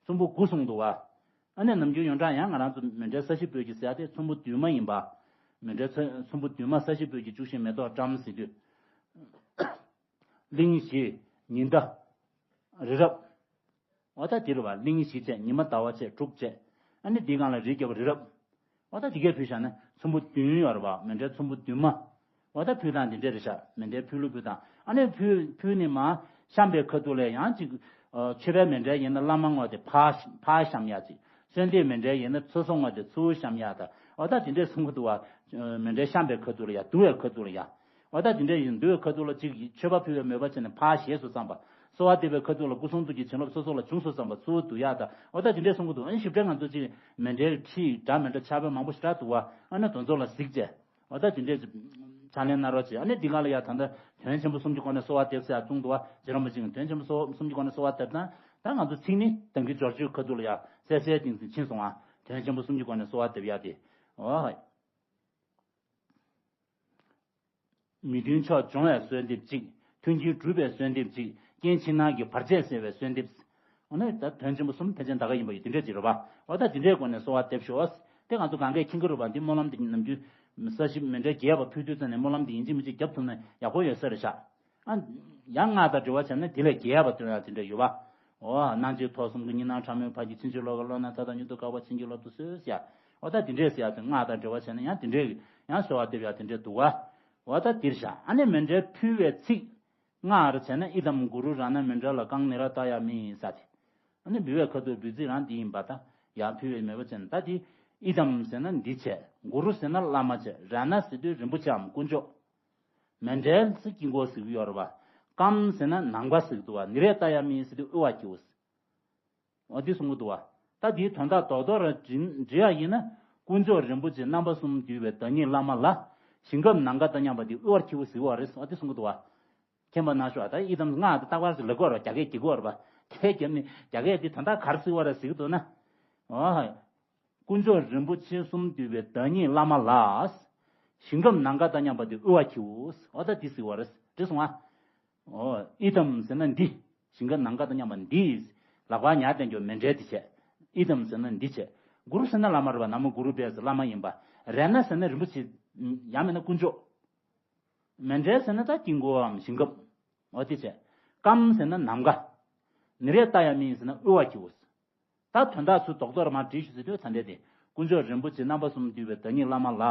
ཚོམ་བུ་དགུ་གསུངས་འདུག་བ། ཨ་ནི་ནམ་རྒྱུན་ཡོངས་གྲགས་ཡང་ང་རང་ཚོ་མཎྜལ་ས་གཞི་སྤོས་ཀྱི་ཟེར་ཡག་དེ་ཚོམ་བུ་བདུན་མ་ཡིན་པ། མཎྜལ་ཚོ་ཚོམ་བུ་བདུན་མ་ས་གཞི་སྤོས་ཀྱི་བཅུ་བཞི་མེ་ཏོག་བཀྲམ་ཟེར་དུས། གླིང་བཞི། ཉི་ཟླ། རི་རབ། འོ་ད་འདི་རེད་བ། གླིང་བཞི་བྱས། ཉི་མ་ཟླ་བ་བྱས། དྲུག་བྱས། ཨ་ནི་འདིའི་སྒང་ལ་རིའི་རྒྱལ་པོ་རི་རབ། འོ་ད་འདི་གས་ཕུལ་བཞག་ན་ཚོམ་བུ་བདུན་ཡོད་རེད་བ། མཎྜལ་ཚོམ་བུ་བདུན་མ། འོ་ད་ཕུལ་སྟངས་འདི་འདྲས་རེད་ཤག་མཎྜལ་ཕུལ་ལུགས་ཕུལ་སྟངས། ཨ་ནི་ཕུལ་ཕུལ་ནས་མར་བཤམས་པའི་ཁ་ཐུག་ལ་ཡང་ཅིག་ཨ་མཆོད་པའི་མཎྜལ་ཡིན་ན་བླ་མ་ངོས་དེ་ཕར་ཕར་བཤམས་ཡག་ཅིག་གསོལ་འདེབས་མཎྜལ་ཡིན་ན་སོ་སོ་ངོས་དེ་ཚུར་བཤམས་ཡག་དང་། འོ་ད་འདི་འདྲས་གསུང་གི་འདུག་བ། མཎྜལ་བཤམས་པའི་ཁ་ཐུག་ལ་ཡ། བསྡུ་བའི་ཁ་ཐུག་ལ་ཡ། འོ་ད་དེ་འདྲ་ཡིན་འདུག་ཁ་ཐུག་ལ་གཅིག་མཆོད་པ་ཕུལ་བའི་མོས་པ་བྱས་ནས་ཕར་ཞེས་སུ་བརྩམས་པ། གསོལ་བ་འདེབས་པའི་ཁ་ཐུག་ལ་སྐུ་གསུང་ཐུགས་ཀྱི་བྱིན་རླབས་སོ་སོ་ལ་བྱུང་སོང་བསམ་པ་ཚུར་བསྡུ་ཡག་དང་། འོ་ད་དེ་འདྲས་གསུང་གི་འདུག་ཨ་ནི་ཞིབ་ཕྲ་ང་ཚོ་གཅིག་མཎྜལ་ཁྲིད་འདྲ་མི་འདྲ་ཕྱག་དཔེ་མང་པོ་ཞེ་དྲག་འདུག་བ། ཨ་ནི་དེ་ཚོ་ལ་གཟིགས་བྱས། འོ་ད་དེ་འདྲས་ཕྱག་ལེན་གནང་རོགས་བྱེད། ཨ་ནི་འདི་ག་ལ་ཡ་ད་ལྟ་དོན་ཆེན་པོ་གསུམ་གྱི་སྒོ་ནས་གསོལ་བ་འདེབས་ཟེར་ཡག་གསུངས་འདུག་བ། རྗེ་རིན་པོ་ཆེ་གིས་དོན་ཆེན་པོ་གསོལ་བ་གསུམ་གྱི་སྒོ་ནས་གསོལ་བ་འདེབས་ན། ད་ང་ཚོ་ཚིག་ནི་གདམས་ངག་སྦྱོར་བཅུའི་ཁ་ཐུག་ལ་ཡ་གསལ་གསལ་ཏིང་ཏིང་ཕྱིན་སོང་ང་། དོན་ཆེན་པོ་གསུམ་གྱི་སྒོ་ནས་གསོལ་བ་འདེབས་ཡག་དེ། འོ། མི་མཐུན་ཕྱོགས་སྦྱོང་བའི་གསོལ་འདེབས་གཅིག་མཐུན་རྐྱེན་སྒྲུབ་པའི་གསོལ་འདེབས་གཅིག་རྐྱེན་ཕྱི་ནང་གི་བར་ཆད་སེལ་བའི་གསོལ་འདེབས། འོ་ན་ད་དོན་ཆེན་པོ་གསུམ་ཕལ་ཆེར་འདི་ག་ཡིན་པ་ཡོད། དེ་འདྲས་ཅིག་རེད་པ། འོ་ད་དེ་འདྲའི་སྒོ་ནས་གསོལ་བ་འདེབས་ཤོག་དེ་ང་ཚོ་གང་གས་མཁྱེན་གྱི་རེད་པ། འདི་སྨོན་ལམ་འདི་ནམ་རྒྱུན་ས་གཞི་མཎྜལ་རྒྱས་པ་ཕུལ་དུས་ཙམ་ནས་སྨོན་ལམ་འདི་ཡིན་གཅིག་མིན་གཅིག་རྒྱབ་ཐུབ་ན་ཡག་པོ་ཡོད་ས་རེད་ཤག་ཨ། ཡང་སྔགས་དང་འབྲེལ་བ་བྱས་ན་དེ་ལས་རྒྱས་པ་སྟོན་ཡག་དེ་འདྲ་ཡོད་པ། འོ། སྣང་སྤྱོད་ཐོག་གསུམ་གྱི་གཉིས་སྣང་ཕྲ་མོའི་བར་གྱི་ཕྱིན་ཅི་ལོག་གི་བློ་སྣ་ཚ་དང་མྱུར་དུ་དགག་པ་བྱིན་གྱིས་བརླབ་ཏུ་གསོལ་ཡག་འོ་ད་དེ་འདྲས་ཟེར་ཡག་དེ་སྔགས་དང་འབྲེལ་བ་བྱས་ན་ཡང་དེ་འདྲས་ཡང་གསོལ་བ་འདེབས་ཡག་དེ་འདྲས་འདུག་བ། འོ་ད་འདིར་བཞག་ཨ་ནི་མཎྜལ་ཕུལ་བའི་ཚིག་སྔགས་རེ་བྱས་ན་ཨི་དམ་གུ་རུ་རཏྣ་མཎྜལ་ལ་ཀཾ་ནིར་ཏཱ་ཡ་མི་ཟེར་ཏེ། ཨ་ནི་འབུལ་བའི་ཁ་ཐུག་འབུལ་ཚིག་རང་འདི་ཡིན་པ་དང་ཡར་ཕུལ་བའི་མོས་པ་ཅན་ད་དེ་ཨི་དམ་ཟེར་ན་འདི་བྱས། གུ་རུ་ཟེར་ན་བླ་མ་བྱས། རཏྣ་ཟེར་དུས་རིན་པོ་ཆེའམ་དཀོན་མཆོག་མཎྜལ་ཟེར་དཀྱིལ་འཁོར་ཟེར་གྱི་ཡོད་རེད་པ། ཀཾ་ཟེར་ན་ནམ་མཁའ་ཟེར་གྱི་འདུག་པ། ནིར་ཏཱ་ཡ་མི་ཟེར་དུས་དབུལ་བ་ཁྱེར་འོ་ཟེར། འོ་འདི་གསུང་གི་འདུག་པ། ད་འདིའི་དོན་དག་རྡོག་རྡོག་ར་འབྲི་འབྲི་ཡ་ཡིན་ན། དཀོན་མཆོག་རིན་པོ་ཆེ་རྣམ་པ་གསུམ་འདུས་པའི་བདག་ཉིད་བླ་མ་ལ། ཞིང་ཁམས་ནམ་མཁའ་དང་མཉམ་པ་འདི་དབུལ་བར་ཁྱེར་འོ་ཟེར་བ་རེད། འོ་འདི་གསུང་གི་འདུག་པ། མཁྱེན་པ་གནང་ཤོག་ད་ཨི་དམ་སྔགས་འདི་རྟག་པར་ཞིག་ལབ་དགོས་རེད། རྒྱ་སྐད་བགྱི་དགོས་རེད་པ། རྒྱ་སྐད་བརྒྱབ་ནས་རྒྱ་སྐད་འདི་དོན་དག་ག་རེ་ཟེར་བ་རེད་ཟེར་གི་འདུག་ན། འོ། དཀོན་མཆོག་རིན་པོ་ཆེ་གསུམ་འདུས་པའི་བདག་ཉིད་བླ་མ་ལ། ཞིང་ཁམས་ནམ་མཁའ་དང་མཉམ་པ་འདི་དབུལ་བར་ཁྱེར་འོ། འོ་ད་འདི་ཟེར་བ་རེད། འགྲིག་སོང་ཨ། འོ། ཨི་དམ་ཟེར་ན་འདི། ཞིང་ཁམས་ནམ་མཁའ་དང་མཉམ་པ་འདི། ལག་པ་ཉར་བསྡད་རྒྱུ་མཎྜལ་འདི་བྱས། ཨི་དམ་ཟེར་ན་འདི་བྱས། གུ་རུ་ཟེར་ན་བླ་མ་རེད་པ། ན་མོ་གུ་རུ་པདྨེ་བླ་མ་ཡིན་པ། རཏྣ་ཟེར་ན་རིན་པོ་ཆེ། ཡང་མིན་ན་དཀོན་མཆོག་མཎྜལ་ཟེར་ན་ད་དཀྱིལ་འཁོར་བའམ་ཞིང་ཁམས། འོ་དེ་བྱས། ཀཾ་ཟེར་ན་ནམ་མཁའ། ནིར་ཏཱ་ཡ་མི་ཟེར་ན་དབུལ་བར་ཁྱེར་འོ། ད་དོན་དག་ཚུར་རྡོག་རྡོག་ར་མར་བྲིས་ཤིག་ཟེར་དུས་ད་འདྲ་དེ། དཀོན་མཆོག་རིན་པོ་ཆེ་རྣམ་པ་གསུམ་འདུས་པའི་བདག་ཉིད་བླ་མ་ལ།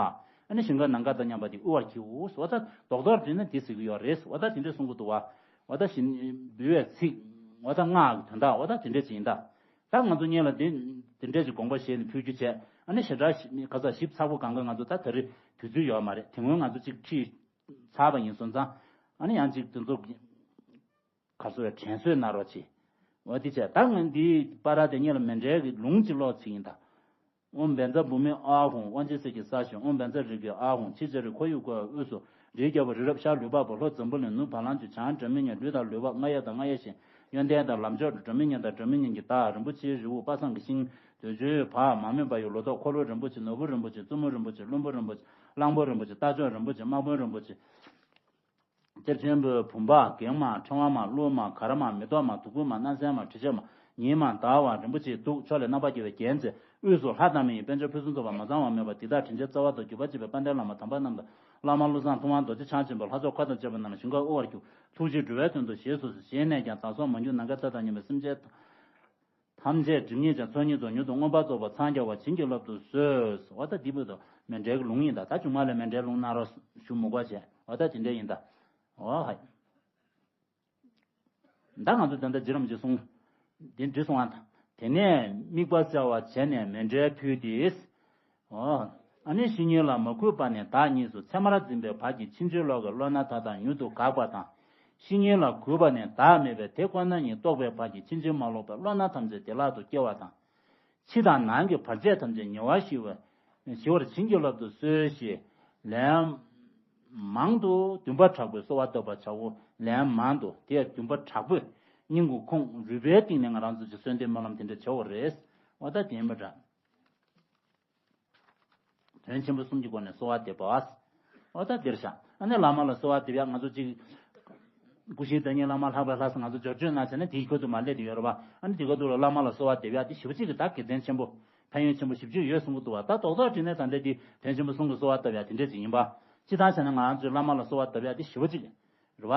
ཨ་ནི་ཞིང་ཁམས་ནམ་མཁའ་དང་མཉམ་པ་དེ་དབུལ་བར་ཁྱེར་འོ། འོ་ད་རྡོག་རྡོག་བྲིས་ན་དེ་ཟེར་གྱི་ཡོད་རེད། འོ་ད་དེ་འདྲ་གསུང་གི་འདུག་པ། འོ་ད་ཞིང་འབུལ་བའི་ཚིག་འོ་ད་སྔགས་ཀྱི་དོན་དག་འོ་ད་དེ་འདྲ་ཅིག་ཡིན་ད། ད་ང་ཚོ་སྔོན་ལ་དེ་དེ་འདྲ་ཅིག་དགོངས་པ་བཞེས་ནས་ཕུལ་རྒྱུ་བྱས། ཨ་ནི་ཞེ་དྲག་ཞིབ་ག་ས་ཞིབ་ཚགས་པོ་གང་ག་ང་ཚོ་ད་ད་རེས་དུས་ཚོད་ཡོད་མ་རེད། དེ་སྔོན་ང་ཚོ་ཅིག་ཁྲིད་ཚར་བ་ཡིན་སོང་ཙང་། ཨ་ནི་ཡང་ཅིག་དེ་ཚོ་ག་སོ་བའི་དྲན་གསོས་གནང་རོགས་གྱིས། འོ་དེ་བྱས་ད་ང་འདིའི་པར་དེ་སྔོན་ལ་མཎྜལ་གྱི་ལུང་ཅིག་ཀློག་ཚིག་ཡིན་ད། ཨོཾ་བཛྲ་བྷཱུ་མི་ཨཱཿཧཱུྃ། དབང་ཆེན་གསེར་གྱི་ས་གཞོན། ཨོཾ་བཛྲ་རིགས་བརྒྱའི་ཨཱཿཧཱུྃ། ཕྱི་ཕྱི་རུ་ཁོར་ཡུག་བསྐོར་དབུས་སུ། རིའི་རྒྱལ་པོ་རི་རབ་ཤར་ལུས་འཕགས་པོ། ལྷོ་འཛམ་བུ་གླིང་ནུབ་བ་ལང་སྤྱོད། བྱང་སྒྲ་མི་སྙན་ལུས་དང་ལུས་འཕགས། རྔ་ཡབ་དང་རྔ་ཡབ་གཞན། ཡོན་ཏན་དང་ལམ་མཆོག་སྒྲོན་མེ་བརྙན་དང་སྒྲོན་མེ་བརྙན་གྱི་བདག་རིན་པོ་ཆེའི་རི་བོ་དཔག་བསམ་གྱི་ཤིང་། འདོད་འཇོའི་བ་མ་རྨོས་པ་ཡི་ལོ་ཏོག་འཁོར་ལོ་རིན་པོ་ཆེ། ནོར་བུ་རིན་པོ་ཆེ། བཙུན་མོ་རིན་པོ་ཆེ། བློན་པོ་རིན་པོ་ཆེ། གླང་པོ་རིན་པོ་ཆེ། རྟ་མཆོག་རིན་པོ་ཆེ། དམག་དཔོན་རིན་པོ་ཆེ། གཏེར་ཆེན་པོའི་བུམ་པ། སྒེག་མ། ཕྲེང་བ་མ། གླུ་མ། གར་མ། མེ་ཏོག་མ། དུག་ཁུ་མ། སྣ་སེན་མ། དྲི་ཆབ་མ། ཉི་མ། ཟླ་བ། རིན་པོ་ཆེའི་གདུགས། ཕྱོགས་ལས་རྣམ་པར་རྒྱལ་བའི་རྒྱན་ཅན། དབུས་སུ་ལྷ་དང་མི་ཡི་དཔལ་འབྱོར་ཕུན་སུམ་ཚོགས་པ། མ་ཚང་བ་མེད་པ་འདི་དག་དྲིན་ཅན་རྩ་བ་དང་གུས་པ་བསྐྱེད་པའི་དཔལ་ལྡན་བླ་མ་དམ་པ་རྣམས་དང་། བླ་མ་བློ་བཟང་ཐུབ་དབང་རྡོ་རྗེ་འཆང་ཆེན་པོ་ལྷ་ཚོགས་འཁོར་དང་བཅས་པ་རྣམས་ལ་ཞིང་ཁམས་དབུལ་བར་གྱུར། ཐུགས་རྗེས་འགྲོ་བའི་དོན་དུ་ཞེས་སུ་གསོལ། ཞེས་ནས་ཀྱང་བདག་སོགས་མ་གྱུར་ནམ་མཁའི་མཐའ་དང་མཉམ་པའི་སེམས་ཅན་ཐམས་ཅད་སྒྲིབ་གཉིས་ཀྱང་ཚོགས་གཉིས་སུ་མྱུར་དུ་མངོན་པར་རྫོགས་པར་འཚང་རྒྱ་བར་བྱིན་གྱིས་བརླབ་ཏུ་གསོལ། འོ་ད་འདི་བོད་དུ་མཎྜལ་གྱི་ལུང་ཡིན་ད། ད་ཆུང་མ་ལ་མཎྜལ་ལུང་གནང་རོགས་ཞུ་མི་དགོས་བྱས། འོ་ད་དེ་འདྲ་ཡིན་ད། འོ་ཧ། ད་ང་ཚོ་ད་ལྟ་རྗེ་རིན་པོ་ཆེ་གསུང་། དེ་འདྲ་གསུང་བ་དང་། དེ་ནས་དམིགས་པ་བསལ་བར་བྱས་ནས་མཎྜལ་ཕུལ་ཏེ། འོ། ཨ་ནི་བཤེས་གཉེན་ལ་མ་གུས་པ་ནི་བདག་གཉིས་སུ། མཚན་མར་འཛིན་པའི་བར་གྱི་ཕྱིན་ཅི་ལོག་གི་བློ་སྣ་དག་དང་མྱུར་དུ་འགག་པ་དང་། བཤེས་གཉེན་ལ་གུས་པ་ནི་བདག་མེད་པའི་དེ་ཁོ་ན་ཉིད་རྟོགས་པའི་བར་གྱི་ཕྱིན་ཅི་མ་ལོག་པའི་བློ་སྣ་ཐམས་ཅད་བདེ་བླག་ཏུ་སྐྱེ་བ་དང་། ཕྱི་དང་ནང་གི་བར་ཆད་ཐམས་ཅད་ཉེ་བར་ཞི་བ། ཞི་བར་བྱིན་གྱིས་བརླབ་ཏུ་གསོལ་ཞེས་ལན་མང་དུ་འདུན་པ་དྲག་པོས་གསོལ་བ་བཏབ་པར་བྱའོ། ལན་མང་དུ་དེ་འདུན་པ་དྲག་པོས་སྙིང་གི་ཁོང་རུས་པའི་གཏིང་ནས་ང་རང་ཚོ་ཀྱི་གསོལ་འདེབས་སྨོན་ལམ་དེ་འདྲ་བྱེད་དགོས་རེད། འོ་ད་དེ་ཡིན་པ་འདྲ། དོན་ཆེན་པོ་གསུམ་གྱི་སྒོ་ནས་གསོལ་བ་འདེབས་པ། འོ་ད་འདིར་བཞག་ཨ་ནི་བླ་མ་ལ་གསོལ་བ་འདེབས་ཡག་ང་ཚོ་གཅིག་སྐུ་བཞིའི་བདག་ཉིད་བླ་མ་ལྷག་པའི་ལྷ་ཟེར་ང་ཚོ་སྦྱོར་བརྗོད་གནང་བྱས་ན་དེའི་ཁོལ་དུ་མ་སླེབས་དེ་ཡོད་རེད་བ། ཨ་ནི་དེ་ག་དུ་ལ་བླ་མ་ལ་གསོལ་བ་འདེབས་ཡག་དེ་ཞེ་པོ་གཅིག་གི་ད་དགེ་མཚན་ཆེན་པོ་ཕན་ཡོན་ཆེན་པོ་ཞེ་པོ་ཅིག་ཡོད་གསུང་གི་འདུག་བ། ད་རྡོག་རྡོག་བྲིས་ནས་ད་འདྲ་དེ་དོན་ཆེན་པོ་གསུམ་གྱི་གསོལ་བ་བཏབ་ཡག་དེ་འདྲ་ཅིག་ཡིན་པ། སྤྱིར་བཏང་བྱས་ན་ང་རང་ཚོའི་བླ་མ་ལ་གསོལ་བ་བཏབ་ཡག་དེ་ཞེ་པོ་གཅིག་རེད་བ།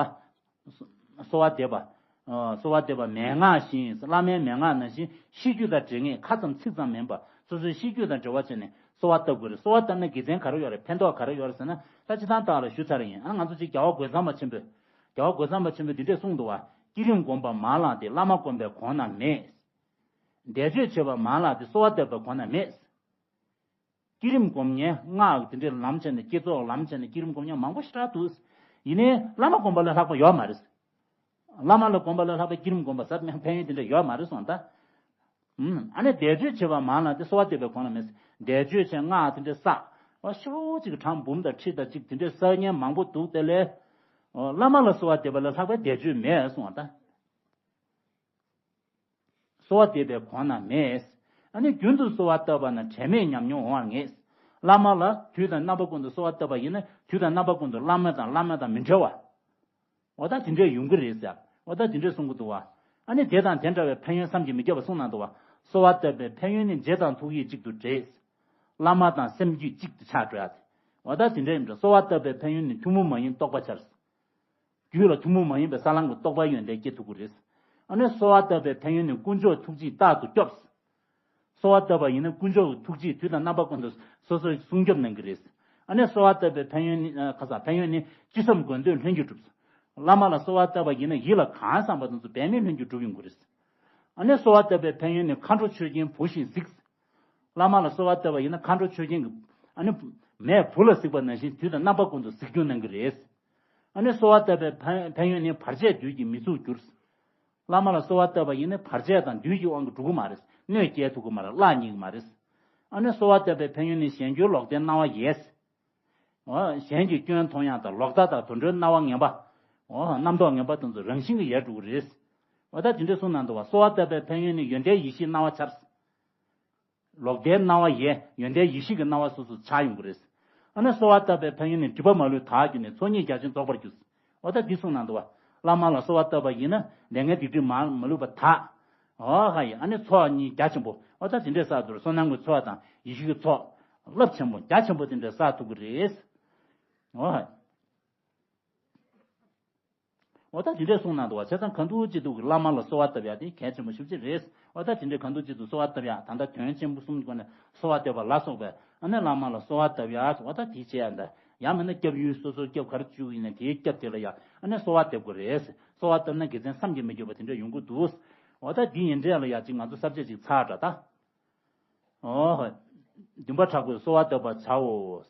གསོལ་བ་འདེབས་པ། གསོལ་བ་འདེབས་པ་མན་ངག་བཞིན། བླ་མའི་མན་ངག་ནང་བཞིན་ཤེས་རྒྱུད་དང་འབྲེལ་ངེས་ཁ་ཙམ་ཚིག་ཙམ་མིན་པར་སོ་སོའི་ཤེས་རྒྱུད་དང་འབྲེལ་བ་བྱས་ནས་གསོལ་བ་བཏབ་དགོས་རེད། གསོལ་བ་བཏབ་ན་དགེ་མཚན་ག་རེ་ཡོད་རེད། ཕན་ཐོགས་ག་རེ་ཡོད་རེད་ཟེར་ན། ད་སྤྱིར་བཏང་བདག་ལ་ཞུ་ཚར་ཡིན། ཨ་ང་ཚོ་གཅིག་རྒྱལ་བ་རྒོད་ཚང་པ་ཆེན་པོས། རྒྱལ་བ་རྒོད་ཚང་པ་ཆེན་པོས་འདི་འདྲས་གསུངས་འདུག་བ། བསྐྱེད་རིམ་བསྒོམས་པ་མ་བླངས་ཏེ། བླ་མ་བསྒོམས་པའི་གོང་ན་མེད། བཟླས་བརྗོད་བྱས་པ་མ་བླངས་ཏེ་གསོལ་བ་བཏབ་པའི་གོང་ན་མེད། བསྐྱེད་རིམ་སྒོམ་མཁན་སྔགས་དེ་འདྲའི་ལམ་བྱས་ནས་བསྐྱེད་རྫོགས་ལམ་བྱས་ནས་བསྐྱེད་རིམ་སྒོམ་མཁན་མང་པོ་ཞེ་དྲག་འདུག་ཡིན་ནའི་བླ་མ་བསྒོམ་པ་ལས་ལྷག་པ་ཡོད་མ་རེད། བླ་མ་ལ་བསྒོམ་པ་ལས་ལྷག་པའི་བསྐྱེད་རིམ་སྒོམ་པ་ཟབ་ཕན་ཡོན་དེ་འདྲ་ཡོད་མ་རེད་གསུངས་ད། ཨུམ། ཨ་ནི་བཟླས་བརྗོད་བྱེད་པ་མང་ལ་དེ་གསོལ་བ་འདེབས་པའི་གོང་ལ་མེད། བཟླས་བརྗོད་བྱས་སྔགས་དེ་འདྲ་བསགས། བ་ཤོག་ཅིག་གྲངས་འབུམ་དང་ཁྲི་དང་ཅིག་དེ་འདྲའི་བསགས་མཁན་མང་པོ་འདུག་དེ་ལས། བླ་མ་ལ་གསོལ་བ་འདེབས་པ་ལས་ལྷག་པའི་བཟླས་བརྗོད་མེད་གསུངས་ད། གསོལ་བ་འདེབས་པའི་གོང་ན་མེད། ཨ་ནི་རྒྱུན་དུ་གསོལ་བ་བཏབ་པ་ན་དྲན་མེད་ཉམས་མྱོང་འོང་བར་ངེས། བླ་མ་ལ་དུས་དང་རྣམ་པ་ཀུན་ཏུ་གསོལ་བ་བཏབ་པ་ཡིན་ན་དུས་དང་རྣམ་པ་ཀུན་ཏུ་བླ་མ་དང་བླ་མ་དང་མི་འབྲལ་བ། འོ་ད་དེ་འདྲས་ཡོང་གི་རེད་ཟེར། འོ་ད་དེ་འདྲས་གསུང་གི་འདུག་བ། ཨ་ནི་དེ་དང་དེ་འདྲ་བའི་ཕན་ཡོན་བསམ་གྱིས་མི་ཁྱབ་པ་གསུངས་གནང་འདུག་བ། གསོལ་བ་བཏབ་པའི་ཕན་ཡོན་ནི་རྗེ་དང་ཐུགས་ཡིད་གཅིག་ཏུ་འདྲེས། བླ་མ་དང་སེམས་རྒྱུད་གཅིག་ཏུ་ཆགས་འགྲོ་ཡ། འོ་ད་དེ་འདྲས་ཡིན་འདྲ། གསོལ་བ་བཏབ་པའི་ཕན་ཡོན་ནི་ཐུན་མོང་མ་ཡིན་རྟོགས་པ་འཆར། རྒྱུད་ལ་ཐུན་མོང་མ་ཡིན་པའི་ས་ལམ་གྱི་རྟོགས་པ་ཡོན་ཏན་སྐྱེ་ཐུབ་ཀྱི་རེད། ཨ་ནི་གསོལ་བ་བཏབ་པའི་ཕན་ཡོན་ནི་དཀོན་མཆོག་ཐུགས་རྗེས་རྟག་ཏུ་སྐྱོབས། གསོལ་བ་བཏབ་པ་ཡིན་ན་དཀོན་མཆོག་གི་ཐུགས་རྗེས་དུས་དང་རྣམ་པ་ཀུན་ཏུ་སོ་སོར་སྲུང་སྐྱོབ་གནང་གི་རེད། ཨ་ནི་གསོལ་བ་བཏབ་པའི་ཕན་ཡོན་ནི་ཁ་ས་ཕན་ཡོན་ནི་ཅི་བསམ་དགོས་འདོད་ལྷུན་གྱིས་གྲུབ། བླ་མ་ལ་གསོལ་བ་བཏབ་པ་ཡིན་ན་ཡིད་ལ་གང་བསམ་པ་དེ་ཚོ་འབད་མེད་ལྷུན་གྱིས་འགྲུབ་ཡོང་གི་རེད། ཨ་ནི་གསོལ་བ་བཏབ་པའི་ཕན་ཡོན་ནི། མཁའ་འགྲོ་ཆོས་རྒྱལ་བུ་བཞིན་གཟིགས། བླ་མ་ལ་གསོལ་བ་བཏབ་པ་ཡིན་ན་མཁའ་འགྲོ་ཆོས་རྒྱལ་གྱི་ཨ་ནི་མས་བུ་ལ་གཟིགས་པ་ནང་བཞིན་དུས་དང་རྣམ་པ་ཀུན་ཏུ་གཟིགས་སྐྱོང་གནང་གི་རེད། ཨ་ནི་གསོལ་བ་བཏབ་པའི་ཕན་ཕན་ཡོན་ནི། བར་ཆད་བདུད་ཀྱིས་མི་ཚུགས་འགྱུར། བླ་མ་ལ་གསོལ་བ་བཏབ་པ་ཡིན་ན་བར་ཆད་དང་བདུད་ཀྱི་དབང་གིས་འགྲོ་གི་མ་རེད། གནོད་སྐྱེལ་ཐུབ་ཀྱི་མ་རེད། གླགས་རྙེད་ཀྱི་མ་རེད། ཨ་ནི་གསོལ་བ་བཏབ་པའི་ཕན་ཡོན་ནི། གཞན་སྐྱོན་ལོག་ལྟའི་སྣང་བ་ཡལ། འོ། གཞན་གྱི་སྐྱོན་མཐོང་ཡག་དང་ལོག་ལྟ་དང་དུད་འགྲོའི་སྣང་བ་ངན་པ། འོ། རྣམ་རྟོག་ངན་པ་དེ་ཚོ་རང་བཞིན་གྱིས་ཡལ་འགྲོ་གི་རེད། འོ་ད་དེ་འདྲའི་གསུངས་གནང་འདུག་བ། གསོལ་བ་བཏབ་པའི་ཕན་ཡོན་ནི། ཡོན་ཏན་ཡེ་ཤེས་སྣང་བ་འཆར། ལོག་ལྟའི་སྣང་བ་ཡལ། ཡོན་ཏན་ཡེ་ཤེས་ཀྱི་སྣང་བ་སོ་སོར་འཆར་ཡོང་གི་རེད། ཨ་ནི་གསོལ་བ་བཏབ་པའི་ཕན་ཡོན་ནི། སྒྲིབ་པ་མ་ལུས་དག་གྱུར་ནས། ཚོགས་གཉིས་རྒྱ་ཆེན་རྫོགས་པར་འགྱུར། འོ་ད་འདི་གསུངས་གནང་འདུག་བ། བླ་མ་ལ་གསོལ་བ་བཏབ་པ་ཡིན་ན་ལས་ངན་སྡིག་སྒྲིབ་མ་མ་ལུས་པ་དག། འོ་ཧ་ཡིན། ཨ་ནི་ཚོགས་གཉིས་རྒྱ་ཆེན་པོ། འོ་ད་དེ་འདྲའི་བསགས་ཐུབ། བསོད་ནམས་ཀྱི་ཚོགས་དང་ཡེ་ཤེས་ཀྱི་ཚོགས་རླབས་ཆེན་པོ་རྒྱ་ཆེན་པོ་དེ་འདྲ་བསགས་ཐུབ་ཀྱི་རེད། འོ་ཧ། འོ་ད་དེ་འདྲས་གསུངས་གནང་འདུག་བ། བྱས་ཙང་གང་ཐུབ་ཅི་ཐུབ་ཀྱིས་བླ་མ་ལ་གསོལ་བ་བཏབ་ཡག་དེ་གལ་ཆེན་པོ་ཞེ་པོ་ཅིག་རེད། འོ་ད་དེ་འདྲས་གང་ཐུབ་ཅི་ཐུབ་གསོལ་བ་བཏབ་ཡག་ད་ལྟ་དོན་ཆེན་པོ་གསུམ་གྱི་སྒོ་ནས་གསོལ་བ་བཏབ་པ་ལ་སོགས་པས། ཨ་ནི་བླ་མ་ལ་གསོལ་བ་བཏབ་ཡག་འོ་ད་དེ་བྱས་ཡག་འདྲ། ཡང་མིན་ན་སྐྱབས་ཡུལ་སོ་སོའི་སྐྱབས་ག་རེ་བཅུག་ཡིན་ན་དེའི་སྐྱབས་དེ་ལ་ཡང་ཨ་ནི་གསོལ་བ་འདེབས་དགོས་རེད། གསོལ་བ་བཏབ་ན་དགེ་མཚན་བསམ་གྱིས་མི་ཁྱབ་པ་དེ་འདྲ་ཡོང་གི་འདུག། འོ་ད་འདི་ཡིན་འདྲ་ལ་ཡག་ཅིག་ང་ཚོ་གསར་བརྗེ་ཅིག་ཚར་འདྲ་ད། འོ། འདུན་པ་དྲག་པོས་གསོལ་བ་བཏབ་པར་བྱའོ།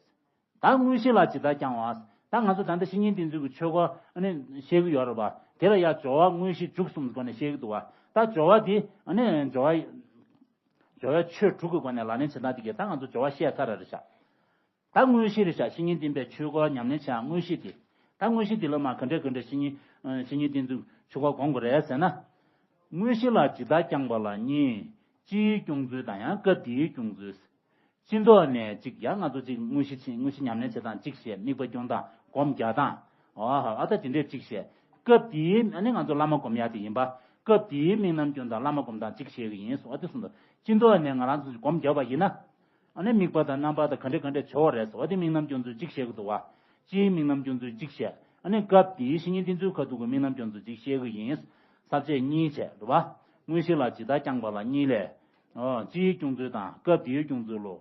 ད་དངོས་གཞི་ལ་ཇི་ལྟར་བསྐྱང་བ། ད་ང་ཚོ་ད་ལྟ་བཤེས་གཉེན་བསྟེན་ཚུལ་གྱི་ཆོས་སྐོར་ཨ་ནི་བཤད་ཀྱི་ཡོད་རེད་པ། དེ་ལ་ཡང་སྦྱོར་བ་དངོས་གཞི་མཇུག་གསུམ་གྱི་སྒོ་ནས་བཤད་ཀྱི་འདུག་བ། ད་སྦྱོར་བ་དེ་ཨ་ནི་སྦྱོར་བ། སྦྱོར་བའི་ཆོས་དྲུག་གི་སྒོ་ནས་ལག་ལེན་བྱེད་སྟངས་དེ་གས་ད་ང་ཚོ་སྦྱོར་བ་བཤད་ཚར་རེད་ཤག། ད་དངོས་གཞི་རེད་ཤག། བཤེས་གཉེན་བསྟེན་པའི་ཆོས་སྐོར་ཉམས་ལེན་བྱེད་ཡག་དངོས་གཞི་དེ། ད་དངོས་གཞི་དེ་ལ་མ་ག་འདྲ་ག་འདྲ་བཤེས་གཉེན་བཤེས་གཉེན་བསྟེན་ཚུལ་ཆོས་སྐོར་སྒོམ་དགོས་རེད་ཟེར་ན། དངོས་གཞི་ལ་ཇི་ལྟར་བསྐྱང་བ་ལ་གཉིས། སྤྱིའི་སྐྱོང་ཚུལ་དང་ཡང་སྐབས་དེའི་སྐྱོང་ཚུལ། སྤྱི་ལྡོག་ནས་གཅིག། ཡང་ང་ཚོ་གཅིག་དངོས་གཞི་ཕྱིན། དངོས་གཞི་ཉམས་ལེན་བྱེད་སྟངས་གཅིག་བཤད། དམིགས་པ་སྐྱོང་སྟངས། སྒོམ་རྒྱག་སྟངས། འོ་ཧ། ཨ་ད་དེ་འདྲས་གཅིག་བཤད། སྐབས་དེའི་ཨ་ནི་ང་ཚོ་བླ་མ་སྒོམ་ཡག་དེ་ཡིན་པ། སྐབས་དེའི་དམིགས་རྣམ་སྐྱོང་སྟངས། བླ་མ་སྒོམ་སྟངས་གཅིག་བཤད་ཀྱི་ཡིན་སོང་། ཨ་དེ་གསུངས་འདུག། སྤྱི་ལྡོག་ནས་ང་རང་ཚོ་སྒོམ་རྒྱབ་པ་ཡིན་ན། ཨ་ནི་དམིགས་པ་དང་རྣམ་པ་དང་ག་འདྲས་ག་འདྲས་བྱེད་དགོས་རེད་ཟེར་བ་དེ་དམིགས་རྣམ་སྐྱོང་ཚུལ་གཅིག་བཤད་ཀྱི་འདུག་བ། སྤྱིའི་དམིགས་རྣམ་སྐྱོང་ཚུལ་གཅིག་བཤད། ཨ་ནི་སྐབས་དེའི་བཤེས་གཉེན་བསྟེན་ཚུལ་ཁ་ཐུག་གི་དམིགས་རྣམ་སྐྱོང་ཚུལ་གཅིག་བཤད་ཀྱི་ཡིན། ས་བཅད་གཉིས་བྱས་རེད་བ། དངོས་གཞི་ལ་ཇི་ལྟར་བསྐྱང་བ་ལ་གཉིས་ལས། ཨོ། སྤྱིའི་སྐྱོང་ཚུལ་དང་སྐབས་དེའི་སྐྱོང་ཚུལ་ལོ།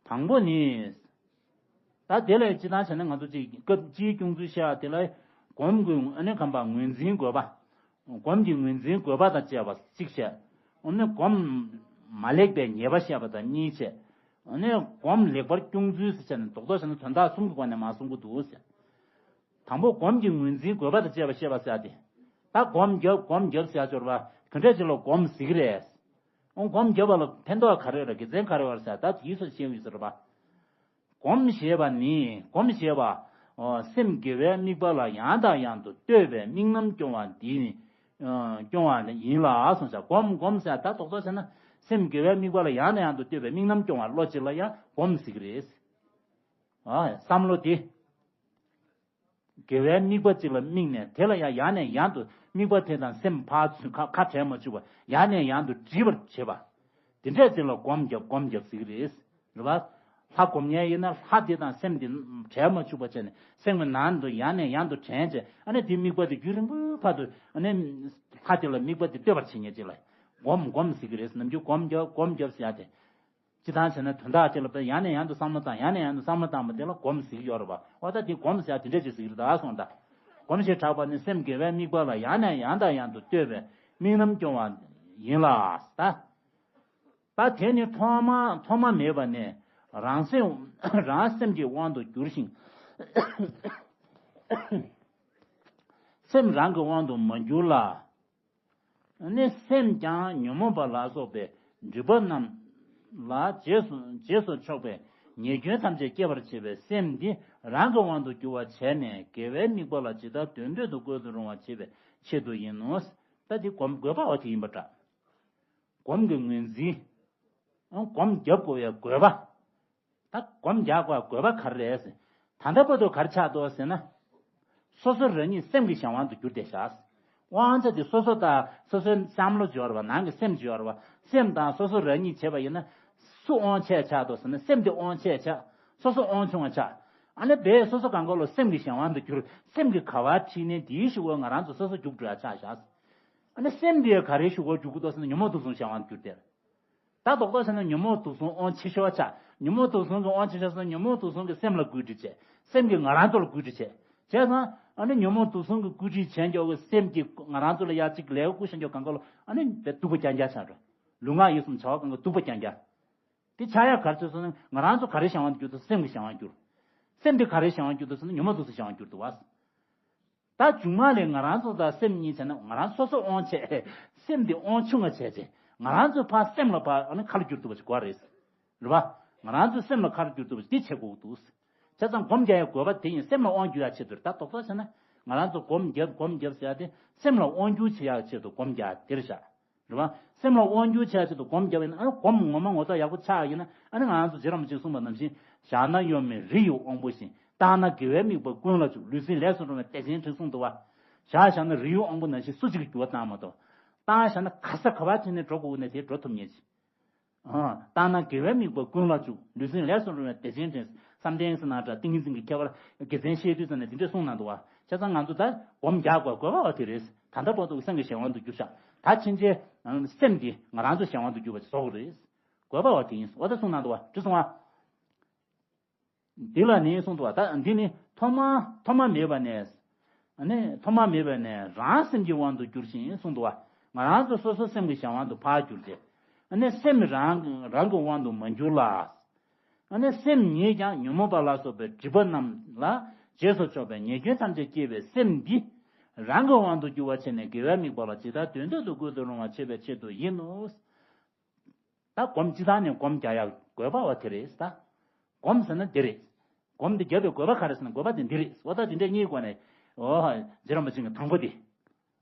དང་པོ་ནི། ད་དེ་ལས་སྤྱི་བཏང་བྱས་ན་ང་ཚོ་གཅིག་སྐབས་སྤྱིའི་སྐྱོང་ཚུལ་བཤད་ཡ་དེ་ལ། སྒོམ་གྱི་ཨ་ནི་གམ་པ་ངོས་འཛིན་དགོས་པ། སྒོམ་གྱི་ངོས་འཛིན་དགོས་པ་དང་བཅས་པ་གཅིག་བཤད། ཨ་ནི་སྒོམ་མ་ལེགས་པའི་ཉེས་པ་བཤད་པ་དང་གཉིས་བྱས། ཨ་ནི་སྒོམ་ལེགས་པར་སྐྱོང་ཚུལ་ཟེར་བྱས་ནས་རྡོག་རྡོག་བྱས་ན་དོན་དག་གསུམ་གྱི་སྒོ་ནས་མར་གསུང་གི་འདུག་ཟེར། དང་པོ་སྒོམ་གྱི་ངོས་འཛིན་དགོས་པ་དང་བཅས་པ་བཤད་པ་ཟེར་ཏེ། ད་སྒོམ་རྒྱབ་སྒོམ་རྒྱབ་ཟེར་ཡ་སྦྱོར་བ་ག་འདྲས་ཅིག་ལ་སྒོམ་ཟེར་གི་རེད། འོ་སྒོམ་རྒྱབ་པ་ལ་ཕན་ཐོགས་ག་རེ་རེད། དགེ་མཚན་ག་རེ་ཡོད་རེད་ཟེར་ད་དེའི་སོ་བཤད་ཡོད་ཟེར་བ། སྒོམ་ཞེས་པ་ནི་སྒོམ་ཞེས་པ། འོ་སེམས་དགེ་བའི་དམིགས་པ་ལ་ཡང་དང་ཡང་དུ་ལྟོས་པའི་དམིགས་རྣམ་སྐྱོང་བ་འདི་ནི། སྐྱོང་བ་ཡིན་ལ་གསུངས་ཤག། སྒོམ་སྒོམ་ཟེར་ད་རྡོག་རྡོག་བྱས་ན་སེམས་དགེ་བའི་དམིགས་པ་ལ་ཡང་ནས་ཡང་དུ་ལྟོས་པའི་དམིགས་རྣམ་སྐྱོང་བ་བློ་ཅིག་ལ་ཡང་སྒོམ་ཟེར་གི་རེད། ཨ། བསམ་བློ་དེ། དགེ་བའི་དམིགས་པ་གཅིག་ལ་དམིགས་ནས་དེ་ལ་ཡང་ཡང་ནས་ཡང་དུ་དམིགས་པ་དེ་དང་སེམས་ཕར་ཚུར་ཁ་ཁ་བྲལ་མ་བཅུག་པར་ཡང་ནས་ཡང་དུ་འདྲིས་པར་བྱེད་པ། དེ་འདྲས་ཅིག་ལ་སྒོམ་རྒྱབ་སྒོམ་རྒྱབ་ཟེར་གི་རེད། རེད་པ། ལྷ་སྒོམ་མཁན་ཡིན་ན་ལྷ་དེ་དང་སེམས་དེ་བྲལ་མ་བཅུག་པ་བྱས་ནས་སེམས་ཀྱི་ནང་དུ་ཡང་ནས་ཡང་དུ་དྲན་བྱས། ཨ་ནི་དེ་དམིགས་པ་དེ་རྒྱུན་རིང་པོའི་བར་དུ་ཨ་ནི་ལྷ་དེ་ལ་དམིགས་པ་དེ་གཏོད་པར་བྱེད་མཁན་ཅིག་ལ་སྒོམ་སྒོམ་ཟེར་གི་རེད། ནམ་རྒྱུན་སྒོམ་རྒྱབ་སྒོམ་རྒྱབ་ཟེར་ཡ་དེ། སྤྱི་བཏང་བྱས་ན་དོན་དག་ཅིག་ལ་དཔེ་ཡང་ནས་ཡང་དུ་བསམ་བློ་བཏང་། ཡང་ནས་ཡང་དུ་བསམ་བློ་བཏང་བ་དེ་ལ་སྒོམ་ཟེར་གྱི་ཡོད་རེད་པ། འོ་ད་དེ་སྒོམ་ཟེར་ཡ་དེ་འདྲས་ཅིག་ཟེར་གྱི་རེད་ད་གསུངས་ད། སྒོམ་ཞེས་གྲགས་པ་ནི་སེམས་དགེ་བའི་དམིགས་པ་ལ་ཡང་ནས་ཡང་དང་ཡང་དུ་ལྟོས་པའི་དམིགས་རྣམ་སྐྱོང་བ་ཡིན་ལ། ད། ད་དེ་ནི་ཐོག་མ་ཐོག་མ་མེད་པ་ནས་རང་སེམས་རང་སེམས་ཀྱི་དབང་དུ་འགྱུར་ཞིང་། སེམས་རང་གི་དབང་དུ་མ་འགྱུར་ལ། ནི་སེམས་ཀྱང་ཉོན་མོངས་པ་ལ་སོགས་པའི་སྒྲིབ་པ་རྣམས་ལ་རྗེས་སུ་རྗེས་སུ་ཕྱོགས་པའི་ཉེས་སྐྱོན་ཐམས་ཅད་སྐྱེད་པར་བྱེད་པའི་སེམས་འདི་རང་གི་དབང་དུ་འགྱུར་བར་བྱས་ནས་དགེ་བའི་དམིགས་པ་ལ་ཇི་ལྟར་དོན་སྤྲོད་དུ་བཀོལ་དུ་རུང་བར་བྱེད་པའི་ཆེད་དུ་ཡིན་ནོ། ད་འདི་སྒོམ་དགོས་པའོ་དེ་ཡིན་པ་འདྲ། སྒོམ་གྱི་ངོས་འཛིན། སྒོམ་རྒྱབ་དགོས་པའི་དགོས་པ། ད་སྒོམ་རྒྱག་དགོས་དགོས་པ་ག་རེ་རེད་ཟེར། ད་ལྟ་བར་དུ་ག་རེ་ཆགས་འདུག་ཟེར་ན། སོ་སོ་རང་ཉིད་སེམས་ཀྱི་གཞན་དབང་དུ་གྱུར་བསྡད་བཞག། དབང་ཆ་དེ་སོ་སོ་དང་སོ་སོའི་བསམ་བློ་ཅིག་ཡོད་རེད་པ། ནང་གི་སེམས་ཅིག་ཡོད་རེད་པ། སེམས་དང་སོ་སོ་རང་ཉིད་བྱས་པ་ཡིན་ན། སུ་དབང་ཆེ་ཆགས་འདུག་ཟེར་ན་སེམས་དེ་དབང་ཆེ་ཆགས། སོ་སོ་དབང་ཆུང་བ་ཆགས། ཨ་ནི་དེ་སོ་སོ་གང་ག་ལོ་སེམས་ཀྱི་གཞན་དབང་དུ་གྱུར། སེམས་ཀྱི་ག་བ་ཁྲིད་ནས་དེའི་གཞུག་གུ་ང་རང་ཚོ་སོ་སོ་རྒྱུག་འགྲོ་ཡ་ཆགས་བཞག། ཨ་ནི་སེམས་དེ་ག་རེའི་གཞུག་གུ་རྒྱུག་གི་འདུག་ཟེར་ན་ཉོན་མོངས་དུག་གསུམ་གཞན་དབང་དུ་གྱུར་ཏེ། ད་རྡོག་རྡོག་བྱས་ན་ཉོན་མོངས་དུག་གསུམ་དབང་ཆེ་ཤོས་ཆགས། ཉོན་མོངས་དུག་གསུམ་གྱི་དབང་ཆེ་ཤོས་ཟེར་ན་ཉོན་མོངས་དུག་གསུམ་གྱིས་སེམས་ལ་བཀོད་སྒྲིག་བྱས། སེམས་ཀྱིས་ང་རང་ཚོ་ལ་བཀོད་སྒྲིག་བྱས། བྱས་ཙང་ཨ་ནི་ཉོན་མོངས་དུག་གསུམ་གྱི་བཀོད་སྒྲིག་བྱས་འཇོག་གི་སེམས་ཀྱིས་ང་རང་ཚོ་ལ་ཡ་གཅིག་ལས་ཀ་བསྐུར་བཞག་འཇོག་གང་ག་ལོ་ཨ་ནི་དཔེ་སྡུག་པ་རྐྱང་རྐྱང་ཆགས་འགྲོ། ལུས་ངག་ཡིད་གསུམ་བྱ་བ་གང་ག་སྡུག་པ་རྐྱང་རྐྱང་། དེ་ཆགས་ཡག་ག་རེ་བྱས་སོང་ན་ང་རང་ཚོ་ག་རེ་བྱང་བ་འགྱུར་འདུག་སེམས་ཀྱི་བྱང་བ་འགྱུར། སེམས་དེ་ག་རེ་བྱང་བ་འགྱུར་འདུག་ཟེར་ན་ཉོན་མོངས་དུག་གསུམ་བྱང་བ་འགྱུར་འདུག་བ། ད་མཇུག་མ་ལས་ང་རང་ཚོ་ད་སེམས་གཉིས་བྱས་ན་ང་རང་སོ་སོ་དབང་བྱས། སེམས་དེ་དབང་ཆུང་ང་བྱས་བྱས་ང་རང་ཚོ་ཕར་སེམས་ལ་ཕར་ཨ་ནི་ཁ་ལོ་བསྒྱུར་ཐུབ་པ་ཞིག་དགོས་རེད། རེད་པ། ང་རང་ཚོ་སེམས་ལ་ཁ་ལོ་བསྒྱུར་ཐུབ་པ་ཞིག་དེ་བྱེད་དགོས་འདུག་བྱས་ཙང་སྒོམ་རྒྱག་ཡ་དགོས་པ་དེ་ཡིན། སེམས་ལ་དབང་བསྒྱུར་ཡ་ཆེད་དུ་རེད། ད་རྡོག་རྡོག་བྱས་ན་ང་རང་ཚོ་སྒོམ་རྒྱབ་སྒོམ་རྒྱབ་ཟེར་ཡ་དེ་སེམས་ལ་དབང་བསྒྱུར་བྱེད་ཡ་ཆེད་དུ་སྒོམ་རྒྱག་དེ་རེད་ཤག་རེད་པ། སེམས་ལ་དབང་བསྒྱུར་བྱེད་ཡ་ཆེད་དུ་སྒོམ་རྒྱབ་ཡིན་ན་ཨ་ནི་སྒོམ་ངོ་མ་ངོ་ཚ་ཡག་པོ་ཆགས་ཡིན་ན་ཨ་ནི་ང་རང་ཚོ་རྗེ་རིན་པོ་ཆེས་གསུངས་པ་ནང་བཞིན་བཞག་ན་གཡོ་མེད་རི་ཡི་དབང་པོ་བཞིན། བཏང་ན་དགེ་བའི་དམིགས་པ་ཀུན་ལ་འཇུག །ལུས་སེམས་ལས་སུ་འགྲོ་བའི་བདེ་ཆེན་དྲན་གསུངས་འདུག་བ། བཞག་བཞག་ན་རི་ཡི་དབང་པོ་ནང་བཞིན་སུ་གཅིག་གིས་འགྱུར་བ་བཏང་མ་གཏོགས། བཏང་བཞག་ན་ག་ས་ག་པར་ཕྱིན་ནས་འགྲོ་དགོས་ནས་དེ་འགྲོ་ཐུབ་ངེས་ཤིག་ཨ། བཏང་ན་དགེ་བའི་དམིགས་པ་ཀུན་ལ་འཇུག །ལུས་སེམས་ལས་སུ་འགྲོ་བའི་བདེ་ཆེན་དྲན། བསམ་གཏན་ཟེར་ན་འདྲ་ཏིང་ངེ་འཛིན་གྱི་ཁྱད་པར་དགེ་མཚན་བཤད་དུས་ཙམ་ནས་དེ་འདྲས་གསུངས་གནང་འདུག་བ། བྱས་ཙང་ང་ཚོ་ད་སྒོམ་རྒྱག་དགོས་དགོས་པ་བ་དེ་རེད། ད་ལྟ་བར་དུ་སེམས་ཀྱི་གཞན་དབང་དུ་གྱུར་ཤག །ད་ཕྱིན་ཆད་སེམས་འདི་ང་རང་ཚོ་གཞན་དབང་དུ་གྱུར་པ་ཞིག་བཟོ་དགོས་རེད། དགོས་པ་བ་དེ་ཡིན། འོ་ད་གསུངས་གནང་འདུག་བ། འདི་གསུངས་བ། འདི་ལ་ནི་གསུངས་འདུག་བ། ད་འདི་ནི་ཐོག་མ་ཐོག་མ་མེད་པ་ནས། ཨ་ནི་ཐོག་མ་མེད་པ་ནས་རང་སེམས་ཀྱི་དབང་དུ་གྱུར་ཞིང་གསུངས་འདུག་བ། ང་རང་ཚོ་སོ་སོ་སེམས་ཀྱི་གཞན་དབང་དུ་ཕར་གྱུར་ཏེ། ཨ་ནི་སེམས་རང་རང་གི་དབང་དུ་མ་གྱུར་ལ། ཨ་ནི་སེམས་ཉིད་ཀྱང་ཉོན་མོངས་པ་ལ་སོགས་པའི་སྒྲིབ་པ་རྣམས་ལ་རྗེས་སུ་ཕྱོགས་པའི་ཉེས་སྐྱོན་ཐམས་ཅད་བསྐྱེད་པའི་སེམས་འདི་རང་གི་དབང་དུ་གྱུར་པར་བྱས་ནས་དགེ་བའི་དམིགས་པ་ལ་ཇི་ལྟར་དོན་དུ་ཀུན་ཏུ་རུང་བར་བྱེད་པའི་ཆེད་དུ་ཡིན་ནོ། ད་སྒོམ་སྤྱི་བཏང་ནས་སྒོམ་རྒྱག་ཡག་དགོས་པ་བ་དེ་རེད་ད། སྒོམ་ཟེར་ན་འདི་རེད། སྒོམ་འདི་རྒྱབ་པའི་དགོས་པ་ག་རེ་ཟེར་ན་དགོས་པ་དེ་འདི་རེད། འོ་ད་དེ་འདྲའི་གཉིས་སྒོ་ནས། འོ། རྗེ་རིན་པོ་ཆེ་གི་དང་པོ་དེ།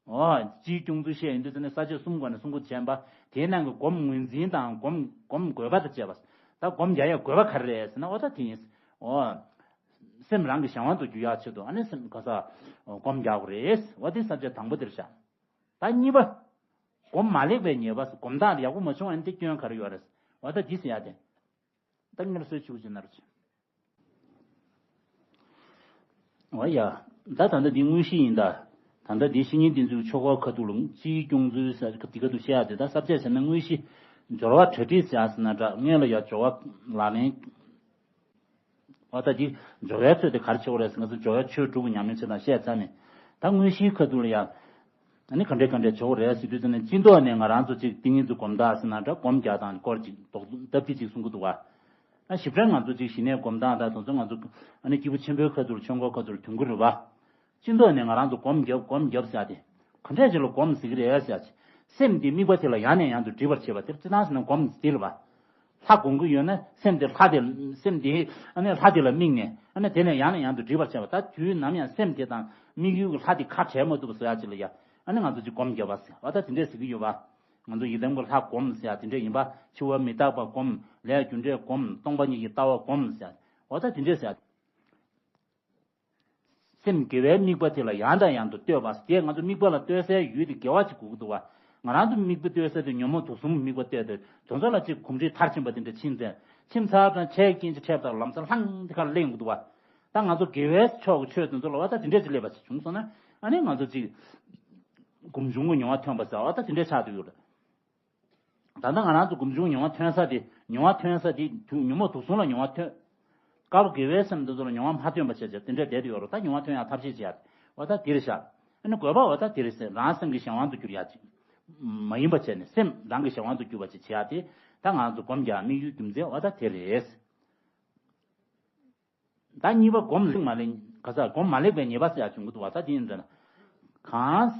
འོ། སྤྱིའི་སྐྱོང་ཚུལ་བཤད་ཡོང་དུས་ཟེར་ན་ས་བཅད་གསུམ་སྒོ་ནས་གསུང་གི་བྱས་པ། དེའི་ནང་གི་སྒོམ་ངོས་འཛིན་དང་སྒོམ་སྒོམ་དགོས་པ་དང་བཅས་པ། ད་སྒོམ་རྒྱག་ཡག་དགོས་པ་ག་རེ་རེད་ཟེར་ན་འོ་ད་དེ་ཡིན། འོ། སེམས་རང་གི་གཞན་དབང་དུ་གྱུར་ཡག་ཆེད་དུ་ཨ་ནི་སེམས་ག་ས། སྒོམ་རྒྱག་དགོས་རེད། འོ་དེ་ས་བཅད་དང་པོ་དེར་བཞག་ད་གཉིས་པ། སྒོམ་མ་ལེགས་པའི་ཉེས་པ། སྒོམ་སྟངས་ཡག་པོ་མ་བྱུང་བ་ཡིན་དེ་སྐྱོན་ག་རེ་ཡོད་རེད། འོ་ད་འདི་ཟེར་ཡ་དེ། ད་ངེར་སོའི་ཆུ་བོ་ཅན་ནར་ཆེ། འོ་ཡ། ད་ད་ལྟ་འདི་དངོས་གཞི་ཡིན་ད། ད་ལྟ་འདི་བཤེས་གཉེན་བསྟེན་ཚུལ་ཆོ་ག་ཁ་ཐུག་ལ་སྤྱིའི་སྐྱོང་ཚུལ་ཟེར་འདི་ག་དུ་བཤད་ཡ་དེ་ད་ས་བཅད་ཟེར་ན་དངོས་གཞི། སྦྱོར་བ་གྲ་སྒྲིག་ཟེར་ཡ་ཟེར་ན་འདྲ་སྔོན་ལ་ཡ་སྦྱོར་བ་ལག་ལེན། འོ་ད་འདི་སྦྱོར་བའི་ཚོད་དེ་ག་རེ་བྱེད་དགོས་རེད་ཟེར་ན་ང་ཚོ་སྦྱོར་བའི་ཆོས་དྲུག་གི་ཉམས་ལེན་བྱེད་སྟངས་བཤད་ཚར་ནས། ད་དངོས་གཞིའི་ཁ་ཐུག་ལ་ཡ། ཨ་ནི་ག་འདྲས་ག་འདྲས་བྱེད་དགོས་རེད་ཟེར་དུས་ཙམ་ནས་སྤྱི་ལྡོག་ནས་ང་རང་ཚོ་ཅིག་ཏིང་ངེ་འཛིན་སྒོམ་སྟངས་ཟེར་ན་འདྲ་སྒོམ་རྒྱག་སྟངས་སྐོར་ཅིག་རྡོག་སྟབས་ཀྱིས་ཅིག་གསུང་གི་འདུག་བ། ཨ་ཞིབ་ཕྲ་ང་ཚོ་ཅིག་ཞི་གནས་སྒོམ་སྟངས་དང་དེ་ཚོ་ང་ཚོ་ཨ་ནི་སྐྱེས་བུ་ཆེན་པོའི་ཁ་ཐུག་ཆོས་འཁོར་ཁ་ཐུག་ཐོན་གི་རེད་བ། སྤྱི་ལྡོག་ནས་ང་རང་ཚོ་སྒོམ་རྒྱབ་སྒོམ་རྒྱབ་ཟེར་ཏེ། ག་འདྲས་ཅིག་ལ་སྒོམ་ཟེར་གི་རེད་ཟེར་ཅིག་སེམས་འདི་དམིགས་པ་དེ་ལ་ཡང་ནས་ཡང་དུ་འདྲིས་པར་བྱེད་པ་དེ་སྤྱི་བཏང་ཟེར་ན་སྒོམ་ཟེར་བ། ལྷ་སྒོམ་གྱི་ཡོད་ན་སེམས་དེ་ལྷ་དེ་སེམས་དེ་ཨ་ནི་ལྷ་དེ་ལ་དམིགས་ནས་ཨ་ནི་དེ་ནས་ཡང་ནས་ཡང་དུ་འདྲིས་པར་བྱེད་པ། ད་དུས་ནམ་ཡང་སེམས་དེ་དང་དམིགས་ཡུལ་གྱི་ལྷ་དེ་ཁ་བྲལ་མ་ཐུབ་པ་བཟོ་ཡ་ཅིག་ལ་ཡ་ཨ་ནི་ང་ཚོ་ཅིག་སྒོམ་རྒྱབ་པ་ཟེར་བ་ད་དེ་འདྲས་ཟེར་གི་ཡོད་པ། ང་ཚོ་ཡི་དམ་གྱི་ལྷ་སྒོམ་ཟེར་ཡ་དེ་འདྲས་ཡིན་པ། འཆི་བ་མི་རྟག་པ་སྒོམ། ལས་རྒྱུ་འབྲས་སྒོམ། སྟོང་པ་ཉིད་ཀྱི་ལྟ་བ་སྒོམ་ཟེར་ཡ་འོ་ད་དེ་འདྲས་ཟེར་ཡ། སེམས་དགེ་བའི་དམིགས་པ་དེ་ལ་ཡང་དང་ཡང་དུ་གཏོད་པ། དེས་ང་ཚོ་དམིགས་པ་ལ་གཏོད་སའི་ཡུལ་དེ་དགེ་བ་ཅིག་དགོས་ཀྱི་འདུག་བ། ང་རང་ཚོ་དམིགས་པ་གཏོད་ས་དེ་ཉོན་མོངས་དུག་གསུམ་དམིགས་པ་གཏོད་དེ་དེ་ཚོ་ལ་ཅིག་གོམས་འདྲིས་མཐར་ཕྱིན་པ་དེ་འདྲ་ཕྱིན་ཚེ་ཁྱིམ་ཚང་དང་ཆས་སྐྱིན་ཆ་ཁྲེབ་དང་ལམ་སང་ལྷང་དེ་ཁར་གླེང་དགོས་འདུག་བ། ད་ང་ཚོ་དགེ་བའི་ཕྱོགས་ཀྱི་ཆོས་དེ་ཚོ་ལ་བ་ད་དེ་འདྲས་ཅིག་སླེབས་པ་ཅིག་བྱུང་སོང་ན་ཨ་ནི་ང་ཚོ་ཅིག་སྒོམ་བྱུང་གི་མྱོང་བ་ཐོན་པ་ཟེར་བ་ད་དེ་འདྲས་ཆགས་འདུག་ཡོད་རེད། ད་ལྟ་ང་རང་ཚོ་སྒོམ་བྱུང་མྱོང་བ་ཐོན་ས་དེ་མྱོང་བ་ཐོན་ས་དེ་དུ་ཉོན་མོངས་དུག་གསུམ་ལ་མྱོང་བ་ཐོན། དཀར་པོ་དགེ་བའི་སེམས་འདི་ཚོ་ལ་མྱོང་བ་མ་ཐོན་པ་བྱས་བྱས་དེ་འདྲ་བསྡད་དེ་ཡོད་རེད། ད་མྱོང་བ་ཐོན་ཡག་ཐབས་ཤེས་བྱེད་ཡག་འོ་ད་དེ་རེད་ཤག་ཨ་ནི་དགོས་པ་འོ་ད་དེ་རེད་ཟེར་རང་སེམས་ཀྱི་གཞན་དབང་དུ་གྱུར་ཡག་ཅིག་མ་ཡིན་པ་བྱས་ནས་སེམས་རང་གི་གཞན་དབང་དུ་གྱུར་པ་ཅིག་བྱེད་ཡག་དེ་ད་ང་ཚོ་སྒོམ་རྒྱག་དམིགས་ཡུལ་རྒྱུ་མཚན་འོ་ད་དེ་རེད། ད་གཉིས་པ་སྒོམ་ལེགས་མ་ལེགས་ག་ས་སྒོམ་མ་ལེགས་པའི་ཉེས་པ་ཟེར་ཡག་བྱུང་གི་འདུག་བ། ད་དེ་ཡིན་ཟེར་ན། གང་།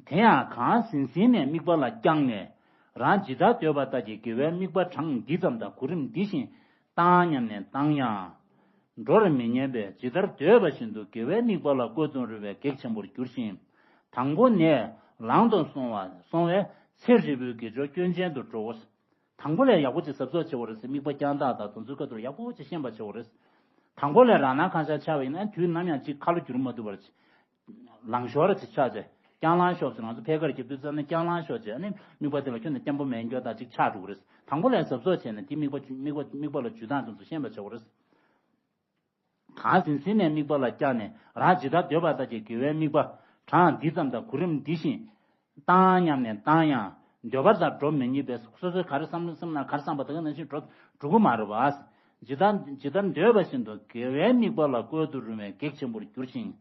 དེ་ཡང་གང་ཟིན་ཟིན་ནས་དམིགས་པ་ལ་བསྐྱངས་ནས་རང་ཇི་ལྟར་འདོད་པ་ལྟར་གྱི་དགེ་བའི་དམིགས་པ་གྲངས་འདི་ཙམ་དང་གོ་རིམ་འདི་བཞིན་བཏང་སྙམ་ནས་བཏང་ཡང་། འགྲོར་མི་ཉན་པས་ཇི་ལྟར་འདོད་པ་བཞིན་དུ་དགེ་བའི་དམིགས་པ་ལ་ཀུན་ཏུ་རེ་བའི་གེགས་ཆེན་པོར་འགྱུར་ཞིང་། དང་པོ་ནས་ལང་དུ་སོང་བ་སོང་བས་ཚེ་ཧྲིལ་པོའི་དགེ་སྦྱོར་སྐྱོན་ཅན་དུ་འགྲོའོ། དང་པོ་ལས་ཡག་པོ་ཅིག་གཟབ་གཟབ་བྱེད་དགོས་རེད་ཟེར། དམིགས་པ་བསྐྱངས་སྟངས་དང་དེ་ཚོའི་སྐབས་དུ་ཡག་པོ་ཅིག་ཤེས་པ་བྱེད་དགོས་རེད། དང་པོ་ལས་རང་སྣང་གང་ཤར་ཆགས་པ་ཡིན་ན་དུས་ནམ་ཡང་ཅིག་ཁ་ལོ་བསྒྱུར་མ་ཐུབ་པར་ཅིག་ལང་ཤོར་ཅིག་ཆགས་ཚེ་རྐྱང་ལང་ཤོར་ཚེ་ང་ཚོ་ཕལ་ཆེར་རྒྱབ་དུས་ཙམ་ནས་རྐྱང་ལང་ཤོར་ཚེ་ཨ་ནི་དམིགས་པ་དེ་ལ་ཁྱོན་ནས་བརྟན་པོ་མེད་འགྱོ་ད་ཅིག་ཆགས་འགྲོ་གི་རེད། དང་པོ་ལས་གཟབ་གཟབ་བྱས་ནས་དེ་དམིགས་པ་དམིགས་པ་དམིགས་པ་ལ་འཇུག་སྟངས་དེ་ཚོ་ཤེས་པ་བྱེད་དགོས་རེད། གང་ཟིན་ཟིན་ནས་དམིགས་པ་ལ་བསྐྱངས་ནས་རང་ཇི་ལྟར་འདོད་པ་ལྟར་གྱི་དགེ་བའི་དམིགས་པ་གྲངས་འདི་ཙམ་དང་གོ་རིམ་འདི་བཞིན་བཏང་སྙམ་ནས་བཏང་ཡང་འདོད་པ་ལྟར་འགྲོ་མི་ཉན་པས་སོ་སོས་ག་རེ་བསམ་བསམ་ན་ག་རེ་བསམ་པ་དེ་ག་ནང་བཞིན་འགྲོ་འགྲོ་གི་མ་རེད་བ། ཇི་ལྟར་ཇི་ལྟར་འདོད་པ་བཞིན་དུ་དགེ་བའི་དམིགས་པ་ལ་བཀོལ་དུ་རུང་བའི་གེགས་ཆེན་པོར་འགྱུར་ཞིང་།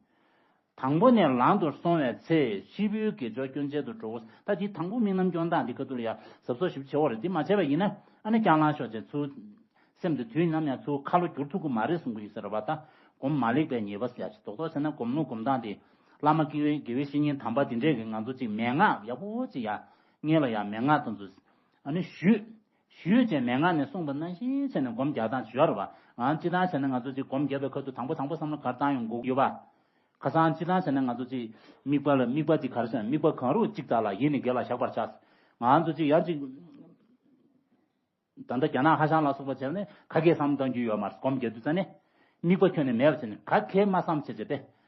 དང་པོ་ནས་ལང་དུ་སོང་བའི་ཚེ་ཤི་བོའི་དགེ་སྦྱོར་སྐྱོན་ཅན་དུ་འགྲོ་གོ། ད་དེ་དང་པོ་དམིགས་རྣམ་སྐྱོན་སྟངས་འདི་ཁ་ཐུག་ལ་ཡ་གཟབ་གཟབ་ཞིབ་བྱེད་འོ་རེད། འདི་མ་བྱས་པ་ཡིན་ན་ཨ་ནི་སྐྱང་ལང་ཤོར་བྱས་ཚུར་སེམས་དེ་དུས་ནམ་ཡང་ཚུར་ཁ་ལོ་བསྒྱུར་ཐུབ་ཀྱི་མ་རེད་གསུང་གི་ཡོད་ཟེར་བ། ད་སྒོམ་མ་ལེགས་པའི་ཉེས་པ་ཟེར་ཡ་ཞིག་རྡོག་རྡོག་བྱས་ན་སྒོམ་ལུགས་སྒོམ་སྟངས་དེ་བླ་མ་དགེ་བའི་དགེ་བའི་བཤེས་གཉེན་དམ་པ་དེ་འདྲས་ཀྱིས་ང་ཚོ་ཅིག་མན་ངག་ཡག་པོ་ཅིག་ཡ་སྔོན་ལ་ཡ་མན་ངག་དེ་ཚོ་ཨ་ནི་ཞུས། ཞུས་བྱས་མན་ངག་ནས་གསུངས་པ་ནང་བཞིན་བྱས་ནས་སྒོམ་རྒྱག་སྟངས་ཅིག་ཡོད་རེད་པ། ང་སྤྱིར་བཏང་བྱས་ན་ང་ཚོ་ཅིག་སྒོམ་རྒྱག་པའི་ཁ་ཐུག་དང་པོ་དང་པོ་བསམ་བློ་ག་རེ་བཏང་ཡོང་དགོས་ཡོད་པ། ཁ་སང་སྤྱིར་བཏང་བྱས་ན་ང་ཚོ་ཅིག་དམིགས་པ་ལ་དམིགས་པ་ཅིག་ག་རེ་ཟེར་ན་དམིགས་པ་གང་རུང་གཅིག་དག་ལ་ཡིད་ནི་དགེ་ལ་བཞག་པར་བྱ། ང་ཚོ་ཅིག་ཡང་ཅིག་ད་ལྟ་རྒྱ་ནག་ཧ་ཤང་ལ་སོགས་པ་བྱས་ནས་ག་གེ་བསམ་བློ་གཏོང་རྒྱུ་ཡོད་མ་རེད། སྒོམ་རྒྱག་དུས་ཙ་ནས་དམིགས་པ་ཁྱོན་ནས་མེད་པ་བྱས་ནས་ག་གེ་མ་བསམ་བྱས་བྱས་པས།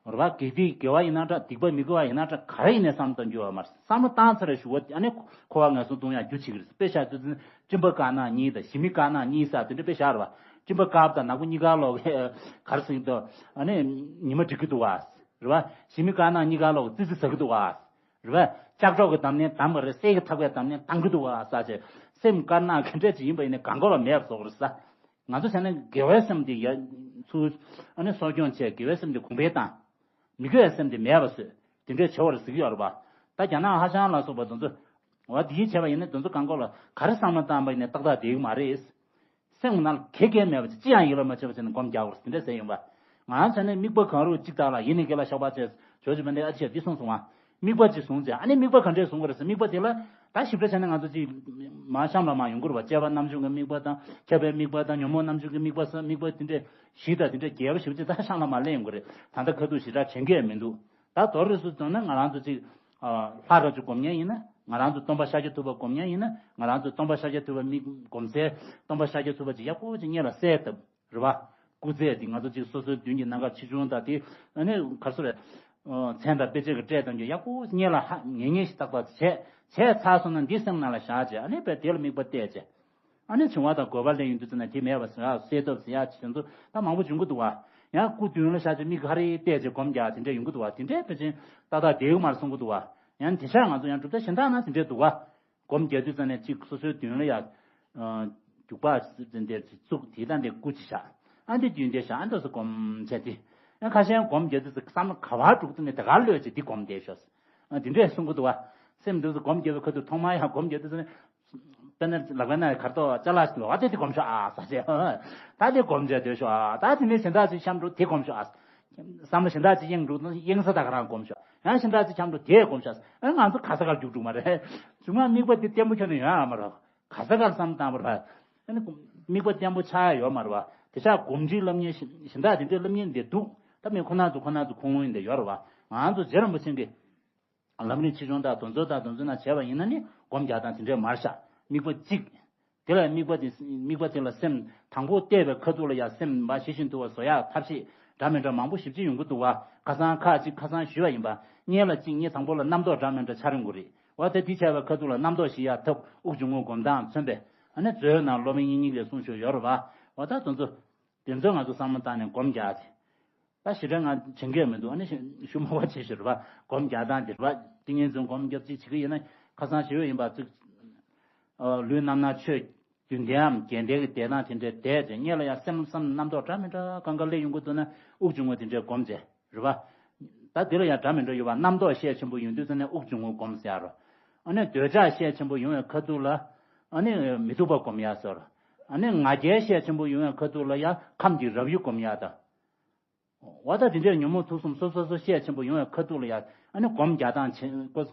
རེད་པ། དགེ་སྡིག་དགེ་བ་ཡིན་ན་འདྲ་སྡིག་པ་མི་དགེ་བ་ཡིན་ན་འདྲ་ག་རེ་ཡིན་ནའི་བསམ་བློ་གཏོང་རྒྱུ་ཡོད་མ་རེད། བསམ་བློ་བཏང་ཚར་རེ་ཞུ་བ་ཨ་ནི་འཁོར་བ་ངན་སོང་སྟོང་ཡག་རྒྱུ་བྱེད་ཀྱི་རེད། དཔེ་བཞག་དུས་ཙ་ནས་སྤྲིན་པ་དཀར་ནག་གཉིས་དང་ཞི་མི་དཀར་ནག་གཉིས་ཟེར་དེ་འདྲ་དཔེ་བཞག་རེད་པ། སྤྲིན་པ་དཀར་པོ་དང་ནག་པོ་གཉིས་ཀ་ལོག་ག་རེ་ཟེར་གྱི་འདུག་ཨ་ནི་ཉི་མ་འགྲིག་གི་འདུག་པ། རེད་པ། ཞི་མི་དཀར་ནག་གཉིས་ཀ་ལོག་ཙི་ཙི་ཟ་གི་འདུག་པ། རེད་པ། ལྕགས་སྒྲོག་གི་འདམ་ནས་བསྡམས་པ་རེད། གསེར་གྱི་ཐག་པས་བསྡམས་ནས་བཏང་གི་འདུག་པ་ཟེར་བྱས། སེམས་དཀར་ནག་ག་འདྲས་ཅིག་ཡིན་པ་ཡིན་ནའི་གང་གོ་ལ་མེད་པ་བཟོ་གི་རེད་ཟེར། ང་ཚོ་བྱས་ན་དགེ་བའི་སེམས་དེ་ཡ་ཚུར་ཨ་ནི་གསོ་སྐྱོང་བྱས་དགེ་བའི་སེམས་དེ་གོང་འཕེལ་བཏང་། མི་དགེ་བའི་སེམས་དེ་མེད་པ་བཟོས། དེ་འདྲས་བྱེད་པར་ཟེར་གྱི་ཡོད་རེད་པ། ད་རྒྱ་ནག་ཧ་ཤང་ལ་སོགས་པ་དེ་ཚོ་འོ་དེ་བྱས་པ་ཡིན་ན་དེ་ཚོ་གང་གོ་ལ་ག་རེ་བསམ་བློ་བཏང་པ་ཡིན་ནའི་ཏག་ཏག་བསྡད་ཀྱི་མ་རེད། སེམས་ནང་ལ་གེ་གེ་མེད་པ་ཅི་ཅི་ཡང་ཡིད་ལ་མ་བྱེད་པ་བྱས་ནས་སྒོམ་རྒྱག་དགོས་དེ་འདྲ་ཟེར་ཡིན་པ། ང་ཚོ་ནི་དམིགས་པ་གང་རུང་གཅིག་དག་ལ་ཡིད་ནི་དགེ་ལ་བཞག་པར་བྱེད། ཇོ་ཇོ་མན་དེ་ཨ་ཅེ་འདི་གསུངས་སོང་ང་། དམིགས་པ་ཅིག་བཟུང་བྱས་ཨ་ནི་དམིགས་པ་ག་འདྲས་བཟུང་དགོས་རེད་ཟེར། དམིགས་པ་དེ་ལ་ད་ཞིབ་ཕྲ་བྱས་ན་ང་ཚོ་ཅིག་མ་གཤམ་ལ་མ་ཡོང་གི་རེད་པ། དཔྱད་པ་རྣམ་བྱུང་གི་དམིགས་པ་དང་ཁྱབ་པའི་དམིགས་པ་དང་ཉོན་མོངས་རྣམ་བྱུང་གི་དམིགས་པ་ཟེར་དམིགས་པ་དེ་འདྲས་བཞི་དང་དེ་འདྲས་རྒྱས་པ་ཞིབ་ཅིག་ད་གཤམ་ལ་མ་གླེང་ཡོང་གི་རེད། ད་ལྟ་ཁ་ཐུག་ཞེ་དྲག་དྲན་གྱི་མི་འདུག་ད་མདོར་བསྡུས་སུ་བཏང་ན་ང་རང་ཚོ་ཅིག་ལྷ་རབ་ཅིག་སྒོམ་མཁན་ཡིན་ན། ང་རང་ཚོ་སྟོན་པ་ཤཱཀྱ་ཐུབ་པ་སྒོམ་མཁན་ཡིན་ན། ང་རང་ཚོ་སྟོན་པ་ཤཱཀྱ་ཐུབ་པ་དམིགས་སྒོམ་སའི་སྟོན་པ་ཤཱཀྱ་ཐུབ་པ་ཅིག་ཡག་པོ་ཅིག་སྔོན་ལ་གསལ་བཏབ། རེད་པ། སྐུ་ཚེ་འདི་ང་ཚོ་ཅིག་སོ་སོའི་མདུན་གྱི་གནམ་ཁ་ཆེ་ཆུང་དང་དེ་ཨ་ནི་ག་རེ་ཟེར་རེད། མཚན་དང་དཔེ་བྱད་ཀྱི་སྤྲས་བཏང་རྒྱུ་ཡག་པོ་སྔོན་ལ་ཧ་ངེས་ངེས་ཤིག་ཏག་ཏག་བྱས། བྱས་ཚར་སོང་ན་འདི་སེམས་ནང་ལ་བཞག་བྱས་ཨ་ནི་དཔེ་དེ་ལ་དམིགས་པ་གཏད་བྱས། ཨ་ནི་བྱུང་བ་དང་དགོས་པ་ལས་ཡིན་དུས་ཙམ་ན་དེ་མེད་པ་ཟེར་ཡག་སེལ་ཐབས་ཟེར་ཡག་ཅིག་དེ་ཚོ་ད་མང་པོ་འབྱུང་གི་འདུག་པ། ཡང་སྐུ་མདུན་ལ་བཞག་བྱས་མིག་ག་རེ་གཏད་བྱས་སྒོམ་རྒྱག་དེ་འདྲས་ཡོང་གི་འདུག་པ། དེ་འདྲས་ཕལ་ཆེར་ཏག་ཏག་བསྡད་ཀྱི་མ་རེད་གསུང་གི་འདུག་པ། ཡང་དེང་སང་ང་ཚོ་ཡང་གྲུབ་མཐའ་གཞན་དག་ན་དེ་འདྲས་འདུག་པ། སྒོམ་རྒྱག་དུས་ཙམ་ནས་གཅིག་སོ་སོའི་མདུན་ལ་ཡ། རྒྱུག་པ་ཟེར་དེ་འདྲ་བཙུགས་དེ་ལྟ་འདི་སྐུ་ཅིག་བཞག་ཨ་འདི་མདུན་དེ་བཞག་ཨ་འདི་སུ་སྒོམ་བྱས་ཏེ། ཨ་ཁ་ཤས་སྒོམ་རྒྱག་དུས་ཙམ་བསམ་བློ་ག་བར་འགྲོ་གི་འདུག་ནས་དེ་གར་གློད་ཅིག་འདི་སྒོམ་བསྡད་ཤོག་ཨ་འདི་འདྲས་གསུང་གི་འདུག་པ། སེམས་འདུག་སུ་སྒོམ་རྒྱག་པའི་ཁ་ཐུག་ཐོག་མར་ཡང་སྒོམ་རྒྱག་དུས་ཙམ་ནས། དཔེར་ན་ལག་པའི་ནང་གར་ཐོག་ཅ་ལག་ཅིག་ལོག་ཨ་དེ་དེ་སྒོམ་ཤོག་ཨ་ཟེར་བྱས། ད་དེ་སྒོམ་བྱས་སྡོད་ཤོག་ཨ། ད་དེ་ནས་གཞན་དག་ཅིག་འཆམ་འགྲོ་དེ་སྒོམ་ཤོག་ཨ། བསམ་བློ་གཞན་དག་ཅིག་གཡེང་འགྲོ་གཡེང་ས་ད་ག་རང་སྒོམ་ཤོག་ཡང་གཞན་དག་ཅིག་འཆམ་འགྲོ་དེ་སྒོམ་ཤོག་ཨ་ང་ཚོ་ག་ས་གར་རྒྱུག་འགྲོ་མ་རེད། བྱུང་ང་དམིགས་པ་དེ་བརྟན་པོ་ཁྱོན་ནས་ཡོང་ཡ་མ་རེད། ག་ས་གར་བསམ་བཏང་བ་རེད། ཨ་ནི་དམིགས་པ་བརྟན་པོ་ཆགས་ཡ་ཡོད་མ་རེད་པ། དེ་ཤག་སྒོམ་ཁྲིད་སློབ་གཉེར་གཞན་དག་དེ་འདྲའི་སློབ་གཉེར་འདི་འདུག་ད་མི་ཁོ་ན་ཚོ་ཁོ་ན་ཚོ་ཁུངས་ལུང་འདི་ཡོད་རེད་པ། ང་ཚོ་རྗེ་རིན་པོ་ཆེ་གི་ལམ་རིམ་ཆེ་ཆུང་དང་དོན་ཚོགས་དང་དོན་ཚོགས་ན་བྱས་པ་ཡིན་ན་ནི་སྒོམ་རྒྱག་སྟངས་དེ་འདྲས་མ་རེད་ཤག་དམིགས་པ་གཅིག་དེ་ལ་དམིགས་པ་དེ་དམིགས་པ་དེ་ལ་སེམས་དང་པོ་གཏད་པའི་ཁ་ཐུག་ལ་ཡ་སེམས་མ་ཞི་ཞིང་དུལ་བ་བཟོ་ཡག་ཐབས་ཤེས་འདྲ་མི་འདྲ་མང་པོ་ཞེ་པོ་ཅིག་ཡོང་གི་འདུག་པ། ཁ་སང་ཁ་ཅིག་ཁ་སང་ཞུས་པ་ཡིན་པ། སྔོན་ལ་གཅིག་སྔོན་དང་པོ་ལ་རྣམ་རྟོག་འདྲ་མི་འདྲ་འཆར་ཡོང་གི་རེད། འོ་དེ་དེ་བྱས་པའི་ཁ་ཐུག་ལ་རྣམ་རྟོག་ཞི་ཡག་ཐབས་དབུགས་འབྱུང་རྔུབ་སྒོམ་སྟངས་མཚོན་པས་ཨ་ནི་མཛོད་ནང་སློབ་དཔོན་དབྱིག་གཉེན་གྱིས་གསུངས་ཞོར་ཡོད་རེད་པ། འོ་ད་དེ་ཚོ། དེ་ཚོ་ང་ཚོ་བསམ་བློ་བཏང་ནས་སྒོམ་རྒྱག་ཅིག་ད་ཞེ་དྲག་ང་དྲན་གྱི་མི་འདུག་ཨ་ནི་ཞུ་མ་བ་བྱེད་ཞོར་བ་སྒོམ་རྒྱག་སྟངས་དེ་རེད་པ། ཏིང་ངེ་འཛིན་སྒོམ་རྒྱབ་ཅིག་བྱེད་ཀྱི་ཡིན་ན་ཁ་སང་ཞེ་པོ་ཡིན་པ་ཅིག་ལུས་རྣམ་སྣང་ཆོས་རྒྱུན་ལྡན་འམ་རྒྱན་ལྡན་གྱི་བསྡད་སྟངས་དེ་འདྲའི་བསྡད་ཅིག་སྔོན་ལ་ཡང་སེམས་བསམ་རྣམ་རྟོག་འདྲ་མི་འདྲ་གང་ག་སླེབས་ཡོང་གི་འདུག་ན་དབུགས་འབྱུང་བ་དེ་འདྲའི་སྒོམ་བྱེད་རེད་པ། ད་དེ་ལ་ཡང་འདྲ་མི་འདྲ་ཡོད་པ། རྣམ་རྟོག་ཤས་ཆེན་པོ་ཡོང་དུས་ཙམ་ནས་དབུགས་འབྱུང་བ་སྒོམ་ཟེར་ཡ་རོ། ཨ་ནི་འདོད་ཆགས་ཤས་ཆེན་པོ་ཡོང་བའི་ཁ་ཐུག་ལ་ཨ་ནི་མི་སྡུག་པ་སྒོམ་ཡ་ཟེར། ཨ་ནི་ང་རྒྱལ་ཤས་ཆེན་པོ་ཡོང་བའི་ཁ་ཐུག་ལ་ཡང་ཁམས་ཀྱི་རབ་གཡུག་སྒོམ་ཡ་དང་། འོ་ད་དེ་འདྲའི་ཉོན་མོངས་དུག་གསུམ་སོ་སོ་སོ་ཤས་ཆེན་པོ་ཡོང་བའི་ཁ་ཐུག་ལ་ཡང་ཨ་ནི་སྒོམ་རྒྱག་སྟངས་ཆེན་པོ་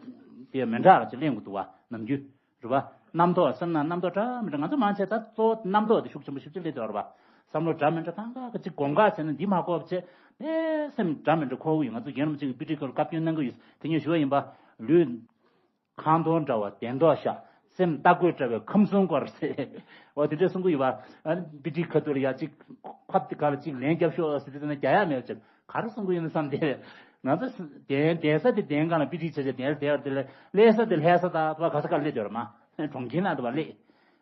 དེ་མི་འདྲ་ཅིག་གླེང་དགོས་འདུག་བ་ནམ་རྒྱུན། རེད་པ། རྣམ་རྟོག་སེམས་ནང་རྣམ་རྟོག་འདྲ་མི་འདྲ་ང་ཚོ་མང་ཆེ་ད་གཙོ་བོ་རྣམ་རྟོག་དེ་ཤུགས་ཆེན་པོ་ཞེ་པོ་ཅིག་སླེབས་བསྡད་ཡོད་རེད་པ། བསམ་བློ་འདྲ་མི་འདྲ་གང་ག་གི་ཅིག་སྒོམ་ག་བྱས་ན་འདི་མ་གོ་བ་བྱས་ནས་སེམས་འདྲ་མི་འདྲ་འཁོར་གི་ཡོད། ང་ཚོ་རྒན་རབས་ཅིག་གིས་དཔེ་ཁྲིད་སྐོར་བཀའ་བཀྱོན་གནང་གི་ཡོད། དེ་ཉིད་ཞུ་བ་ཡིན་པ། ལུས་ཁང་སྟོང་འདྲ་བ་བདེན་མདོག་ཤར། སེམས་རྟ་རྒོད་འདྲ་བའི་ཁམས་གསུམ་སྐོར་ཟེར། འོ་དེ་འདྲ་གསུང་གི་ཡོད་པ། ཨ་ནི་དཔེ་ཁྲིད་ཁ་ཐུག་ལ་ཡ་ཅིག་ཁབ་དེ་ག་ལ་ཅིག་ལན་རྒྱབ་ཤོག་ཟེར་དུས་ཙམ་ནས་རྒྱག་ཡ་མེད་པ་ཅིག་ག་རེ་གསུང་གི་ཡོད་ན་བསམ་སྟེ། ང་ཚོ་བདེན་བདེན་ས་དེ་བདེན་སྒང་ལ་དཔེ་ཁྲིད་བྱས་བྱས་བདེན་ལ་བདེན་པ་དེ་ལས་ཀླད་ས་དེ་ལྷད་ས་དང་དུ་བ་ག་ས་ག་ལ་སླེབས་ཡོད་རེད་མ། གྲོང་ཁྱེར་ནང་དུ་བ་སླེབས།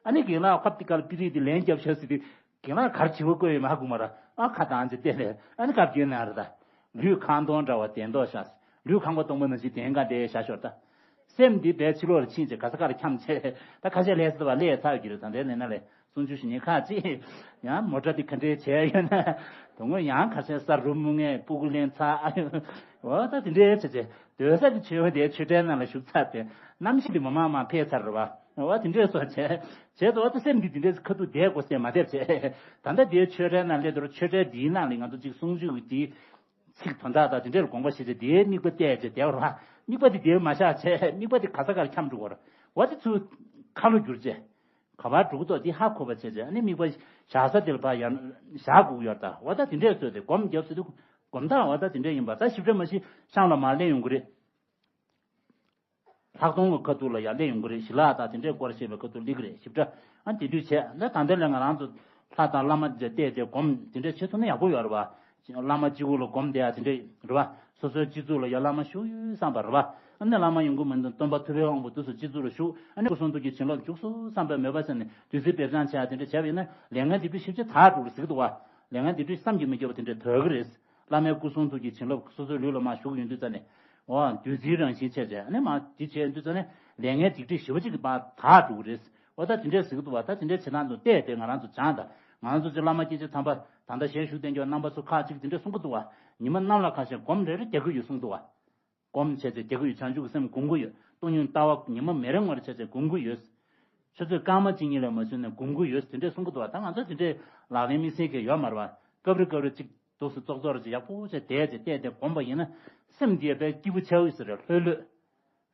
ཨ་ནི་རྒན་ལགས་ཁབ་དེ་ག་ལ་དཔེ་ཁྲིད་དེ་ལན་རྒྱབ་ཤོག་ཟེར་དུས། རྒན་ལགས་ག་རེ་བྱེད་དགོས་ཡོད་མ་ཧ་གོ་མ་ར། ཨ་ཁ་བཏང་རྗེས་བལྟས་ནས་ཨ་ནི་བཀའ་བཀྱོན་གནང་རེད་ད། ལུས་ཁང་སྟོང་འདྲ་བ་བདེན་མདོག་ཤར། ལུས་ཁང་པ་སྟོང་པ་ནང་བཞིན་བདེན་ག་བསྡད་བཞག་ཤོར་ད། སེམས་འདི་བའི་ཕྱི་ལོགས་ལ་ཕྱིན་བྱས་ག་ས་ག་ལ་འཁྱམས་བྱས་ད་ཁ་ཤས་ལྷད་ས་དུ་བ་སླེབས་ཚར་ཡོད་ཀྱི་རེད། ད་ལྟའི་ལས་ན་ལས་ སུམ་ཅུ་ཞེ་གཉིས་ཁག་ཅིག་ཡང་མོ་ཊ་དེ་ག་འདྲས་བྱས་ཡོད་ན། དོན་དངོས་ཡང་ཁ་སང་ས་རུབ་མོ་ངས་སྤུ་གུ་ལེན་ཚར་ཨ་ཡོད། འོ་ད་དེ་འདྲས་བྱས་བྱས་སྡོད་ས་གི་ཆོས་དེ་ཆོས་གྲྭའི་ནང་ལ་ཞུགས་ཚར་ཏེ་གནམ་གཤིས་དེ་མ་མང་མང་འཕེལ་ཚར་རེད་བ། འོ་དེ་འདྲས་སོགས་བྱས་བྱས་ཏེ་འོ་ད་སེམས་ཀྱི་དེ་འདྲས་ཁ་ཐུག་བསྡད་དགོས་སེ་མ་བསྡད་བྱས། ད་ལྟ་དེའི་ཆོས་གྲྭའི་ནང་སླེབས་དུས་ཆོས་གྲྭའི་དེའི་ནང་ལ་ང་ཚོ་གཅིག་གསུང་ཆོས་ཀྱི་དེའི་ཚིག་དོན་དག་དང་དེ་འདྲའི་དགོངས་པ་བཞེས་ཏེ་དེའི་དམིགས་པ་གཏད་བྱས་བསྡད་པ་རེད་བ། དམིགས་པ་དེ་དེར་མ་བཞག་བྱས་དམིགས་པ་དེ་ག་ས་གར་འཁྱམས་འགྲོ་གི་རེད། འོ་དེ་ཚུར་ཁ་ལོ་བསྒྱུར་བྱས། ག་པར་འགྲོ་གི་འདུག་དེ་ཧ་གོ་བ་བྱས་བྱས་ཨ་ནི་དམིགས་པ་བཞག་ས་དེར་ཕར་ཡར་བཞག་དགོས་ཀྱི་ཡོད་རེད་ད། འོ་ད་དེ་འདྲས་བཟོས་ཏེ་སྒོམ་རྒྱབ་ཟེར་དུས་སྒོམ་ཐག་འོ་ད་དེ་འདྲས་ཡིན་པ་ད་ཞིབ་ཕྲ་མ་ཤེས་ཤང་ལ་མར་སླེབས་ཡོང་གི་རེད། ལྷག་མཐོང་གི་ཁ་ཐུག་ལ་ཡར་སླེབས་ཡོང་གི་རེད། ཞི་ལྷག་དང་དེ་འདྲས་སྐོར་བཤད་པའི་ཁ་ཐུག་སླེབས་ཀྱི་རེད། ཞིབ་ཕྲ་ཨ་དེ་དུས་བྱས་ད་ད་འདི་ལ་ང་རང་ཚོ་ལྷ་དང་བླ་མ་བཅས་བལྟས་ཏེ་སྒོམ་དེ་འདྲས་བྱེད་ཐུབ་ན་ཡག་པོ་ཡོད་རེད་བ། བླ་མ་གཅིག་པུ་ལ་སྒོམ་བསྡད་ཡ་དེ་འདྲས་རེད་བ། སོ་སོའི་སྤྱི་གཙུག་ལ་ཡ་བླ་མ་བཞུགས་ཡོད་བསམ་པ་རེད་བ། ཨ་ནི་བླ་མ་ཡོང་གི་མི་འདུག་སྟོན་པ་ཐུབ་པའི་དབང་པོ་དུས་སུ་སྤྱི་གཙུག་ལ་བཞུགས་ཨ་ནི་སྐུ་གསུང་ཐུགས་ཀྱི་བྱིན་རླབས་འཇུག་སོང་བསམ་པའི་མོས་པ་བྱས་ནས་བདུད་རྩི་འབེབས་སྦྱང་བྱས་ཡ་དེ་འདྲས་བྱས་པ་ཡིན་ན་ལས་ངན་སྡིག་སྒྲིབ་ཞིབ་ཆ་དག་འགྲོ་གི་རེད་ཟེར་གི་འདུག་བ། ལས་ངན་སྡིག་སྒྲིབ་བསམ་གྱིས་མི་ཁྱབ་པ་དེ་འདྲས་དོར་གི་རེད། བླ་མའི་སྐུ་གསུང་ཐུགས་ཀྱི་བྱིན་རླབས་སོ་སོའི་ལུས་ལ་མར་ཞུགས་ཡོང་དུས་ཙ་ནས། འོ་བདུད་རྩིའི་རང་བཞིན་བྱས་བྱས་ཨ་ནི་མར་འདི་བྱས་ཡོང་དུས་ཙ་ནས་ལས་ངན་སྡིག་སྒྲིབ་ཞེ་པོ་ཅིག་གི་བར་དག་འགྲོ་གི་རེད། འོ་ད་དེ་འདྲས་ཟེར་གི་འདུག་བ། ད་དེ་འདྲས་བྱེད་སྟངས་དང་བལྟས་ཏེ་ང་རང་ཚོ་སྦྱངས་དང་། ང་རང་ཚོ་ཚོའི་བླ་མ་སྐྱེས་ཆེན་དམ་པ་ད་ལྟ་ཞལ་བཞུགས་བསྟན་རྒྱུ་རྣམ་པ་ཚོ་ཁག་ཅིག་དེ་འདྲས་གསུང་གི་འདུག་བ། ཉི་མ་གནམ་ལ་ཁ་ཤས་སྒོམ་རེ་རེ་རྒྱག་གི་ཡོད་གསུང་འདུག་བ། སྒོམ་བྱས་ཏེ་རྒྱག་གི་ཡོད། བྱང་ཆུབ་ཀྱི་སེམས་སྒོམ་གི་ཡོད། སྟོང་ཉིད་ལྟ་བ་ཉི་མ་མེ་རེ་ངོ་རེ་བྱས་ཏེ་སྒོམ་གི་ཡོད། ཆུ་ཚོད་སྐར་མ་གཅིག་གཉིས་ལས་མ་ཟིན་ནས་སྒོམ་གི་ཡོད། དེ་འདྲས་གསུང་གི་འདུག་བ། ད་ང་ཚོ་དེ་འདྲས་ལག་ལེན་དམིགས་བསལ་གྱི་ཡོད་མ་རེད་བ། སྐབས་རེ་སྐབས་རེ་ཅིག་འདུག་སེ་ཙོག་ཙོག་རེ་ཅིག་ཡག་པོ་བྱས་བསྡད་དེ་བལྟས་ཏེ་སྒོམ་པ་ཡིན་ན་སེམས་འདི་དཔེ་སྐྱིད་པོ་ཆགས་ཡོད་ཟེར་རེད། ལྷོད་ལྷོད་རེད་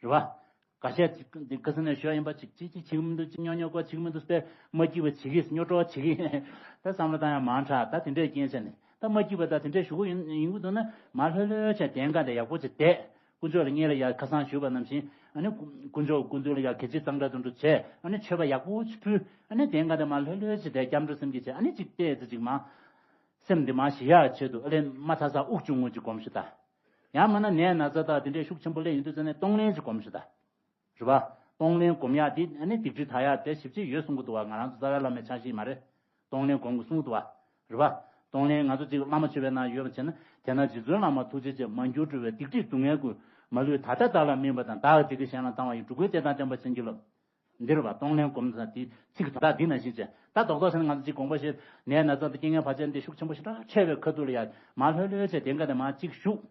བ། འགའ་ཤས་ཅིག་འདི་ག་ས་ནས་ཞུ་ཡ་ཡིན་པ་ཅིག་ཅིག་ཅིག་བྱེད་ཀྱི་མི་འདུག་ཅིག་སྨྱོ་སྨྱོ་ཀོ་བྱེད་ཀྱི་མི་འདུག་དཔེ་མ་སྐྱིད་པ་བྱེད་ཀྱི་སྨྱོ་སྤྲོ་བ་བྱེད་ཀྱི་ད་བསམ་བློ་བཏང་ཡ་མང་དྲགས། ད་དེ་འདྲས་རྐྱེན་བྱས་ནས་ད་མ་སྐྱིད་པ་ད་དེ་འདྲས་ཞུ་གི་ཡིན་ཡིན་གྱི་འདུག་ན་མ་ལྷོད་ལྷོད་བྱས་གདན་ཁ་དེ་ཡག་པོ་བྱས་བསྡད། དཀོན་མཆོག་ལ་སྔོན་ལ་ཡ་ཁ་སང་ཞུས་པ་ནང་བཞིན་ཨ་ནི་དཀོན་མཆོག་སྐུ་མདུན་ལ་ཡ་གལ་ཆེ་གཙང་སྦྲ་དང་འདྲ་བྱས་ཨ་ནི་མཆོད་པ་ཡག་པོ་ཅིག་ཕུལ། ཨ་ནི་གདན་ཁ་དེ་མ་ལྷོད་ལྷོད་བྱས་བསྡད། སྐྱབས་འགྲོ་སེམས་བསྐྱེད་བྱས་ཨ་ནི་ཅིག་བལྟས་ཚེ་ཅིག་མ་སེམས་འདི་མ་ཞི་ཡག་ཆེད་དུ་ཨ་ལས་མ་ཐ་ས་དབུགས་ཆུང་ངུ་ཅིག་སྒོམ་ཤོག་ད། ཡང་མིན་ན་ནད་ན་ཚ་དང་དེ་འདྲའི་ཤུགས་ཆེན་པོ་སླེབས་ཡོང་དུས་ཙ་ནས་གཏོང་ལེན་ཅིག་སྒོམ་ཤོག་ད། རེད་པ། གཏོང་ལེན་སྒོམ་ཡག་དེ་ཨ་ནི་སྡིག་སྒྲིབ་དག་ཡག་དེ་ཞིབ་ཅིག་ཡོད་གསུང་གི་འདུག་བ། ང་རང་ཚོ་རྩ་བའི་བླ་མའི་ཕྱག་བཞེས་མ་རེད། གཏོང་ལེན་སྒོམ་དགོས་གསུང་གི་འདུག་བ། རེད་པ། གཏོང་ལེན་ང་ཚོ་གཅིག་བླ་མ་མཆོད་པའི་ནང་ཡོད་པ་བྱས་ན་དེས་ན་རྗེ་བཙུན་བླ་མ་ཐུགས་རྗེ་ཆེ། མ་གྱུར་འགྲོ་བའི་སྡིག་སྒྲིབ་སྡུག་བསྔལ་ཀུན། མ་ལུས་ད་ལྟ་བདག་ལ་སྨིན་པ་དང་། བདག་གིས་བདེ་གཤེགས་གཞན་ལ་བཏང་བ་ཡི། འགྲོ་ཀུན་བདེ་དང་ལྡན་པར་བྱིན་གྱིས་རློབས། འདིར་བ་གཏོང་ལེན་སྒོམ་དང་དེ་ཚིག་དོན་དག་འདི་ནང་བཞིན་བྱས། ད་རྡོག་རྡོག་བྱས་ན་ང་ཚོ་གཅིག་དགོངས་པ་བཞེས། ནད་ན་ཚ་དང་རྐྱེན་ངན་བར་ཆད་འདི་ཤུགས་ཆེན་པོ་ཞེ་དྲག་འཕྲད་པའི་ཁ་ཐུག་ལ་ཡ་མ་ལྷོད་ལྷོད་བྱས་དེ་འགའ་དེ་མ་གཅིག་བཞུགས།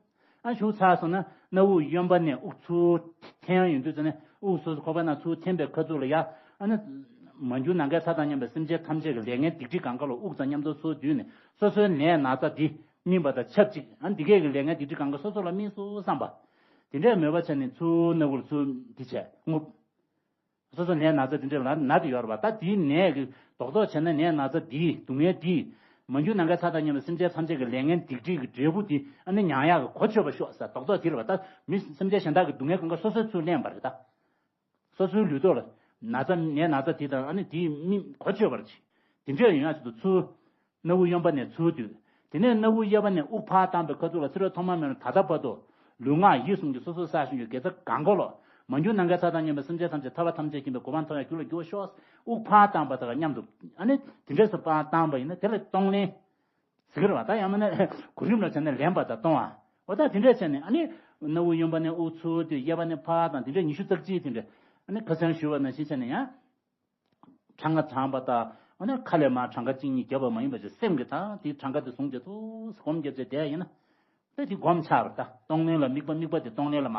ཨ་བཞུགས་ཚར་སོང་ན་སྣ་བུག་གཡོན་པ་ནས་དབུགས་ཚུར་འཐེན་ཡ་ཡོང་དུས་ཙ་ནས་དབུགས་སོ་སོ་ཁོག་པའི་ནང་ཚུར་འཐེན་པའི་ཁ་ཐུག་ལ་ཡ་ཨ་ནི་མ་གྱུར་ནམ་མཁའི་མཐའ་དང་མཉམ་པའི་སེམས་ཅན་ཐམས་ཅད་ཀྱི་ལས་ངན་སྡིག་སྒྲིབ་གང་ག་ལ་དབུགས་དང་མཉམ་དུ་ཚུར་བསྡུས་ནས་སོ་སོའི་ནད་ན་ཚ་འདི་སྨིན་པ་དང་ཆབས་ཅིག་ཨ་འདི་གས་ཀྱི་ལས་ངན་སྡིག་སྒྲིབ་གང་ག་སོ་སོ་ལ་སྨིན་སོང་བསམ་པ། དེ་འདྲའི་མོས་པ་བྱས་ནས་ཚུར་སྣ་བུག་ལ་ཚུར་འདི་བྱས་རྔུབ། སོ་སོ་ནད་ན་ཚ་དེ་འདྲ་ལ་ན་དེ་ཡོད་རེད་པ། ད་དེའི་ནད་ཀྱི་རྡོག་རྡོག་བྱས་ན་ནད་ན་ཚ་དེའི་སྡུག་བསྔལ་དེའི་མ་གྱུར་ནམ་མཁའི་མཐའ་དང་མཉམ་པའི་སེམས་ཅན་ཐམས་ཅད་ཀྱི་ལས་ངན་སྡིག་སྒྲིབ་ཀྱི་འབྲས་བུ་དེ་ཨ་ནི་མྱང་ཡག་གི་གོ་ཆོད་པ་ཤོག་ཟེར་རྡོག་རྡོག་དེ་རེད་པ། ད་མི་སེམས་ཅན་གཞན་དག་གི་སྡུག་བསྔལ་གང་ག་སོ་སོའི་ཚུར་ལེན་པ་རེད་ད། སོ་སོའི་ལུས་ཐོག་ལ་ན་ཚ་ནད་ན་ཚ་དེ་དང་ཨ་ནི་དེའི་མི་གོ་ཆོད་པར་བྱེད། དེ་འདྲ་ཡོང་ཡག་ཆེད་དུ་ཚུར། སྣ་བུག་གཡོན་པ་ནས་ཚུར་བསྡུས། དེ་ནས་སྣ་བུག་གཡས་པ་ནས་དབུགས་ཕར་བཏང་པའི་ཁ་ཐུག་ལ་ཚེ་རབས་ཐོག་མ་མེད་ནས་ད་ལྟ་བར་དུ་ལུས་ངག་ཡིད་གསུམ་གྱི་སོ་སོར་བསགས་བཞིན་ཡོད་དགེ་རྩ་གང་ག་ལོ། མ་གྱུར་ནམ་མཁའི་མཐའ་དང་མཉམ་པའི་སེམས་ཅན་ཐམས་ཅད་ཐར་པ་ཐམས་ཅད་མཁྱེན་པའི་གོ་འཕང་ཐོབ་ཡག་རྒྱུ་ལ་འགྱུར་བ་ཤོག་དབུགས་ཕར་བཏང་པ་དང་མཉམ་དུ་ཨ་ནི་དེ་འདྲས་སུ་ཕར་བཏང་པ་ཡིན་ན་དེ་ལ་གཏོང་ལེན་ཟེར་གི་རེད་པ། ད་ཡང་མིན་ན་གོ་རིམ་ལ་བྱས་ན་ལེན་པ་དང་གཏོང་བ། འོ་ད་དེ་འདྲས་བྱས་ནས་ཨ་ནི་སྣ་བུག་གཡོན་པ་ནས་དབུགས་ཚུར་བསྡུས། གཡས་པ་ནས་ཕར་བཏང་དེ་འདྲས་ཉི་ཤུ་རྩ་གཅིག་དེ་འདྲས་ཨ་ནི་ཁ་སང་ཞུས་པ་ནང་བཞིན་བྱས་ནས་ཡང་། གྲངས་ཀ་ཚང་པ་དང་ཨ་ནི་ཁ་ལས་མར་གྲངས་ཀ་གཅིག་གཉིས་བརྒྱབ་པ་མ་ཡིན་པ་ཅིག་སེམས་ཀྱི་ཐང་དེའི་གྲངས་ཀ་དེ་བཟུང་བྱས་ཐུགས་སྒོམ་བརྒྱབ་བྱས་བསྡད་ཡིན་ན། དེ་དེ་སྒོམ་ཆགས་པ་རེད་ད། གཏོང་ལེན་ལ་དམིགས་པ། དམིགས་པ་དེ་གཏོང་ལེན་ལ་མ།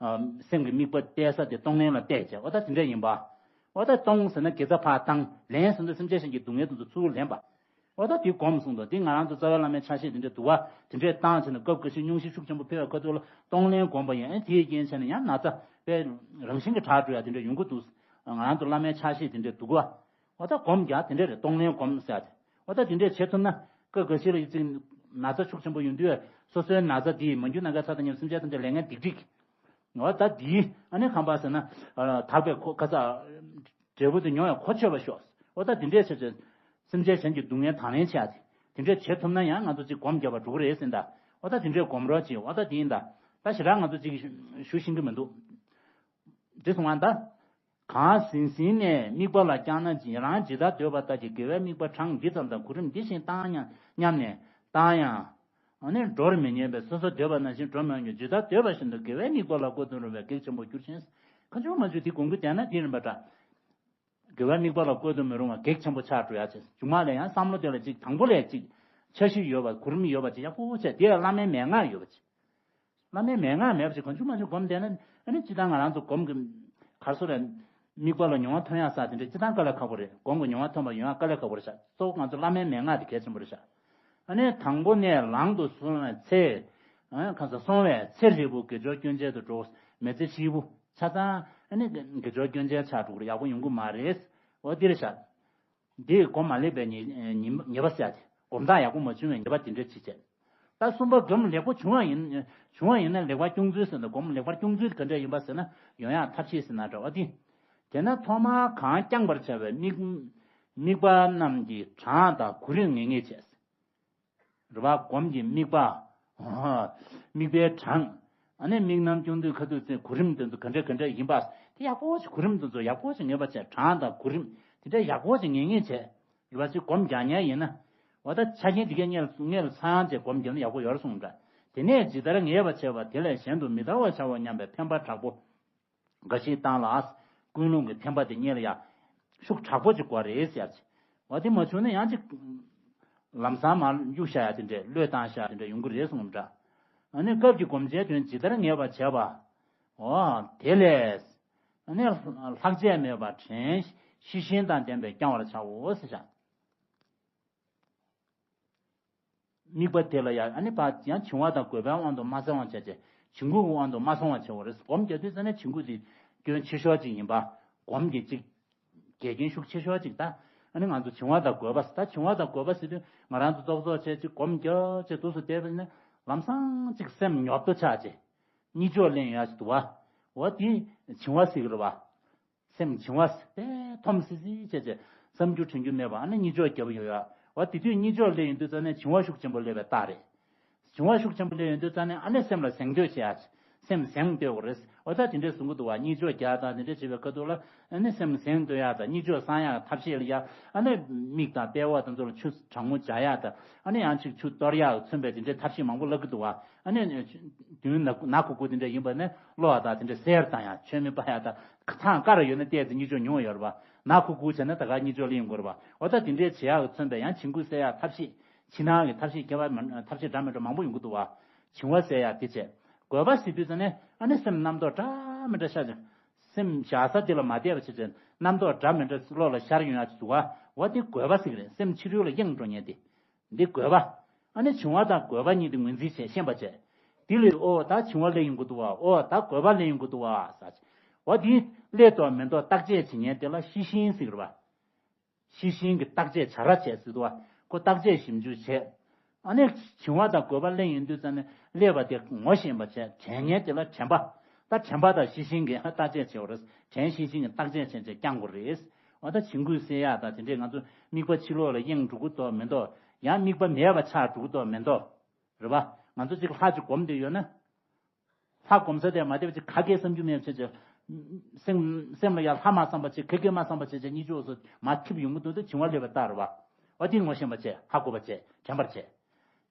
ཨ། སེམས་ཀྱི་དམིགས་པ་གཏད་ས་དེ་གཏོང་ལེན་ལ་གཏད་བྱས། འོ་ད་དེ་འདྲ་ཡིན་པ། འོ་ད་གཏོང་ཟེར་ན་དགེ་རྩ་ཕར་བཏང་། ལེན་ཟེར་ན་སེམས་ཅན་གཞན་གྱི་སྡུག་བསྔལ་དེ་ཚོ་ཚུར་ལེན་པ། འོ་ད་དེ་སྒོམ་གསུངས་འདུག་དེ་ང་རང་ཚོ་རྩ་བའི་བླ་མའི་ཕྱག་བཞེས་དེ་འདྲ་འདུག་བ། དེ་འདྲས་བཏང་བྱས་ནས་སྐབས་འགའ་ཞིག་སྙུང་གཞི་ཤུགས་ཆེན་པོ་འཕེལ་བའི་ཁ་ཐུག་ལ་གཏོང་ལེན་སྒོམ་པ་ཡིན། ཨེ་དེའི་རྐྱེན་བྱས་ནས་ཡང་ན་ཚ་དཔེ་རང་བཞིན་གྱིས་དྲག་འགྲོ་ཡ་དེ་འདྲ་ཡོང་གི་འདུག་ང་རང་ཚོ་བླ་མའི་ཕྱག་བཞེས་དེ་འདྲ་འདུག་ག་འོ་ད་སྒོམ་རྒྱག་དེ་འདྲ་རེད། གཏོང་ལེན་སྒོམ་ཟེར་ཡ་དེ། འོ་ད་དེ་འདྲས་བྱེད་ཐུབ་ན་སྐབས་འགའ་ཞིག་ལ་ཡིད་ཚིམ། ན་ཚ་ཤུགས་ཆེན་པོ་ཡོང་དུས་སོ་སོའི་ན་ཚ་དེས་མ་གྱུར་ནམ་མཁའི་མཐའ་དང་མཉམ་སེམས་ཅན་ཐམས་ཅད་ལས་ངན་སྡིག་སྒྲིབ། འོ་ད་དེའི་ཨ་ནི་ཁང་པ་ཟེར་ན་དག་པའི་ཁོ་ཁ་ཚ་འབྲས་བུ་དེ་མྱོང་ཡ་གོ་ཆོད་པ་ཤོག་འོ་ད་དེ་འདྲས་བྱས་བྱས་སེམས་ཅན་གཞན་གྱི་སྡུག་བསྔལ་དང་ལེན་བྱེད་ཡ་དེ། དེ་འདྲས་བྱེད་ཐུབ་ན་ཡང་ང་ཚོ་གཅིག་སྒོམ་རྒྱབ་པ་འགྲོ་གི་རེད་ཟེར་ད། འོ་ད་དེ་འདྲས་སྒོམ་རོགས་བྱེད། འོ་ད་དེ་ཡིན་ད། ད་ཞེ་དྲག་ང་ཚོ་གཅིག་ཞུ་ཤེས་ཀྱི་མི་འདུག་འདི་སོང་ང་ད། གང་ཟིན་ཟིན་ནས་དམིགས་པ་ལ་བསྐྱངས་ན་ཇི། རང་ཇི་ལྟར་འདོད་པ་ལྟར་གྱི་དགེ་བའི་དམིགས་པ་གྲངས་འདི་ཙམ་དང་། གོ་རིམ་འདི་བཞིན་བཏང་ཡང་སྙམ་ནས་བཏང་ཡང་། ཨ་ནི་འགྲོར་མི་ཉན་པས་སོ་སོ་འདོད་པ་ནང་བཞིན་འགྲོ་མི་འོས། ཇི་ལྟར་འདོད་པ་བཞིན་དུ་དགེ་བའི་དམིགས་པ་ལ་བཀོད་དུ་རུང་བའི་གེགས་ཆེན་པོར་འགྱུར་ཞིང་། ཁ་མཆུ་མ་མཆུ་དེ་དགོངས་ཀྱི་བསྡད་ན་དེ་རིམ་པ་འདྲ། དགེ་བའི་དམིགས་པ་ལ་བཀོལ་དུ་མི་རུང་བ་གེགས་ཆེན་པོ་ཆགས་འགྲོ་ཡ་ཆེ། མཇུག་མ་ལ་ཡང་བསམ་བློ་དེ་ལ་ཅིག་དང་པོ་ལས་ཅིག་འཆར་གཞི་ཡོད་པ། གོ་རིམ་ཡོད་པ་ཅིག་ཡག་པོ་བྱས། དེ་ལ་བླ་མའི་མན་ངག་ཡོད་པ་ཅིག་བླ་མའི་མན་ངག་མེད་པ་ཅིག་གང་བྱུང་མང་བྱུང་སྒོམ་བསྡད་ན། ཨ་ནི་སྤྱིར་བཏང་ང་རང་ཚོ་སྒོམ་གྱི་གར་སོ་རེད། དམིགས་པ་ལ་མྱོང་བ་ཐོན་ཡག་ས་དེ་འདྲ་སྤྱིར་བཏང་དཀའ་ལས་ཁག་པོ་རེད། སྒོམ་གྱི་མྱོང་བ་ཐོན་པ་ཡོང་ཡག་དཀའ་ལས་ཁག་པོ་རེད་ཤག་གཙོ་བོ་ང་ཚོ་བླ་མའི་མན་ངག་དེ་གལ་ཆེན་པོ་རེད་ཤག་ཨ་ནི་དང་པོ་ནས་ལང་དུ་སོང་བའི་ཚེ། ཨ་ཁ་ས་སོང་བའི་ཚེ་རིལ་པོ་དགེ་སྦྱོར་སྐྱོན་ཅན་དུ་འགྲོ། མི་ཚེ་ཕྱིས་པོ་ཆ་ཚང་ཨ་ནི་དགེ་སྦྱོར་སྐྱོན་ཅན་ཆགས་འགྲོ་གི་རེད། ཡག་པོ་ཡོང་གི་མ་རེད། འོ་འདི་རེད་ཤག་འདི་སྒོམ་མ་ལེགས་པའི་ཉེས་ཉེས་ཉེས་པ་ཟེར་ཡ་དེ། སྒོམ་ཐག་ཡག་པོ་མ་བྱུང་བའི་ཉེས་པ་དེ་འདྲ་ཅིག་བྱས། ད་གསུམ་པ་སྒོམ་ལེགས་པོ་བྱུང་བ་ཡིན། བྱུང་བ་ཡིན་ན་ལེགས་པར་སྐྱོང་ཚུལ་ཟེར་ན། སྒོམ་ལེགས་པར་སྐྱོང་ཚུལ་ག་འདྲ་ཡིན་པ་ཟེར་ན། ཡོང་ཡག་ཐབས་ཤེས་ཟེར་ན་འདྲ་བ་དེ། དེས་ན་ཐོག་མར་གང་བསྐྱང་བར་བྱ་བའི་དམིགས་དམིགས་པ་རྣམས་ཀྱི་གྲངས་དང་གོ་རིམ་ངེས་ངེས་བྱས། རེད་བ། སྒོམ་གྱི་དམིགས་པ། དམིགས་པའི་གྲངས། ཨ་ནི་དམིགས་རྣམ་སྐྱོང་དུས་ཁ་ཐུག་ཚེ་གོ་རིམ་དེ་ཚོ་ག་འདྲ་ག་འདྲ་ཡིན་པ་དེ་ཡག་པོ་ཞིག་གོ་རིམ་དེ་ཚོ་ཡག་པོ་ཞིག་ངེས་པ་བྱས། གྲངས་དང་གོ་རིམ་དེ་འདྲ་ཡག་པོ་ཞིག་ངེས་ངེས་བྱས། ཡོད་པ་ཞིག་སྒོམ་རྒྱག་མཁན་ཡིན་ན། འོ་ད་ཆ་རྐྱེན་དེ་གའི་སྔོན་ལ་སྔོན་ལ་ཚང་བྱས་སྒོམ་རྒྱག་ན་ཡག་པོ་ཡོད་རེད་གསུངས་འདྲ། དེ་ནས་ཇི་ལྟར་ངེས་པར་བྱ་བ་དེ་ལས་གཞན་དུ་མི་ལྟ་བར་བྱའོ་སྙམ་པའི་འཕེན་པ་དྲག་པོ་འགའ་ཞིག་བཏང་ལ། ཀུན་སློང་གི་འཕེན་པ་དེ་སྔོན་ལ་ཡ་ཤུགས་དྲག་པོ་ཅིག་དགོས་རེད་ཟེར་ཡ་ཅིག་འོ་དེ་མ་བྱུང་ན་ཡང་ཅིག་ལམ་སང་མར་གཡུག་བཞག་ཡ་དེ་འདྲས། བློས་བཏང་བཞག་ཡ་དེ་འདྲས་ཡོང་གི་རེད་གསུངས་འདྲ། ཨ་ནི་སྐབས་ཀྱི་སྒོམ་བྱའི་དོན་ཇི་ལྟར་ངེས་པར་བྱ་བ། འོ་དེ་ལས། ཨ་ནི་ལྷག་བཅས་མེད་པར་དྲན་ཤེས་བཞིན་དང་ལྡན་པས་བསྐྱང་བར་བྱའོ་ཟེར་བཞག་དམིགས་པ་དེ་ལ་ཡང་ཨ་ནི་ཕར་ཡང་བྱིང་བ་དང་རྒོད་པའི་དབང་དུ་མ་སོང་བ་བྱས་བྱས། བྱིང་རྒོད་ཀྱི་དབང་དུ་མ་སོང་བ་བྱེད་དགོས་རེད། སྒོམ་རྒྱག་དུས་ཙ་ནས་བྱིང་རྒོད་དེ་སྐྱོན་ཆེ་ཤོས་ཅིག་ཡིན་པ། སྒོམ་གྱི་ཅིག་འགལ་རྐྱེན་ཤུགས་ཆེ་ཤོས་ཅིག་ད་ཨ་ནི་ང་ཚོ་བྱིང་བ་དང་རྒོད་པ། ད་བྱིང་བ་དང་རྒོད་པ་ཟེར་དུས་ང་རང་ཚོ་ཏོག་ཙོག་བྱས་ཅིག་སྒོམ་རྒྱག་བྱས་འདུག་སེ་བསྡད་པ་ཡིན་ན། ལམ་སང་ཅིག་སེམས་ཉོབ་ཏོ་ཆགས་བྱས། གཉིད་ཅོག་ལེན་ཡག་ཅིག་འདུག་བ། འོ་དེ་བྱིང་བ་ཟེར་གི་རེད་བ། སེམས་བྱིང་བ་དེ་འཐོམ་སི་སི་བྱས་བྱས། བསམ་རྒྱུ་དྲན་རྒྱུ་མེད་པ། ཨ་ནི་གཉིད་ཅོག་རྒྱབ་ཡོད་ཡ། འོ་དེ་དུས་གཉིད་ཅོག་སླེབས་ཡོང་དུས་ཙ་ནས་བྱིང་བ་ཤུགས་ཆེན་པོ་སླེབས་པའི་རྟགས་རེད། བྱིང་བ་ཤུགས་ཆེན་པོ་སླེབས་ཡོང་དུས་ཙ་ནས་ཨ་ནི་སེམས་ལ་གཟེངས་བསྟོད་བྱེད་ཡ། སེམས་གཟེངས་བསྟོད་དགོས་རེད། འོ་ད་དེ་འདྲས་གསུང་གི་འདུག་བ། གཉིད་ཅོག་རྒྱག་དང་དེ་འདྲས་བྱེད་པའི་ཁ་ཐུག་ལ་ཨ་ནི་སེམས་གཟེངས་བསྟོད་ཡ་དང་། གཉིད་ཅོག་སངས་ཡ་ཐབས་ཤེས་ལ་ཡ། ཨ་ནི་མིག་དང་པད་འོག་དང་ཚོ་ལ་ཆུ་གྲང་མོ་སྦྱར་ཡ་དང་། ཨ་ནི་ཡང་ཅིག་ཆུ་གཏོར་ཡ་མཚོན་པའི་དེ་འདྲས་ཐབས་ཤེས་མང་པོ་ལབ་ཀྱི་འདུག་བ། ཨ་ནི་དུས་ན་ན་ཁུག་ཁུག་དེ་འདྲ་ཡིན་པ་ནི་གློ་བ་དང་དེ་འདྲ་གསེར་དང་ཡང་མཆོད་མེ་སྤར་ཡ་དང་། ཐང་དཀར་ཡོད་ན་བལྟས་ཚེ་གཉིད་ཅོག་ཉུང་བ་ཡོད་རེད་པ། ན་ཁུག་ཁུག་བྱས་ན་ད་ག་གཉིད་ཅོག་སླེབས་ཡོང་གི་རེད་པ། འོ་ད་དེ་འདྲའི་བྱེད་ཡག་གི་མཚོན་པའི་ཡང་བྱིང་རྒོད་སེལ་ཡག་ཐབས་ཤེས། ཕྱི་ནང་གི་ཐབས་ཤེས་ཁྱད་པར་མ་ཐབས་ཤེས་འདྲ་མི་འདྲ་མང་པོ་ཡོང་གི་འདུག་བ། བྱིང་བ་སེལ་ཡག་དེ་བྱས། རྒོད་པ་ཟེར་དུས་ཙ་ནས་ཨ་ནི་སེམས་རྣམ་རྟོག་འདྲ་མི་འདྲ་ཤར་ཅིང་། སེམས་བཞག་ས་དེ་ལ་མ་བསྡད་པ་བྱས་བྱས། རྣམ་རྟོག་འདྲ་མི་འདྲ་བློ་ལ་ཤར་ཡོང་ཡག་ཅིག་འདུག་བ། འོ་དེ་རྒོད་པ་ཟེར་གི་རེད། སེམས་ཕྱི་རོལ་ལ་གཡེང་འགྲོ་མཁན་དེ། འདི་རྒོད་པ། ཨ་ནི་བྱིང་བ་དང་རྒོད་པ་གཉིས་དེ་ངོས་འཛིན་བྱས་ཤེས་པ་བྱས། དེ་ལས་འོ་ད་བྱིང་བ་སླེབས་ཡོང་གི་འདུག་བ། འོ་ད་རྒོད་པ་སླེབས་ཡོང་གི་འདུག་བ་ཟེར། འོ་དེ་སླེབས་འདུག་མི་འདུག་བརྟག་དཔྱད་བྱེད་མཁན་དེ་ལ་ཤེས་བཞིན་ཟེར་གི་རེད་བ། ཤེས་བཞིན་གྱི་བརྟག་དཔྱད་བྱ་ར་བྱས་ཟེར་འདུག་བ། ཁོ་བརྟག་དཔྱད་ཞིབ་འཇུག་བྱས། ཨ་ནི་བྱིང་བ་དང་རྒོད་པ་སླེབས་ཡོང་དུས་ཙ་ནས་སླེབས་པ་དེ་ངོ་ཤེས་པ་བྱས། དྲན་མཁན་དེ་ལ་དྲན་པ། ད་དྲན་པ་དང་ཤེས་བཞིན་གྱི་བརྟག་དཔྱད་བྱེད་དགོས་རེད། དྲན་ཤེས་བཞིན་གྱི་བརྟག་དཔྱད་བྱས་བྱས་བསྐྱང་དགོས་རེད། འོ་ད་བྱིང་རྒོད་སེལ་ཡག་དང་དེ་འདྲས་ང་ཚོ་དམིགས་པ་ཕྱི་ལོགས་ལ་གཡེང་འགྲོ་གི་འདུག་མི་འདུག་ཡང་དམིགས་པ་མེད་པ་ཆགས་འགྲོ་གི་འདུག་མི་འདུག་རེད་པ། ང་ཚོ་གཅིག་ལྷ་གཅིག་སྒོམ་བསྡད་ཡོད་ན། ལྷ་སྒོམ་ས་དེ་མ་བསྡད་པ་ཅིག་ག་གེ་བསམ་རྒྱུ་མེད་པ་བྱས་བྱས། སེམས་སེམས་ལ་ཡང་ལྷ་མ་བསམ་པ་བྱས། ག་གེ་མ་བསམ་པ་བྱས་བྱས་གཉིད་ཅོག་སོ་མ་ཐིབ་ཡོང་གི་འདུག་དེ་བྱིང་བ་སླེབས་པའི་རྟགས་རེད་པ། འོ་དེ་ངོ་ཤེས་པ་བྱས། ཧ་གོ་བ་བྱས། དྲན་པར་བྱས།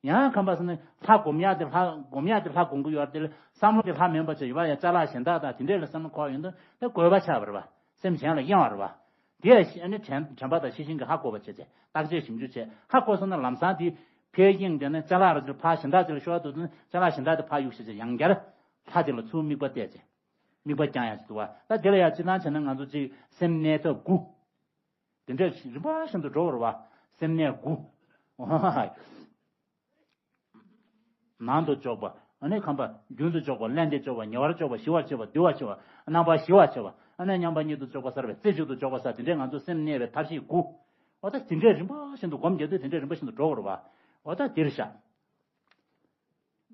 ཡང་ཁམས་པ་སོང་ནས་ལྷ་སྒོམ་ཡག་དེ་ལྷ་སྒོམ་ཡག་དེ་ལྷ་སྒོམ་གི་ཡོད་རེད་དེ། བསམ་བློ་དེ་ལྷ་མིན་པ་བྱས། ཡོད་པ་ཡང་ཅ་ལག་གཞན་དག་དང་དེ་འདྲས་ལ་བསམ་བློ་འཁོར་ཡོང་དུས་དེ་རྒོད་པ་ཆགས་པ་རེད་པ། སེམས་གཞན་ལ་གཡེང་བ་རེད་པ། དེ་ཡང་ཨ་ནི་དྲན་དྲན་པ་དང་ཤེས་བཞིན་གྱིས་ཧ་གོ་བ་བྱས་བྱས། བརྟག་དཔྱད་ཞིབ་འཇུག་བྱས། ཧ་གོ་སོང་ན་ལམ་སང་དེ་ཕར་གཡེང་བསྡད་ན་ཅ་ལག་ར་ཅིག་ཕར་གཞན་དག་ཅིག་ལ་ཤོར་འདུག་ན་ཅ་ལག་གཞན་དག་དེ་ཕར་གཡུག་བྱས་བྱས། ཡང་བསྐྱར་ལྷ་དེ་ལ་ཚུར་དམིགས་པ་གཏད་བྱས། དམིགས་པ་བསྐྱང་ཡག་ཅིག་འདུག་བ། ད་དེ་ལ་ཡང་སྤྱིར་བཏང་བྱས་ན་ང་ཚོ་ཅིག་སེམས་གནས་ཐབས་དགུ། དེ་འདྲས་རིམ་པ་བཞིན་དུ་འགྲོ་བར་བ། སེམས་གནས་དགུ། ནང་དུ་འཇོག་པ། ཨ་ནི་ཁམས་པ། རྒྱུན་དུ་འཇོག་པ། བརླན་ཏེ་འཇོག་པ། ཉེ་བར་འཇོག་པ། ཞི་བར་བྱེད་པ། དུལ་བར་བྱེད་པ། རྣམ་པར་ཞི་བར་བྱེད་པ། ཨ་ནི་མཉམ་པ་ཉིད་དུ་འཇོག་པ། སརྦ་རྩེ་གཅིག་ཏུ་འཇོག་པ་ཟེར། དེ་འདྲས་ང་ཚོ་སེམས་གནས་པའི་ཐབས་ཤེས་དགུ། འོ་ད་དེ་འདྲས་རིམ་པ་བཞིན་དུ་སྒོམ་རྒྱག་དུས་དེ་འདྲས་རིམ་པ་བཞིན་དུ་འགྲོ་བར་བ། འོ་ད་དེར་བཞག་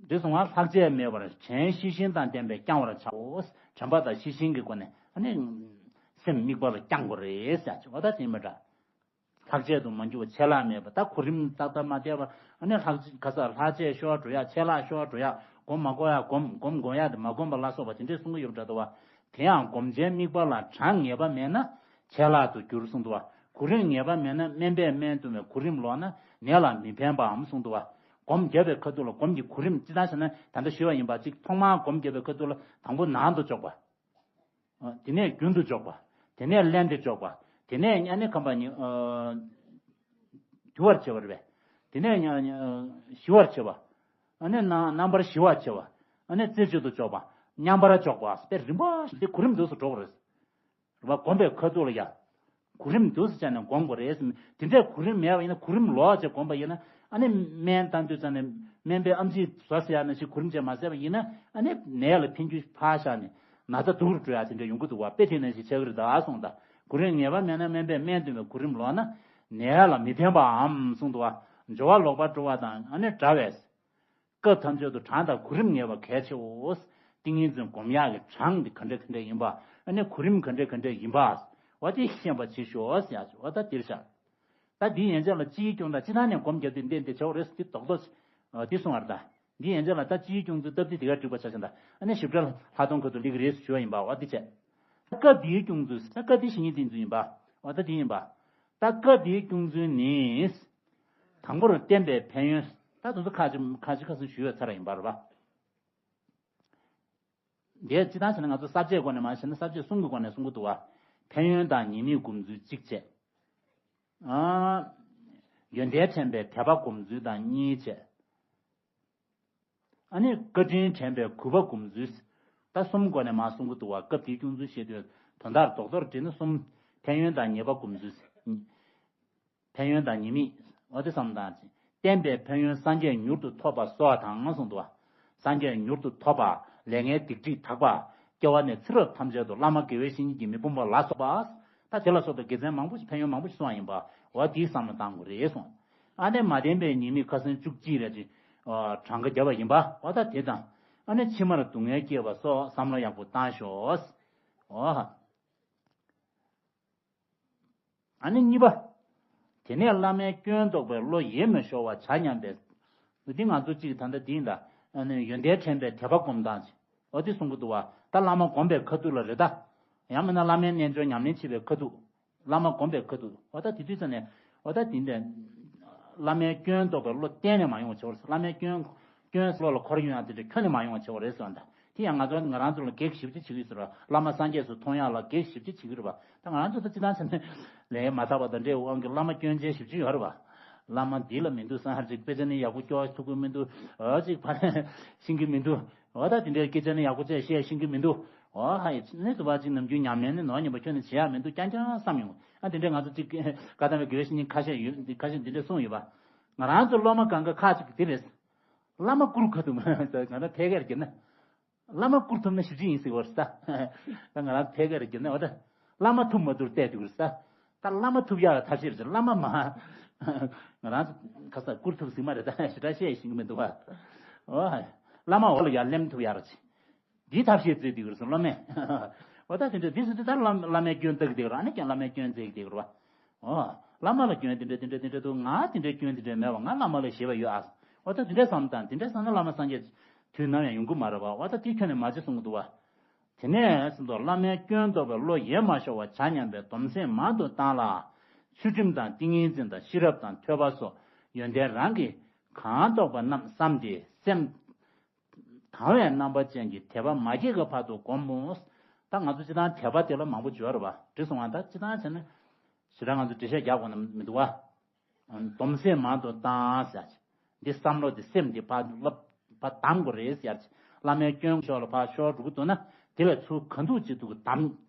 འདི་སོང་བ་ལྷག་བཅས་མེད་པར་དྲན་ཤེས་བཞིན་དང་ལྡན་པས་བསྐྱང་བར་བྱའོ། དྲན་པ་དང་ཤེས་བཞིན་གྱི་སྒོ་ནས་ཨ་ནི་སེམས་དམིགས་པ་ལ་བསྐྱང་དགོས་རེད་ཟེར་ཅིག་འོ་ད་དེ་མི་འདྲ། ལྷག་བཅས་དུ་མ་འགྱུར་བ། ཆད་ལྷག་མེད་པ། ད་གོ་རིམ་ཏག་ཏག་མ་བསྡད་པ། ཨ་ནི་ལྷག་ག་ས་ལྷག་བཅས་ཤོར་འགྲོ་ཡ། ཆད་ལྷག་ཤོར་འགྲོ་ཡ། སྒོམ་མ་དགོས་ཡ། སྒོམ་སྒོམ་དགོས་ཡ་དེ་མ་སྒོམ་པ་ལ་སོགས་པ་དེ་འདྲས་གསུང་གི་ཡོད་པ་འདྲ་འདུག་བ། དེ་ཡང་སྒོམ་བྱའི་དམིགས་པ་ལ་གྲངས་ངེས་པ་མེད་ན་ཆད་ལྷག་ཏུ་འགྱུར་གསུངས་འདུག་བ། གོ་རིམ་ངེས་པ་མེད་ན་སྨན་པས་སྨན་བཏུང་བའི་གོ་རིམ་ལོག་ན་ནད་ལ་མི་ཕན་པའམ་གསུངས་འདུག་བ། སྒོམ་བརྒྱབ་པའི་ཁ་ཐུག་ལ་སྒོམ་གྱི་གོ་རིམ་སྤྱིར་བཏང་བྱས་ན་ད་ལྟ་ཞུས་པ་ཡིན་པ་གཅིག་ཐོག་མར་སྒོམ་བརྒྱབ་པའི་ཁ་ཐུག་ལ་དང་པོ་ནང་དུ་འཇོག་པ། དེ་ནས་རྒྱུན་དུ་འཇོག་པ། དེ་ནས་བརླན་ཏེ་འཇོག་པ། དེ་ནས་ཨ་ནི་ཁམས་པ་ཉི་ཨ་དུལ་བར་བྱེད་པ་རེད་པས། དེ་ནས་ཉ་ཉ་ཞི་བར་བྱེད་པ། ཨ་ནི་རྣམ་རྣམ་པར་ཞི་བར་བྱེད་པ། ཨ་ནི་རྩེ་གཅིག་ཏུ་གཅོག་པ། མཉམ་པར་གཅོག་པ། དཔེ་རིམ་པ་འདི་གོ་རིམ་འདུག་སེ་འགྲོ་དགོས་རེད། རེད་པ། སྒོམ་པའི་ཁ་ཐུག་ལ་ཡ། གོ་རིམ་འདུག་སེ་བྱས་ནས་སྒོམ་དགོས་རེད། དེ་འདྲའི་གོ་རིམ་མེད་པ་ཡིན་ན། གོ་རིམ་ལོག་བྱས་སྒོམ་པ་ཡིན་ན། ཨ་ནི་སྨན་བཏང་དུས་ཙམ་ནས་སྨན་པས་ཨེམ་ཆི་བཟོ་ཟེར་ཡ་ནང་བཞིན་གོ་རིམ་བྱས་མ་ཟེར་བ་ཡིན་ན། ཨ་ནི་ནད་ལ་ཕན་རྒྱུ་ཕར་བཞག་ནས་ན་ཚ་སྡུག་རུ་འགྲོ་ཡ་དེ་འདྲ་ཡོང་གི་འདུག་པ། དཔེ་དེ་ནང་བཞིན་ཆགས་ཀྱི་རེད་ད་གསུངས་ད། གོ་རིམ་ངེས་པ་མེད་ན། སྨན་པས་སྨན་འདོན་པའི་གོ་རིམ་ལོག་ན་ནད་ལ་མི་ཕན་པའམ་གསུངས་འདུག་པ། སྦྱོར་བ་ལོག་པར་འགྲོ་བ་དང་ཨ་ནི་འདྲ་བས། སྐབས་ཐམས་ཅད་དུ་གྲངས་དང་གོ་རིམ་ངེས་པ་གལ་ཆེའོ། ཏིང་ངེ་འཛིན་སྒོམ་ཡག་གི་གྲངས་འདི་ག་འདྲ་ག་འདྲ་ཡིན་པ། ཨ་ནི་གོ་རིམ་ག་འདྲ་ག་འདྲ་ཡིན་པ། འོ་དེ་ཤེས་པ་བྱེད་ཤོག་ཟེར་ཡག་ཅིག་འོ་ད་འདིར་བཞག་ད་འདི་ཡན་ཆད་ལ་སྤྱིའི་སྐྱོང་དང་སྤྱི་བཏང་ནས་སྒོམ་རྒྱབ་དུས་འདི་འདི་བྱའོ་རེད་འདི་རྡོག་རྡོག་འདི་གསུང་བར་ད། འདི་ཡན་ཆད་ལ་ད་སྤྱིའི་སྐྱོང་ཚུལ་སྟབས་བདེ་དེ་ག་འགྲིག་པ་ཆ་ཆེན་ད། ཨ་ནི་ཞིབ་ཕྲ་ལྷག་མཐོང་ཁ་ཐུག་ལི་གི་རེས་སུ་ཞུ་བ་ཡིན་པ། འོ་འདི་བྱས། སྐབས་འདིའི་སྐྱོང་ཚུལ། སྐབས་འདི་བཤེས་གཉེན་བསྟེན་ཚུལ་ཡིན་པ། འོ་ད་འདི་ཡིན་པ། ད་སྐབས་འདིའི་སྐྱོང་ཚུལ་ནི། དང་པོར་བསྟན་པའི་ཕན་ཡོན། ད་དེ་ཚོ་ཁ་ཅིག་ཁ་ཅིག་ཁ་སང་ཞུས་ཡོད་ཚར་ཡིན་པ་རེད་པ། འདིར་སྤྱིར་བཏང་བྱས་ན་ང་ཚོ་ས་བཅད་སྒོ་ནས་མ་བྱས་ན་ས་བཅད་གསུམ་གྱི་སྒོ་ནས་གསུང་གི་འདུག་པ། ཕན་ཡོན་དང་ཉེས་དམིགས་སྒོམ་ཚུལ་གཅིག་བྱས། ཨ། ཡོན་ཏན་དྲན་པའི་དད་པ་སྒོམ་ཚུལ་དང་གཉིས་བྱས། ཨ་ནི་བཀའ་དྲིན་དྲན་པའི་གུས་པ་སྒོམ་ཚུལ། ད་གསུམ་སྒོ་ནས་མར་གསུང་གི་འདུག་པ། སྐབས་དེའི་སྐྱོང་ཚུལ་བཤད་དུས་དོན་དག་རྡོག་རྡོག་བྲིས་ན་གསུམ། ཕན་ཡོན་དང་ཉེས་པ་སྒོམ་ཚུལ། ཕན་ཡོན་དང་ཉེས་དམིགས། འོ་དེ་བསམ་བློ་བཏང་ཅིང་། བསྟན་པའི་ཕན་ཡོན་སངས་རྒྱས་མྱུར་དུ་ཐོབ་པ་སོགས་དང་གསུངས་འདུག་པ། སངས་རྒྱས་མྱུར་དུ་ཐོབ་པ། ལས་ངན་སྡིག་སྒྲིབ་དག་པ། སྐྱེ་བ་ནས་ཚེ་རབས་ཐམས་ཅད་དུ་བླ་མ་དགེ་བའི་བཤེས་གཉེན་གྱིས་མི་ཕམ་པ་ལ་སོགས་པ། ད་དེ་ལ་སོགས་པའི་དགེ་མཚན་མང་པོ་ཞིག་ཕན་ཡོན་མང་པོ་ཞིག་གསུངས་པ་ཡིན་པ། འོ་དེའི་བསམ་བློ་བཏང་དགོས་རེད་གསུངས། ཨ་ནི་མ་བསྟན་པའི་ཉེས་དམིགས་ཁ་སང་བཅུ་གཅིག་རེ་ཅིག་གྲངས་ཀ་བརྒྱབ་པ་ཡིན་པ། འོ་ད་དེ་དང་། ཨ་ནི་ཕྱི་མར་སྡུག་བསྔལ་སྐྱེས་པ་སོགས་བསམ་བློ་ཡག་པོ་བཏང་ཤོག་འོ། ཨ་ནི་གཉིས་པ། དེ་ནས་བླ་མའི་སྐྱོན་རྟོགས་པའི་བློ་ཡེ་མི་ཤོར་བར་བྱ་སྙམ་པའི། འདི་ང་ཚོ་གཅིག་ད་ལྟ་འདི་ཡིན་ད། ཨ་ནི་ཡོན་ཏན་དྲན་པའི་དད་པ་སྒོམ་སྟངས་ཅིག་འོ་དེ་གསུང་གི་འདུག་པ། ད་བླ་མ་སྒོམ་པའི་ཁ་ཐུག་ལ་རེད་ད། ཡང་མིན་ན་བླ་མའི་རྣལ་འབྱོར་ཉམས་ལེན་བྱེད་པའི་ཁ་ཐུག་བླ་མ་སྒོམ་པའི་ཁ་ཐུག་འོ་ད་དེ་དུས་ཙམ་ནས། འོ་ད་དེ་འདྲ། བླ་མའི་སྐྱོན་རྟོགས་པའི་བློ་གཏན་ནས་མ་ཡོང་བ་བྱེད་པ་རེད། བླ་མའི་སྐྱོན། སྐྱོན་བློ་ལ་འཁོར་ཡོང་ཡ་དེ་འདྲ་ཁྱོན་ནས་མ་ཡོང་བ་བྱེད་པ་རེད་གསུངས་ད། དེ་ཡང་ང་ཚོ་ང་རང་ཚོ་ལ་གེགས་ཞེ་པོ་ཅིག་བྱེད་ཀྱི་ཡོད་ཟེར་བ། བླ་མ་སངས་རྒྱས་སུ་མཐོང་ཡག་ལ་གེགས་ཞེ་པོ་ཅིག་བྱེད་ཀྱི་རེད་པ། ད་ང་རང་ཚོ་ད་སྤྱིར་བཏང་བྱས་ན་ལས་མ་དག་པ་དང་འདྲའི་དབང་གིས་བླ་མ་སྐྱོན་ཅན་ཞེ་པོ་ཅིག་ཡོད་རེད་པ། བླ་མ་འདི་ལ་མི་འདུག་སང་ཧར་ཅིག་དཔེ་ཆ་ནི་ཡག་པོ་སྐྱོར་ཐུབ་ཀྱི་མི་འདུག་འོ་ཅིག་ཕ་ཤེས་ཀྱི་མི་འདུག་འོ་ད་དེ་འདྲའི་སྐད་ཆ་ནི་ཡག་པོ་བཅས་བཤད་ཤེས་ཀྱི་མི་འདུག་འོ་ཧ་ཡི་ནི་དུ་བ་ཅིག་ནམ་རྒྱུན་ཉམས་ལེན་ནི་ནོར་ཉམས་པ་ཁྱོན་ནས་བྱེད་ཡག་མི་འདུག་རྐྱང་རྐྱང་བསམ་ཡོང་། ཨ་དེ་འདྲའི་ང་ཚོ་ཅིག་བཀའ་གདམས་པའི་དགེ་བའི་བཤེས་གཉེན་ཁ་ཤས་ཡོད། འདི་ཁ་ཤས་འདི་འདྲ་གསུངས་ཡོད་པ། ང་རང་ཚོ་སློབ་མ་གང་ག་ཁག་ཅིག་འདི་རེད། བླ་མ་བཀུར་ག་ཐུབ་མ་ང་རང་ཕལ་སྐད་རྒྱབ་ན། བླ་མ་བཀུར་ཐུབ་ན་ཞེ་པོ་ཅིག་ཡིན་ཟེར་བ་རེད་ད། ད་ང་རང་ཕལ་སྐད་རྒྱབ་ན་འོ་ད། བླ་མ་ཐུབ་མ་ཐུབ་བལྟས་འདུག་རེད་ད། ད་བླ་མ་ཐུབ་ཡག་ཐབས་ཤེས་རེད། བླ་མ་མ། ང་རང་ཚོ་ཁ་ས་བཀུར་ཐུབ་ཟིག་མ་རེད་ད། ཞེ་དྲག་བཤད་ཤེས་ཀྱི་མི་འདུག་བ། འོ། བླ་མ་འོག་ལ་ཡར་སླེབས་ཐུབ་ཡག་རེད། འདིའི་ཐབས་ཤེས་བཙལ་བསྡད་ཀྱི་རེད་ཟེར་བླ་མས། འོ་ད་དེ་འདྲ་འདི་ཟེར་དུས་ད་བླ་བླ་མའི་སྐྱོན་བརྟག་བསྡད་ཀྱི་རེད། ཨ་ནི་ཀྱང་བླ་མའི་སྐྱོན་བཙལ་བསྡད་ཀྱི་རེད་བ། འོ། བླ་མ་ལ་སྐྱོན་དེ་འདྲ་དེ་འདྲ་དེ་འདྲ་འདུག་ང་དེ་འདྲའི་སྐྱོན་དེ་འདྲ་མེད་བ། ང་བླ་མ་ལ་ཞེད་པ་ཡོད་ཨ། འོ་ད་དེ་འདྲའི་བསམ་སྟངས་དེ་འདྲའི་བསམ་ན་བླ་མ་སངས་རྒྱས་དུས་ནམ་ཡང་ཡོང་གི་མ་རེད་བ། འོ་ད་དེ་ཁྱོན་ནས་མ་བྱེད་གསུང་གི་འདུག་བ། དེ་ནས་ཟེར་དུས་བླ་མའི་སྐྱོན་རྟོགས་པའི་བློ་ཡེ་མ་ཤོར་བར་བྱ་སྙམ་པའི་སྡོམ་སེམས་མང་དུ་བཏང་ལ། ཚུལ་ཁྲིམས་དང་ཏིང་ངེ་འཛིན་དང་ཤེས་རབ་དང་ཐོས་པ་སོགས་ཡོན་ཏན་རང་གིས་གང་རྟོགས་པ་རྣམས་བསམས་ཏེ་སེམས། དང་བའི་རྣམ་པ་ཅན་གྱི་དད་པ་མ་སྐྱེས་ཀྱི་བར་དུ་བསྒོམ་མོ། ད་ང་ཚོ་སྤྱིར་བཏང་དད་པ་དེ་ལ་མང་པོ་བརྗོད་རེད་བ། འདི་སོང་བ་ད་སྤྱིར་བཏང་བྱས་ན། ཞེ་དྲག་ང་ཚོ་འགྲེལ་བཤད་རྒྱག་དགོས་ན་མི་འདུག་བ། སྡོམ་སེམས་མང་དུ་བཏང་ཟེར། འདི་བསམ་བློ་འདི་སེམས་འདི་ཕར་བསླབ་ཕར་གདམ་དགོས་རེད་ཟེར། བླ་མའི་སྐྱོན་ཤོར་ལ་ཕར་ཤོར་འགྲོ་གི་འདུག་ན་དེ་ལ་ཚུར་ག་འདུག་ཅི་འདུག་གདམ།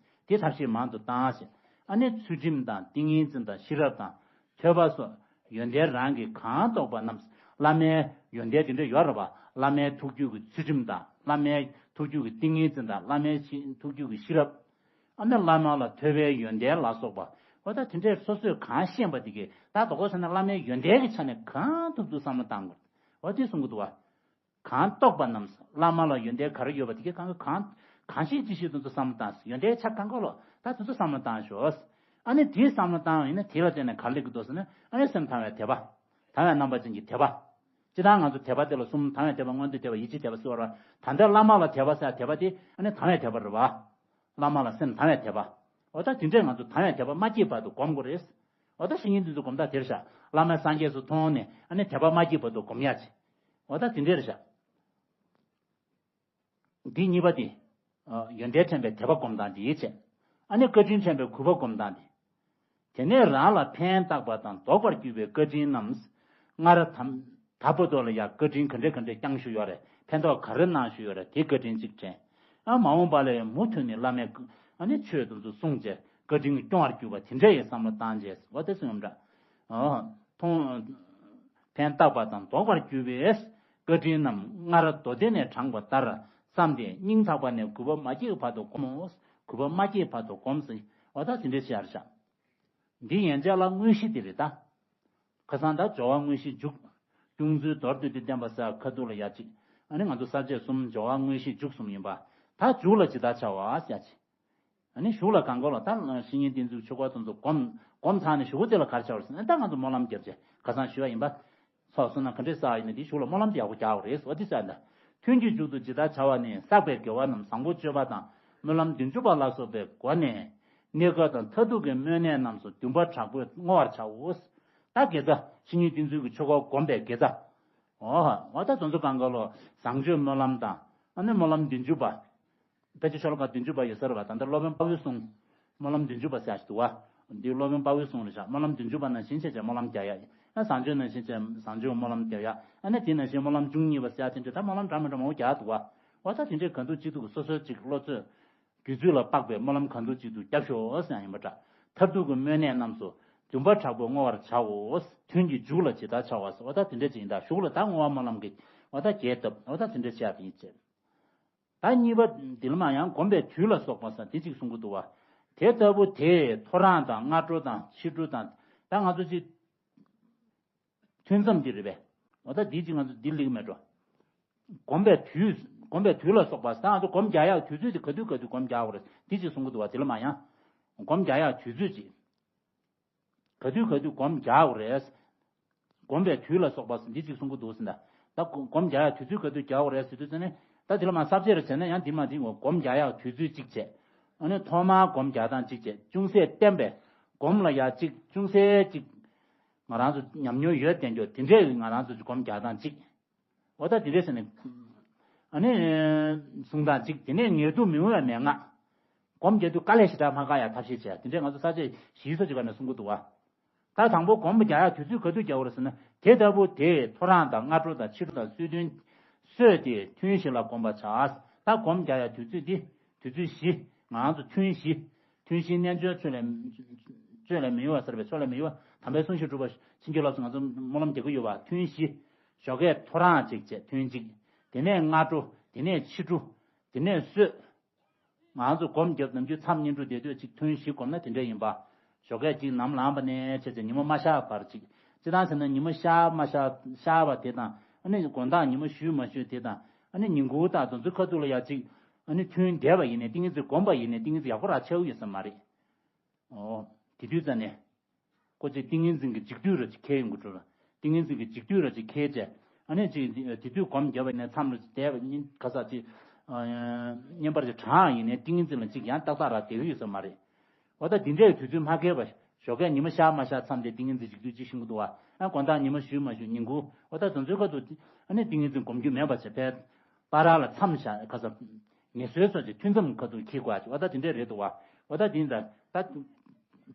དེ་ཐབས་ཤེས་མང་དུ་བཏང་ཟེར། ཨ་ནི་ཚུལ་ཁྲིམས་དང་ཏིང་ངེ་འཛིན་དང་ཤེས་རབ་དང་། ཐོས་པ་སོགས་ཡོན་ཏན་རང་གིས་གང་རྟོགས་པ་རྣམས། བླ་མའི་ཡོན་ཏན་དེ་འདྲ་ཡོད་རེད་བ། བླ་མའི་ཐུགས་རྒྱུད་ཀྱི་ཚུལ་ཁྲིམས་དང་། བླ་མའི་ཐུགས་རྒྱུད་ཀྱི་ཏིང་ངེ་འཛིན་དང་། བླ་མའི་ཤེས་ཐུགས་རྒྱུད་ཀྱི་ཤེས་རབ། ཨ་ནི་བླ་མ་ལ་ཐོས་པའི་ཡོན་ཏན་ལ་སོགས་པ། འོ་ད་དེ་འདྲའི་སོ་སོས་གང་ཤེས་པ་དེ་གས་ད་དོ་གོ་ཟེར་ན་བླ་མའི་ཡོན་ཏན་གྱི་ཆ་ནས་གང་ཐུབ་ཐུབ་བསམ་བློ་བཏང་དགོས། འོ་དེ་གསུང་གི་འདུག་བ། གང་རྟོགས་པ་རྣམས། བླ་མ་ལ་ཡོན་ཏན་ག་རེ་ཡོད་པ་དེ་གས་གང་གང་གང་ཤེས་ཅི་ཤེས་དེ་ཚོ་བསམ་བློ་བཏང་། ཡོན་ཏན་ཆ་གང་གང་ལོ་ད་དེ་ཚོ་བསམ་བློ་བཏང་ཤོག་ཨ་ནི་དེའི་བསམ་བློ་བཏང་བ་ཡིན་ན་དེ་ལ་བརྟེན་ནས་ག་རེ་སླེབས་ཀྱི་འདུག་ཟེར་ན། ཨ་ནི་སེམས་དང་བའི་དད་པ། དང་བའི་རྣམ་པ་ཅན་གྱི་དད་པ། སྤྱིར་བཏང་ང་ཚོ་དད་པ་དེ་ལ་གསུམ། དང་བའི་དད་པ། མངོན་མཐོའི་དད་པ། ཡིད་ཆེས་དད་པ་ཟེར་བ་རེད། ད་ལྟ་བླ་མ་ལ་དད་པ་ཟེར་དད་པ་དེ་ཨ་ནི་དང་བའི་དད་པ་རེད་བ། བླ་མ་ལ་སེམས་དང་བའི་དད་པ། འོ་ད་དེ་འདྲས་ང་ཚོ་དང་བའི་དད་པ་མ་སྐྱེས་བར་དུ་སྒོམ་དགོས་རེད། འོ་ད་བཤེས་གཉེན་འདི་ཚོ་སྒོམ་སྟངས་དེར་བཞག་བླ་མ་སངས་རྒྱས་སུ་མཐོང་ནས་ཨ་ནི་དད་པ་མ་སྐྱེས་བར་དུ་སྒོམ་ཡག་ཅིག་འོ་ད་དེ་འདྲས་བཞག་འདི་གཉིས་པ་དེ། ཡོན་ཏན་དྲན་པའི་དད་པ་སྒོམ་སྟངས་དེ་ཡིད་ཆེས། ཨ་ནི་བཀའ་དྲིན་དྲན་པའི་གུས་པ་སྒོམ་སྟངས་དེ། དེ་ནས་རང་ལ་ཕན་བཏགས་པ་དང་ལྡོག་པར་གྱུར་པའི་བཀའ་དྲིན་རྣམས་སྔར་དམ་ད་བར་དུ་ལ་ཡང་བཀའ་དྲིན་ག་འདྲ་ག་འདྲ་བསྐྱངས་བཞུགས་ཡོད་རེད། ཕན་ཐོགས་ག་རེ་གནང་བཞུགས་ཡོད་རེད། དེ་བཀའ་དྲིན་གཅིག་དྲན། ཨ་མ་འོངས་པ་ལ་ཡང་མུ་མཐུད་ནས་བླ་མའི་ཨ་ནི་ཆོས་དེ་ཚོ་གསུངས་བྱས་བཀའ་དྲིན་སྐྱོང་བར་གྱུར་པ་དེ་འདྲ་ཡི་བསམ་བློ་བཏང་བྱས་འོ་དེ་སེམས་འདྲ། ཨོ། མཐོང་། ཕན་བཏགས་པ་དང་ལྡོག་པར་གྱུར་པའི་བཀའ་དྲིན་རྣམས་སྔར་མདོ་སྡེ་ནས་དྲངས་པ་ལྟར་བསམས་ཏེ་སྙིང་ཐག་པ་ནས་གུས་པ་མ་སྐྱེས་བར་དུ་བསྒོམ་མོ། གུས་པ་མ་སྐྱེས་བར་དུ་བསྒོམ་ཟེར་བ་ད་དེ་འདྲའི་ཤར་བཞག་འདི་ཡན་ཆད་ལ་དངོས་གཞི་དེ་རེད་ད། ཁ་སང་ད་སྦྱོར་བ་དངོས་གཞི་འཇུག་སྐྱོང་ཚུལ་མདོར་བསྡུས་ཏེ་བསྟན་པ་ས་ཁ་ཐུག་ལ་ཡ་གཅིག་ཨ་ནི་ང་ཚོ་ས་བཅད་གསུམ་སྦྱོར་བ་དངོས་གཞི་འཇུག་གསུམ་ཡིན་པ། ད་འཇུག་ལ་ཇི་ལྟར་བྱ་བ་ཟེར་ཡ་གཅིག་ཨ་ནི་གཞུག་ལ་གང་གོ་ལ་ད་བཤེས་གཉེན་བསྟེན་ཚུལ་ཆོས་འཁོར་དང་ཚོ་སྒོམ་སྒོམ་ཚང་ནས་གཞུག་གུ་དེ་ལ་གར་བྱ་བར་ཟེར་ན་ད་ང་ཚོ་སྨོན་ལམ་རྒྱབ་བྱས་ཁ་སང་ཞུ་བ་ཡིན་པ། ཚོགས་བསོད་ནམས་ག་འདྲས་བསགས་ཡིན་ན་དེའི་གཞུག་ལ་སྨོན་ལམ་དེ་ཡག་པོ་རྒྱག་དགོས་རེད་ཟེར་བ་དེ་ཟེར་ན། ཐུན་གྱི་མཇུག་ཏུ་ཇི་ལྟར་བྱ་བ་ནི་བསགས་པའི་དགེ་བ་རྣམས་བཟང་པོ་སྤྱོད་པ་དང་སྨོན་ལམ་བདུན་ཅུ་པ་ལ་སོགས་པའི་སྒོ་ནས་གནས་སྐབས་དང་མཐར་ཐུག་གི་སྨོན་གནས་རྣམས་སུ་འདུན་པ་དྲག་པོས་བསྔོ་བར་བྱའོ། ད་དགེ་རྩ་བཤེས་གཉེན་བསྟེན་ཚུལ་གྱི་ཆོས་འཁོར་བསྒོམ་པའི་དགེ་རྩ། འོ་ད་དེ་ཚོ་གང་ག་ལོ་བཟང་སྤྱོད་སྨོན་ལམ་དང་ཨ་ནི་སྨོན་ལམ་བདུན་ཅུ་པ། ཕལ་ཆེར་ཤོ་ལོ་ཀ་བདུན་ཅུ་པ་ཡོད་ས་རེད་བ། ད་ལྟ་སློབ་དཔོན་དཔའ་བོའི་གསུང་། སྨོན་ལམ་བདུན་ཅུ་པ་ཟེར་ཞིག་འདུག་བ། འདི་སློབ་དཔོན་དཔའ་བོའི་གསུང་རེད་བཞག་སྨོན་ལམ་བདུན་ཅུ་པ་ནང་བཞིན་བྱས་བྱས་སྨོན་ལམ་རྒྱག་ཡ། ཨ་བཟང་སྤྱོད་ནང་བཞིན་བྱས་བཟང་སྤྱོད་སྨོན་ལམ་རྒྱག་ཡ། ཨ་ནི་དེ་ནང་བཞིན་སྨོན་ལམ་བཅུ་གཉིས་པ་ཟེར་ཡ་དེ་འདྲ་ད་སྨོན་ལམ་འདྲ་མི་འདྲ་མང་པོ་རྒྱག་འདུག་བ། འོ་ད་དེ་འདྲའི་ག་འདུག་ཅི་འདུག་སོ་སོའི་ཅིག་བློ་ཚོད། རྒྱུད་ཚོད་ལ་དཔག་པའི་སྨོན་ལམ་ག་འདུག་ཅི་འདུག་རྒྱབ་ཤོག་ཟེར་ཡ་ཡིན་པ་འདྲ། མཐར་ཐུག་གི་སྨོན་གནས་རྣམས་སུ་འདུན་པ་དྲག་པོས་བསྔོ་བར་བྱའོ། ཐུན་གྱི་མཇུག་ལ་ཇི་ལྟར་བྱ་བ་ཟེར་འོ་ད་དེ་འདྲ་ཅིག་ཡིན་ད་གཞུག་ལ་ད་བསྔོ་བ་སྨོན་ལམ་གྱི་འོ་ད་རྒྱས་བཏབ་འོ་ད་དེ་འདྲ་བྱས་པ་ཡིན་ཅེས། ད་གཉིས་པ་འདི་ལ་མ་ཡང་སྒོམ་པའི་དུས་ལ་སོགས་པ་ས་འདི་གཅིག་གསུང་གི་འདུག་བ། དེ་ལྟ་བུ་དེས་ཐོ་རངས་དང་སྔ་དྲོ་དང་ཕྱི་དྲོ་དང་ད་ང་ཚོ་གཅིག་ཐུན་མཚམས་འདི་རེད་པས། འོ་ད་འདི་གཅིག་ང་ཚོ་འདི་ལེགས་མེད་འགྲོ། སྒོམ་པའི་དུས་སྒོམ་པའི་དུས་ལ་སོགས་པ་ས་ང་ཚོ་སྒོམ་རྒྱག་ཡག་དུས་ཚོད་འདི་ག་དུས་ག་དུས་སྒོམ་རྒྱག་དགོས་རེད་འདི་གཅིག་གསུང་གི་འདུག་བ་འདི་ལ་མ་ཡང་། སྒོམ་རྒྱག་ཡག་དུས་ཚོད་ཅིག་ག་དུས་ག་དུས་སྒོམ་རྒྱག་དགོས་རེད། སྒོམ་པའི་དུས་ལ་སོགས་པ་འདི་གཅིག་གསུང་གི་འདུག་ཟེར་ན། ད་སྒོམ་རྒྱག་ཡག་དུས་ཚོད་ག་དུས་རྒྱག་དགོས་རེད་ཟེར་དུས་ཙམ་ནས་ད་དེ་ལ་མ་ས་བཅད་རེ་བྱས་ན་ཡང་འདི་མ་འདི་ངོ་སྒོམ་རྒྱག་ཡག་དུས་ཚོད་གཅིག་བྱས། ཨ་ནི་ཐོག་མར་སྒོམ་རྒྱག་སྟངས་གཅིག་བྱས་ཅུང་ཟད་བརྟན་པས་སྒོམ་ལ་ཡག་གཅིག་ཅུང་ཟད་གཅིག་ང་རང་ཚོ་ཉམས་མྱོང་ཡོད་བསྟན་རྒྱུ་དེ་འདྲས་ང་རང་ཚོ་སྒོམ་རྒྱག་སྟངས་གཅིག་འོ་ད་དེ་འདྲས་ཟེར་ནས། ཨ་ནི། གསུང་སྟངས་གཅིག་དེ་ནས་ངལ་དུབ་མི་འོང་བའི་མན་ངག་སྒོམ་རྒྱག་དུས་དཀའ་ལས་ཞེ་དྲག་མ་བཀག་ཡ་ཐབས་ཤེས་བྱས་དེ་འདྲས་ང་ཚོ་ས་བཅད་བཞིའི་ས་བཅད་ཀ་ནས་གསུང་གི་འདུག་བ། ད་དང་པོ་སྒོམ་རྒྱག་ཡ་དུས་ཚོད་ག་དུས་རྒྱག་དགོས་རེད་ཟེར་ན་དེ་ལྟ་བུ་དེས་ཐོ་རངས་དང་སྔ་དྲོ་དང་ཕྱི་དྲོ་དང་སྲོད་ཐུན། སྲོད་དེ་ཐུན་བཞི་ལ་བསྒོམ་པར་བྱ། ད་སྒོམ་རྒྱག་ཡ་དུས་ཚོད་འདི་དུས་ཚོད་བཞི་ང་རང་ཚོ་ཐུན་བཞི། ཐུན་བཞིའི་རྣལ་འབྱོར་ཆོས་ལས་ཆོས་ལས་མི་གཡོ་བ་ཟེར་བའི་ཆོས་ལས་མི་གཡོ་བ་དམ་པའི་གསུང་བཞིན་སྒྲུབ་པ་ཕྱིན་ཅི་ལོག་སུ་ང་ཚོ་སྨོན་ལམ་རྒྱག་གི་ཡོད་པ་ཐུན་བཞི། ཞོགས་ཀས་ཐོ་རངས་གཅིག་བྱས་ཐུན་གཅིག་དེ་ནས་སྔ་དྲོ། དེ་ནས་ཕྱི་དྲོ། དེ་ནས་གསོད། ང་ཚོ་སྒོམ་རྒྱབ་ནམ་རྒྱུན་མཚམས་བསྙེན་སྒྲུབ་བསྡད་དུས་གཅིག་ཐུན་བཞི་སྒོམ་ན་དེ་འདྲ་ཡིན་པ། ཞོགས་ཀས་གཅིག་ནམ་ལངས་པ་ནས་བྱས་ཚེ་ཉི་མ་མ་ཤར་བར་གཅིག་ཅི་ལྟར་ཟེར་ན་ཉི་མ་ཤར་མ་ཤར་ཤར་བ་དེ་དང་ཨ་ནི་དགོང་དག་ཉི་མ་ཞུ་མ་ཞུ་དེ་དང་ཨ་ནི་ཉིན་གུང་དང་དེ་ཚོའི་ཁ་ཐུག་ལ་ཡ་གཅིག་ཨ་ནི་ཐུན་བསྡད་པ་ཡིན་ནའི་ཏིང་ངེ་འཛིན་སྒོམ་པ་ཡིན་ནའི་ཏིང་ངེ་འཛིན་ཡག་པོ་རག་ཆགས་ཡོད་ས་མ་རེད། ཨོ། དེ་དུས་ཙ་ནས། ཁོ་ཚོས་ཏིང་ངེ་འཛིན་གྱི་འཇིགས་དུས་ར་ཅིག་ཁེལ་ཡོང་གི་འགྲོ་ལ། ཏིང་ངེ་འཛིན་གྱི་འཇིགས་དུས་ར་ཅིག་ཁེལ་བྱས། ཨ་ནི་ཅིག་དེ་དུས་སྒོམ་བརྒྱབ་པ་ཡིན་ན་མཚམས་ར་ཅིག་བསྡད་པ་ཡིན་ག་ས་ཅིག་བསྙེན་པར་ཅིག་གྲངས་ཡིན་ནའི་ཏིང་ངེ་འཛིན་ལ་ཅིག་ཡང་ཏག་ཏག་ར་བསྡད་ཀྱི་ཡོད་ས་མ་རེད། འོ་ད་འདི་འདྲའི་དུས་ཚོད་མ་ཁེལ་བ་ཞོགས་ཀས་ཉི་མ་ཤར་མ་ཤར་མཚམས་དེ་ཏིང་ངེ་འཛིན་འཇིགས་དུས་ཅིག་ཤིང་གི་འདུག་བ། ཨ་དགོང་དག་ཉི་མ་ཞུ་མ་ཞུ་ཉིན་གུང་འོ་ད་དེ་ཚོའི་ཁ་ཐུག་ཨ་ནི་ཏིང་ངེ་འཛིན་སྒོམ་རྒྱུ་མེད་པ་བྱས་པས། པ་ར་ལ་མཚམས་བཞག་ག་ས། ངལ་གསོའི་སོགས་ཀྱི་ཐུན་མཚམས་ཁ་ཐུག་འཁྱེར་དགོས་ཨ་ཅིག་འོ་ད་དེ་འདྲས་རེད་འདུག་བ། འོ་ད་དེ་འདྲ་ད།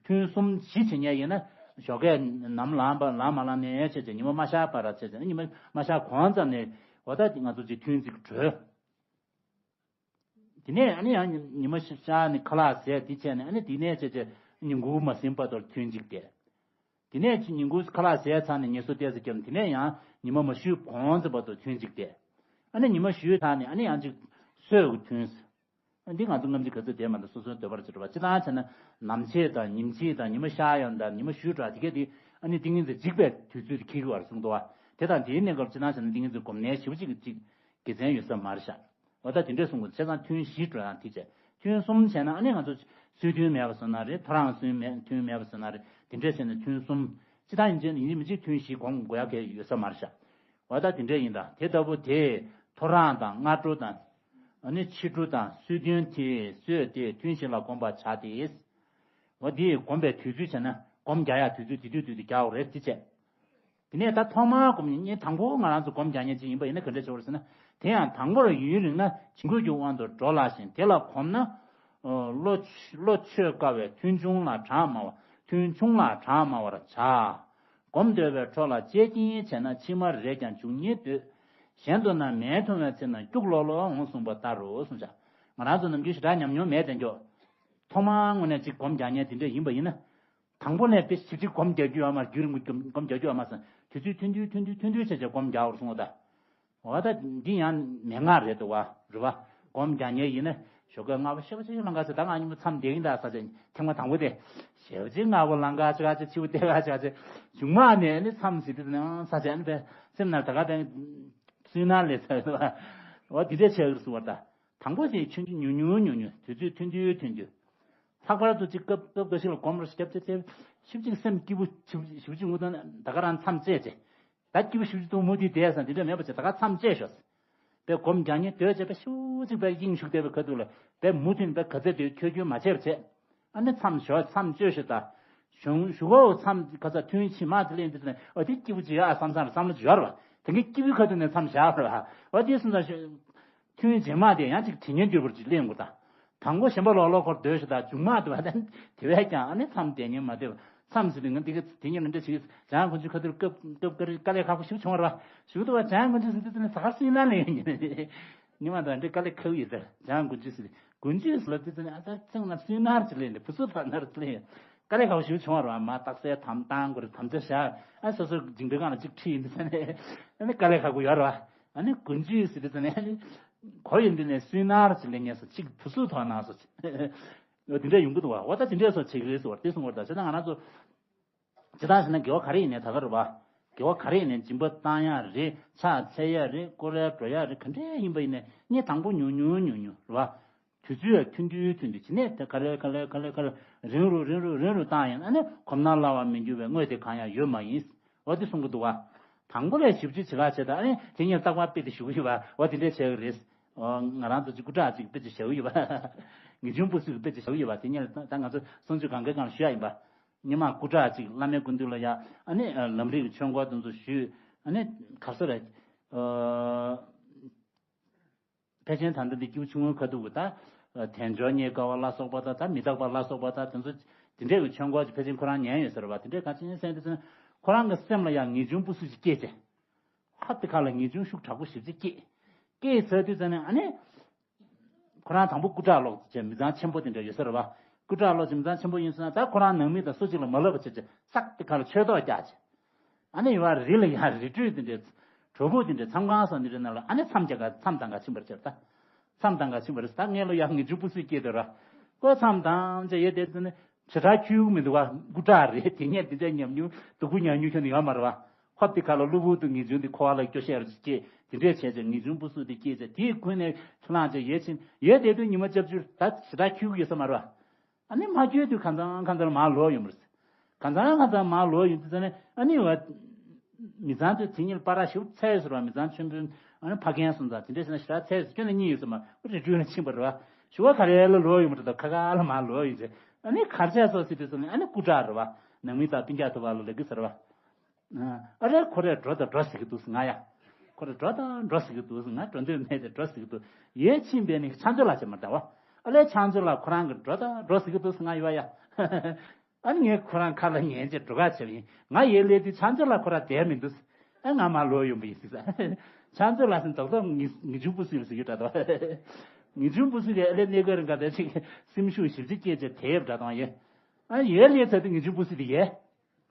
ཐུན་གསུམ་བཞི་བྱེད་མཁན་ཡིན་ན་ཞོགས་ཀས་ནམ་ལངས་པ་ལངས་མ་ལངས་ནས་བྱས་བྱས་ཉི་མ་མ་ཤར་བར་བྱས་བྱས་ཉི་མ་མ་ཤར་གོང་ཙམ་ནས་འོ་ད་ང་ཚོ་ཅིག་ཐུན་ཅིག་གྲོལ། དེ་ནས་ཨ་ནི་ཡང་ཉི་མ་ཤར་ནས་ཁ་ལག་ཟས་དེ་བྱས་ནས་ཨ་ནི་དེ་ནས་བྱས་བྱས་ཉིན་གུང་མ་ཟིན་བར་དུ་ཐུན་གཅིག་བསྡད། དེ་ནས་ཉིན་གུང་ཁ་ལག་ཟས་ཚར་ནས་ངལ་གསོ་ཏོག་ཙམ་བརྒྱབ་ནས་དེ་ནས་ཡང་ཉི་མ་མ་ཞུ་གོང་ཙམ་བར་དུ་ཐུན་གཅིག་བསྡད། ཨ་ནི་ཉི་མ་ཞུ་ཚར་ནས་ཨ་ནི་ཡང་ཅིག་གསོས་ཀྱི་ཐུན། ཨ་འདི་ང་ཚོ་སྔ་ཕྱི་ག་ཚོད་བསྡད་མ་གཏོགས་སོ་སོའི་འདོད་པར་བྱེད་འགྲོ་བ་སྤྱི་བཏང་བྱས་ན་ནམ་ཕྱེད་དང་ཉིན་ཕྱེད་དང་ཉི་མ་ཤར་ཡོང་དང་ཉི་མ་ཞུ་འགྲོ་དེ་གས་དེ་ཨ་ནི་ཏིང་ངེ་འཛིན་འཇིགས་པའི་དུས་ཚོད་དེ་འཁེལ་གྱི་བར་གསུངས་འདུག་བ། དེ་དང་དེའི་གནས་སྐབས་སྤྱི་བཏང་བྱས་ན་ཏིང་ངེ་འཛིན་སྒོམ་གནས་ཞེ་པོ་ཅིག་ཅིག་དགེ་མཚན་ཡོད་ས་མ་རེད་ཤག་འོ་ད་དེ་འདྲས་གསུང་དགོས་བྱས་ཙང་ཐུན་བཞི་འགྲོ་ཡང་དེ་བྱས་ཐུན་གསུམ་བྱས་ན་ཨ་ནི་ང་ཚོ་སྲོད་ཐུན་མེད་པ་བཟོ་ན་རེད། ཐོ་རངས་སྲོད་མེད་ཐུན་མེད་པ་བཟོ་ན་རེད། དེ་འདྲས་བྱས་ན་ཐུན་གསུམ་སྤྱི་བཏང་ཡིན་ཅན་ཡིན་མི་གཅིག་ཐུན་བཞི་སྒོམ་དགོས་ཡག་གི་ཡོད་ས་མ་རེད་ཤག་འོ་ད་དེ་འདྲས་ཡིན་ད་དེ་ལྟ་བུ་དེས་ཐོ་རངས་དང་སྔ་དྲོ་དང་ཨ་ནི་ཕྱི་དྲོ་དང་སྲོད་ཐུན་དེ་སྲོད་དེ་ཐུན་བཞི་ལ་བསྒོམ་པར་བྱ་སྟེ། འོ་དེས་བསྒོམ་པའི་དུས་ཚོད་བྱས་ན་སྒོམ་རྒྱག་ཡག་དུས་ཚོད་དེ་དུས་དུས་དུ་རྒྱག་དགོས་རེད་དེ་བྱས། དེ་ནས་ད་ཐོག་མར་སྒོམ་ཉིན་དང་པོ་ང་རང་ཚོ་སྒོམ་རྒྱག་མཁན་ཅིག་ཡིན་པ་ཡིན་ན་ག་འདྲ་བྱེད་དགོས་རེད་ཟེར་ན། དེ་ཡང་དང་པོར་ཡུན་རིང་ན་བྱིང་རྒོད་ཀྱི་དབང་དུ་འགྲོ་སླ་ཞིང་དེ་ལ་གོམས་ན། བློ་བློ་ཆོད་དཀའ་བས་ཐུན་ཆུང་ལ་གྲངས་དམའ་བ། ཐུན་ཆུང་ལ་གྲངས་དམའ་བར་བྱ། སྒོམ་འདོད་པའི་འཕྲོ་ལ་དཔྱད་ཀྱིན་བྱས་ན། ཕྱི་མར་རེག་ཀྱང་འཇུག་ཉིད་འདོད། གཞན་དུ་ན་མེ་འཐུང་བའི་ཚེ་ན། སྐྱུག་ལོག་ལོག་འོང་གསུངས་པ་ལྟར་རོ། གསུངས་བྱ། ང་རང་ཚོ་ནམ་རྒྱུན་ཞེ་དྲག་ཉམས་མྱོང་མེད་དེ་འགྱོ། ཐོག་མར་དངོས་གནས་ཅིག་སྒོམ་རྒྱག་མཁན་དེ་འདྲ་ཡིན་པ་ཡིན་ན། དང་པོ་ནས་དཔེ་ཞིབ་ཅིག་སྒོམ་རྒྱག་རྒྱུ་ཡོད་མ་རེད། རྒྱུན་རིང་པོ་སྒོམ་སྒོམ་རྒྱག་རྒྱུ་ཡོད་མ་རེད། དུས་ཚོད་ཐུང་ཐུང་ཐུང་ཐུང་ཐུང་བྱས་བྱས་སྒོམ་རྒྱག་པར་གསུངས་པ་ད། འོ་ད་འདི་ཡང་མན་ངག་རེད་འདུག་བ། རེད་བ། སྒོམ་རྒྱག་མཁན་ཡིན་ན་ཞོགས་ཀས་སྔ་པོ་ཞེ་པོ་ཅིག་ལངས་ཀ་ཟེར། ད་ང་གཉིས་པོ་མཚམས་བསྡད་ཀྱིན་གདའ་ས་ཆ་ཐེངས་མ་དང་པོ་དེ། ཞེ་པོ་ཅིག་སྔ་པོ་ལངས་ཀ་ཅིག་ཨ་ཅིག་འཕྱི་པོ་བསྡད་ཀ་ཅིག་ཨ་ཅིག་མཇུག་མ་ནས་ནི་མཚམས་ཟིན་དུས་ནང་ས་ཆ་ནི་པའི་སེམས་ནང་ད་ག་པའི་སུན་སྣང་ལས་ཚར་འདུག་བ། འོ་འདི་འདྲས་བྱས་ཀྱི་རེད་གསུངས་པ་ད། དང་པོ་དེ་ཆུང་ཆུང་ཉུང་ཉུང་ཉུང་ཉུང་། དུས་ཚོད་ཐུང་ཐུང་ཐུང་ཐུང་། ལྷག་པར་དུ་ཅིག་སྐབས་སྐབས་འགའ་ཞིག་ལ་སྒོམ་རོགས་ཞིག་རྒྱབ་ཚེ་ཚེ་ཞིབ་ཅིག་སེམས་སྐྱིད་པོ་ཞིབ་ཞིབ་ཅིག་ངུ་དང་ད་ག་རང་མཚམས་བཅད་བྱས། ད་སྐྱིད་པོ་ཞིབ་ཅིག་འདུག་མུ་མཐུད་བསྡད་ས་འདི་འདྲ་མེད་པ་བྱས། ད་ག་མཚམས་བཅད་ཞོག་པའི་སྒོམ་རྒྱག་མཁན་སྡོད་བྱས་པའི་ཞིབ་ཅིག་པའི་དབྱིངས་ཞུགས་བསྡད་པའི་ཁ་ཐུག་ལ་པའི་མུ་མཐུད་པའི་ག་ཚད་དུ་འཁྱོལ་འཁྱོལ་མ་བྱས་པ་བྱས། ཨ་ནི་མཚམས་ཞོག་མཚམས་བཅད་ཞོག་ད། གཞུང་གཞུག་གོ་མཚམས་ག་ཚ་ཐུན་ཕྱི་མ་དེ་ལས་འདི་ཚོ་ནས་ཨ་དེ་སྐྱིད་པོ་ཅིག་ཡོད་ཨ་བསམ་བསམ་བསམ་བློ་ཅིག་ཡོད་རེད་བ། དེ་གའི་སྐྱིད་པོའི་ཁ་ཐུག་ནས་མཚམས་བཞག་རེད་བ། ཨ་དེ་སོང་ཙང་། ཐུན་རྗེས་མ་དེ་ཡང་ཅིག་དྲི་ཉན་འགྱུར་བར་ཅིག་གླེང་དགོས་ད། དང་པོ་ཞེན་པ་ལོག་ལོག་ཁོར་སྡོད་ཤོག་ད། མཇུག་མ་དེ་བ་དེ་དེ་བས་ཀྱང་ཨ་ནི་མཚམས་དེ་ཉན་མ་སྡོད་པ། མཚམས་ཟེར་དུས་ང་འདི་ག་དེ་ཉིན་འདི་འདྲ་ཞིག་བྱང་ཁོང་ཚོའི་ཁ་ཐུག་སྐབས་སྐབས་དཀའ་ལས་ཁག་པོ་ཞིག་བྱུང་བ་རེད་བ། ཞུ་དུ་བ་བྱང་ཁོང་ཚོའི་ཟེར་དུས་ཙམ་ནས་ཟ་ཁ་སུན་སྣང་ལེན་ཡིན། ཉི་མ་དང་འདྲ་དཀའ་ལས་ཁག་ཡོད་ཟེར། བྱང་དགུན་ཆུ་ཟེར། དགུན་ཆུ་ཟེར་ལ་དུས་ཙམ་ནས་ཨ་ད་ཚང་ན་སུན་སྣང་ཅིག་ལེན་དེ་བུ་ཚོ་ཕར་ནར་ཅིག་ལེན། དཀའ་ལས་ཁག་པོ་ཞིག་བྱུང་བ་རེད་བ། མ་རྟགས་གསལ་དམ་བཏང་དགོས་རེད། དམ་བཅའ་བཞག་ཨ་སོ་སོ་འཇིང་པའི་སྒང་ལ་ཅིག་ཁྲིད་ཡིན་དུས་ཙམ་ནས་ཨ་ནི་དཀའ་ལས་ཁག་པོ་ཡོད་རེད་བ། ཨ་ནི་དགུན་ཆུ་ཟེར་དུས་ཙམ་ནས་གོ་ཡོང་དུས་ནས་སུན་སྣང་ཅིག་ལེན་ངེས་སོ་ཅིག་བུ་སུ་ཐོག་ནང་སོ་ཅིག་འོ་དེ་འདྲ་ཡོང་གི་འདུག་བ། འོ་ད་དེ་འདྲས་སོ་བྱེད་ཀྱི་རེད་ཟེར་བ་དེ་གསུང་བར་ད་བྱས་ན་ང་རང་ཚོ། ཇི་ལྟར་ཞེ་ན་དགེ་བ་ག་རེ་ཡིན་ནའི་ད་ག་རེད་བ། དགེ་བ་ག་རེ་ཡིན་ནའི་སྦྱིན་པ་བཏང་ཡ་རེད། ཕྱག་འཚལ་ཡ་རེད། སྐོར་ར་འགྲོ་ཡ་རེད། ག་འདྲས་ཡིན་པ་ཡིན་ནའི་ནི་དང་པོ་ཉུང་ཉུང་ཉུང་ཉུང་རེད་བ། དུས་ཚོད་ཡང་ཐུང་ཐུང་ཐུང་ཐུང་བྱས་ནས་དེ་ག་ལེ་ག་ལེ་ག་ལེ་ག་ལེ་རིང་རུ་རིང་རུ་རིང་རུ་བཏང་ཡང་ཨ་ནི་གོམས་ན་སླ་བར་མི་འགྱུར་བའི་དངོས་དེ་གང་ཡང་ཡོད་མ་ཡིན། འོ་དེ་གསུང་གི་འདུག་བ། དང་པོ་ལས་ཞིབ་འཇུག་བྱེད་ལ་བྱེད་དང་ཨ་ནི་དེ་ཉིད་རྟག་པར་དཔེ་དེ་ཞུ་གི་ཡོད་བ། འོ་དེ་འདྲས་བྱས་ཀྱི་རེད། འོ་ང་རང་ཚོ་ཅིག་སྐུ་དྲག་ཅིག་དཔེ་ཅིག་བཞག་གི་ཡོད་བ། ངེས་འབྱུང་སྤུ་གསུམ་གྱི་དཔེ་ཅིག་བཞག་གི་ཡོད་བ། དེ་ཉིད་ལ་ད་ང་ཚོ་གསུང་ཆོས་གང་གའི་སྒང་ལ་ཞུ་ཡ་ཡིན་པ། སྔོན་མ་སྐུ་དྲག་ཅིག་བླ་མའི་སྐུ་མདུན་ལ་ཡ་ཨ་ནི་ལམ་རིམ་གྱི་ཆོས་འཁོར་དེ་ཚོ་ཞུས། ཨ་ནི་ག་རེ་ཟེར་རེད། ཨ་ཕལ་ཆེར་ད་ལྟ་འདི་སྐྱིད་པོ་ཆུང་ངུའི་ཁ་ཐུག་གི་ད་དལ་འབྱོར་རྙེད་དཀའ་བ་ལ་སོགས་པ་དང་ད་མི་རྟག་པ་ལ་སོགས་པ་དང་དེ་ཚོ་དེ་འདྲས་ཀྱི་ཆོས་འཁོར་ཅིག་ཕལ་ཆེར་ཁོ་རང་ཉན་ཡོད་ཟེར་བ། དེ་འདྲས་ག་ཅི་ཡིན་ཟེར་དུས་ཙམ་ཁོ་རང་གི་སེམས་ལ་ཡང་ངེས་འབྱུང་སྤུ་གསུམ་ཅིག་སྐྱེས་ཏེ། ཧ་དེ་ཁ་ལ་ངེས་འབྱུང་ཤུགས་དྲག་པོ་ཞེ་པོ་ཅིག་སྐྱེས། སྐྱེས་ཚར་དུས་ཙམ་ནས་ཨ་ནི། ཁོ་རང་དང་པོ་སྐུ་དྲག་ལོག་བྱས་མི་ཚང་ཆེན་པོ་དེ་འདྲ་ཡོད་ས་རེད་བ། སྐུ་དྲག་ལོག་བྱས་མི་ཚང་ཆེན་པོ་ཡིན་སོང་ན་ད་ཁོ་རང་ནང་མི་དང་སུ་གཅིག་ལ་མ་ལབ་པ་བྱས་བྱས་སག་དེ་ཁ་ལ་ཆོས་ཐོག་རྒྱག་བྱས། ཨ་ནི་ཡོད་བ་རི་ལ་ཡང་རི་ཁྲོད་དེ་འདྲའི། གྲོག་པོ་དེ་འདྲའི་མཚམས་ཁང་སོགས་འདི་འདྲའི་ནང་ལ་ཨ་ནི་མཚམས་རྒྱག་ག་མཚམས་བཏང་ག་ཕྱིན་པར་བྱས་ད། མཚམས་བཏང་ག་ཕྱིན་པར་ད་ངས་ལོ་ཡང་ངེས་འབྱུང་སྤུ་གསུམ་སྐྱེས་དེ་ར། ཁོ་མཚམས་བཏང་བྱས་ཡོད་དེ་དེ་ནི་ཞེ་དྲག་འཁྱུག་མི་འདུག་བ། སྐུ་དྲག་རེད། དེ་ངས་དེ་འདྲའི་ཉམས་མྱོང་སྡུག་པོ་མྱངས་མྱོང་ཁྱོན་ནས་ཡོད་མ་རེད་བ། ཧོབ་དེ་ཁ་ལ་གློ་བུར་དུ་ངེས་འབྱུང་དེ་འཁོར་བ་ལ་སྐྱོ་ཤས་རུ་སྐྱེས། དེ་འདྲས་བྱས་ཙང་ངེས་འབྱུང་སྤུ་གསུམ་དེ་སྐྱེས་ཙང་དེའི་ཀུན་ནས་ལྷ་ལངས་ཅིག་ཡོད་ཕྱིན་ཡོད་དེ་དུས་ཉི་མ་སྐྱབས་བཅོལ་ད་ཞེ་དྲག་འཁྱུག་ཡོད་ས་མ་རེད་བ། ཨ་ནི་མ་འཁྱུག་དུས་གང་ཚང་གང་ཚང་མར་ལོག་ཡོང་བ་རེད། གང་ཚང་གང་ཚང་མར་ལོག་ཡོང་དུས་ཙང་ནས་ཨ་ནི་བ། མི་ཚང་ཚོས་དེ་ཉིད་པར་ཞིབ་ཚད་ཟེར་བ་མི་ཚང་ཆེན་པོའི་ཨ་ནི་ཕ་རྒན་སོང་ཙང་དེ་འདྲས་བྱས་ན་ཞེ་དྲག་ཚད་ཟེར་ཁྱོན་ནས་གཉིས་ཡོད་ས་མ་རེད། རི་ཁྲོད་ལ་ཕྱིན་པ་རེད་བ། ཞུ་བ་ག་རེ་ལ་ལོག་ཡོང་བ་རེད་དོ། ཁ་ཁ་ལ་མར་ལོག་ཡོང་ཚེ་ཨ་ནི་གར་ཆགས་སོ་ཟེར་དུས་ཙང་ནས་ཨ་ནི་སྐུ་དྲག་རེད་བ། ནང་མི་དང་སྤུན་ཀྱག་ཐུབ་པ་ལ་ལབ་གི་ཟེར་བ། ཨ་རེ་ཁོ་རེ་འགྲོ་དང་འགྲོ་ཟེར་གི་འདུག་ང་ཡ། ཁོ་རེ་འགྲོ་དང་འགྲོ་ཟེར་གི་འདུག་ང་འགྲོ་འདོད་མེད་དེ་འགྲོ་ཟེར་གི་འདུག་ཡས་ཕྱིན་པས་ནི་ཕྱག་མཛོད་ལ་བྱེད་མ་འདྲ་བ། ཨ་ལས་ཕྱག་མཛོད་ལ་ཁོ་རང་གི་འགྲོ་དང་འགྲོ་ཟེར་གི་འདུག་ང་ཡོད་ཡ། ཨ་ནི་ངས་ཁོ་རང་ཁ་ལ་ཉན་བྱས་འགྲོ་ག་བྱེད་པ་ཡིན། ང་ཡས་སླེབས་དུས་ཕྱག་མཛོད་ལ་ཁོ་རང་བསྡད་མི་འདུག་ཨ་ང་མར་ལོག་ཡོང་པ་ཡིན་ཟེར། ཕྱག་མཛོད་ལ་ཟེར་རྡོག་རྡོག་ངེས་ངེས་འབྱུང་སྤུ་གསུམ་ཡོད་ཟེར་གི་འདྲ་དོ། ངེས་འབྱུང་སྤུ་གསུམ་དེ་ཨ་ལས་གནས་སྐབས་རིང་ག་དེ་ཅིག་སེམས་ཤུགས་ཞེ་པོ་ཅིག་སྐྱེས་བྱས་དེ་ཡོད་འདྲ་དང་ཡོད། ཨ་ཡས་སླེབས་ཚར་དུས་ངེས་འབྱུང་སྤུ་གསུམ་དེ་ཡས།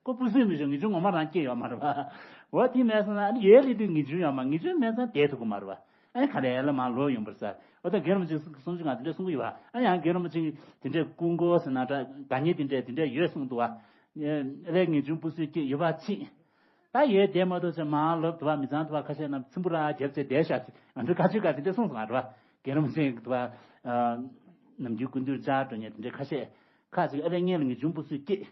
ཁོ་སྤུ་གསུམ་མི་བྱུང་། ངེས་འབྱུང་ངོ་མ་རང་སྐྱེས་ཡོད་མ་རེད་བ། འོ་དེ་མེད་སོང་ན་ཨ་ནི་ཡས་སླེབས་དུས་ངེས་འབྱུང་ཡོད་མ། ངེས་འབྱུང་མེད་ཙང་བསྡད་ཐུབ་ཀྱི་མ་རེད་བ། ཨ་ནི་ག་ལེ་ལ་མར་ལོག་ཡོང་པར་ཟེར། འོ་ད་རྒན་རིན་པོ་ཆེ་གསུང་ཆོས་ང་དེ་འདྲས་གསུང་གི་ཡོད་བ། ཨ་ཡང་རྒན་རིན་པོ་ཆེ་དེ་འདྲས་ཀུན་གོ་ཟེར་ན་འདྲ་དགའ་ཉེ་དེ་འདྲས་དེ་འདྲས་ཡོད་གསུངས་འདུག་བ། ཨ་ལས་ངེས་འབྱུང་སྤུ་གསུམ་སྐྱེས་ཡོད་པ་ཕྱིན། ད་ཡས་བསྡད་མ་ཐུབ་ཚེ་མར་ལོག་དུ་བ་མི་ཚང་དུ་བ་ཁ་ཤས་རྣམས་ཚིམ་པོ་ར་རྒྱབ་ཚེ་བསྡད་ཤག་ཅིག་ང་ཚོས་ཁ་ཆོས་ག་དེ་འདྲས་གསུངས་སོང་ང་རེད་བ། རྒན་རིན་པོ་ཆེ་དུ་བ། ནམ་རྒྱུན་སྐུ་མདུན་བཅར་འགྲོ་ཉེ་དེ་འདྲས་ཁ་ཤས་ཁ་ཅིག་ཨ་ལས་ངེད་ལ་ངེས་འབྱུང་སྤུ་གསུམ་སྐྱེས།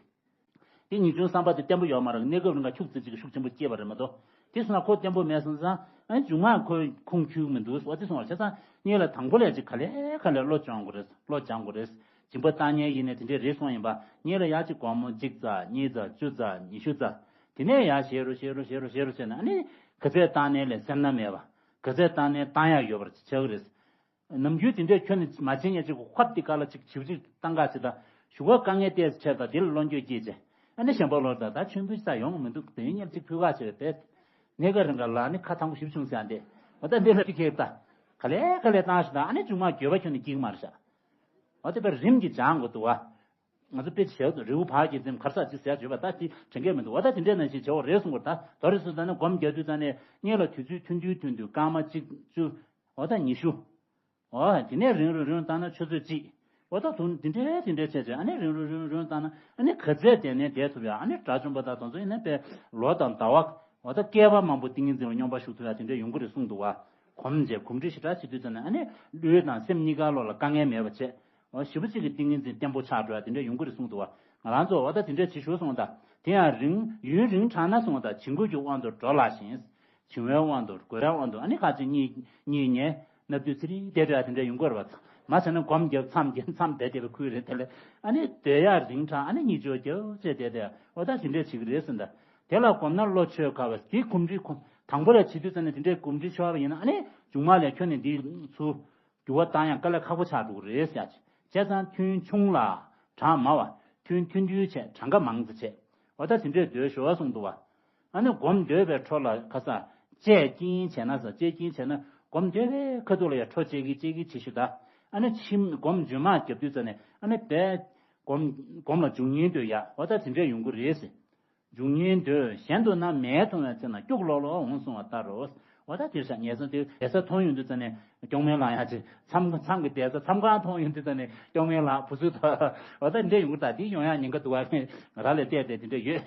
དེ་ངེས་འབྱུང་བསམ་པ་དེ་བརྟན་པོ་ཡོད་མ་རེད། གནས་སྐབས་རིང་ལ་ཤུགས་ཙམ་ཅིག་གི་ཤུགས་ཆེན་པོ་སྐྱེས་པ་རེད་མ་གཏོགས། དེ་སོང་ན་ཁོ་བརྟན་པོ་མེད་སོང་ཙང་ཨ་ནི་མཇུག་མ་ཁོ་ཁུངས་འཁྱོལ་མི་འདུག་ཟེར་བ་དེ་སོང་བ་བྱས་ཙང་སྔོན་ལ་དང་པོ་ལས་ཅིག་ག་ལེ་ག་ལེ་བློ་སྦྱོང་དགོས་རེད། བློ་སྦྱང་དགོས་རེད། སྦྱིན་པ་བཏང་མཁན་ཡིན་ནའི་དེ་འདྲས་རེད་སོང་ཡིན་པ། སྔོན་ལ་ཡར་ཅིག་སྒོར་མོ་གཅིག་ཙམ་གཉིས་ཙམ་བཅུ་ཙམ་ཉི་ཤུ་ཙམ། དེ་ནས་ཡར་བཞེས་རོགས་བཞེས་རོགས་བཞེས་རོགས་བཞེས་རོགས་བྱས་ནས་ཨ་ནི་ག་ཚད་བཏང་ནའི་ལས་སེར་སྣ་མེད་པ། ག་ཚད་བཏང་ནའི་བཏང་ཡག་ཡོད་པར་ཆགས་ཀྱི་རེད། ནམ་རྒྱུན་དེ་འདྲས་ཁྱོན་ནས་མ་བྱེད་ཉེ་ཅིག་ཧོབ་དེ་ག་ལ་ཅིག་བྱིའུ་ཅིག་བཏང་ག་ཅིག་དང་ ཞུ་བ་དཀའ་ངལ་ཏོག་ཙམ་འཕྲད་ད་དེ་ལ་བློ་འགྱོད་སྐྱེས་བྱས། ཨ་ནི་གཞན་པ་ལོར་ད་ད་མཆོད་འབུལ་ཅིག་ཡོང་མི་འདུག་དེ་ཡིན་ཉེར་གཅིག་ཕུལ་ཁ་བྱས་པས་ནས་ཀ་རིང་ག་ལ་ནི་ཁ་ཐང་པོ་ཞིབ་བྱུང་ཟེར་ཏེ། འོ་ད་འདི་ལ་ཅིག་ཁེགས་ད། ག་ལེ་ག་ལེ་བཏང་ཞིག་ད་ཨ་ནི་མཇུག་མ་འགྱོད་པ་ཁྱོན་ནས་སྐྱེ་གི་མ་རེད་ཤག་འོ་དེ་པའི་རིམ་གྱིས་སྦྱང་དགོས་འདུག་བ། ང་ཚོ་དཔེ་ཆ་བཞག་ཏུ་རི་བོ་བར་གྱི་འཛེམ་གར་ས་ཅིག་ཟེར་བརྗོད་པ་ད་དེ་དྲན་གྱི་མི་འདུག་འོ་ད་དེ་འདྲས་ནང་བཞིན་བྱེད་འོ་རེད་གསུང་གི་རེད། ད་དོ་རེད་གསུང་ད་ནི་སྒོམ་རྒྱག་དུས་ད་ནི་གཉིས་ལ་དུས་ཚོད་ཐུང་ཐུང་ཐུང་དུས་སྐར་མ་གཅིག་བཅུ། འོ་ད་ཉི་ཤུ། འོ་དེ་ནས་རིང་རུ་རིང་བཏང་ན་ཆུ་ཚོད་གཅིག་འོ་ད་དུང་དེ་འདྲས་དེ་འདྲས་བྱས་བྱས་ཨ་ནི་རིང་རུ་རིང་རུ་རིང་བཏང་ན་ཨ་ནི་ག་ཚད་དེ་ནས་བསྡད་ཐུབ་ཡ་ཨ་ནི་དགྲ་བཅོམ་པ་དང་དེ་ཚོ་ཡིན་ན་པའི་ལོ་དང་ཟླ་བ་འོ་ད་བསྐལ་པ་མང་པོ་ཏིང་ངེ་འཛིན་ལ་སྙོམས་པ་ཞུགས་ཐུབ་ཡ་དེ་འདྲས་ཡོང་གི་རེད་གསུངས་འདུག་བ། གོམས་བྱས་གོམས་འདྲིས་ཞེ་དྲག་བྱེད་དུས་ཙམ་ནས་ཨ་ནི་ལུས་དང་སེམས་གཉིས་ཀ་ལོག་ལ་དཀའ་ངལ་མེད་པ་བྱས། འོ་ཞེ་པོ་ཅིག་གི་ཏིང་ངེ་འཛིན་བརྟན་པོ་ཆགས་འགྲོ་ཡ་དེ་འདྲ་ཡོང་གི་རེད་གསུངས་འདུག་བ། ང་རང་ཚོ་འོ་ད་དེ་འདྲ་བྱེད་ཞོར་སོང་ད། དེ་ཡང་རིང་ཡུན་རིང་དྲགས་ན་སོང་ད་བྱིང་རྒོད་ཀྱི་དབང་དུ་འགྲོ་ལ་ཞིང་། བྱིང་བའི་དབང་དུ་རྒོད་པའི་དབང་དུ་ཨ་ནི་ཁ་ཅིག་གཉིད་གཉིད་ཉལ་ནབ་དུས་ཚེ་རིང་བསྡད་འགྲོ་ཡ་དེ་འདྲ་ཡོང་གི་རེད་བ། མ་བྱས་ན་སྒོམ་རྒྱབ་མཚམས་བརྒྱབ་མཚམས་བསྡད་བསྡད་པའི་ཁུལ་རེད་དེ་ལས་ཨ་ནི་སྡོད་ཡ་རིང་དྲགས་ཨ་ནི་གཉིད་ཆོག་རྒྱབ་བྱས་བསྡད་བསྡད་འོ་ད་དེ་འདྲ་བྱེད་ཀྱི་རེད་ཟེར་ད། དེ་ལ་གོམས་ན་བློ་ཆོས་དགའ་བས་དེ་གོམས་འདྲིས་ཁོ་དང་པོ་ལ་བྱེད་དུས་ཙམ་ནས་དེ་འདྲའི་གོམས་འདྲིས་ཆོག་པ་ཡིན་ན་ཨ་ནི་མཇུག་མ་ལ་ཁྱོན་ནས་འདི་ཚུར། འགྱུར་བ་བཏང་ཡང་དཀའ་ལས་ཁག་པོ་ཆགས་འགྲོ་གི་རེད་ཟེར་ཡ་ཅིག་བྱས་ཙང་ཐུན་ཆུང་ལ་གྲངས་མང་བ། ཐུན་ཐུང་ཐུང་བྱས་གྲངས་ཀ་མང་ཙམ་བྱས། འོ་ད་དེ་འདྲས་སྡོད་ཞོར་གསུངས་འདུག་བ། ཨ་ནི་སྒོམ་སྡོད་པའི་འཕྲོ་ལ་ཁ་ས་བཅད་ཀྱིན་བྱས་ན་ས་བཅད་ཀྱིན་བྱས་ན་སྒོམ་སྡོད་པའི་ཁ་ཐུག་ལ་ཡ་འཕྲོ་བཅད་ཀྱིན་བཅད་ཀྱིན་བྱེད་ཤུགས་ད། ཨ་ནི་ཕྱིན་སྒོམ་རྗེས་མ་རྒྱབ་དུས་ཙམ་ནས་ཨ་ནི་བས་སྒོམ་སྒོམ་ལ་འཇུག་སྙིང་འདོད་ཡ་འོ་ད་དེ་འདྲས་ཡོང་གི་རེད་ཟེར། འཇུག་སྙིང་འདོད། གཞན་དུ་ན་མེ་མཐོང་བའི་ཚེ་ན་སྐྱུག་ལོག་ལོག་འོང་གསུང་བ་ལྟར་རོ། འོ་ད་དེར་བཞག་ངེས་སོང་དེ་བསྡད་ས་མཐོང་ཡོང་དུས་ཙ་ནས་སྐྱོང་མེད་ལངས་ཡ་ཅིག་མཚམས་མཚམས་ཀྱི་བསྡད་ས་མཚམས་ཁང་མཐོང་ཡོང་དུས་ཙ་ནས་སྐྱོང་མེད་ལངས་བུ་སུ་ཐོག་འོ་ད་འདྲེ་ཡོང་གི་ད་དེ་ཡོང་ཡ་ཉེན་ཁ་འདུག་བ། ང་རང་ལས་བལྟས་བལྟས་དེ་འདྲ་ཡོད་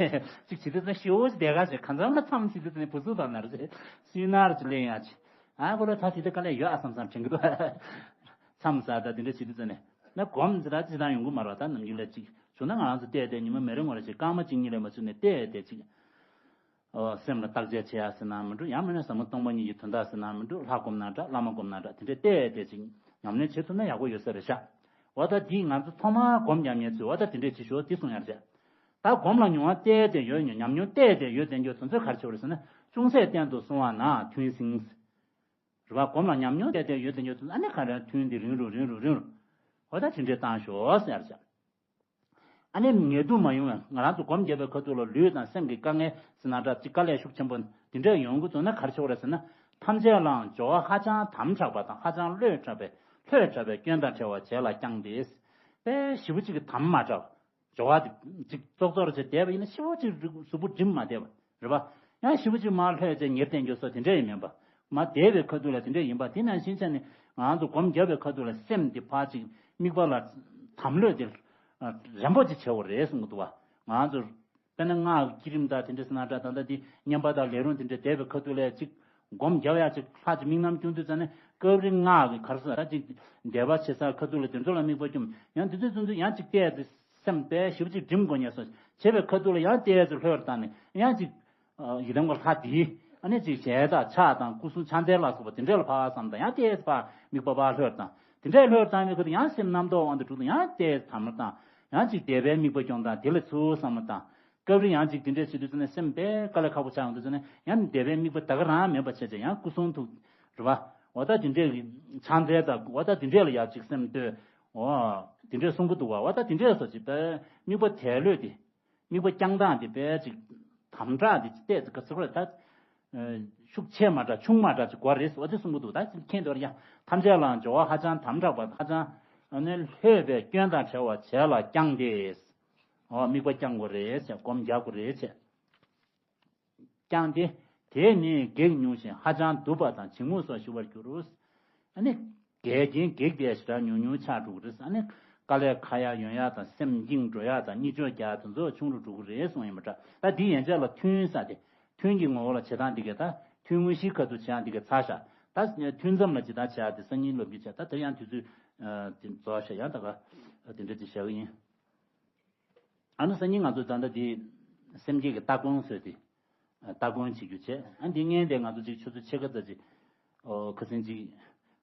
ཅིག་བྱེད་དུས་ཙ་ཞེ་བོ་ཞིག་བསྡད་ག་ཞིག་གང་འཚམ་ལ་མཚམས་བྱེད་དུས་ཙ་ནས་བུ་སུ་ཐོག་ན་ར་ཅིག་སུན་ནར་ཅིག་ལེན་ཡ་ཅིག་ཨ་ཁོ་ལ་ད་དེ་འདྲ་དཀའ་ལས་ཡོད་ཨ་བསམ་བསམ་དྲན་གི་འདུག་མཚམས་ཟ་ད་དེ་འདྲ་བྱེད་དུས་ཙ་ནས་ན་སྒོམ་ཟེར་ད་ཅི་ད་ཡོང་གི་མ་རེད་བ། ད་ནམ་རྒྱུན་ལ་ཅིག་བྱུང་ན་ང་རང་ཚོ་བལྟས་བལྟས་ཉི་མ་མེ་རི་ངོ་རེ་ཞིག་སྐར་མ་གཅིག་གཉིས་ལས་མ་ཚུད་ནས་བལྟས་བལྟས་ཅིག་ཨོ་སེམས་ལ་བརྟག་དཔྱད་བྱེད་ཡ་ཟེར་ན་མི་འགྲོ། ཡང་མིན་ན་ཟབ་མོ་སྟོང་པ་ཉིད་ཀྱི་དོན་དག་ཟེར་ན་མི་འགྲོ། ལྷ་སྒོམ་ན་འདྲ་བླ་མ་སྒོམ་ན་འདྲ་དེ་འདྲས་བལྟས་བལྟས་ཅིག་ཉམས་ལེན་བྱེད་ཐུབ་ན་ཡག་པོ་ཡོད་ས་རེད་ཤག་འོ་ད་འདི་ང་ཚོ་ཐོག་མར་སྒོམ་རྒྱག་མཁན་ཚོས་འོ་ད་དེ་འདྲས་བྱེད་ཤོག་འདི་གསུང་ཡ་རེད། ད་སྒོམ་ལ་མྱོང་བ་བལྟས་བལྟས་ཡོད་མྱོང་ཉམས་མྱོང་བལྟས་བལྟས་ཡོད་དེ་འདྲས་དོན་ཚོད་ག་རེ་ཆེ་བ་རེད་ཟེར་ན་ཅུང་ཟད་བརྟན་དུ་སོང་བ་ན་ཐུན་ཟིན། རེད་བ། སྒོམ་ལ་ཉམས་མྱོང་བལྟས་བལྟས་ཡོད་དེ་ཡོད་དེ་ཨ་ནི་ག་རེ་ཐུན་འདི་རིང་རུ་རིང་རུ་རིང་རུ། འོ་ད་དེ་འདྲས་བཏང་ཤོག་ཟེར་ཡ་རེད་ཤག་ཨ་ནི་ངལ་དུབ་མ་ཡོང་བའི་ང་རང་ཚོ་སྒོམ་བརྒྱབ་པའི་ཁ་ཐུག་ལ་ལུས་དང་སེམས་ཀྱི་དཀའ་ངལ་ཟེར་ན་འདྲ་ཅིག་དཀའ་ལས་ཤུགས་ཆེན་པོ་འདི་འདྲ་ཡོང་གི་འདུག་ན་ག་རེ་ཆོག་རེད་ཟེར་ན། ཐམས་ཅད་ལའང་སྦྱོར་བ་ཧ་ཅང་དམ་དྲགས་པ་དང་ཧ་ཅང་ལྷོད་དྲགས་པའི་ལྷོད་དྲགས་པའི་སྐྱོན་དང་བྲལ་བ་བྱས་ལ་བསྐྱངས་ཏེ། དཔེ་ཞེ་པོ་ཅིག་གི་དམ་མ་དྲགས། སྦྱོར་བ་དེ་ཅིག་ཙོག་ཙོག་རེ་བྱས་བསྡད་པ་ཡིན་ན་ཞེ་པོ་ཅིག་གཟུགས་པོ་སྒྲིམ་མ་བསྡད་པ། རེད་པ། ཡང་ཞེ་པོ་ཅིག་མར་ལྷོད་བྱས་ཉེར་བསྡད་འགྱོ་ས་དེ་འདྲ་ཡང་མིན་པ། མར་བསྡད་པའི་ཁ་ཐུག་ལ་དེ་འདྲ་ཡིན་པ་དེ་ནང་བཞིན་བྱས་ནས་ང་ཚོ་སྒོམ་བརྒྱབ་པའི་ཁ་ཐུག་ལ་སེམས་དེ་ཕར་ཅིག་དམིགས་པ་ལ་དམ་ལྷོད་དེ་རན་པོ་ཅིག་བྱེད་དགོས་རེད་གསུང་གི་འདུག་བ། ང་ཚོ་དཔེར་ན་སྔགས་ཀྱི་བསྐྱེད་རིམ་དང་དེ་འདྲ་ཟེར་ན་འདྲ་ད་ལྟ་དེ་བསྙེན་པ་དང་ལས་རུང་དེ་འདྲ་བསྡད་པའི་ཁ་ཐུག་ལ་ཅིག་སྒོམ་བརྒྱབ་ཡ་ཅིག་ལྷ་ཅིག་དམིགས་རྣམ་སྐྱོང་དུས་ཙམ་ནས་སྐབས་རེ་སྔགས་ཀྱི་གར་ས་ད་ཅིག་བཟླས་པ་བྱེད་ས་ཁ་ཐུག་ལ་དེ་ཚོ་ལ་དམིགས་པ་བསྐྱོན། ཡང་དེ་ཚོ་ཚུན་ཚོད་ཡང་ཅིག་བལྟས་ཏེ་སེམས་དཔེ་ཞེ་པོ་ཅིག་སྒྲིམ་དགོས་ངེས་སོ་བྱེད་པའི་ཁ་ཐུག་ལ་ཡང་བལྟས་ཏེ་ལྷོད་བཏང་ནས་ཡང་ཅིག་ཡི་དམ་གྱི་ལྷ་དེའི་ཨ་ནི་ཅིག་ཞལ་དང་ཕྱག་དང་སྐུ་གསུང་ཕྱག་མཚན་ལ་སོགས་པ་དེ་འདྲ་ལ་ཕར་བསམ་དང་ཡང་བལྟས་ཏེ་ཕར་དམིགས་པ་ཕར་ལྷོད་བཏང་། དེ་འདྲ་ལྷོད་བཏང་བའི་ཁ་ཐུག་ཡང་སེམས་རྣམ་རྟོག་དབང་དུ་གྲུབ་དང་ཡང་བལྟས་ཏེ་དམ་བཏང་། ཡང་ཅིག་བཟླས་པའི་དམིགས་པ་སྐྱོང་དང་དེ་ལ་ཚུར་བསམ་བློ་བཏང་། སྐབས་རེ་ཡང་ཅིག་དེ་འདྲས་བྱེད་དུས་ཙམ་ནས་སེམས་དཔེ་དཀའ་ལས་ཁག་པོ་ཆགས་ཡོང་དུས་ཙམ་ནས་ཡང་བཟླས་པའི་དམིགས་པ་ད་ག་རང་མེད་པ་བྱས་བྱས་ཡང་སྐུ་གསུང་ཐུགས་རེད་བ། འོ་ད་དེ་འདྲས་ཀྱི་ཕྱག་འཚལ་དང་འོ་ད་དེ་འདྲས་ལ་ཡར་ཅིག་སེམས་གཏོད། འོ་དེ་འདྲས་གསུང་གི་འདུག་བ། འོ་ད་དེ་འདྲས་སོ་ཅིག་དཔེ་དམིགས་པ་དལ་ལྷོད་དེ། དམིགས་པ་བསྐྱང་སྟངས་དེ་དཔེ་ཅིག་དམ་དྲག་དེ་ཅིག་བལྟས་ཚེ་ག་ཚོད་རེད་ད། ཤུགས་ཆེ་མ་འདྲ་ཆུང་མ་འདྲ་ཅིག་དགོས་རེད་འོ་དེ་གསུང་གི་འདུག་ད་ཁྱེད་འདོར་ཡང་ཐམས་ཅད་ལའང་སྦྱོར་བ་ཧ་ཅང་དམ་དྲགས་པ་ཧ་ཅང་ཨ་ནི་ལྷོད་པའི་སྐྱོན་དང་བྲལ་བ་བྱས་ལ་བསྐྱངས་ཏེ། འོ་དམིགས་པ་བསྐྱང་དགོས་རེད་ཟེར་སྒོམ་རྒྱག་དགོས་རེད་ཟེར། བསྐྱངས་ཏེ། དེས་ནི་བགེགས་ཉུང་ཞིང་ཧ་ཅང་སྡུག་པ་དང་བྱིང་རྨུགས་སོགས་ཞི་བར་འགྱུར། ཨ་ནི། འགལ་རྐྱེན་བགེགས་དེ་ཞེ་དྲག་ཉུང་ཉུང་ཆགས་འགྲོ་གི་རེད། ཨ་ནི། དཀའ་ལས་ཁག་ཡག་ཡོང་ཡག་དང་སེམས་འགྱིང་འགྲོ་ཡག་དང་གཉིད་ཆོག་རྒྱག་དེ་ཚོ་ཆུང་རུ་འགྲོ་གི་རེད་གསུངས་ཡིན་པ་འདྲ། ད་འདི་ཡན་ཆད་ལ་ཐུན་ས་དེ། ཐུན་གྱི་ངོ་བོ་ལ་བྱེད་སྟངས་འདི་གས་ད། ཐུན་དངོས་གཞིའི་ཁ་ཐུག་བྱེད་སྟངས་འདི་གས་ཚར་ཤག་ད་ཐུན་མཚམས་ལ་ཇི་ལྟར་བྱེད་ཡག་དེ་སང་ཉིན་སློབ་ཁྲིད་བྱས་ད་དེ་ཡང་དུས་ཚོད། དེ་རྫོགས་ཤག་ཡང་ད་ག །དེ་འདྲ་ཅིག་བྱ་གི་ཡིན། ཨ་ནི་སང་ཉིན་ང་ཚོ་ད་ལྟ་འདི་སེམས་བསྐྱེད་ཀྱི་སྟ་གོན་བཟོས་ཏེ། སྟ་གོན་བྱེད་རྒྱུ་བྱས། ཨ་འདི་སྔོན་དེ་ང་ཚོ་ཅིག་ཆུ་ཚོད་ཕྱེད་ཀ་ཙམ་ཅིག་ཨོ་ཁ་སང་ཅིག་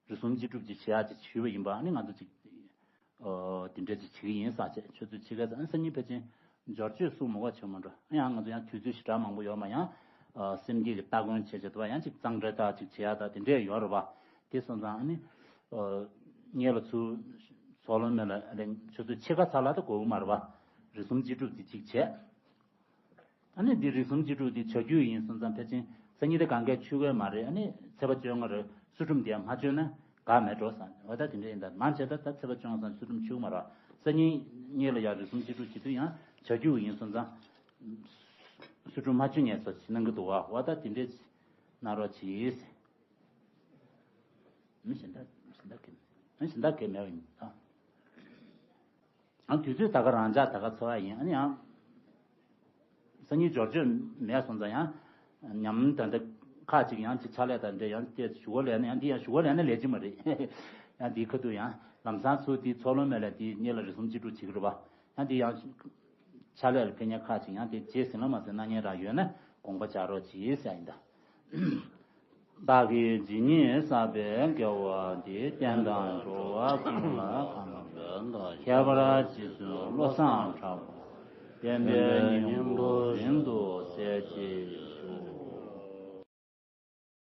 རེ་ཟུང་ཅིག་སྒྲུབ་ཅིག་བྱེད་ཡག་ཅིག་ཞུས་པ་ཡིན་པ། ཨ་ནི་ང་ཚོ་ཅིག་ཨོ་དེ་འདྲ་ཅིག་བྱེད་ཀྱི་ཡིན་ས་བྱས་ཆུ་ཚོད་ཕྱེད་ཀ་ཙམ། ཨ་ནི་སང་ཉིན་ཕལ་ཆེར་འབྱོར་བཅོས་སུ་མོ་བ་བྱེད་མ་འགྲོ། ཨ་ཡང་ང་ཚོ་ཡང་དུས་ཚོད་ཞེ་དྲག་མང་པོ་ཡོད་མ་ཡང་། ཨོ་སེམས་བསྐྱེད་ཀྱི་སྟ་གོན་བྱེད་བྱེད་དུ་བ་ཡང་ཅིག་གཙང་སྦྲ་དག་ཅིག་བྱེད་ཡག་དང་དེ་འདྲས་ཡོད་རེད་བ། དེ་སོང་ཙང་ཨ་ནི་ཨོ་ངེད་ལ་ཚུར་ ཚོགས་ལམ་སྨོན་ལམ་རིང་ཆུ་ཚོད་ཕྱེད་ཀ་ཚར་ལ་ད་དགོས་ཀྱི་མ་རེད་པ། རིགས་གསུམ་སྤྱི་སྒྲུབ་དེ་གཅིག་བྱས། ཨ་ནི་འདི་རིགས་གསུམ་སྤྱི་སྒྲུབ་འདི་བྱ་རྒྱུ་ཡིན་སོང་ཙང་ཕལ་ཆེར་སང་ཉིན་དེ་གང་གས་ཆུད་ཀྱི་མ་རེད། ཨ་ནི་ཚེས་པ་བཅོ་ལྔ་རེད། བསུ་སྒྲུབ་འདི་ཡང་མ་བཅོས་ན་དགའ་མེད་འགྲོ་བསམ། འོ་ད་དེ་འདྲ་ཡིན་ད། མང་ཆེ་ད་ད་ཚེས་པ་བཅོ་ལྔ་སང་བསུ་སྒྲུབ་ཆུད་མ་རེད། སང་ཉིན་གཉིས་ལ་ཡང་རིགས་གསུམ་སྤྱི་སྒྲུབ་བྱེད་དུས་ཡང་བྱ་རྒྱུ་ཡིན་སོང་ཙང་བསུ་སྒྲུབ་མ་ཆུད་ངས་སོ་ཞིག་གནང་གི་འདུག་བ། འོ་ད་དེ་འདྲ་གནང་རོགས་གྱིས། མི་གཞན་དག་གཞན་དག་གི་མི་གཞན་དག་གི་མེད་པ་ཡིན་ད། ཨ་དུས་ཚོད་ད་ག་རང་འཇགས་ད་ག་འཚོ་བ་ཡིན། ཨ་ནི་ཡང་སང་ཉིན་འབྱོར་བཅོས་མེད་སོང་ཙང་ཡང་ཉམས་ད་འདི་ཁག་ཅིག་ཡང་ཅིག་ཕྱག་ལས་དང་འདྲ་ཡང་དེ་ཞུ་གོ་ལས་ན་ཡང་འདི་ཡང་ཞུ་གོ་ལས་ན་ལས་ཀྱི་མ་རེད། ཡང་འདིའི་ཁ་ཐུག་ཡང་ལམ་སང་ཚུར་འདི་ཚོགས་ལམ་སྨོན་ལམ་འདི་གཉིས་ལ་རིགས་གསུམ་སྤྱི་སྒྲུབ་བྱེད་ཀྱི་རེད་པ། ཡང་འདི་ཡང་ཕྱག་ལས་ལ་ཕན་མཁན་ཁག་ཅིག་ཡང་དེ་རྗེས་ཟིན་ལ་མ་ཟིན་གནང་མཁན་རང་ཡོད་ན་དགོངས་པ་འཇགས་རོགས་གྱིས་ཟེར་ཡིན་ད། བདག་གིས་ཇི་སྙེད་བསགས་པའི་དགེ་བ་འདིས། བསྟན་དང་འགྲོ་བ་ཀུན་ལ་གང་ཁྱད་པར་རྗེས་སུ་བློ་བཟང་གྲགས་པ། བསྟན་པའི་སྙིང་པོ་རིང་དུ་གསལ་བྱེད།